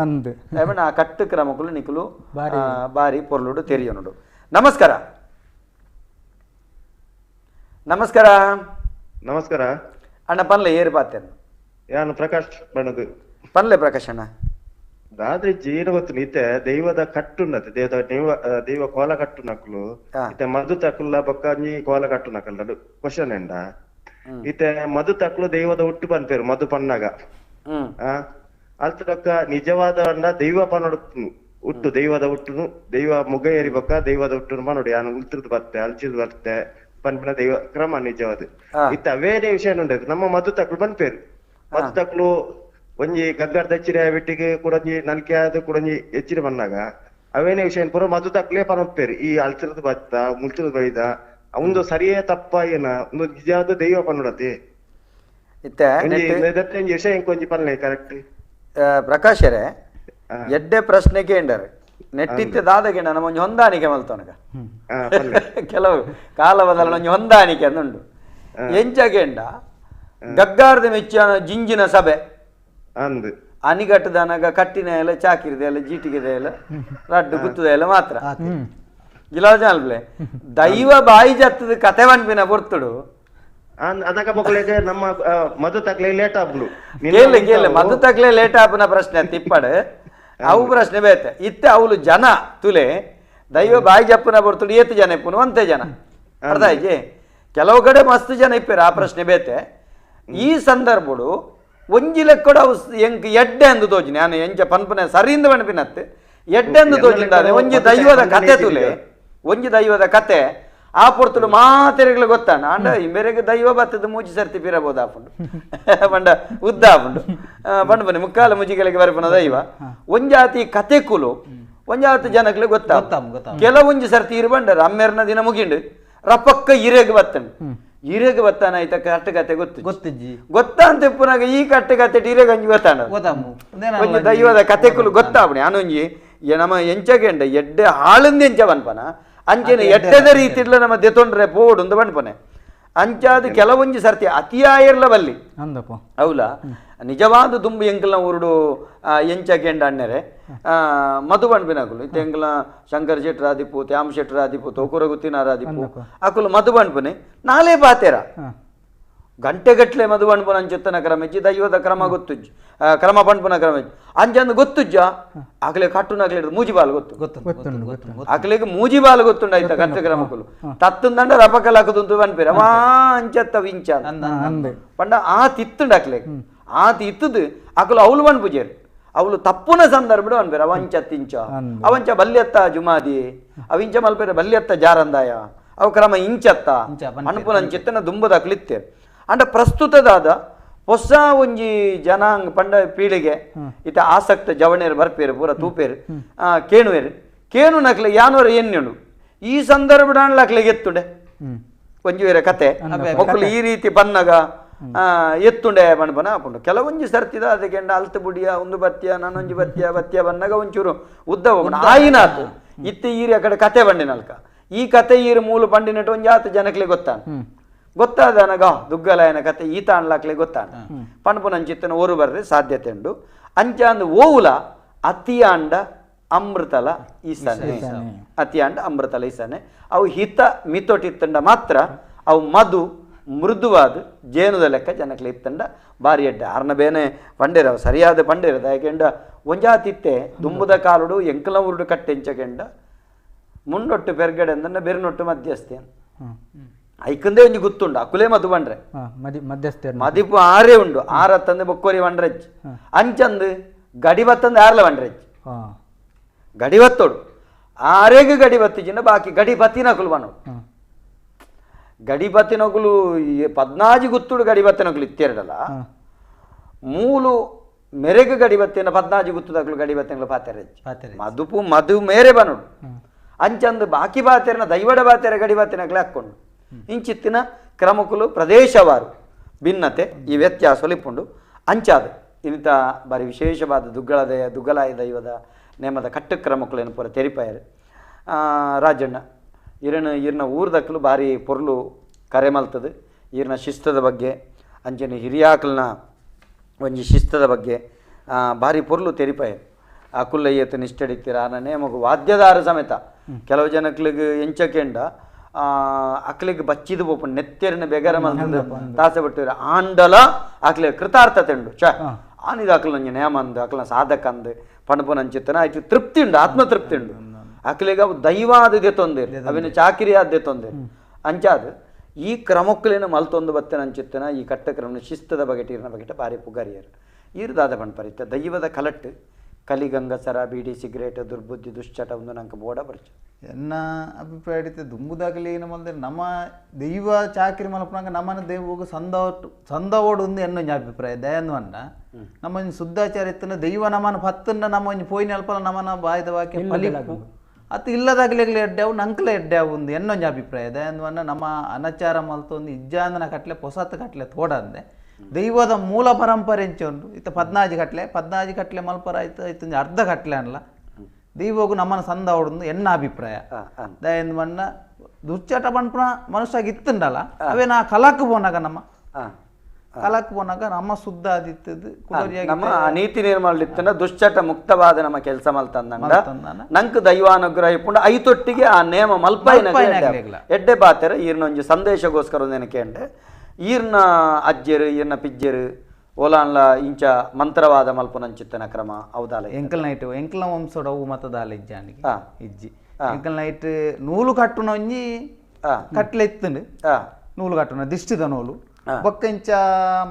ಆ ಕಟ್ಟು ಕ್ರಮಕ್ಕಳು ನಿಕುಲು ಬಾರಿ ಪೊರ್ಲುಡು ತೆರಿಯೋನುಡು. ನಮಸ್ಕಾರ. ನಮಸ್ಕಾರ. ನಮಸ್ಕಾರ ಅಣ್ಣ. ಪನ್ಲೆ ಏರು ಪಾತೇನು ಯಾನು ಪ್ರಕಾಶ್ ಬಣ್ಣದು. ಪನ್ಲೆ ಪ್ರಕಾಶ್ ಅಣ್ಣ. ರಾತ್ರಿ ಜೀನ ಗೊತ್ತು ಇತ್ತೆ ದೈವದ ಕಟ್ಟುನ್ನತೆ ದೇವದ ದೈವ ಕೋಲ ಕಟ್ಟುನಕ್ಲು ಇತ್ತೆ ಮಧು ತಕುಲ್ಲ ಬೊಕ್ಕ ಕೋಲ ಕಟ್ಟುನಕಲ್ಲ ಕ್ವಶನ್ ಎಂಡ ಇತ್ತೆ ಮಧು ತಕ್ಲು ದೈವದ ಹುಟ್ಟು ಪನ್ಪೇರು ಮಧು ಪನ್ನಾಗ ಅಲ್ತಕ್ಕ ನಿಜವಾದ ದೈವ ಪನ್ನೊಡು ಹುಟ್ಟು ದೈವದ ಹುಟ್ಟುನು ದೈವ ಮುಗ ಏರಿಬೊಕ್ಕ ದೈವದ ಹುಟ್ಟುನು ಪನ್ನೊಡು ಯಾನು ಉಲ್ತರದು ಬರ್ತೆ ಅಲ್ಚಿದ್ ಬರ್ತೆ ಪನ್ಪಿನ ದೈವ ಕ್ರಮ ನಿಜವಾದ ಇತ್ತ ಬೇರೆ ವಿಷಯ ಉಂಟು ನಮ್ಮ ಮಧು ತಕ್ಲು ಪನ್ಪೇರು ಮಧು ತಕ್ಲು ಒಂಜಿ ಗಗ್ಗರ್ದ ಎಚ್ಚಿರಿ ಬಿಟ್ಟಿಗೆ ಕುಡಂಜಿ ನಲ್ಕೆ ಆದ ಕುಡಂಜಿ ಎಚ್ಚಿರಿ ಬನ್ನಾಗ ಅವೇನೇ ವಿಷಯ ಪೂರ ಮಧು ತಕ್ಲೇ ಪನೊಪ್ಪೇರು ಈ ಅಲ್ತಿರದು ಬತ್ತ ಮುಲ್ತಿರದು ಬೈದ ಒಂದು ಸರಿಯೇ ತಪ್ಪ ಏನ ಒಂದು ನಿಜವಾದ ದೈವ ಪನ್ನುಡತಿ ವಿಷಯ ಒಂಜಿ ಪನ್ಲೆ ಕರೆಕ್ಟ್ ಪ್ರಕಾಶರೇ ಎಡ್ಡೆ ಪ್ರಶ್ನೆ ಕೇಂಡರ್ ನೆಟ್ಟಿತ್ತೆ ದಾದಗೆ ನಮ್ಮ ಒಂಜಿ ಹೊಂದಾಣಿಕೆ ಮಲ್ತವನಗ ಕೆಲವು ಕಾಲ ಬದಲ ಒಂಜಿ ಹೊಂದಾಣಿಕೆ ಅಂದುಂಡು ಎಂಚ ಕೇಂಡ ಗಗ್ಗಾರ್ದ ಮೆಚ್ಚಿನ ಜಿಂಜಿನ ಸಭೆ ಅಂದು ಅನಿಗಟ್ಟದನಗ ಕಟ್ಟಿನ ಎಲ್ಲ ಚಾಕಿರಿದೆ ಎಲ್ಲ ಜೀಟಿಗೆದೆ ಎಲ್ಲ ರಡ್ಡು ಗುತ್ತದ ಎಲ್ಲ ಮಾತ್ರ ಜಿಲಾಜಾಲ್ಬ್ಲೆ ದೈವ ಬಾಯಿ ಜತ್ತದ ಕತೆ ವನ್ಪಿನ ಪೊರ್ತುಡು ಅದಕ್ಕ ಮಕ್ಕಳಿಗೆ ನಮ್ಮ ಮಧು ತಕ್ಲೆ ಲೇಟ್ ಆಪ್ಲು ಕೇಳಿ ಕೇಳಿ ಮಧು ತಕ್ಲೆ ಲೇಟ್ ಆಪನ ಪ್ರಶ್ನೆ ತಿಪ್ಪಡು ಅವು ಪ್ರಶ್ನೆ ಬೇತೆ ಇತ್ತೆ ಅವಳು ಜನ ತುಲೆ ದೈವ ಬಾಯಿ ಜಪ್ಪನ ಬರ್ತುಡು ಏತು ಜನ ಇಪ್ಪನು ಒಂತೆ ಜನ ಅರ್ಥ ಆಯ್ಜೆ ಕೆಲವು ಕಡೆ ಮಸ್ತ್ ಜನ ಇಪ್ಪೇರು ಆ ಪ್ರಶ್ನೆ ಬೇತೆ ಈ ಸಂದರ್ಭಡು ಒಂಜಿ ಲೆಕ್ಕಡು ಅವು ಎಂಕ್ ಎಡ್ಡೆ ಅಂದು ತೋಜಿನಿ ನಾನು ಎಂಚ ಪನ್ಪನೆ ಸರಿಯಿಂದ ಪನ್ಪಿನತ್ತೆ ಎಡ್ಡೆ ಅಂದು ತೋಜಿಂದಾನೆ ಒಂಜಿ ದೈವದ ಕತೆ ತುಲೆ ಒಂಜಿ ದೈವದ ಕತೆ ಆ ಪೊರ್ತುಡು ಮಾತೆರೆಗಳು ಗೊತ್ತಾಣ ಅಂಡ ಮೇರೆಗೆ ದೈವ ಬತ್ತದ ಮೂಜಿ ಸರ್ತಿ ಪಿರಬಹುದು ಆಪುಂಡು ಪಂಡ ಉದ್ದ ಆಪುಂಡು ಪಂಡ ಬನ್ನಿ ಮುಕ್ಕಾಲ ಮುಜಿಗಳಿಗೆ ಬರ್ಪುನ ದೈವ ಒಂಜಾತಿ ಕತೆ ಕುಲು ಒಂಜಾತಿ ಜನಗಳಿಗೆ ಗೊತ್ತಾಗ ಕೆಲವೊಂಜಿ ಸರ್ತಿ ಇರು ಬಂಡರ ಅಮ್ಮೇರ್ನ ದಿನ ಮುಗಿಂಡು ರಪಕ್ಕ ಇರೆಗ್ ಬತ್ತಂಡು ಇರೆಗ್ ಬತ್ತಾನ ಆಯ್ತ ಕಟ್ಟು ಕತೆ ಗೊತ್ತು ಗೊತ್ತಿಜ್ಜಿ ಗೊತ್ತಾ ಅಂತ ಪುನಗ ಈ ಕಟ್ಟು ಕತೆ ಇರೆಗ್ ಅಂಜಿ ಗೊತ್ತಾಣ ಒಂಜಿ ದೈವದ ಕತೆ ಕುಲು ಗೊತ್ತಾಪಣೆ ಅನೊಂಜಿ ನಮ್ಮ ಎಂಚಗೆಂಡ ಎಡ್ಡೆ ಹಾಳಂದ ಎಂಚ ಬನ್ಪನ ಅಂಚೆನೆ ಎಡ್ಡೆದ ರೀತಿಡ್ಲ ನಮ್ಮ ದೆತೊಂಡ್ರೆ ಪೋಡು ಒಂದು ಬಣ್ಪನೆ ಅಂಚಾದ ಕೆಲವೊಂಜಿ ಸರ್ತಿ ಅತಿಯಾಯಿರ್ಲ ಬಲ್ಲಿ ಹೌಲಾ ನಿಜವಾದ ದುಂಬು ಎಂಕಲ್ನ ಊರುಡು ಎಂಚ ಕೆಂಡ ಅಣ್ಣರೆ ಮಧು ಬಣ್ಪಿನಕುಲು ಇತ್ತೆ ಎಂಕಲ್ನ ಶಂಕರ್ ಶೆಟ್ಟರಾದಿಪ್ಪು ತ್ಯಾಮ್ ಶೆಟ್ಟರಾದಿಪ್ಪು ತೋಕುರ ಗುತ್ತಿನಾರಾದಿಪ್ಪು ಅಕುಲು ಮಧು ಬಣ್ಪನೆ ನಾಲೇ ಪಾತೆರ ಗಂಟೆಗಟ್ಲೆ ಮಧು ಬಣ್ಪುನ ಅಂಚೆತ್ತನ ಕ್ರಮ ಇಜ್ಜಿ ದೈವದ ಕ್ರಮ ಗೊತ್ತುಜ್ಜಿ ಕ್ರಮ ಪಣ್ಪುನ ಕ್ರಮ ಇಜ್ಜಿ ಅಂಚಂದು ಗೊತ್ತುಜ್ಜ ಆಕಲೆ ಕಟ್ಟುನಕ್ಲೆ ಮೂಜಿಬಾಲ್ ಗೊತ್ತು ಗೊತ್ತು ಆಕಲೆಗೆ ಮೂಜಿಬಾಲ್ ಗೊತ್ತುಂಡ ಆಯ್ತ ಕಟ್ಟು ಕ್ರಮಕ್ಕಲು ತತ್ತುಂದಂಡ ರಪಕಲ ಹಾಕುದುಂತು ಬನ್ಪೇರ ವಾ ಅಂಚತ್ತ ವಿಂಚ ಪಂಡ ಆ ತಿತ್ತುಂಡ ಆಕಲೆಗೆ ಆ ತಿತ್ತದು ಆಕಲು ಅವಳು ಬನ್ಪುಜೇರು ಅವಳು ತಪ್ಪುನ ಸಂದರ್ಭ ಅನ್ಬೇರ ಅವಂಚ ತಿಂಚ ಅವಂಚ ಬಲ್ಯತ್ತ ಜುಮಾದಿ ಅವಿಂಚ ಮಲ್ಪೇರ ಬಲ್ಯತ್ತ ಜಾರಂದಾಯ ಅವು ಕ್ರಮ ಇಂಚತ್ತ ಅನ್ಪುನ ಅಂಚಿತ್ತನ ದುಂಬದ ಅಕ್ಲಿತ್ತೆ ಅಂಡ ಪ್ರಸ್ತುತದಾದ ಹೊಸ ಒಂಜಿ ಜನಾಂಗ ಪಂಡ ಪೀಳಿಗೆ ಇತ ಆಸಕ್ತ ಜವಣೇರು ಬರ್ಪೇರು ಪೂರ ತೂಪೇರು ಕೇಣುವೇರು ಕೇಣು ನಕ್ಲೆ ಯಾನೋರು ಎನ್ನುಂಡು ಈ ಸಂದರ್ಭ ಅಕ್ಲೆಗೆ ಎತ್ತುಂಡೆ ಒಂಜಿ ಬೇರೆ ಕತೆ ಮಕ್ಕಳು ಈ ರೀತಿ ಬನ್ನಗ ಎತ್ತುಂಡೆ ಬಣ್ಪನ ಹಾಕೊಂಡು ಕೆಲವೊಂಜಿ ಸರ್ತಿದ ಅದಕ್ಕೆ ಅಲ್ತ ಬುಡಿಯ ಒಂದು ಬತ್ತಿಯ ನಾನೊಂಜಿ ಬತ್ತಿಯ ಬತ್ತಿಯ ಬನ್ನಗ ಒಂಚೂರು ಉದ್ದ ಹೋಗೋಣ ಆಯಿನಾತು ಇತ್ತೆ ಈರ್ ಅಕಡೆ ಕತೆ ಬಂಡಿನಲ್ಕ ಈ ಕತೆ ಈರು ಮೂಲ ಬಂಡಿನಟ್ಟು ಒಂಜಾತ ಜನಕ್ಲೆ ಗೊತ್ತಾನ ಗೊತ್ತಾದನಗ ದುಗ್ಗಲಾಯನ ಕತೆ ಈತ ಅನ್ಲಾಕ್ಲೆ ಗೊತ್ತಾನ ಪಣಪುನಂಚಿತ್ತನ ಓರು ಬರ್ರೆ ಸಾಧ್ಯತೆ ಉಂಡು. ಅಂಚಾಂದು ಓವುಲ ಅತಿಯಾಂಡ ಅಮೃತಲ ಈಸನೆ ಅತಿಯಾಂಡ ಅಮೃತಲ ಈಸನೆ ಅವು ಹಿತ ಮಿತೊಟ್ಟಿತ್ತಂಡ ಮಾತ್ರ ಅವು ಮಧು ಮೃದುವಾದ ಜೇನುದ ಲೆಕ್ಕ ಜನಕ್ಲೆ ಇತ್ತಂಡ ಬಾರಿ ಎಡ್ಡೆ ಆರ್ನ ಬೇನೆ ಪಂಡೇರ ಅವು ಸರಿಯಾದ ಪಂಡೇರದ ಯಾಕೆಂಡ ಒಂಜಾತಿತ್ತೆ ದುಂಬುದ ಕಾಲುಡು ಎಂಕಲ ಊರುಡು ಕಟ್ಟೆಂಚಕೆಂಡ ಮುಂಡೊಟ್ಟು ಪೆರ್ಗಡೆ ಅಂದ ಬೆರ್ನೊಟ್ಟು ಮಧ್ಯಸ್ಥೆ ಐಕಂದೇ ಒಂಜಿ ಗುತ್ತುಂಡು ಅಕುಲೇ ಮಧು ಬಂಡ್ರೆ ಮಧ್ಯಸ್ಥೆ ಮದಿಪು ಆರೇ ಉಂಡು ಆರತ್ತಂದೆ ಬೊಕ್ಕೋರಿ ಬಂಡ್ರೆಜ್ ಅಂಚಂದು ಗಡಿ ಬತ್ತಂದು ಆರ್ಲ ಬಂಡ್ರೆಜ್ ಗಡಿ ಬತ್ತೋಡು ಆರೇಗ ಗಡಿ ಬತ್ತಿಜಿನ ಬಾಕಿ ಗಡಿ ಬತ್ತಿನಕುಲು ಬನೋಡು ಗಡಿ ಬತ್ತಿನಕುಲು ಪದ್ನಾಜಿ ಗುತ್ತುಡು ಗಡಿ ಬತ್ತಿನಕುಲು ಇತ್ತೆರಡಲ್ಲ ಮೂಲು ಮೆರೆಗು ಗಡಿ ಬತ್ತಿನ ಪದ್ನಾಜಿ ಗುತ್ತುದಕುಲು ಗಡಿ ಬತ್ತಿನಕುಲು ಪಾತೆರೆಜ್ ಮದುಪು ಮಧು ಮೇರೆ ಬನೋಡು ಅಂಚಂದು ಬಾಕಿ ಬಾತೆರನ ದೈವಡ ಬಾತೆರ ಗಡಿ ಬತ್ತಿನಕುಲು ಹಾಕ್ಕೊಂಡು ಇಂಚಿತ್ತಿನ ಕ್ರಮಕುಲು ಪ್ರದೇಶವಾರು ಭಿನ್ನತೆ ಈ ವ್ಯತ್ಯಾಸಲಿಪ್ಪುಂಡು. ಅಂಚಾದ ಇಂಥ ಬಾರಿ ವಿಶೇಷವಾದ ದುಗ್ಗಲಾಯ ದೈವದ ನೇಮದ ಕಟ್ಟು ಕ್ರಮಕುಲೇನು ಪೂರ ತೆರಿಪಾಯರು. ರಾಜಣ್ಣ ಇರಣ ಈರ್ನ ಊರ್ದಕ್ಕಲು ಭಾರಿ ಪೊರ್ಲು ಕರೆ ಮಲ್ತದೆ ಈರ್ನ ಶಿಸ್ತದ ಬಗ್ಗೆ ಅಂಚನೆ ಹಿರಿಯಾಕಲ್ನ ಒಂಜಿ ಶಿಸ್ತದ ಬಗ್ಗೆ ಭಾರಿ ಪೊರ್ಲು ತೆರಿಪಾಯರು. ಆ ಕುಲ್ಲಯ್ಯತ ನಿಷ್ಠಡಿತ್ತೀರ ಆ ನೇಮಗು ವಾದ್ಯದಾರ ಸಮೇತ ಕೆಲವು ಜನಕ್ಲಿಗೆ ಎಂಚಕೆಂಡ ಅಕ್ಲಿಗೆ ಬಚ್ಚಿದು ಪೋಪುಂಡು ನೆತ್ತೆರಿನ ಬೆಗರ ಮಲ್ತದ ತಾಸೆ ಬಿಟ್ಟಿರ ಆಂಡಲ ಅಕ್ಲೆ ಕೃತಾರ್ಥತೆ ಉಂಡು ಚ ಆನಿದ ಅಕ್ಲ ನೇಮ ಅಂದು ಅಕ್ಲ ಸಾಧಕ ಅಂದು ಪಣಪುನಂಚಿತ್ತನ ಆಯ್ತು ತೃಪ್ತಿ ಉಂಡು ಆತ್ಮತೃಪ್ತಿ ಉಂಡು ಅಕ್ಲಿಗೆ ಅವು ದೈವಾದ ತೊಂದರೆ ಅವಿನ ಚಾಕಿರಿ ಆದ್ಯ ತೊಂದರೆ ಅಂಚಾದ ಈ ಕ್ರಮಕ್ಕಲೇನು ಮಲ್ತೊಂದು ಬತ್ತನ ಅಂಚಿತ್ತನ ಈ ಕಟ್ಟ ಕ್ರಮ ಶಿಸ್ತದ ಬಗೆಟ ಇರ್ನ ಬಗೆಟ ಭಾರಿ ಪುಗಾರಿಯರು ಈರ್ದಾದ ಪಣ್ಪರಿತ್ತ ದೈವದ ಕಲಟ್ಟು ಕಲಿಗಂಗಸರ ಬೀಡಿ ಸಿಗರೇಟ್ ದುರ್ಬುದ್ಧಿ ದುಶ್ಚಟ ಒಂದು ನಂಗೆ ಬೋಡ ಬರ್ಚ. ಎನ್ನ ಅಭಿಪ್ರಾಯ ಹಿಡಿತೆ ದುಂಬುದಾಗಲಿ ಏನಮಲ್ದೆ ನಮ್ಮ ದೈವ ಚಾಕಿರಿ ಮಲಪನಾಗ ನಮ್ಮನ ದೈವಗೂ ಸಂದವೋಡು ಒಂದು ಎನ್ನೊಂಜಿ ಅಭಿಪ್ರಾಯ ದಯಂದು ಅನ್ನ ನಮ್ಮ ಒಂಜಿ ಶುದ್ಧಾಚಾರ ಇತ್ತನ ದೈವ ನಮ್ಮನ ಪತ್ತನ್ನ ನಮ್ಮ ಒಂಜಿ ಪೋಯಿನ ಅಲ್ಪಲ ನಮ್ಮನ ಬಾಯ್ದ ವಾಕ್ಯ ಫಲಿಪು ಅತ್ತು ಇಲ್ಲದಾಗಲಿ ಎಡ್ಡ್ಯಾವು ನಂಕಲ ಎಡ್ಡ್ಯಾವು ಒಂದು ಎನ್ನೊಂಜಿ ಅಭಿಪ್ರಾಯ ದಯಂದು ಅನ್ನ ನಮ್ಮ ಅನಚಾರ ಮಲ್ತೊಂದು ಇಜ್ಜಾಂದನ ಕಟ್ಲೆ ಪೊಸತ್ತು ಕಟ್ಲೆ ತೋಡಂದೆ ದೈವದ ಮೂಲ ಪರಂಪರೆ ಎಂಚ ಉಂಡು ಇತ್ತ ಪದ್ನಾಜಿ ಕಟ್ಲೆ ಪದ್ನಾಜಿ ಕಟ್ಲೆ ಮಲ್ಪರ ಆಯ್ತು ಆಯ್ತು ಅರ್ಧ ಕಟ್ಲೆ ಅನ್ಲ ದೈವಗೂ ನಮ್ಮನ ಸಂದ ಅವಡೊಂದು ಎನ್ನ ಅಭಿಪ್ರಾಯ ದಯಂದು ಮಣ್ಣ ದುಶ್ಚಟ ಪನ್ಪುನ ಮನುಷ್ಯಾಗಿ ಇತ್ತುಂಡಲ್ಲ ಅವೇ ನಾ ಕಲಕ್ ಪೋನಾಗ ನಮ್ಮ ಕಲಕ್ ಪೋನಾಗ ನಮ್ಮ ಶುದ್ಧ ಆದಿತ್ತದು ನಮ್ಮ ನೀತಿ ನಿರ್ಮಲ ದುಶ್ಚಟ ಮುಕ್ತವಾದ ನಮ್ಮ ಕೆಲಸ ಮಲ್ತಂದ ನಂಕ್ ದೈವಾನುಗ್ರಹ ಇಪ್ಪುಂಡು ಐತೊಟ್ಟಿಗೆ ಆ ನೇಮ ಮಲ್ಪಾಯಿನ ಎಡ್ಡೆ ಬಾತೆರ ಈರ್ನೊಂಜಿ ಸಂದೇಶಗೋಸ್ಕರ ಒಂದೇನಕ್ಕೆ ಅಂಡೆ ಈರ್ನ ಅಜ್ಜರು ಈರ್ನ ಪಿಜ್ಜರು ಓಲಾನ್ಲ ಇಂಚ ಮಂತ್ರವಾದ ಮಲ್ಪುನಂಚಿತ್ತನ ಕ್ರಮ ಅವದಾಲ ಎಂಕಲ್ ನೈಟ್ ಎಂಕಲ್ನ ವಂಶೋಡ ಅವು ಮತದಾಲ ಇಜ್ಜಾನಿಗೆ ಇಜ್ಜಿ ಎಂಕಲ್ ನೈಟ್ ನೂಲು ಕಟ್ಟುನ ಒಂಜಿ ಕಟ್ಲೆ ಇತ್ತುಂಡು ನೂಲು ಕಟ್ಟುನ ದಿಷ್ಟಿದ ನೂಲು ಬೊಕ್ಕ ಇಂಚ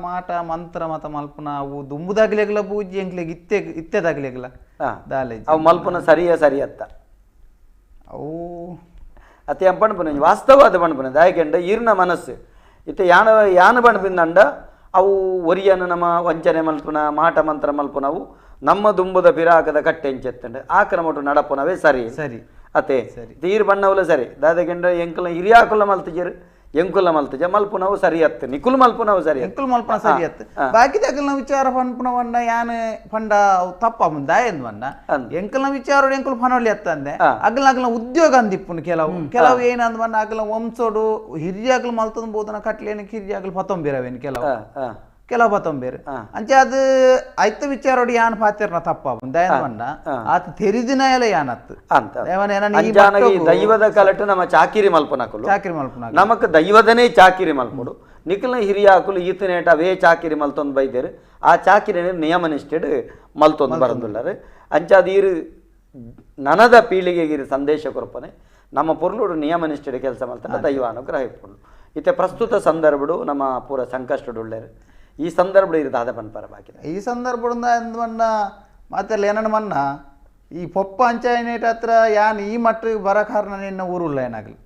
ಮಾಟ ಮಂತ್ರ ಮತ ಮಲ್ಪುನ ಅವು ದುಂಬುದಾಗ್ಲೆಗ್ಲ ಪೂಜೆ ಎಂಕ್ಲೆಗ್ ಇತ್ತೆ ಇತ್ತೆದಾಗ್ಲೆಗ್ಲ ದಾಲೆ ಅವು ಮಲ್ಪುನ ಸರಿಯ ಸರಿಯತ್ತ ಅವು ಅತ್ತೆ ಪಣ್ಪುನ ವಾಸ್ತವಾದ ಪಣ್ಪುನ ದಾಯಕೆಂಡ ಈರ್ನ ಮನಸ್ಸು ಇತ್ತೆ ಯಾನ ಯಾನ ಪಣ್ಪಿಂದಂಡ ಅವು ಒರಿಯನು ನಮ್ಮ ವಂಚನೆ ಮಲ್ಪುನ ಮಾಟ ಮಂತ್ರ ಮಲ್ಪುನವು ನಮ್ಮ ದುಂಬುದ ಪಿರಾಕದ ಕಟ್ಟೆ ಎಂಚೆತ್ತಂಡು ಆ ಕ್ರಮಟು ನಡಪುನವೇ ಸರಿ ಸರಿ ಅತ್ತೆ ತೀರ್ ಬಣ್ಣವಲ್ಲ ಸರಿ ದಾದಕೆಂಡ ಎಂಕುಲ ಹಿರಿಯಾಕುಲ ಮಲ್ತಿಜರು ಎಂಕುಲ ಮಲ್ತಿಜ ಮಲ್ಪುನವು ಸರಿ ಅತ್ತು ನಿಕುಲ್ ಮಲ್ಪುನವು ಸರಿ ಎಂಕುಲ್ ಮಲ್ಪುನ ಸರಿ ಅತ್ತು ಬಾಕಿದಾಗಲ್ನ ವಿಚಾರ ಪನ್ಪುನವನ್ನ ಯಾನ್ ಪಂಡ ತಪ್ಪ ದಾಯಂದ್ ವನ್ನ ಎಂಕಲ್ನ ವಿಚಾರ ಎಂಕುಲ್ ಪನೊಲಿ ಅತ್ತಂದೆ ಅಗಲ ಅಗಲ ಉದ್ಯೋಗ ಅಂದಿಪ್ಪುನು ಕೆಲವು ಕೆಲವು ಏನಂದ್ ವನ್ನ ಅಗಲ ವಂಶೋಡು ಹಿರಿಯಾಗಲು ಮಲ್ತಂದು ಬೋದನ ಕಟ್ಲೇನು ಕಿರಿಯಾಗಲು ಪತ್ತೊಂಬಿರವೇನು ಕೆಲವು ಕೆಲವು ಪತ್ತೊಂಬೇರು ಅಂಚೆ ಅದು ಐತ ವಿಚಾರೋಡು ಯಾನ್ ಪಾತಿರ್ನ ತಪ್ಪ ದಯನ್ ಆತ ತೆರಿದಿನ ಎಲ್ಲ ಯಾನತ್ತು ಅಂತ ದೈವದ ಕಲಟು ನಮ್ಮ ಚಾಕಿರಿ ಮಲ್ಪನಕುಲು ಚಾಕಿರಿ ಮಲ್ಪನ ನಮಕ್ ದೈವದನೇ ಚಾಕಿರಿ ಮಲ್ಪಡು ನಿಖಲ್ನ ಹಿರಿಯಾಕುಲು ಈತನೇಟ ಅವೇ ಚಾಕಿರಿ ಮಲ್ತೊಂದು ಬೈದೇರು ಆ ಚಾಕಿರಿ ನಿಯಮ ನಿಷ್ಠೆಡ್ ಮಲ್ತೊಂದು ಬರಂದುಲ್ಲಾರು ಅಂಚಾದೀರು ನನದ ಪೀಳಿಗೆಗಿರಿ ಸಂದೇಶ ಕೊರಪನೆ ನಮ್ಮ ಪೊರ್ಲುಡು ನಿಯಮ ನಿಷ್ಠೆಡ್ ಕೆಲಸ ಮಲ್ತನ ದೈವಾನುಗ್ರಹ ಇಪ್ಪುಂಡು. ಇತ್ತೆ ಪ್ರಸ್ತುತ ಸಂದರ್ಭಡು ನಮ್ಮ ಪೂರ ಸಂಕಷ್ಟಡುಳ್ಳೇರು ಈ ಸಂದರ್ಭ ಇರುದಾದ ಪನ್ಪರ ಬಾಕಿ ಈ ಸಂದರ್ಭದಿಂದ ಅಂದ್ಮನ್ನ ಮಾತೆಲ್ಲ ಏನನ್ನ ಮನ್ನ ಈ ಪೊಪ್ಪ ಅಂಚಾಯನೇಟ ಹತ್ರ ಯಾನ್ ಈ ಮಟ್ಟ ಬರ ಕಾರಣ ನಿನ್ನ ಊರುಲ್ಲ ಏನಾಗಲಿ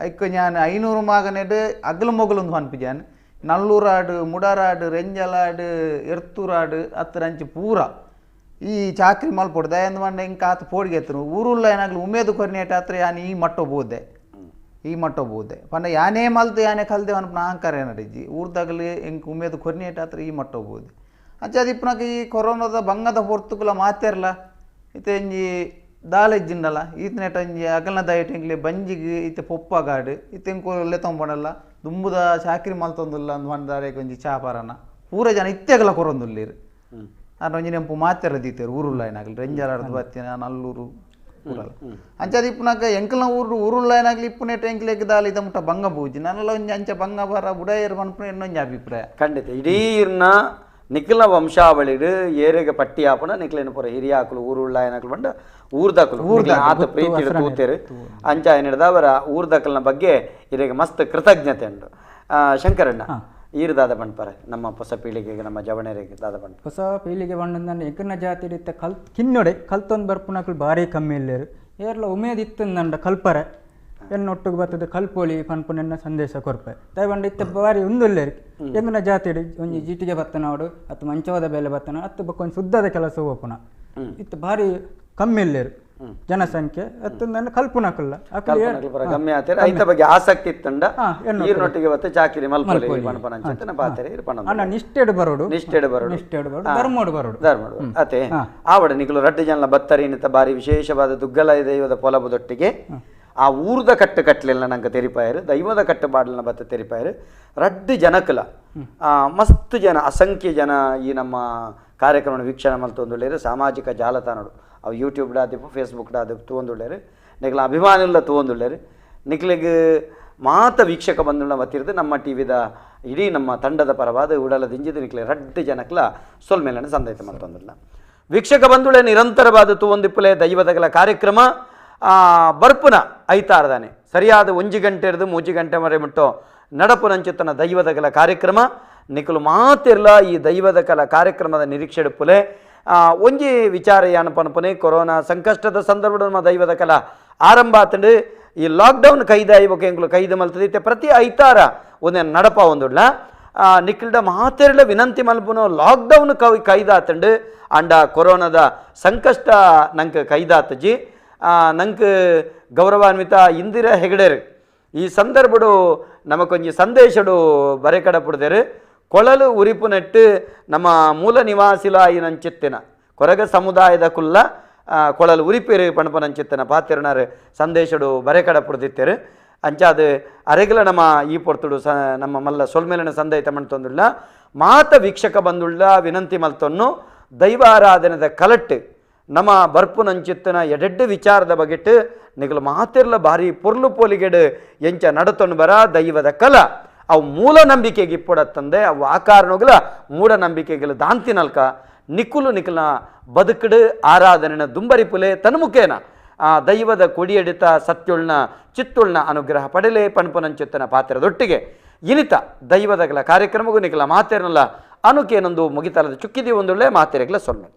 ಐಕ್ ഞാൻ 500 ಮಾಗನೆಡ್ ಅಗಲು ಮೊಗಲೊಂದು ಪನ್ಪಿಜಾನ್ ನಲ್ಲೂರಾಡು ಮುಡರಾಡು ರೆಂಜಲಾಡು ಎರ್ತೂರಾಡು ಅತ್ರ ಅಂಚಿ ಪೂರ ಈ ಚಾಕ್ರಿ ಮಲ್ಪೊಡು ದಯಂದ್ ಮಣ್ಣ ಇಂಕ ಆತ ಪೋಡಿಗೆ ಎತ್ತನು ಊರುಲ್ಲ ಏನಾಗಲಿ ಉಮೇದು ಕೊರಿನೇಟ ಹತ್ರ ಯಾನ್ ಈ ಮಟ್ಟೋ ಬೋದೆ ಈ ಮಟ್ಟೋ ಬೋದೆ ಪಂಡ ಯಾನೇ ಮಲ್ತು ಯಾನೇ ಕಲ್ದೆ ಅನ್ಪನ ಅಹಂಕಾರ ಏನಡಿಜ್ಜಿ ಊರ್ದಾಗಲಿ ಎಂಕ್ ಉಮೇದು ಕೊರಿನೇಟ ಹತ್ರ ಈ ಮಟ್ಟೋ ಬೋದೆ ಅಂಚೆ ಇಪ್ಪನಕ ಈ ಕೊರೋನಾದ ಬಂಗದ ಪೊರ್ತುಕುಲ ಮಾತೆರ್ಲ ಇತ್ತೆ ಇಂಜಿ ದಾಲ ಇಜ್ಜಿಂಡಲ ಈತನೇಟ ಒಂಜಿ ಅಗಲ್ನ ದಯಟ್ ಎಂಕ್ಲೆ ಬಂಜಿಗ್ ಇತ್ತೆ ಪೊಪ್ಪ ಗಾಡು ಇತ್ತೆ ಎಂಕುಲು ಲೆತ್ತೊಂಬಡಲ್ಲ ದುಂಬುದ ಚಾಕ್ರಿ ಮಲ್ತೊಂದುಲ್ಲ ಅಂದ್ ಪಂದಾರೆಗ್ ಒಂಜಿ ಚಾ ಪರನ ಪೂರ ಜನ ಇತ್ತೆಗಲ ಕೊರೊಂದುಲ್ಲೆರ್ ಆಂಡ ಒಂಜಿ ನೆಂಪು ಮಾತೆರ ದೀತೆರ್ ಊರುಲ್ಲಾಯಿನಾಗ್ಲು ರೆಂಜಾಲಾರ್ದು ಬತ್ತಿನ ನಲ್ಲೂರು ಊರಲ್ಲ ಅಂಚಾದ ಇಪ್ಪುನಗ ಎಂಕಲ್ನ ಊರು ಊರುಲ್ಲಾಯಿನಾಗ್ಲು ಇಪ್ಪುನೇಟ ಎಂಕ್ಲೆಗ್ ದಾಲ ಇದ ಮುಟ್ಟ ಬಂಗ ಬೂಜಿ ನನಲ ಒಂಜಿ ಅಂಚ ಬಂಗ ಬರ ಬುಡಯೆರ್ ಪನ್ಪುನ ಎನ್ನೊಂಜಿ ಅಭಿಪ್ರಾಯ. ಖಂಡಿತ ಇಡೀ ಇರ್ನ ನಿಖಿಲ ವಂಶಾವಳಿಡ್ ಏರೆಗ ಪಟ್ಟಿ ಆಪುನ ನಿಖಿಲೇನ ಪೂರ ಹಿರಿಯಾಕುಲು ಊರುಳ್ಳಾಯನಕುಲು ಪಂಡ ಊರ್ದಕುಲು ಆತ ಪ್ರೀತಿ ತೂತೆರು ಅಂಚ ಏನಿಡ್ದ ಅವರ ಊರ್ದಕಲ್ನ ಬಗ್ಗೆ ಇರೆಗೆ ಮಸ್ತ್ ಕೃತಜ್ಞತೆ ಉಂಡು. ಶಂಕರಣ್ಣ ಈರು ದಾದ ಪಣ್ಪರೆ ನಮ್ಮ ಹೊಸ ಪೀಳಿಗೆಗೆ ನಮ್ಮ ಜವಣರಿಗೆ ದಾದ ಪಣ್ಪ ಹೊಸ ಪೀಳಿಗೆ ಪಂಡ ಎಂಕಲ್ನ ಜಾತಿ ಇತ್ತ ಕಲ್ ಕಿನ್ನೊಡೆ ಕಲ್ತೊಂದು ಬರ್ಪುನಕುಲು ಭಾರಿ ಕಮ್ಮಿ ಇಲ್ಲೇರು ಏರ್ಲ ಉಮೇದ್ ಇತ್ತಂದಂಡ ಕಲ್ಪರೆ ಎನ್ನೊಟ್ಟುಗು ಬರ್ತದೆ ಕಲ್ಪೋಲಿ ಪನ್ಪುನೆನ್ನ ಸಂದೇಶ ಕೊರ್ಪೆ ದಯವಂಡ ಇತ್ತ ಬಾರಿ ಉಂದುಲ್ಲೇರು ಎಂಕಲ್ನ ಜಾತಿಡ್ ಒಂಜಿ ಜೀಟಿಗೆ ಬತ್ತನಾಡು ಅತ್ತು ಮಂಚವಾದ ಬೇಲೆ ಬತ್ತನ ಅತ್ತು ಬೊಕ್ಕ ಒಂಜಿ ಶುದ್ಧದ ಕೆಲಸ ಹೋಪುನ ಇತ್ತ ಭಾರಿ ಕಮ್ಮಿ ಇಲ್ಲೇರು ಜನಸಂಖ್ಯೆ ಅತ್ತಂದಂಡ ಕಲ್ಪುನಕುಲ್ಲ ಕಮ್ಮಿ ಆತೇರೆ ಐತ ಬಗ್ಗೆ ಆಸಕ್ತಿ ಇತ್ತಂಡ ಈರ್ನೊಟ್ಟಿಗೆ ಬತ್ತೆ ಚಾಕಿರಿ ಮಲ್ಪೊಲಿ ಪನ್ಪನ ಪಾತೆರೆ ಇರ್ ಪಣ ಅಣ್ಣ ನಿಷ್ಠೆಡ್ ಬರೋಡು ನಿಷ್ಠೆಡ್ ಬರೋಡು ನಿಷ್ಠೆಡ್ ಬರೋಡು ಧರ್ಮೋಡು ಬರೋಡು ಧರ್ಮೋಡು ಅತೆ ಆವಡ ನಿಕುಲು ರಡ್ಡು ಜನಲ ಬತ್ತರಿನಿತ ಬಾರಿ ವಿಶೇಷವಾದ ದುಗ್ಗಲ ದೈವದ ಪೊಲಬುದೊಟ್ಟಿಗೆ ಆ ಊರ್ದ ಕಟ್ಟು ಕಟ್ಟಲಿಲ್ಲ ನಂಗೆ ತೆರಿಪಾಯರು ದೈವದ ಕಟ್ಟುಪಾಡಲನ್ನ ಬತ್ತ ತೆರಿಪಾಯರು ರಡ್ಡು ಜನಕುಲ ಮಸ್ತ್ ಜನ ಅಸಂಖ್ಯ ಜನ ಈ ನಮ್ಮ ಕಾರ್ಯಕ್ರಮ ವೀಕ್ಷಣೆ ಮಲ್ತೊಂದುಳ್ಳೇರು ಸಾಮಾಜಿಕ ಜಾಲತಾಣಡು ಅವು ಯೂಟ್ಯೂಬ್ ಆದಿಪ್ಪು ಫೇಸ್ಬುಕ್ ಆದಿಪ್ಪು ತೂವೊಂದುಳ್ಳೇರು ನಿಕ್ಲ ಅಭಿಮಾನಿಲ್ಲ ತೂವೊಂದುಳ್ಳೇರು ನಿಕ್ಲೆಗ್ ಮಾತ ವೀಕ್ಷಕ ಬಂಧುಗಳ ವತಿರ್ದು ನಮ್ಮ ಟಿ ವಿದ ಇಡೀ ನಮ್ಮ ತಂಡದ ಪರವಾದ ಉಡಲ ದಿಂಜಿದ ನಿಕ್ಲೆ ರಡ್ಡು ಜನಕ್ಲ ಸೊಲ್ಮೇಲನ್ನು ಸಂದೈತ ಮಲ್ತೊಂದುಲ್ಲ. ವೀಕ್ಷಕ ಬಂಧುಗಳೇ ನಿರಂತರವಾದ ತೂವೊಂದಿಪ್ಪುಲೆ ದೈವದಗಲ ಕಾರ್ಯಕ್ರಮ ಬರ್ಪುನ ಐತಾರದಾನೆ ಸರಿಯಾದ 1 ಗಂಟೆ ಹಿಡಿದು 3 ಗಂಟೆ ಮರೆ ಮುಟ್ಟೋ ನಡಪುನಂಚಿತ್ತನ ದೈವದಗಲ ಕಾರ್ಯಕ್ರಮ ನಿಕುಲು ಮಾತಿರ್ಲ ಈ ದೈವದ ಕಲ ಕಾರ್ಯಕ್ರಮದ ನಿರೀಕ್ಷೆಡುಪ್ಪುಲೆ. ಒಂಜಿ ವಿಚಾರ ಏನಪ್ಪನಪನೆ ಕೊರೋನಾ ಸಂಕಷ್ಟದ ಸಂದರ್ಭ ನಮ್ಮ ದೈವದ ಕಲ ಆರಂಭ ಆತಂಡು ಈ ಲಾಕ್ಡೌನ್ ಕೈದಾಯಿಬೊಕ ಎಂಕುಲು ಕೈದು ಮಲ್ತದೆ ಇತ್ತೆ ಪ್ರತಿ ಐತಾರ ಒಂದೇ ನಡಪ ಒಂದುಡ್ಲ ನಿಖಿಲ್ಡ ಮಾತೆರ್ಲ ವಿನಂತಿ ಮಲ್ಪುನ ಲಾಕ್ಡೌನ್ ಕೈದಾತಂಡು ಅಂಡ ಕೊರೋನಾದ ಸಂಕಷ್ಟ ನಂಗೆ ಕೈದಾತಜಿ ನಂಗೆ ಗೌರವಾನ್ವಿತ ಇಂದಿರಾ ಹೆಗಡೆರು ಈ ಸಂದರ್ಭಡು ನಮಕೊಂಜಿ ಸಂದೇಶಡು ಬರೆಕಡ ಪುಡ್ದೇರು ಕೊಳಲು ಉರಿಪು ನೆಟ್ಟು ನಮ್ಮ ಮೂಲ ನಿವಾಸಿಲಾಯಿನಂಚಿತ್ತಿನ ಕೊರಗ ಸಮುದಾಯದ ಕುಲ್ಲ ಕೊಳಲು ಉರಿಪೇರು ಪಣಪನಂಚಿತ್ತಿನ ಪಾತಿರನಾರು ಸಂದೇಶಡು ಬರೆಕಡ ಪುಡ್ದಿತ್ತೇರು ಅಂಚಾದ ಅರೆಗಲ ನಮ್ಮ ಈ ಪೊರ್ತುಡು ಸ ನಮ್ಮ ಮಲ್ಲ ಸೊಲ್ಮೇಲಿನ ಸಂದೈತ ಮಣ್ತೊಂದುಳ್ಳ ಮಾತ ವೀಕ್ಷಕ ಬಂದುಳ್ಳ ವಿನಂತಿ ಮಲ್ತೊನ್ನು ದೈವಾರಾಧನೆದ ಕಲಟ್ಟು ನಮ್ಮ ಬರ್ಪುನಂಚಿತ್ತನ ಎಡೆಡ್ಡು ವಿಚಾರದ ಬಗೆಟ್ಟು ನಿಗಲು ಮಾತಿರ್ಲ ಭಾರಿ ಪೊರ್ಲು ಪೋಲಿಗೆಡು ಎಂಚ ನಡತೊಂಡು ಬರ ದೈವದ ಕಲ ಅವು ಮೂಲ ನಂಬಿಕೆಗೆ ಇಪ್ಪಡತ್ತಂದೆ ಅವು ಆಕಾರನೋಗಲ ಮೂಢನಂಬಿಕೆಗಳು ದಾಂತಿನಲ್ಕ ನಿಕ್ಕುಲು ನಿಖಲ್ನ ಬದುಕಡು ಆರಾಧನೆನ ದುಂಬರಿಪುಲೆ ತನ್ಮುಖೇನ ಆ ದೈವದ ಕೊಡಿಯಡಿತ ಸತ್ಯುಳ್ನ ಚಿತ್ತುಳ್ನ ಅನುಗ್ರಹ ಪಡೆಲೆ ಪನ್ಪನಂಚಿತ್ತನ ಪಾತ್ರದೊಟ್ಟಿಗೆ ಇನಿತ ದೈವದಗಲ ಕಾರ್ಯಕ್ರಮಗೂ ನಿಖಲ ಮಾತೇರನಲ್ಲ ಅನುಕೇನೊಂದು ಮುಗಿತಲದ ಚುಕ್ಕಿದಿ ಒಂದೊಳ್ಳೆ ಮಾತೆರೆಗಲ ಸೊನ್ನೆ.